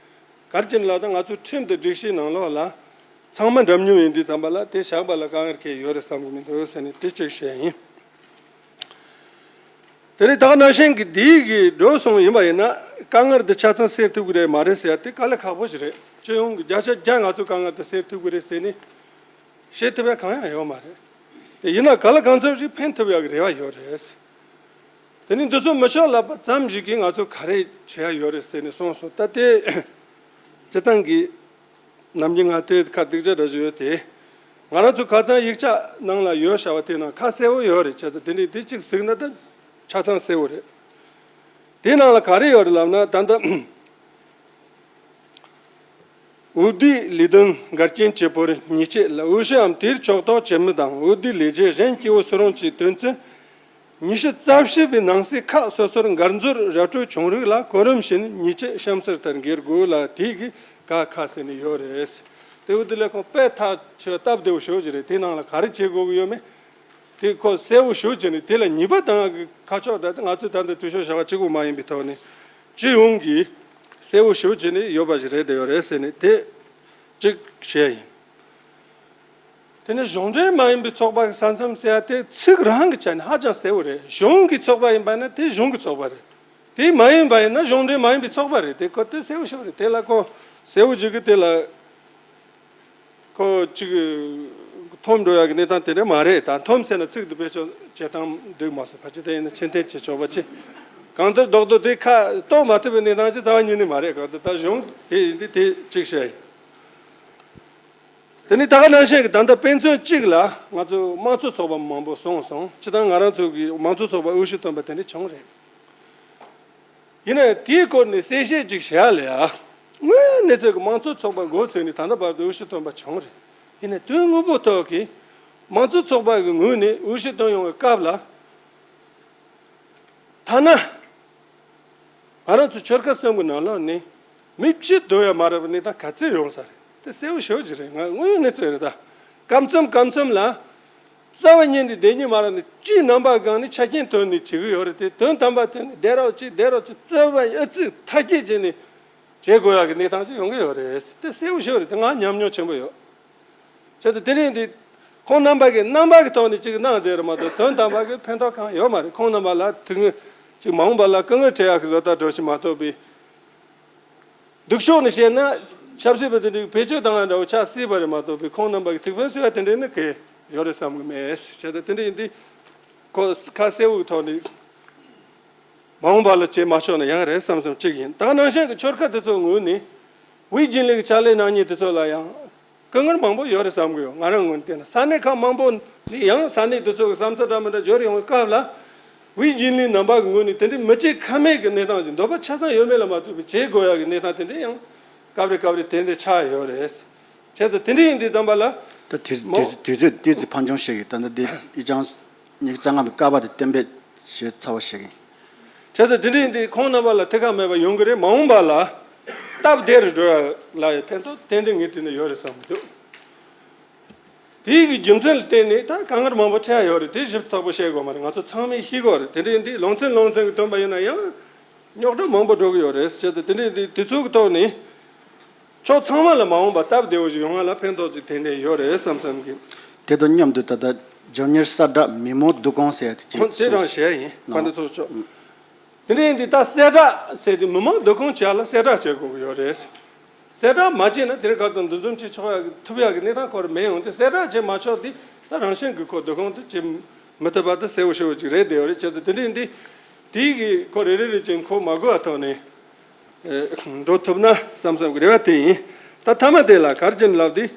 ག་རེ་བྱས་ན་ལབ་ན་ང་ཚོའི་ཁྲིམས་དང་སྒྲིག་གཞིའི་ནང་ལོགས་ལ་ཚང་མ་འདྲ་མཉམ་ཡིན་དུས་ཙམ་པ་ལ་དེ་བཞག་པ་ལ་དཀའ་ངལ་གས་ཡོད་རེད་བསམ་གྱི་མི་འདུག་ཟེར་ནས་དེ་གཅིག་བཤད་ཡིན། དེ་ནས་ད་ག་ནང་བཞིན་གྱི་འདིའི་གི་འགྲོ་སོང་ཡིན་པ་ཡིན་ན་དཀའ་ངལ་འདི་ཆ་ཚང་སེལ་ཐུབ་ཀྱི་རེད་མ་རེད་ཟེར་ཡ་དེ་དཀའ་ལས་ཁག་པོ་ཞིག་རེད། སྤྱི་ཡོངས་ཀྱི་བརྒྱ་ཆ་བརྒྱ་ང་ཚོས་དཀའ་ངལ་འདི་སེལ་ཐུབ་ཀྱི་རེད་ཟེར་ནས་བཤད་ཐུབ་ཡ་གང་ཡང་ཡོད་མ་རེད། དེ་ཡིན་ན་གང་ལ་གང་འཚམ་ཞིག་ཕན་ཐུབ་ཡ་གི་རེ་བ་ཡོད་རེད། དེ་ནས་འདི་ཚོ་མི་ཆོག་ལབ་པ་ཙམ་ཞིག་གིས་ང་ཚོ་ག་རེ་བྱེད་ཡ་ཡོད་རེད་ཟེར་ནས་གསུངས་སོང་། ད་དེ་སྤྱི་བཏང་གི་ནམ་རྒྱུན་ང་དེ་ཁ་སྡིག་ཅག་འདྲ་ཞིག་ཡོད་དེ། ང་རང་ཚོ་ཁ་སང་ཡིག་ཆ་ནང་ལ་ཡོད་བྱ་བ་དེ་ནང་ཁ་གསལ་བོ་ཡོད་རེད། བྱས་ཙང་དེ་འདྲའི་དེ་གཅིག་གཟིགས་ན་ད་ཆ་ཚང་གསལ་བོ་རེད། དེ་ནང་ལ་ག་རེ་ཡོད་རེད་ལབ་ན་ད་ལྟ་འོས་བསྡུའི་ལས་དོན་འགལ་རྐྱེན་བྱེད་པར་ཉེས་ཆད་ལ་འོས་ཤོག་གམ་དེར་ཕྱོགས་གཏོགས་བྱེད་མི་དང་འོས་བསྡུའི་ལས་བྱེད་གཞན་སྐྱེ་བོ་སུ་རུང་གི་དོན་ཚན་ཉི་ཤུ་རྩ་བཞི་པའི་ནང་གསེས་ཁག་སོ་སོར་འགལ་འཛོལ་ར་སྤྲོད་བྱུང་རིགས་ལ་གོ་རིམ་བཞིན་ཉེས་ཆད་གཤམ་གསལ་ལྟར་འགེལ་དགོས་ལ། དེའི་གི་ ཀ་ཁ་ཟེར་ནས་ཡོད་རེད། དེ་འོ་དེ་ལས་ཁོང་དཔེ་ཐག་ཆོད་སྟབས་བདེ་བོ་ཞེ་པོ་ཅིག་རེད། དེ་ནང་ལ་ག་རེ་བྱེད་དགོས་ཀྱི་ཡོད་མེད་དེ་ཁོ་གསལ་བོ་ཞེ་པོ་ཅིག་ནས། དེ་ལ་ཉེས་པ་དང་ཁ་ཕྱོགས་འདྲ་དེ་ང་ཚོས་ད་ལྟ་འཐུས་ཤོར་བྱ་བ་གཅིག་པུ་མ་ཡིན་པའི་ཐོག་ནས་སྤྱི་ཡོངས་ཀྱི་གསལ་བོ་ཞེ་པོ་བྱས་ནས་ཡོད་པ་ཞིག་རེད་བསྡད་ཡོད་རེད་ཟེར་ནས་དེ་གཅིག་བཤད་ཡིན། དེ་ནས་གཞུང་འབྲེལ་མ་ཡིན་པའི་ཚོགས་པ་གི་ས་མཚམས་ཟེར་ཡ་དེ་ཚིག་རང་གི་ཆ་ནས་ཧ་ཅང་གསལ་བོ་རེད། གཞུང་གི་ཚོགས་པ་ཡིན་པ་ན་དེ་གཞུང་གི་ཚོགས་པ་རེད། དེ་མ་ཡིན་པ་ཡིན་ན་གཞུང་འབྲེལ་མ་ཡིན་པའི་ཚོགས་པ་རེད། དེ་ཁོ་དེ་གསལ་བོ་ཞིག་རེད། དེ་ལ་ཁོ་གསལ་བོ་ཞིག་གི་དེ་ལ་ཁོ་གཅིག་འཐོམ་འགྲོ་ཡག་གི་གནས་སྟངས་དེ་འདྲ་མ་རེད། ད་འཐོམ་ཟེར་ན་ཚིག་དེ་བེད་སྤྱོད་བྱེད་སྟངས་འགྲིག་མ་སོང་། ཕལ་ཆེར་དེ་ཡིན་ན་ཕྱིར་འཐེན་བྱེད་ཆོག་པ་ཅི། གང་ལྟར་རྡོག་རྡོག་དེ་ཁ་གཏོགས་མ་ཐུབ་པའི་གནས་སྟངས་ཅི་རྩ་བ་ཉིད་ནས་མ་རེད། གང་ལྟར་ད་གཞུང་དེ་ཡིན་དུས་དེ་གཅིག་བཤད་ཡིན། དེ་ནི་ད་ག་ནང་བཞིན་གྱི་ད་ལྟ་དཔེ་མཚོན་གཅིག་ལ་ང་ཚོ་དམངས་གཙོ་ཚོགས་པ་མང་པོ་སོང་སོང་། སྤྱིར་བཏང་ང་རང་ཚོ་གི་དམངས་གཙོ་ཚོགས་པ་དབུ་བཞུགས་སྟོན་པ་དེ་འདྲ་བྱུང་རེད། ཡིན་ནའི་དེའི་སྐོར་ནས་གསལ་བཤད་ཅིག་བྱེད་ཡ་ལ་ཡ། དངོས་ཡོད་གནས་ཚུལ་གྱི་དམངས་གཙོ་ཚོགས་པ་འགོ་ཚུགས་ནས་ད་ལྟ་བར་དུ་དབུ་བཞུགས་སྟོན་པ་བྱུང་རེད། ཡིན་ནའི་དོན་དངོས་པོ་ཐོག་གི་དམངས་གཙོ་ཚོགས་པ་གི་ངོས་ནས་དབུ་བཞུགས་སྟོན་ཡོང་བའི་སྐབས་ལ། ཐ་ན། ང་རང་ཚོ་ཆོལ་ཁ་གསུམ་གྱི་ནང་ལོགས་ནས་མི་གཅིག་སྡོད་ཡ་མ་རེད་པ་ནི་ད་ག་ཚོད་ཡོང་ས་རེད། དེ་གསལ་བོ་ཞེ་པོ་ཅིག་རེད། ང་དངོས་ཡོད་གནས་ཚུལ་རེད་ད། སྐབས་མཚམས་སྐབས་མཚམས་ལ་རྩ་བ་ཉིད་ནས་བསྡད་ཉིན་མ་རེད་ནས་སྤྱིའི་རྣམ་པ་སྒང་ནས་ཆ་རྐྱེན་བཏོན་ནས་བྱེད་ཀྱི་ཡོད་རེད། དེ་དོན་དམ་པ་བྱས་ནས་བསྡད་རོགས་གྱིས་བསྡད་རོགས་གྱིས་རྩ་བ་ཨ་ཙི་མཐའ་སྐྱེལ་བྱས་ནས་བྱེད་དགོས་ཡ་གི་གནས་སྟངས་ཅིག་ཡོང་གི་ཡོད་རེད། དེ་གསལ་བོ་ཞེ་པོ་རེད། དེ་ང་ཉམས་མྱོང་ཆེན་པོ་ཡོད། བྱས་ཙང་དེ་རིང་འདི་ཁོང་རྣམ་པ་གི་རྣམ་པ་གི་ཐོག་ནས་ཅིག་གནང་བསྡད་རེད་མ་གཏོགས་དོན་དམ་པ་གི་ཕན་ཐོགས་གང་ཡོད་མ་རེད། ཁོང་རྣམ་པ་ལ་དུས་ངན་ཅིག་མ་འོངས་པ་ལ་སྐུ་ངལ་འཕྲད་ཡག་གི་བཟོ་ལྟ་འགྲོ་ཞིག་མ་གཏོགས་པའི། སྡུག་ཕྱོགས་ནས་བཤད་ན་ཆབ་སྲིད་པ་དེ་འདྲའི་བེད་སྤྱོད་བཏང་ཡ་འདྲ་བོ་ཆགས་སྲིད་པ་རེད་མ་གཏོགས་པའི་ཁོང་རྣམ་པ་གི་ཐུགས་ཕན་གསོས་ཡ་དེ་འདྲའི་ནི་གལ་ཡོད་རེད་བསམ་གི་མེད། བྱས་ཙང་དེ་འདྲ་ཡིན་དུས་ཁོ་ཁ་གསལ་བོའི་ཐོག་ནས་མ་འོངས་པ་ལ་བྱེད་མ་ཆོག་ན་ཡག་རེད་བསམ་བསམ་གཅིག་ཡིན། ད་ནང་བཞིན་གི་ཆོལ་ཁ་དེ་ཚོའི་ངོས་ནས་དབུས་རྒྱུན་ལས་ཀྱི་ཕྱག་ལས་གནང་མཁན་དེ་ཚོ་ལ་ཡང་། སྐུ་ངལ་མང་པོ་ཡོད་རེད་བསམ་གི་ཡོད། ང་རང་ངོས་ནས་བལྟས་ན་ས་གནས་ཁག་མང་པོ་ནས་ཡང་ས་གནས་དེ་ཚོ་གི་བསམ་ཚུལ་འདྲ་མི་འདྲ་འབྱོར་ཡོང་བའི་སྐབས་ལ། དབུས་རྒྱུན་ལས་རྣམ་པ་གི་ངོས་ནས་དེ་འདྲའི་མི་བྱེད་ཁ་མེད་ཀྱི་གནས་སྟངས་ཀྱི་འདོད་པ་ཆ་ཚང་ཡོད་མེད་ལ་མ་ལྟོས་པའི་བྱེད་དགོས་ཡག་གི་གནས་སྟངས་དེ་འདྲའི་ཡང་སྐབས་རེ་སྐབས་རེ་དེ་འདྲ་ཆགས་ཡོད་རེད། བྱས་ཙང་དེ་འདྲ་ཡིན་དུས་ཙམ་པ་ལ་ད་དེ་མོ་དེ་དེ་ཚོས་དེ་ཚོས་ཕམ་ཆུང་བཤད་ཀྱི། ད་ནི་དེ་ཨི་ཅང་ཉི་ཤུ་རྩ་ལྔ་པའི་ཀ་པ་དེ་གཏན་འབེབས་བྱས་ཚར་བ་བཤད་ཀྱི། བྱས་ཙང་དེ་འདྲ་ཡིན་དུས་ཁོང་རྣམ་པ་ལ་ཐད་ཀར་མེད་པ་ཡོང་གི་རེད། མ་འོངས་པ་ལ་སྟབས་བདེ་རུ་འགྲོ་ཡ་ལ་ཡང་ཕན་ཐོགས་ཏན་ཏན་ངས་དྲན་ནས་ཡོད་རེད་བསམ་གྱི་འདུག་དེའི་གི་རྒྱུ་མཚན་ལ་བརྟེན་ནས་ད་དཀའ་ངལ་མང་པོ་འཕྲད་ཡ་ཡོད་རེད། དེ་ཞིབ་ཚགས་པོ་བཤད་དགོས་མ་རེད། ང་ཚོ་ཚང་མས་ཤེས་དགོས་རེད། དེ་འདྲ་ཡིན་དུས་ལོ་ཚན་ལོ་ཚན་གྱི་བཏོན་པ་ཡིན་ན་ཡང་རྙོག་དྲ་མང་པོ་འགྲོ་གི་ཡོད་རེད། བྱས་ཙང་དེ་འདྲ་ཡིན་དུས་དེ་ཚོ་གི་ཐོག་ནས་ཕྱོགས་ཚང་མ་ལ་མ་འོངས་པ་སྟབས་བདེ་བོ་ཞིག་ཡོང་ཡ་ལ་ཕན་ཐོགས་ཅིག་ཏན་ཏན་ཡོད་རེད་བསམ་བསམ་གི། དེ་དང་མཉམ་དུ་ད་ལྟ་ལྗོན་གཉེར་གསལ་བསྒྲགས་མི་མང་བསྡུ་ཁང་ཟེར་ཡ་དེ་ཁོང་དེ་རང་བཤད་ཡིན། ཨ། དཔལ་ལྡན་ཚོགས་གཙོ། དེ་འདྲ་ཡིན་དུས་ད་གསལ་བསྒྲགས་ཟེར་དུས་མི་མང་བསྡུ་ཁང་བྱས་ལ་གསལ་བསྒྲགས་བྱེད་དགོས་ཀྱི་ཡོད་རེད། གསལ་བསྒྲགས་མ་བྱས་ན་དེ་རིང་ཁ་སང་འདུ་འཛོམས་བྱེད་ཆོག་ཡག་གི་ཐུབ་ཡག་གི་གནས་སྟངས་ཁོ་རང་མེད་ཡོང་དུས་གསལ་བསྒྲགས་བྱེད་མ་ཆོག་དུས་ད་རང་བཞིན་གྱི་ཁོ་བསྡུ་ཁང་དུ་བྱེད་མི་ཐུབ་པ་དེ་གསལ་བོ་ཞེ་བོ་ཅིག་རེད་བསྡད་ཡོད་རེད། བྱས་ཙང་དེ་འདྲ་ཡིན་དུས་དེའི་གི་ཁོ་རེ་རེ་རེ་བཞིན་ཁོ་མ་དགོས་པ་ཐོག་ནས་འགྲོ་ཐུབ་ན་བསམ་བསམ་གི་རེ་བ་དེ་ཡིན། ད་མཐའ་མ་དེ་ལ་ག་རེ་བྱས་ནས་ལབ་དུས་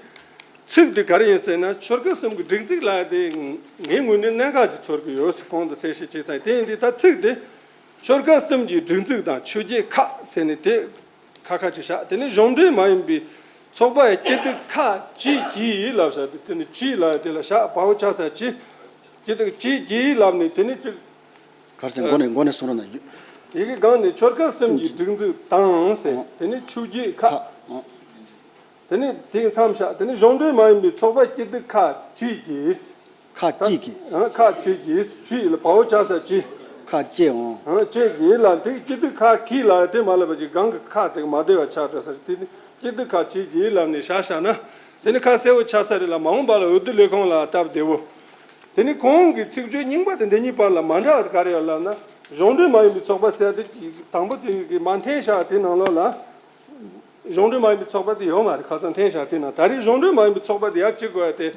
ཚིག་དེ་ག་རེ་ཡིན་ཟེར་ན་ཆོལ་ཁ་གསུམ་གྱི་སྒྲིག་འཛུགས་ལབ་ཡ་དེ་ངའི་ངོས་ནས་གནད་འགག་ཅིག་ཚོར་གི་ཡོད་ཟེར་གོང་དུ་གསལ་བཤད་བྱས་ཙང་དེ་ཡིན་དུས་ད་ཚིག་དེ། ཆོལ་ཁ་གསུམ་གྱི་སྒྲིག་འཛུགས་དང་ཆོས་བརྒྱུད་ཁག་ཟེར་ནས་དེ་ཁ་ཁ་ཅིག་བཞག་དེ་ནས་གཞུང་འབྲེལ་མ་ཡིན་པའི་ཚོགས་པ་ཡི་སྐྱིད་སྡུག་ཁག་ཅིག་གིས་ལབ་བཞག་དེ་དེ་ནས་ཅིག་ལབ་དེ་ལ་བཞག་བ་འོ་ཆ་ས་ཅིག་སྐྱིད་སྡུག་ཅིག་གིས་ལབ་ནས་དེ་ནས་ཅིག་གར་སེང་མགོ་ནས་མགོ་ནས་གསུང་རོགས་གནང་། ཡི་གེ་སྒང་ནས་ཆོལ་ཁ་གསུམ་གྱི་སྒྲིག་འཛུགས་དང་ཟེར། ཨོ། དེ་ནས་ཆོས་བརྒྱུད་ཁག་ཁག་ཨོ། དེ་ནས་དེའི་མཚམས་བཞག་དེ་ནས་གཞུང་འབྲེལ་མ་ཡིན་པའི་ཚོགས་པ་སྐྱིད་སྡུག་ཁག་ཅིག་གིས། ཁག་ཅིག་གིས། ཨང་ཁག་ཅིག་གིས་ཆུ་ཡི་ལ་བའོ་ཆ་ས་ཅི། ཁག་ཅིག་ཨང་། ཨང་ཅིག་གིས་ལ་དེ་སྐྱིད་སྡུག་ཁག་གིས་ལ་དེ་མ་ལབ་པ་ཅིག་གང་གི་ཁག་དེ་མ་བདེ་བ་ཆགས་འགྲོ་ས་དེ་ནི་སྐྱིད་སྡུག་ཁག་ཅིག་གིས་ལབ་ནས་བཞག་བཞག་ན་དེ་ནི་ཁ་གསལ་བོ་ཆགས་ས་རེད་ལ་མ་འོངས་པ་ལ་འོས་བསྡུ་ལས་ཁུངས་ལ་སྟབས་བདེ་བོ། དེ་ནི་གོང་གི་ཚིག་བརྗོད་རྙིང་པ་དེ་འདི་གཉིས་བར་ལ་མ་འདྲ་བ་ག་རེ་ཡོད་ལབ་ན་གཞུང་འབྲེལ་མ་ཡིན་པའི་ཚོགས་པ་ཟེར་དེ་དང་པོ་དེ་གི་མ་འཐེན་བཞག་དེ་ནང་ལོགས་ལ། གཞུང་འབྲེལ་མ་ཡིན་པའི་ཚོགས་པ་དེ་ཡོད་མ་རེད། ཁ་སང་འཐེན་བཞག་དེ་ན་ད་རེས་གཞུང་འབྲེལ་མ་ཡིན་པའི་ཚོགས་པ་དེ་ཡར་བཅུག་དགོས་ཡ་དེ་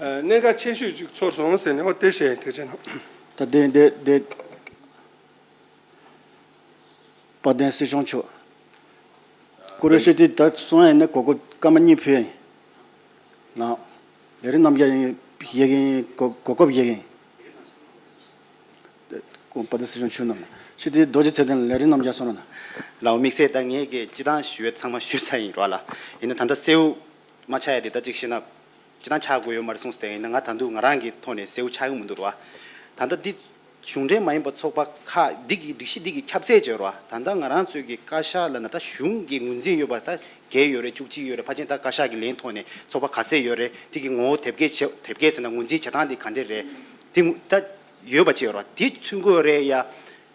གནད་འགག་ཆེ་ཤོས་ཅིག་ཚོར་སོང་ཟེར་ནས་འོ་དེ་བཤད་ཡིན། ཐུགས་རྗེ་གནང་། ད་དེ་དེ་དེ་དཔལ་ལྡན་སྲིད་སྐྱོང་མཆོག་ཀུ་རེ་ཤི་དེ་ད་སོང་ཡ་ཡིན་ན་གོ་སྐབས་སྐར་མ་གཉིས་ཕུལ་ཡ་ཡིན། ལགས། ལས་རིམ་རྣམ་རྒྱལ་ཡིན་ཡེ་གིན་གོ་གོ་སྐབས་ཡེ་གིན། ཁོང་དཔལ་ལྡན་སྲིད་སྐྱོང་མཆོག་རྣམས་ལ་ཕྱི་དྲིལ་རྡོ་རྗེ་ཚེ་བརྟན་ལས་རིམ་རྣམ་རྒྱལ་སོང་ར་ན། ལའོ་དམིགས་བསལ་ད་ངས་ཀྱི་སྤྱི་བཏང་ཞུ་བའི་ཚང་མ་ཞུས་ཚར་ཡིན་རོགས་ལ། ཡིན་ན་ད་ལྟ་གསལ་བོ་མ་ཆགས་ཡ་དེ་ད་ཅིག་བཤད་ན། སྤྱི་བཏང་ཆགས་དགོས་ཡོད་མ་རེད་གསུངས་ཏེ་ཡིན་ན་ང་ད་དུང་ང་རང་གི་ཐོག་ནས་གསལ་བོ་ཆགས་ཀྱི་མི་འདུག་རོགས། ད་ལྟ་འདི་ གཞུང་འབྲེལ་མ་ཡིན་པ་ཚོགས་པ་ཁག་འདི་གི་སྒྲིག་གཞི་འདི་གི་ཁྱབ་ཚད་བརྗོད་རོགས། ད་ལྟ་ང་རང་ཚོའི་གི་བཀའ་ཤག་ལ་ན་ད་གཞུང་གི་ངོས་འཛིན་ཡོད་པ་ད་བརྒྱད་ཡོད་རེད། བཅུ་གཅིག་ཡོད་རེད། ཕལ་ཆེར་ད་བཀའ་ཤག་གི་ལན་ཐོག་ནས་ཚོགས་པ་ག་ཚད་ཡོད་རེད། དེ་གི་ངོ་བོ་དེབ་སྐྱེལ་བྱེད་དེབ་སྐྱེལ་ཟེར་ན་ངོས་འཛིན་བྱེད་སྟངས་དེ་ག་འདྲས་རེད། དེ་ད་ཡོད་པ་ཅིག་ཡོད་རོགས། དེ་མཚོན་གྱི་ཡོད་རེད་ཡ།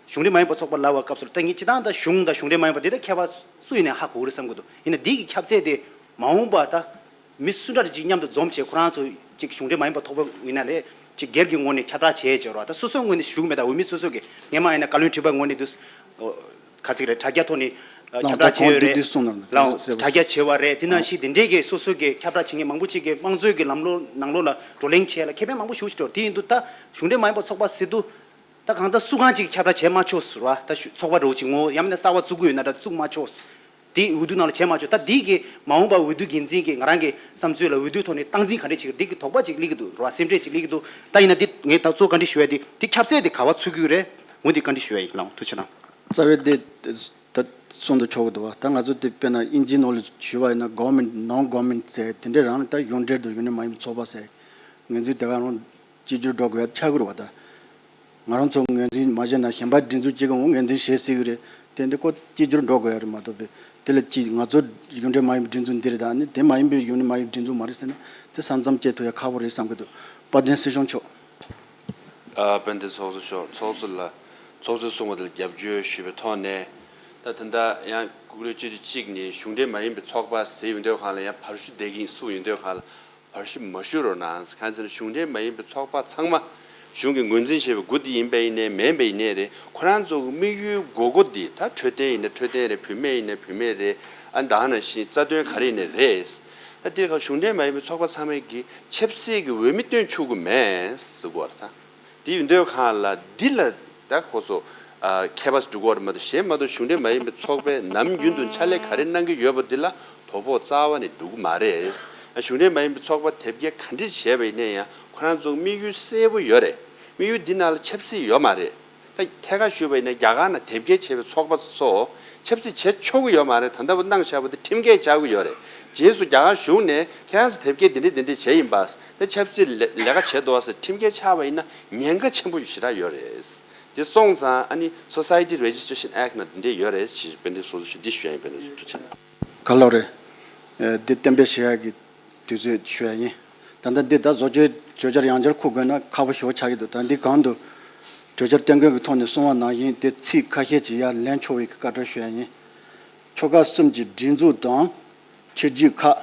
གཞུང་འབྲེལ་མ་ཡིན་པ་ཚོགས་པ་ལབ་པའི་སྐབས་སུ་ད་ངས་སྤྱི་བཏང་ད་གཞུང་དང་གཞུང་འབྲེལ་མ་ཡིན་པ་དེ་ད་མཁས་པ་སུ་ཡིན་ནའི་ཧ་གོ་གི་རེད་བསམ་གྱི་འདུག་ཡིན་ན་འདི་གི་ཁྱབ་ཚད་དེ་མ་འོངས་པ་ད་མི་སུ་འདྲ་ཅིག་མཉམ་དུ་འཛོམས་བྱས་ཁོ་རང་ཚོ་ཅིག་གཞུང་འབྲེལ་མ་ཡིན་པ་ཚོགས་པ་ཡིན་ན་ལས་ཅིག་སྒེར་གྱི་ངོས་ནས་ཁྱབ་བསྒྲགས་བྱས་བྱས་རོགས། ད་སོ་སོའི་ངོས་ནས་ཞུ་གི་མེད། ད་འོས་མི་སོ་སོ་གི་སྔས་མ་ཡིན་ན་བཀའ་བློན་ཁྲི་པའི་ངོས་ནས་དུ་ག་ཚིག་རེད། དྲ་རྒྱ་ཐོག་ནས་ཁྱབ་བསྒྲགས་བྱས་ཡོད་རེད། ལའང་དྲ་རྒྱ་བྱས་པ་རེད། དེ་ནང་བཞིན་དེ་འདྲའི་གི་སོ་སོ་གི་ཁྱབ་བསྒྲགས་བྱེད་མཁན་མང་པོ་ཅིག་གིས་དམངས་གཙོའི་གི་ལམ་ལུགས་ནང་ལོགས་ལ་བགྲོ་གླེང་བྱས་ལ་ཁེ་ཕན་མང་པོ་ཞིག་ཞིག་འགྲོ། དེ་ཡིན་དུས་ད་གཞུང་འབྲེལ་མ་ཡིན་པ་ཚོགས་པ་ཟེར་དུས། ད་གང་ལྟར་སུ་གང་ཅིག་ཁྱབ་བསྒྲགས་བྱས་མ་ཆོག་ཟེར་བ། ད་ཚོགས་པ་འདྲ་བོ་ཅིག་ངོ་ཡང་མིན་ན་གསར་པ་བཙུགས་ཀྱི་ཡོད་ན་འདྲ་བཙུགས་མ་ཆོག་དེ་འོས་བསྡུ་ནང་ལ་བྱས་མ་ཆོག་ད་འདི་གི་མ་འོངས་པ་འོས་བསྡུ་འགན་འཛིན་གྱི་ང་རང་གི་བསམ་ཚུལ་ལ་འོས་བསྡུ་ཐོག་ནས་སྟངས་འཛིན་ག་འདྲས་བྱེད་ཀྱི་འདི་གི་དོགས་པ་ཅིག་སླེབས་ཀྱི་འདུག་རོ། སེམས་ཁྲལ་ཅིག་སླེབས་ཀྱི་འདུག་ད་ཡིན་ན་འདི་ངས་ད་གཙོ་བོ་ག་འདྲས་ཞུ་ཡ་དེ་དེ་ཁྱབ་ཚད་དེ་ག་བ་ཚུགས་ཀྱི་ཡོད་རེད། འོ་འདི་ག་འདྲས་ཞུ་ཡ་ཡིན་ལགས། ཐུགས་རྗེ་གནང་། རྩ་བའི་དེ་ད་གསུང་དུ་ཆོག་གི་འདུག་བ། ད་ང་ཚོ་དེ་དཔེར་ན་དབྱིན་ཇིའི་ནང་ལ་ཞུས་པ་ཡིན་ན་government non government ཟེར་དེ་འདྲས་རང་ལ་ད་གཞུང་འབྲེལ་དུ་ཡུན་རིང་མ་ཡིན་པའི་ཚོགས་པ་ཟེར་ངོས་འཛིན་དེ་ག་རང་གཅིག་གྱུར་འགྲོ་དགོས་ཡ་ཆགས་ཀྱི་རེད་བ། ད་ང་རང་ཚོ་ངོས་འཛིན་མ་བྱས་ན་གཞན་པ་སྒྲིག་འཛུགས་གཅིག་གིས་འོང་ངོས་འཛིན་བྱེད་སྲིད་ཀྱི་རེད། དེ་འདི་ཁོ་གཅིག་གྱུར་འགྲོ་དགོས་ཡ་རེད་མ་གཏོགས་པའི་དེ་ལ་ཅིག་ང་ཚོ་གཞུང་འབྲེལ་མ་ཡིན་པའི་སྒྲིག་འཛུགས་འདི་རེད། ད་ནི་དེ་མ་ཡིན་པའི་གཞུང་འབྲེལ་མ་ཡིན་པའི་སྒྲིག་འཛུགས་མ་རེད་ཟེར་ན་དེ་ས་མཚམས་བཅད་ཐུབ་ཡ་ཁག་པོ་རེད་བསམ་གྱི་འདུག་དཔལ་ལྡན་སྲིད་སྐྱོང་མཆོག་ཨ། དཔལ་ལྡན་ཚོགས་གཙོ་མཆོག་ཚོགས་གཙོ་ལ་ཚོགས་གཙོས་གསུངས་པ་དེ་ལ་རྒྱབ་སྐྱོར་ཞུས་པའི་ཐོག་ནས། ད་ད་ལྟ་ཡང་སྐུ་ལས་བཅུ་དེ་གཅིག་ནས་གཞུང་འབྲེལ་མ་ཡིན་པའི་ཚོགས་པ་ཟེར་ཡོང་དུས་སྒང་ལ་ཡང་བར་ཞུ་བསྡད་ཀྱིན་སུ་ཡོང་དུས་སྒང་ལ་བར་ཞུ་མ་ཞུ་རོགས་གནང་། གང་ཟེར་ན་གཞུང་འབྲེལ་མ་ཡིན་པའི་ཚོགས་པ་ཚང་མ་གཞུང་གིས་ངོས་འཛིན་བྱས་པའི་འགོ་འདི་ཡིན་པ་ཡིན་ནའི་མིན་པ་ཡིན་ནའི་རེད། ཁོ་རང་ཚོ་གི་དམིགས་ཡུལ་དགོས་མཁོ་འདི་ད་འཕྲོད་བསྟེན་ཡིན་ན་འཕྲོད་བསྟེན་རེད། བུད་མེད་ཡིན་ན་བུད་མེད་རེད། ཨ་ད་ནང་བཞིན་རྩ་དོན་ག་རེ་ཡིན་ནའི་རེད། ད་འདིར་ཁ་གཞུང་འབྲེལ་མ་ཡིན་པའི་ཚོགས་པ་ཚང་མས་ཀྱི་ཆབ་སྲིད་ཀྱི་འོས་མི་བཏོན་ཆོག་གི་མེད་ཟེར་གོ་ར། ད་དེ་ཡིན་དུས་སྒང་ལ་འདི་ལ་ད་ཁོ་ཚོ་ཨ་ཁྱད་པར་འགྲོ་གི་ཡོད་རེད་མ་གཏོགས་གཞན་མ་གཏོགས་གཞུང་འབྲེལ་མ་ཡིན་པའི་ཚོགས་པས་ནམ་རྒྱུན་དུ་ཕྱག་ལས་ག་རེ་གནང་གི་ཡོད་པ་འདི་ལ་དོ་ཕོག་རྩ་བ་ནས་འགྲོ་གི་མ་རེད། ཨ་གཞུང་འབྲེལ་མ་ཡིན་པའི་ཚོགས་པ་དེབ་སྐྱེལ་ག་འདྲས་བྱས་པ་ཡིན་ན་ཡང་ཁོ་རང་ཚོ་དམིགས་ཡུལ་གསལ་པོ་ཡོད་རེད། དམིགས་ཡུལ་འདི་ནང་ལ་ཆབ་སྲིད་ཡོད་མ་རེད། ད་ཐད་ཀར་ཞུས་པ་ཡིན་ན་རྒྱ་གར་ནང་དེབ་སྐྱེལ་བྱས་པའི་ཚོགས་པ་ཚོ་ཆབ་སྲིད་བྱེད་ཆོག་གི་ཡོད་མ་རེད། ད་ལྟ་བུ་གནང་བཞག་པ་དེ་ཁྲིམས་འགལ་ཆགས་ཀྱི་ཡོད་རེད། རྗེས་སུ་རྒྱ་གར་གཞུང་ནས་ཁྱེད་རང་ཚོ་དེབ་སྐྱེལ་འདི་འདྲས་འདི་འདྲས་བྱས་ཡིན་པ། ད་ཆབ་སྲིད་ལས་ལས་ཀ་བྱས་འདུག་བ་ཟེར་ཁྲིམས་འགལ་ཆགས་པ་ཡིན་ན་ཉེན་ཁ་ཆེན་པོ་ཞེ་དྲག་ཡོད་རེད། འདི་སོང་ཙང་ཨ་ནི་Society Registration Act ནང་འདི་འདྲས་ཡོད་རེད་ཅེས་དཔལ་ལྡན་ཚོགས་གཙོ་མཆོག་འདི་ཞུ་ཡ་ཡིན། དཔལ་ལྡན་ཚོགས་གཙོ་མཆོག་ཐུགས་རྗེ་གནང་། ག་ལོ་རེད། ཨེ་འདི་གཏན་འབེབས་བྱེད་ཡ་གི་དུས་ཚོད་ཞུ་ཡ་ཡིན། ད་ལྟ་འདི་ད་བཟོ་བཅོས་གྲོས་འཆར་ཡང་བསྐྱར་འཁུར་དགོས་ན་ཁག་པོ་ཞེ་པོ་ཆགས་ཀྱི་འདུག་ད་འདི་གང་དུ་གྲོས་འཆར་གཏན་འཁེལ་གྱི་ཐོག་ནས་གསུངས་པ་ནང་བཞིན་དེ་ཚིག་ཁ་ཤས་ཅིག་ཡར་ལེན་ཆོག་པའི་བཀའ་འཁྲོལ་ཞུ་ཡ་ཡིན། ཆོལ་ཁ་གསུམ་གྱི་སྒྲིག་འཛུགས་དང་ཆོས་བརྒྱུད་ཁག་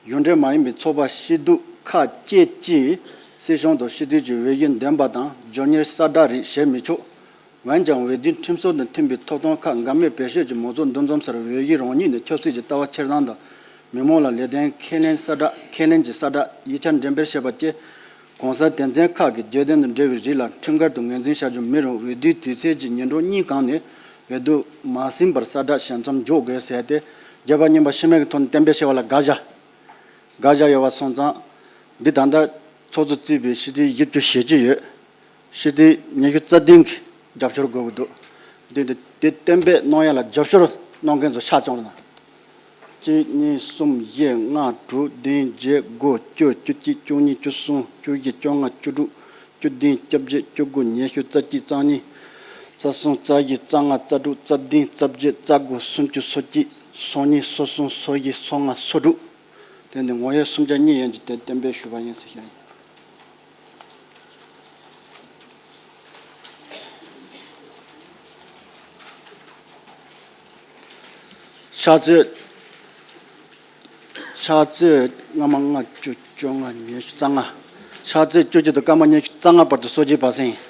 གཞུང་འབྲེལ་མ་ཡིན་པའི་ཚོགས་པ་སྐྱིད་སྡུག་ཁག་བཅས་ཀྱིས་སྲིད་གཞུང་དང་སྤྱི་འཐུས་ཀྱི་འོས་གཞི་འདེམས་པ་དང་སྦྱོར་གཉེར་གསལ་བསྒྲགས་རིགས་བྱེད་མི་ཆོག་འོན་ཀྱང་འོས་བསྡུའི་ཁྲིམས་སྲོལ་དང་མཐུན་པའི་ཐོབ་ཐང་ཁག་འགག་མེད་བེད་སྤྱོད་ཀྱིས་མང་ཚོགས་འདུ་འཛོམས་སར་འོས་གཞི་རང་ཉིད་ནས་ཆབ་སྲིད་ཀྱི་ལྟ་བ་འཁྱེར་སྟངས་དང་མི་མང་ལ་ལེགས་ལྡན་ཁས་ལེན་གསལ་བསྒྲགས་ཁས་ལེན་གྱི་གསལ་བསྒྲགས་ཡིག་ཆ་འགྲེམས་སྤེལ་བྱེད་པ་བཅས་༸གོང་ས་སྡེ་ཚན་ཁག་གི་རྒྱལ་དོན་དང་འབྲེལ་བའི་རིགས་ལ་ཁྲིམས་འགལ་དུ་ངོས་འཛིན་བྱ་རྒྱུ་མིན་རུང་འོས་བསྡུའི་དུས་ཚོད་ཀྱི་ཉིན་གྲངས་གཉིས་གང་ནས་འོས་བསྡུ་མ་ཟིན་པར་གསལ་བསྒྲགས་ཞལ་འཛོམས་འཇོག་དགོས་ཟེར་ཏེ་བརྗོད་པ་རྙིང་པ་ཕྱི་མའི་གི་ཐོག་ནས་གཏན་འབེབས་བྱས་པ་ལ་དགག་བཞག་དགག་བཞག་ཡོད་པ་སོང་ཙང་། འདི་ད་ལྟ་ཚོགས་གཙོ་གཙོས་པའི་སྤྱི་འཐུས་བཞི་བཅུ་ཞེ་གཅིག་ཡོད། སྤྱི་འཐུས་ཉི་ཤུ་རྩ་བདུན་གྱིས་རྒྱབ་སྐྱོར་དགོས་ཀྱི་འདུག་འདི་འདི་འདི་གཏན་འབེབས་གནང་ཡ་ལ་རྒྱབ་སྐྱོར་གནང་མཁན་ཚོ་ཕྱག་བརྐྱངས་རོགས་གནང་། གཅིག་གཉིས་གསུམ་བཞི་ལྔ་དྲུག་བདུན་བརྒྱད་དགུ་བཅུ་བཅུ་གཅིག་བཅུ་གཉིས་བཅུ་གསུམ་བཅུ་བཞི་བཅོ་ལྔ་བཅུ་དྲུག་བཅུ་བདུན་བཅོ་བརྒྱད་བཅུ་དགུ་ཉི་ཤུ་རྩ་གཅིག་རྩ་གཉིས་རྩ་གསུམ་རྩ་བཞི་རྩ་ལྔ་རྩ་དྲུག་རྩ་བདུན་རྩ་བརྒྱད་རྩ་དགུ་སུམ་ཅུ་སོ་གཅིག་སོ་གཉིས་སོ་གསུམ་སོ་བཞི་སོ་ལྔ་སོ་དྲུག་དེ་ནི་ངོ་ཡོད་སུམ་ཆ་གཉིས་ཡན་གྱི་དེ་གཏན་འབེབས་ཞུས་པ་ཡིན་ཟེར་བཤད་ཡིན། ཕྱག་ཚོད། ཕྱག་ཚོད་སྔ་མ་ལྔ་བཅུ་བཅོ་ལྔ་ཉི་ཤུ་རྩ་ལྔ། ཕྱག་ཚོད་བཅུ་གཅིག་དང་སྐར་མ་ཉི་ཤུ་རྩ་ལྔ་བར་དུ་གསོལ་ཇའི་བར་གསེང་ཡིན།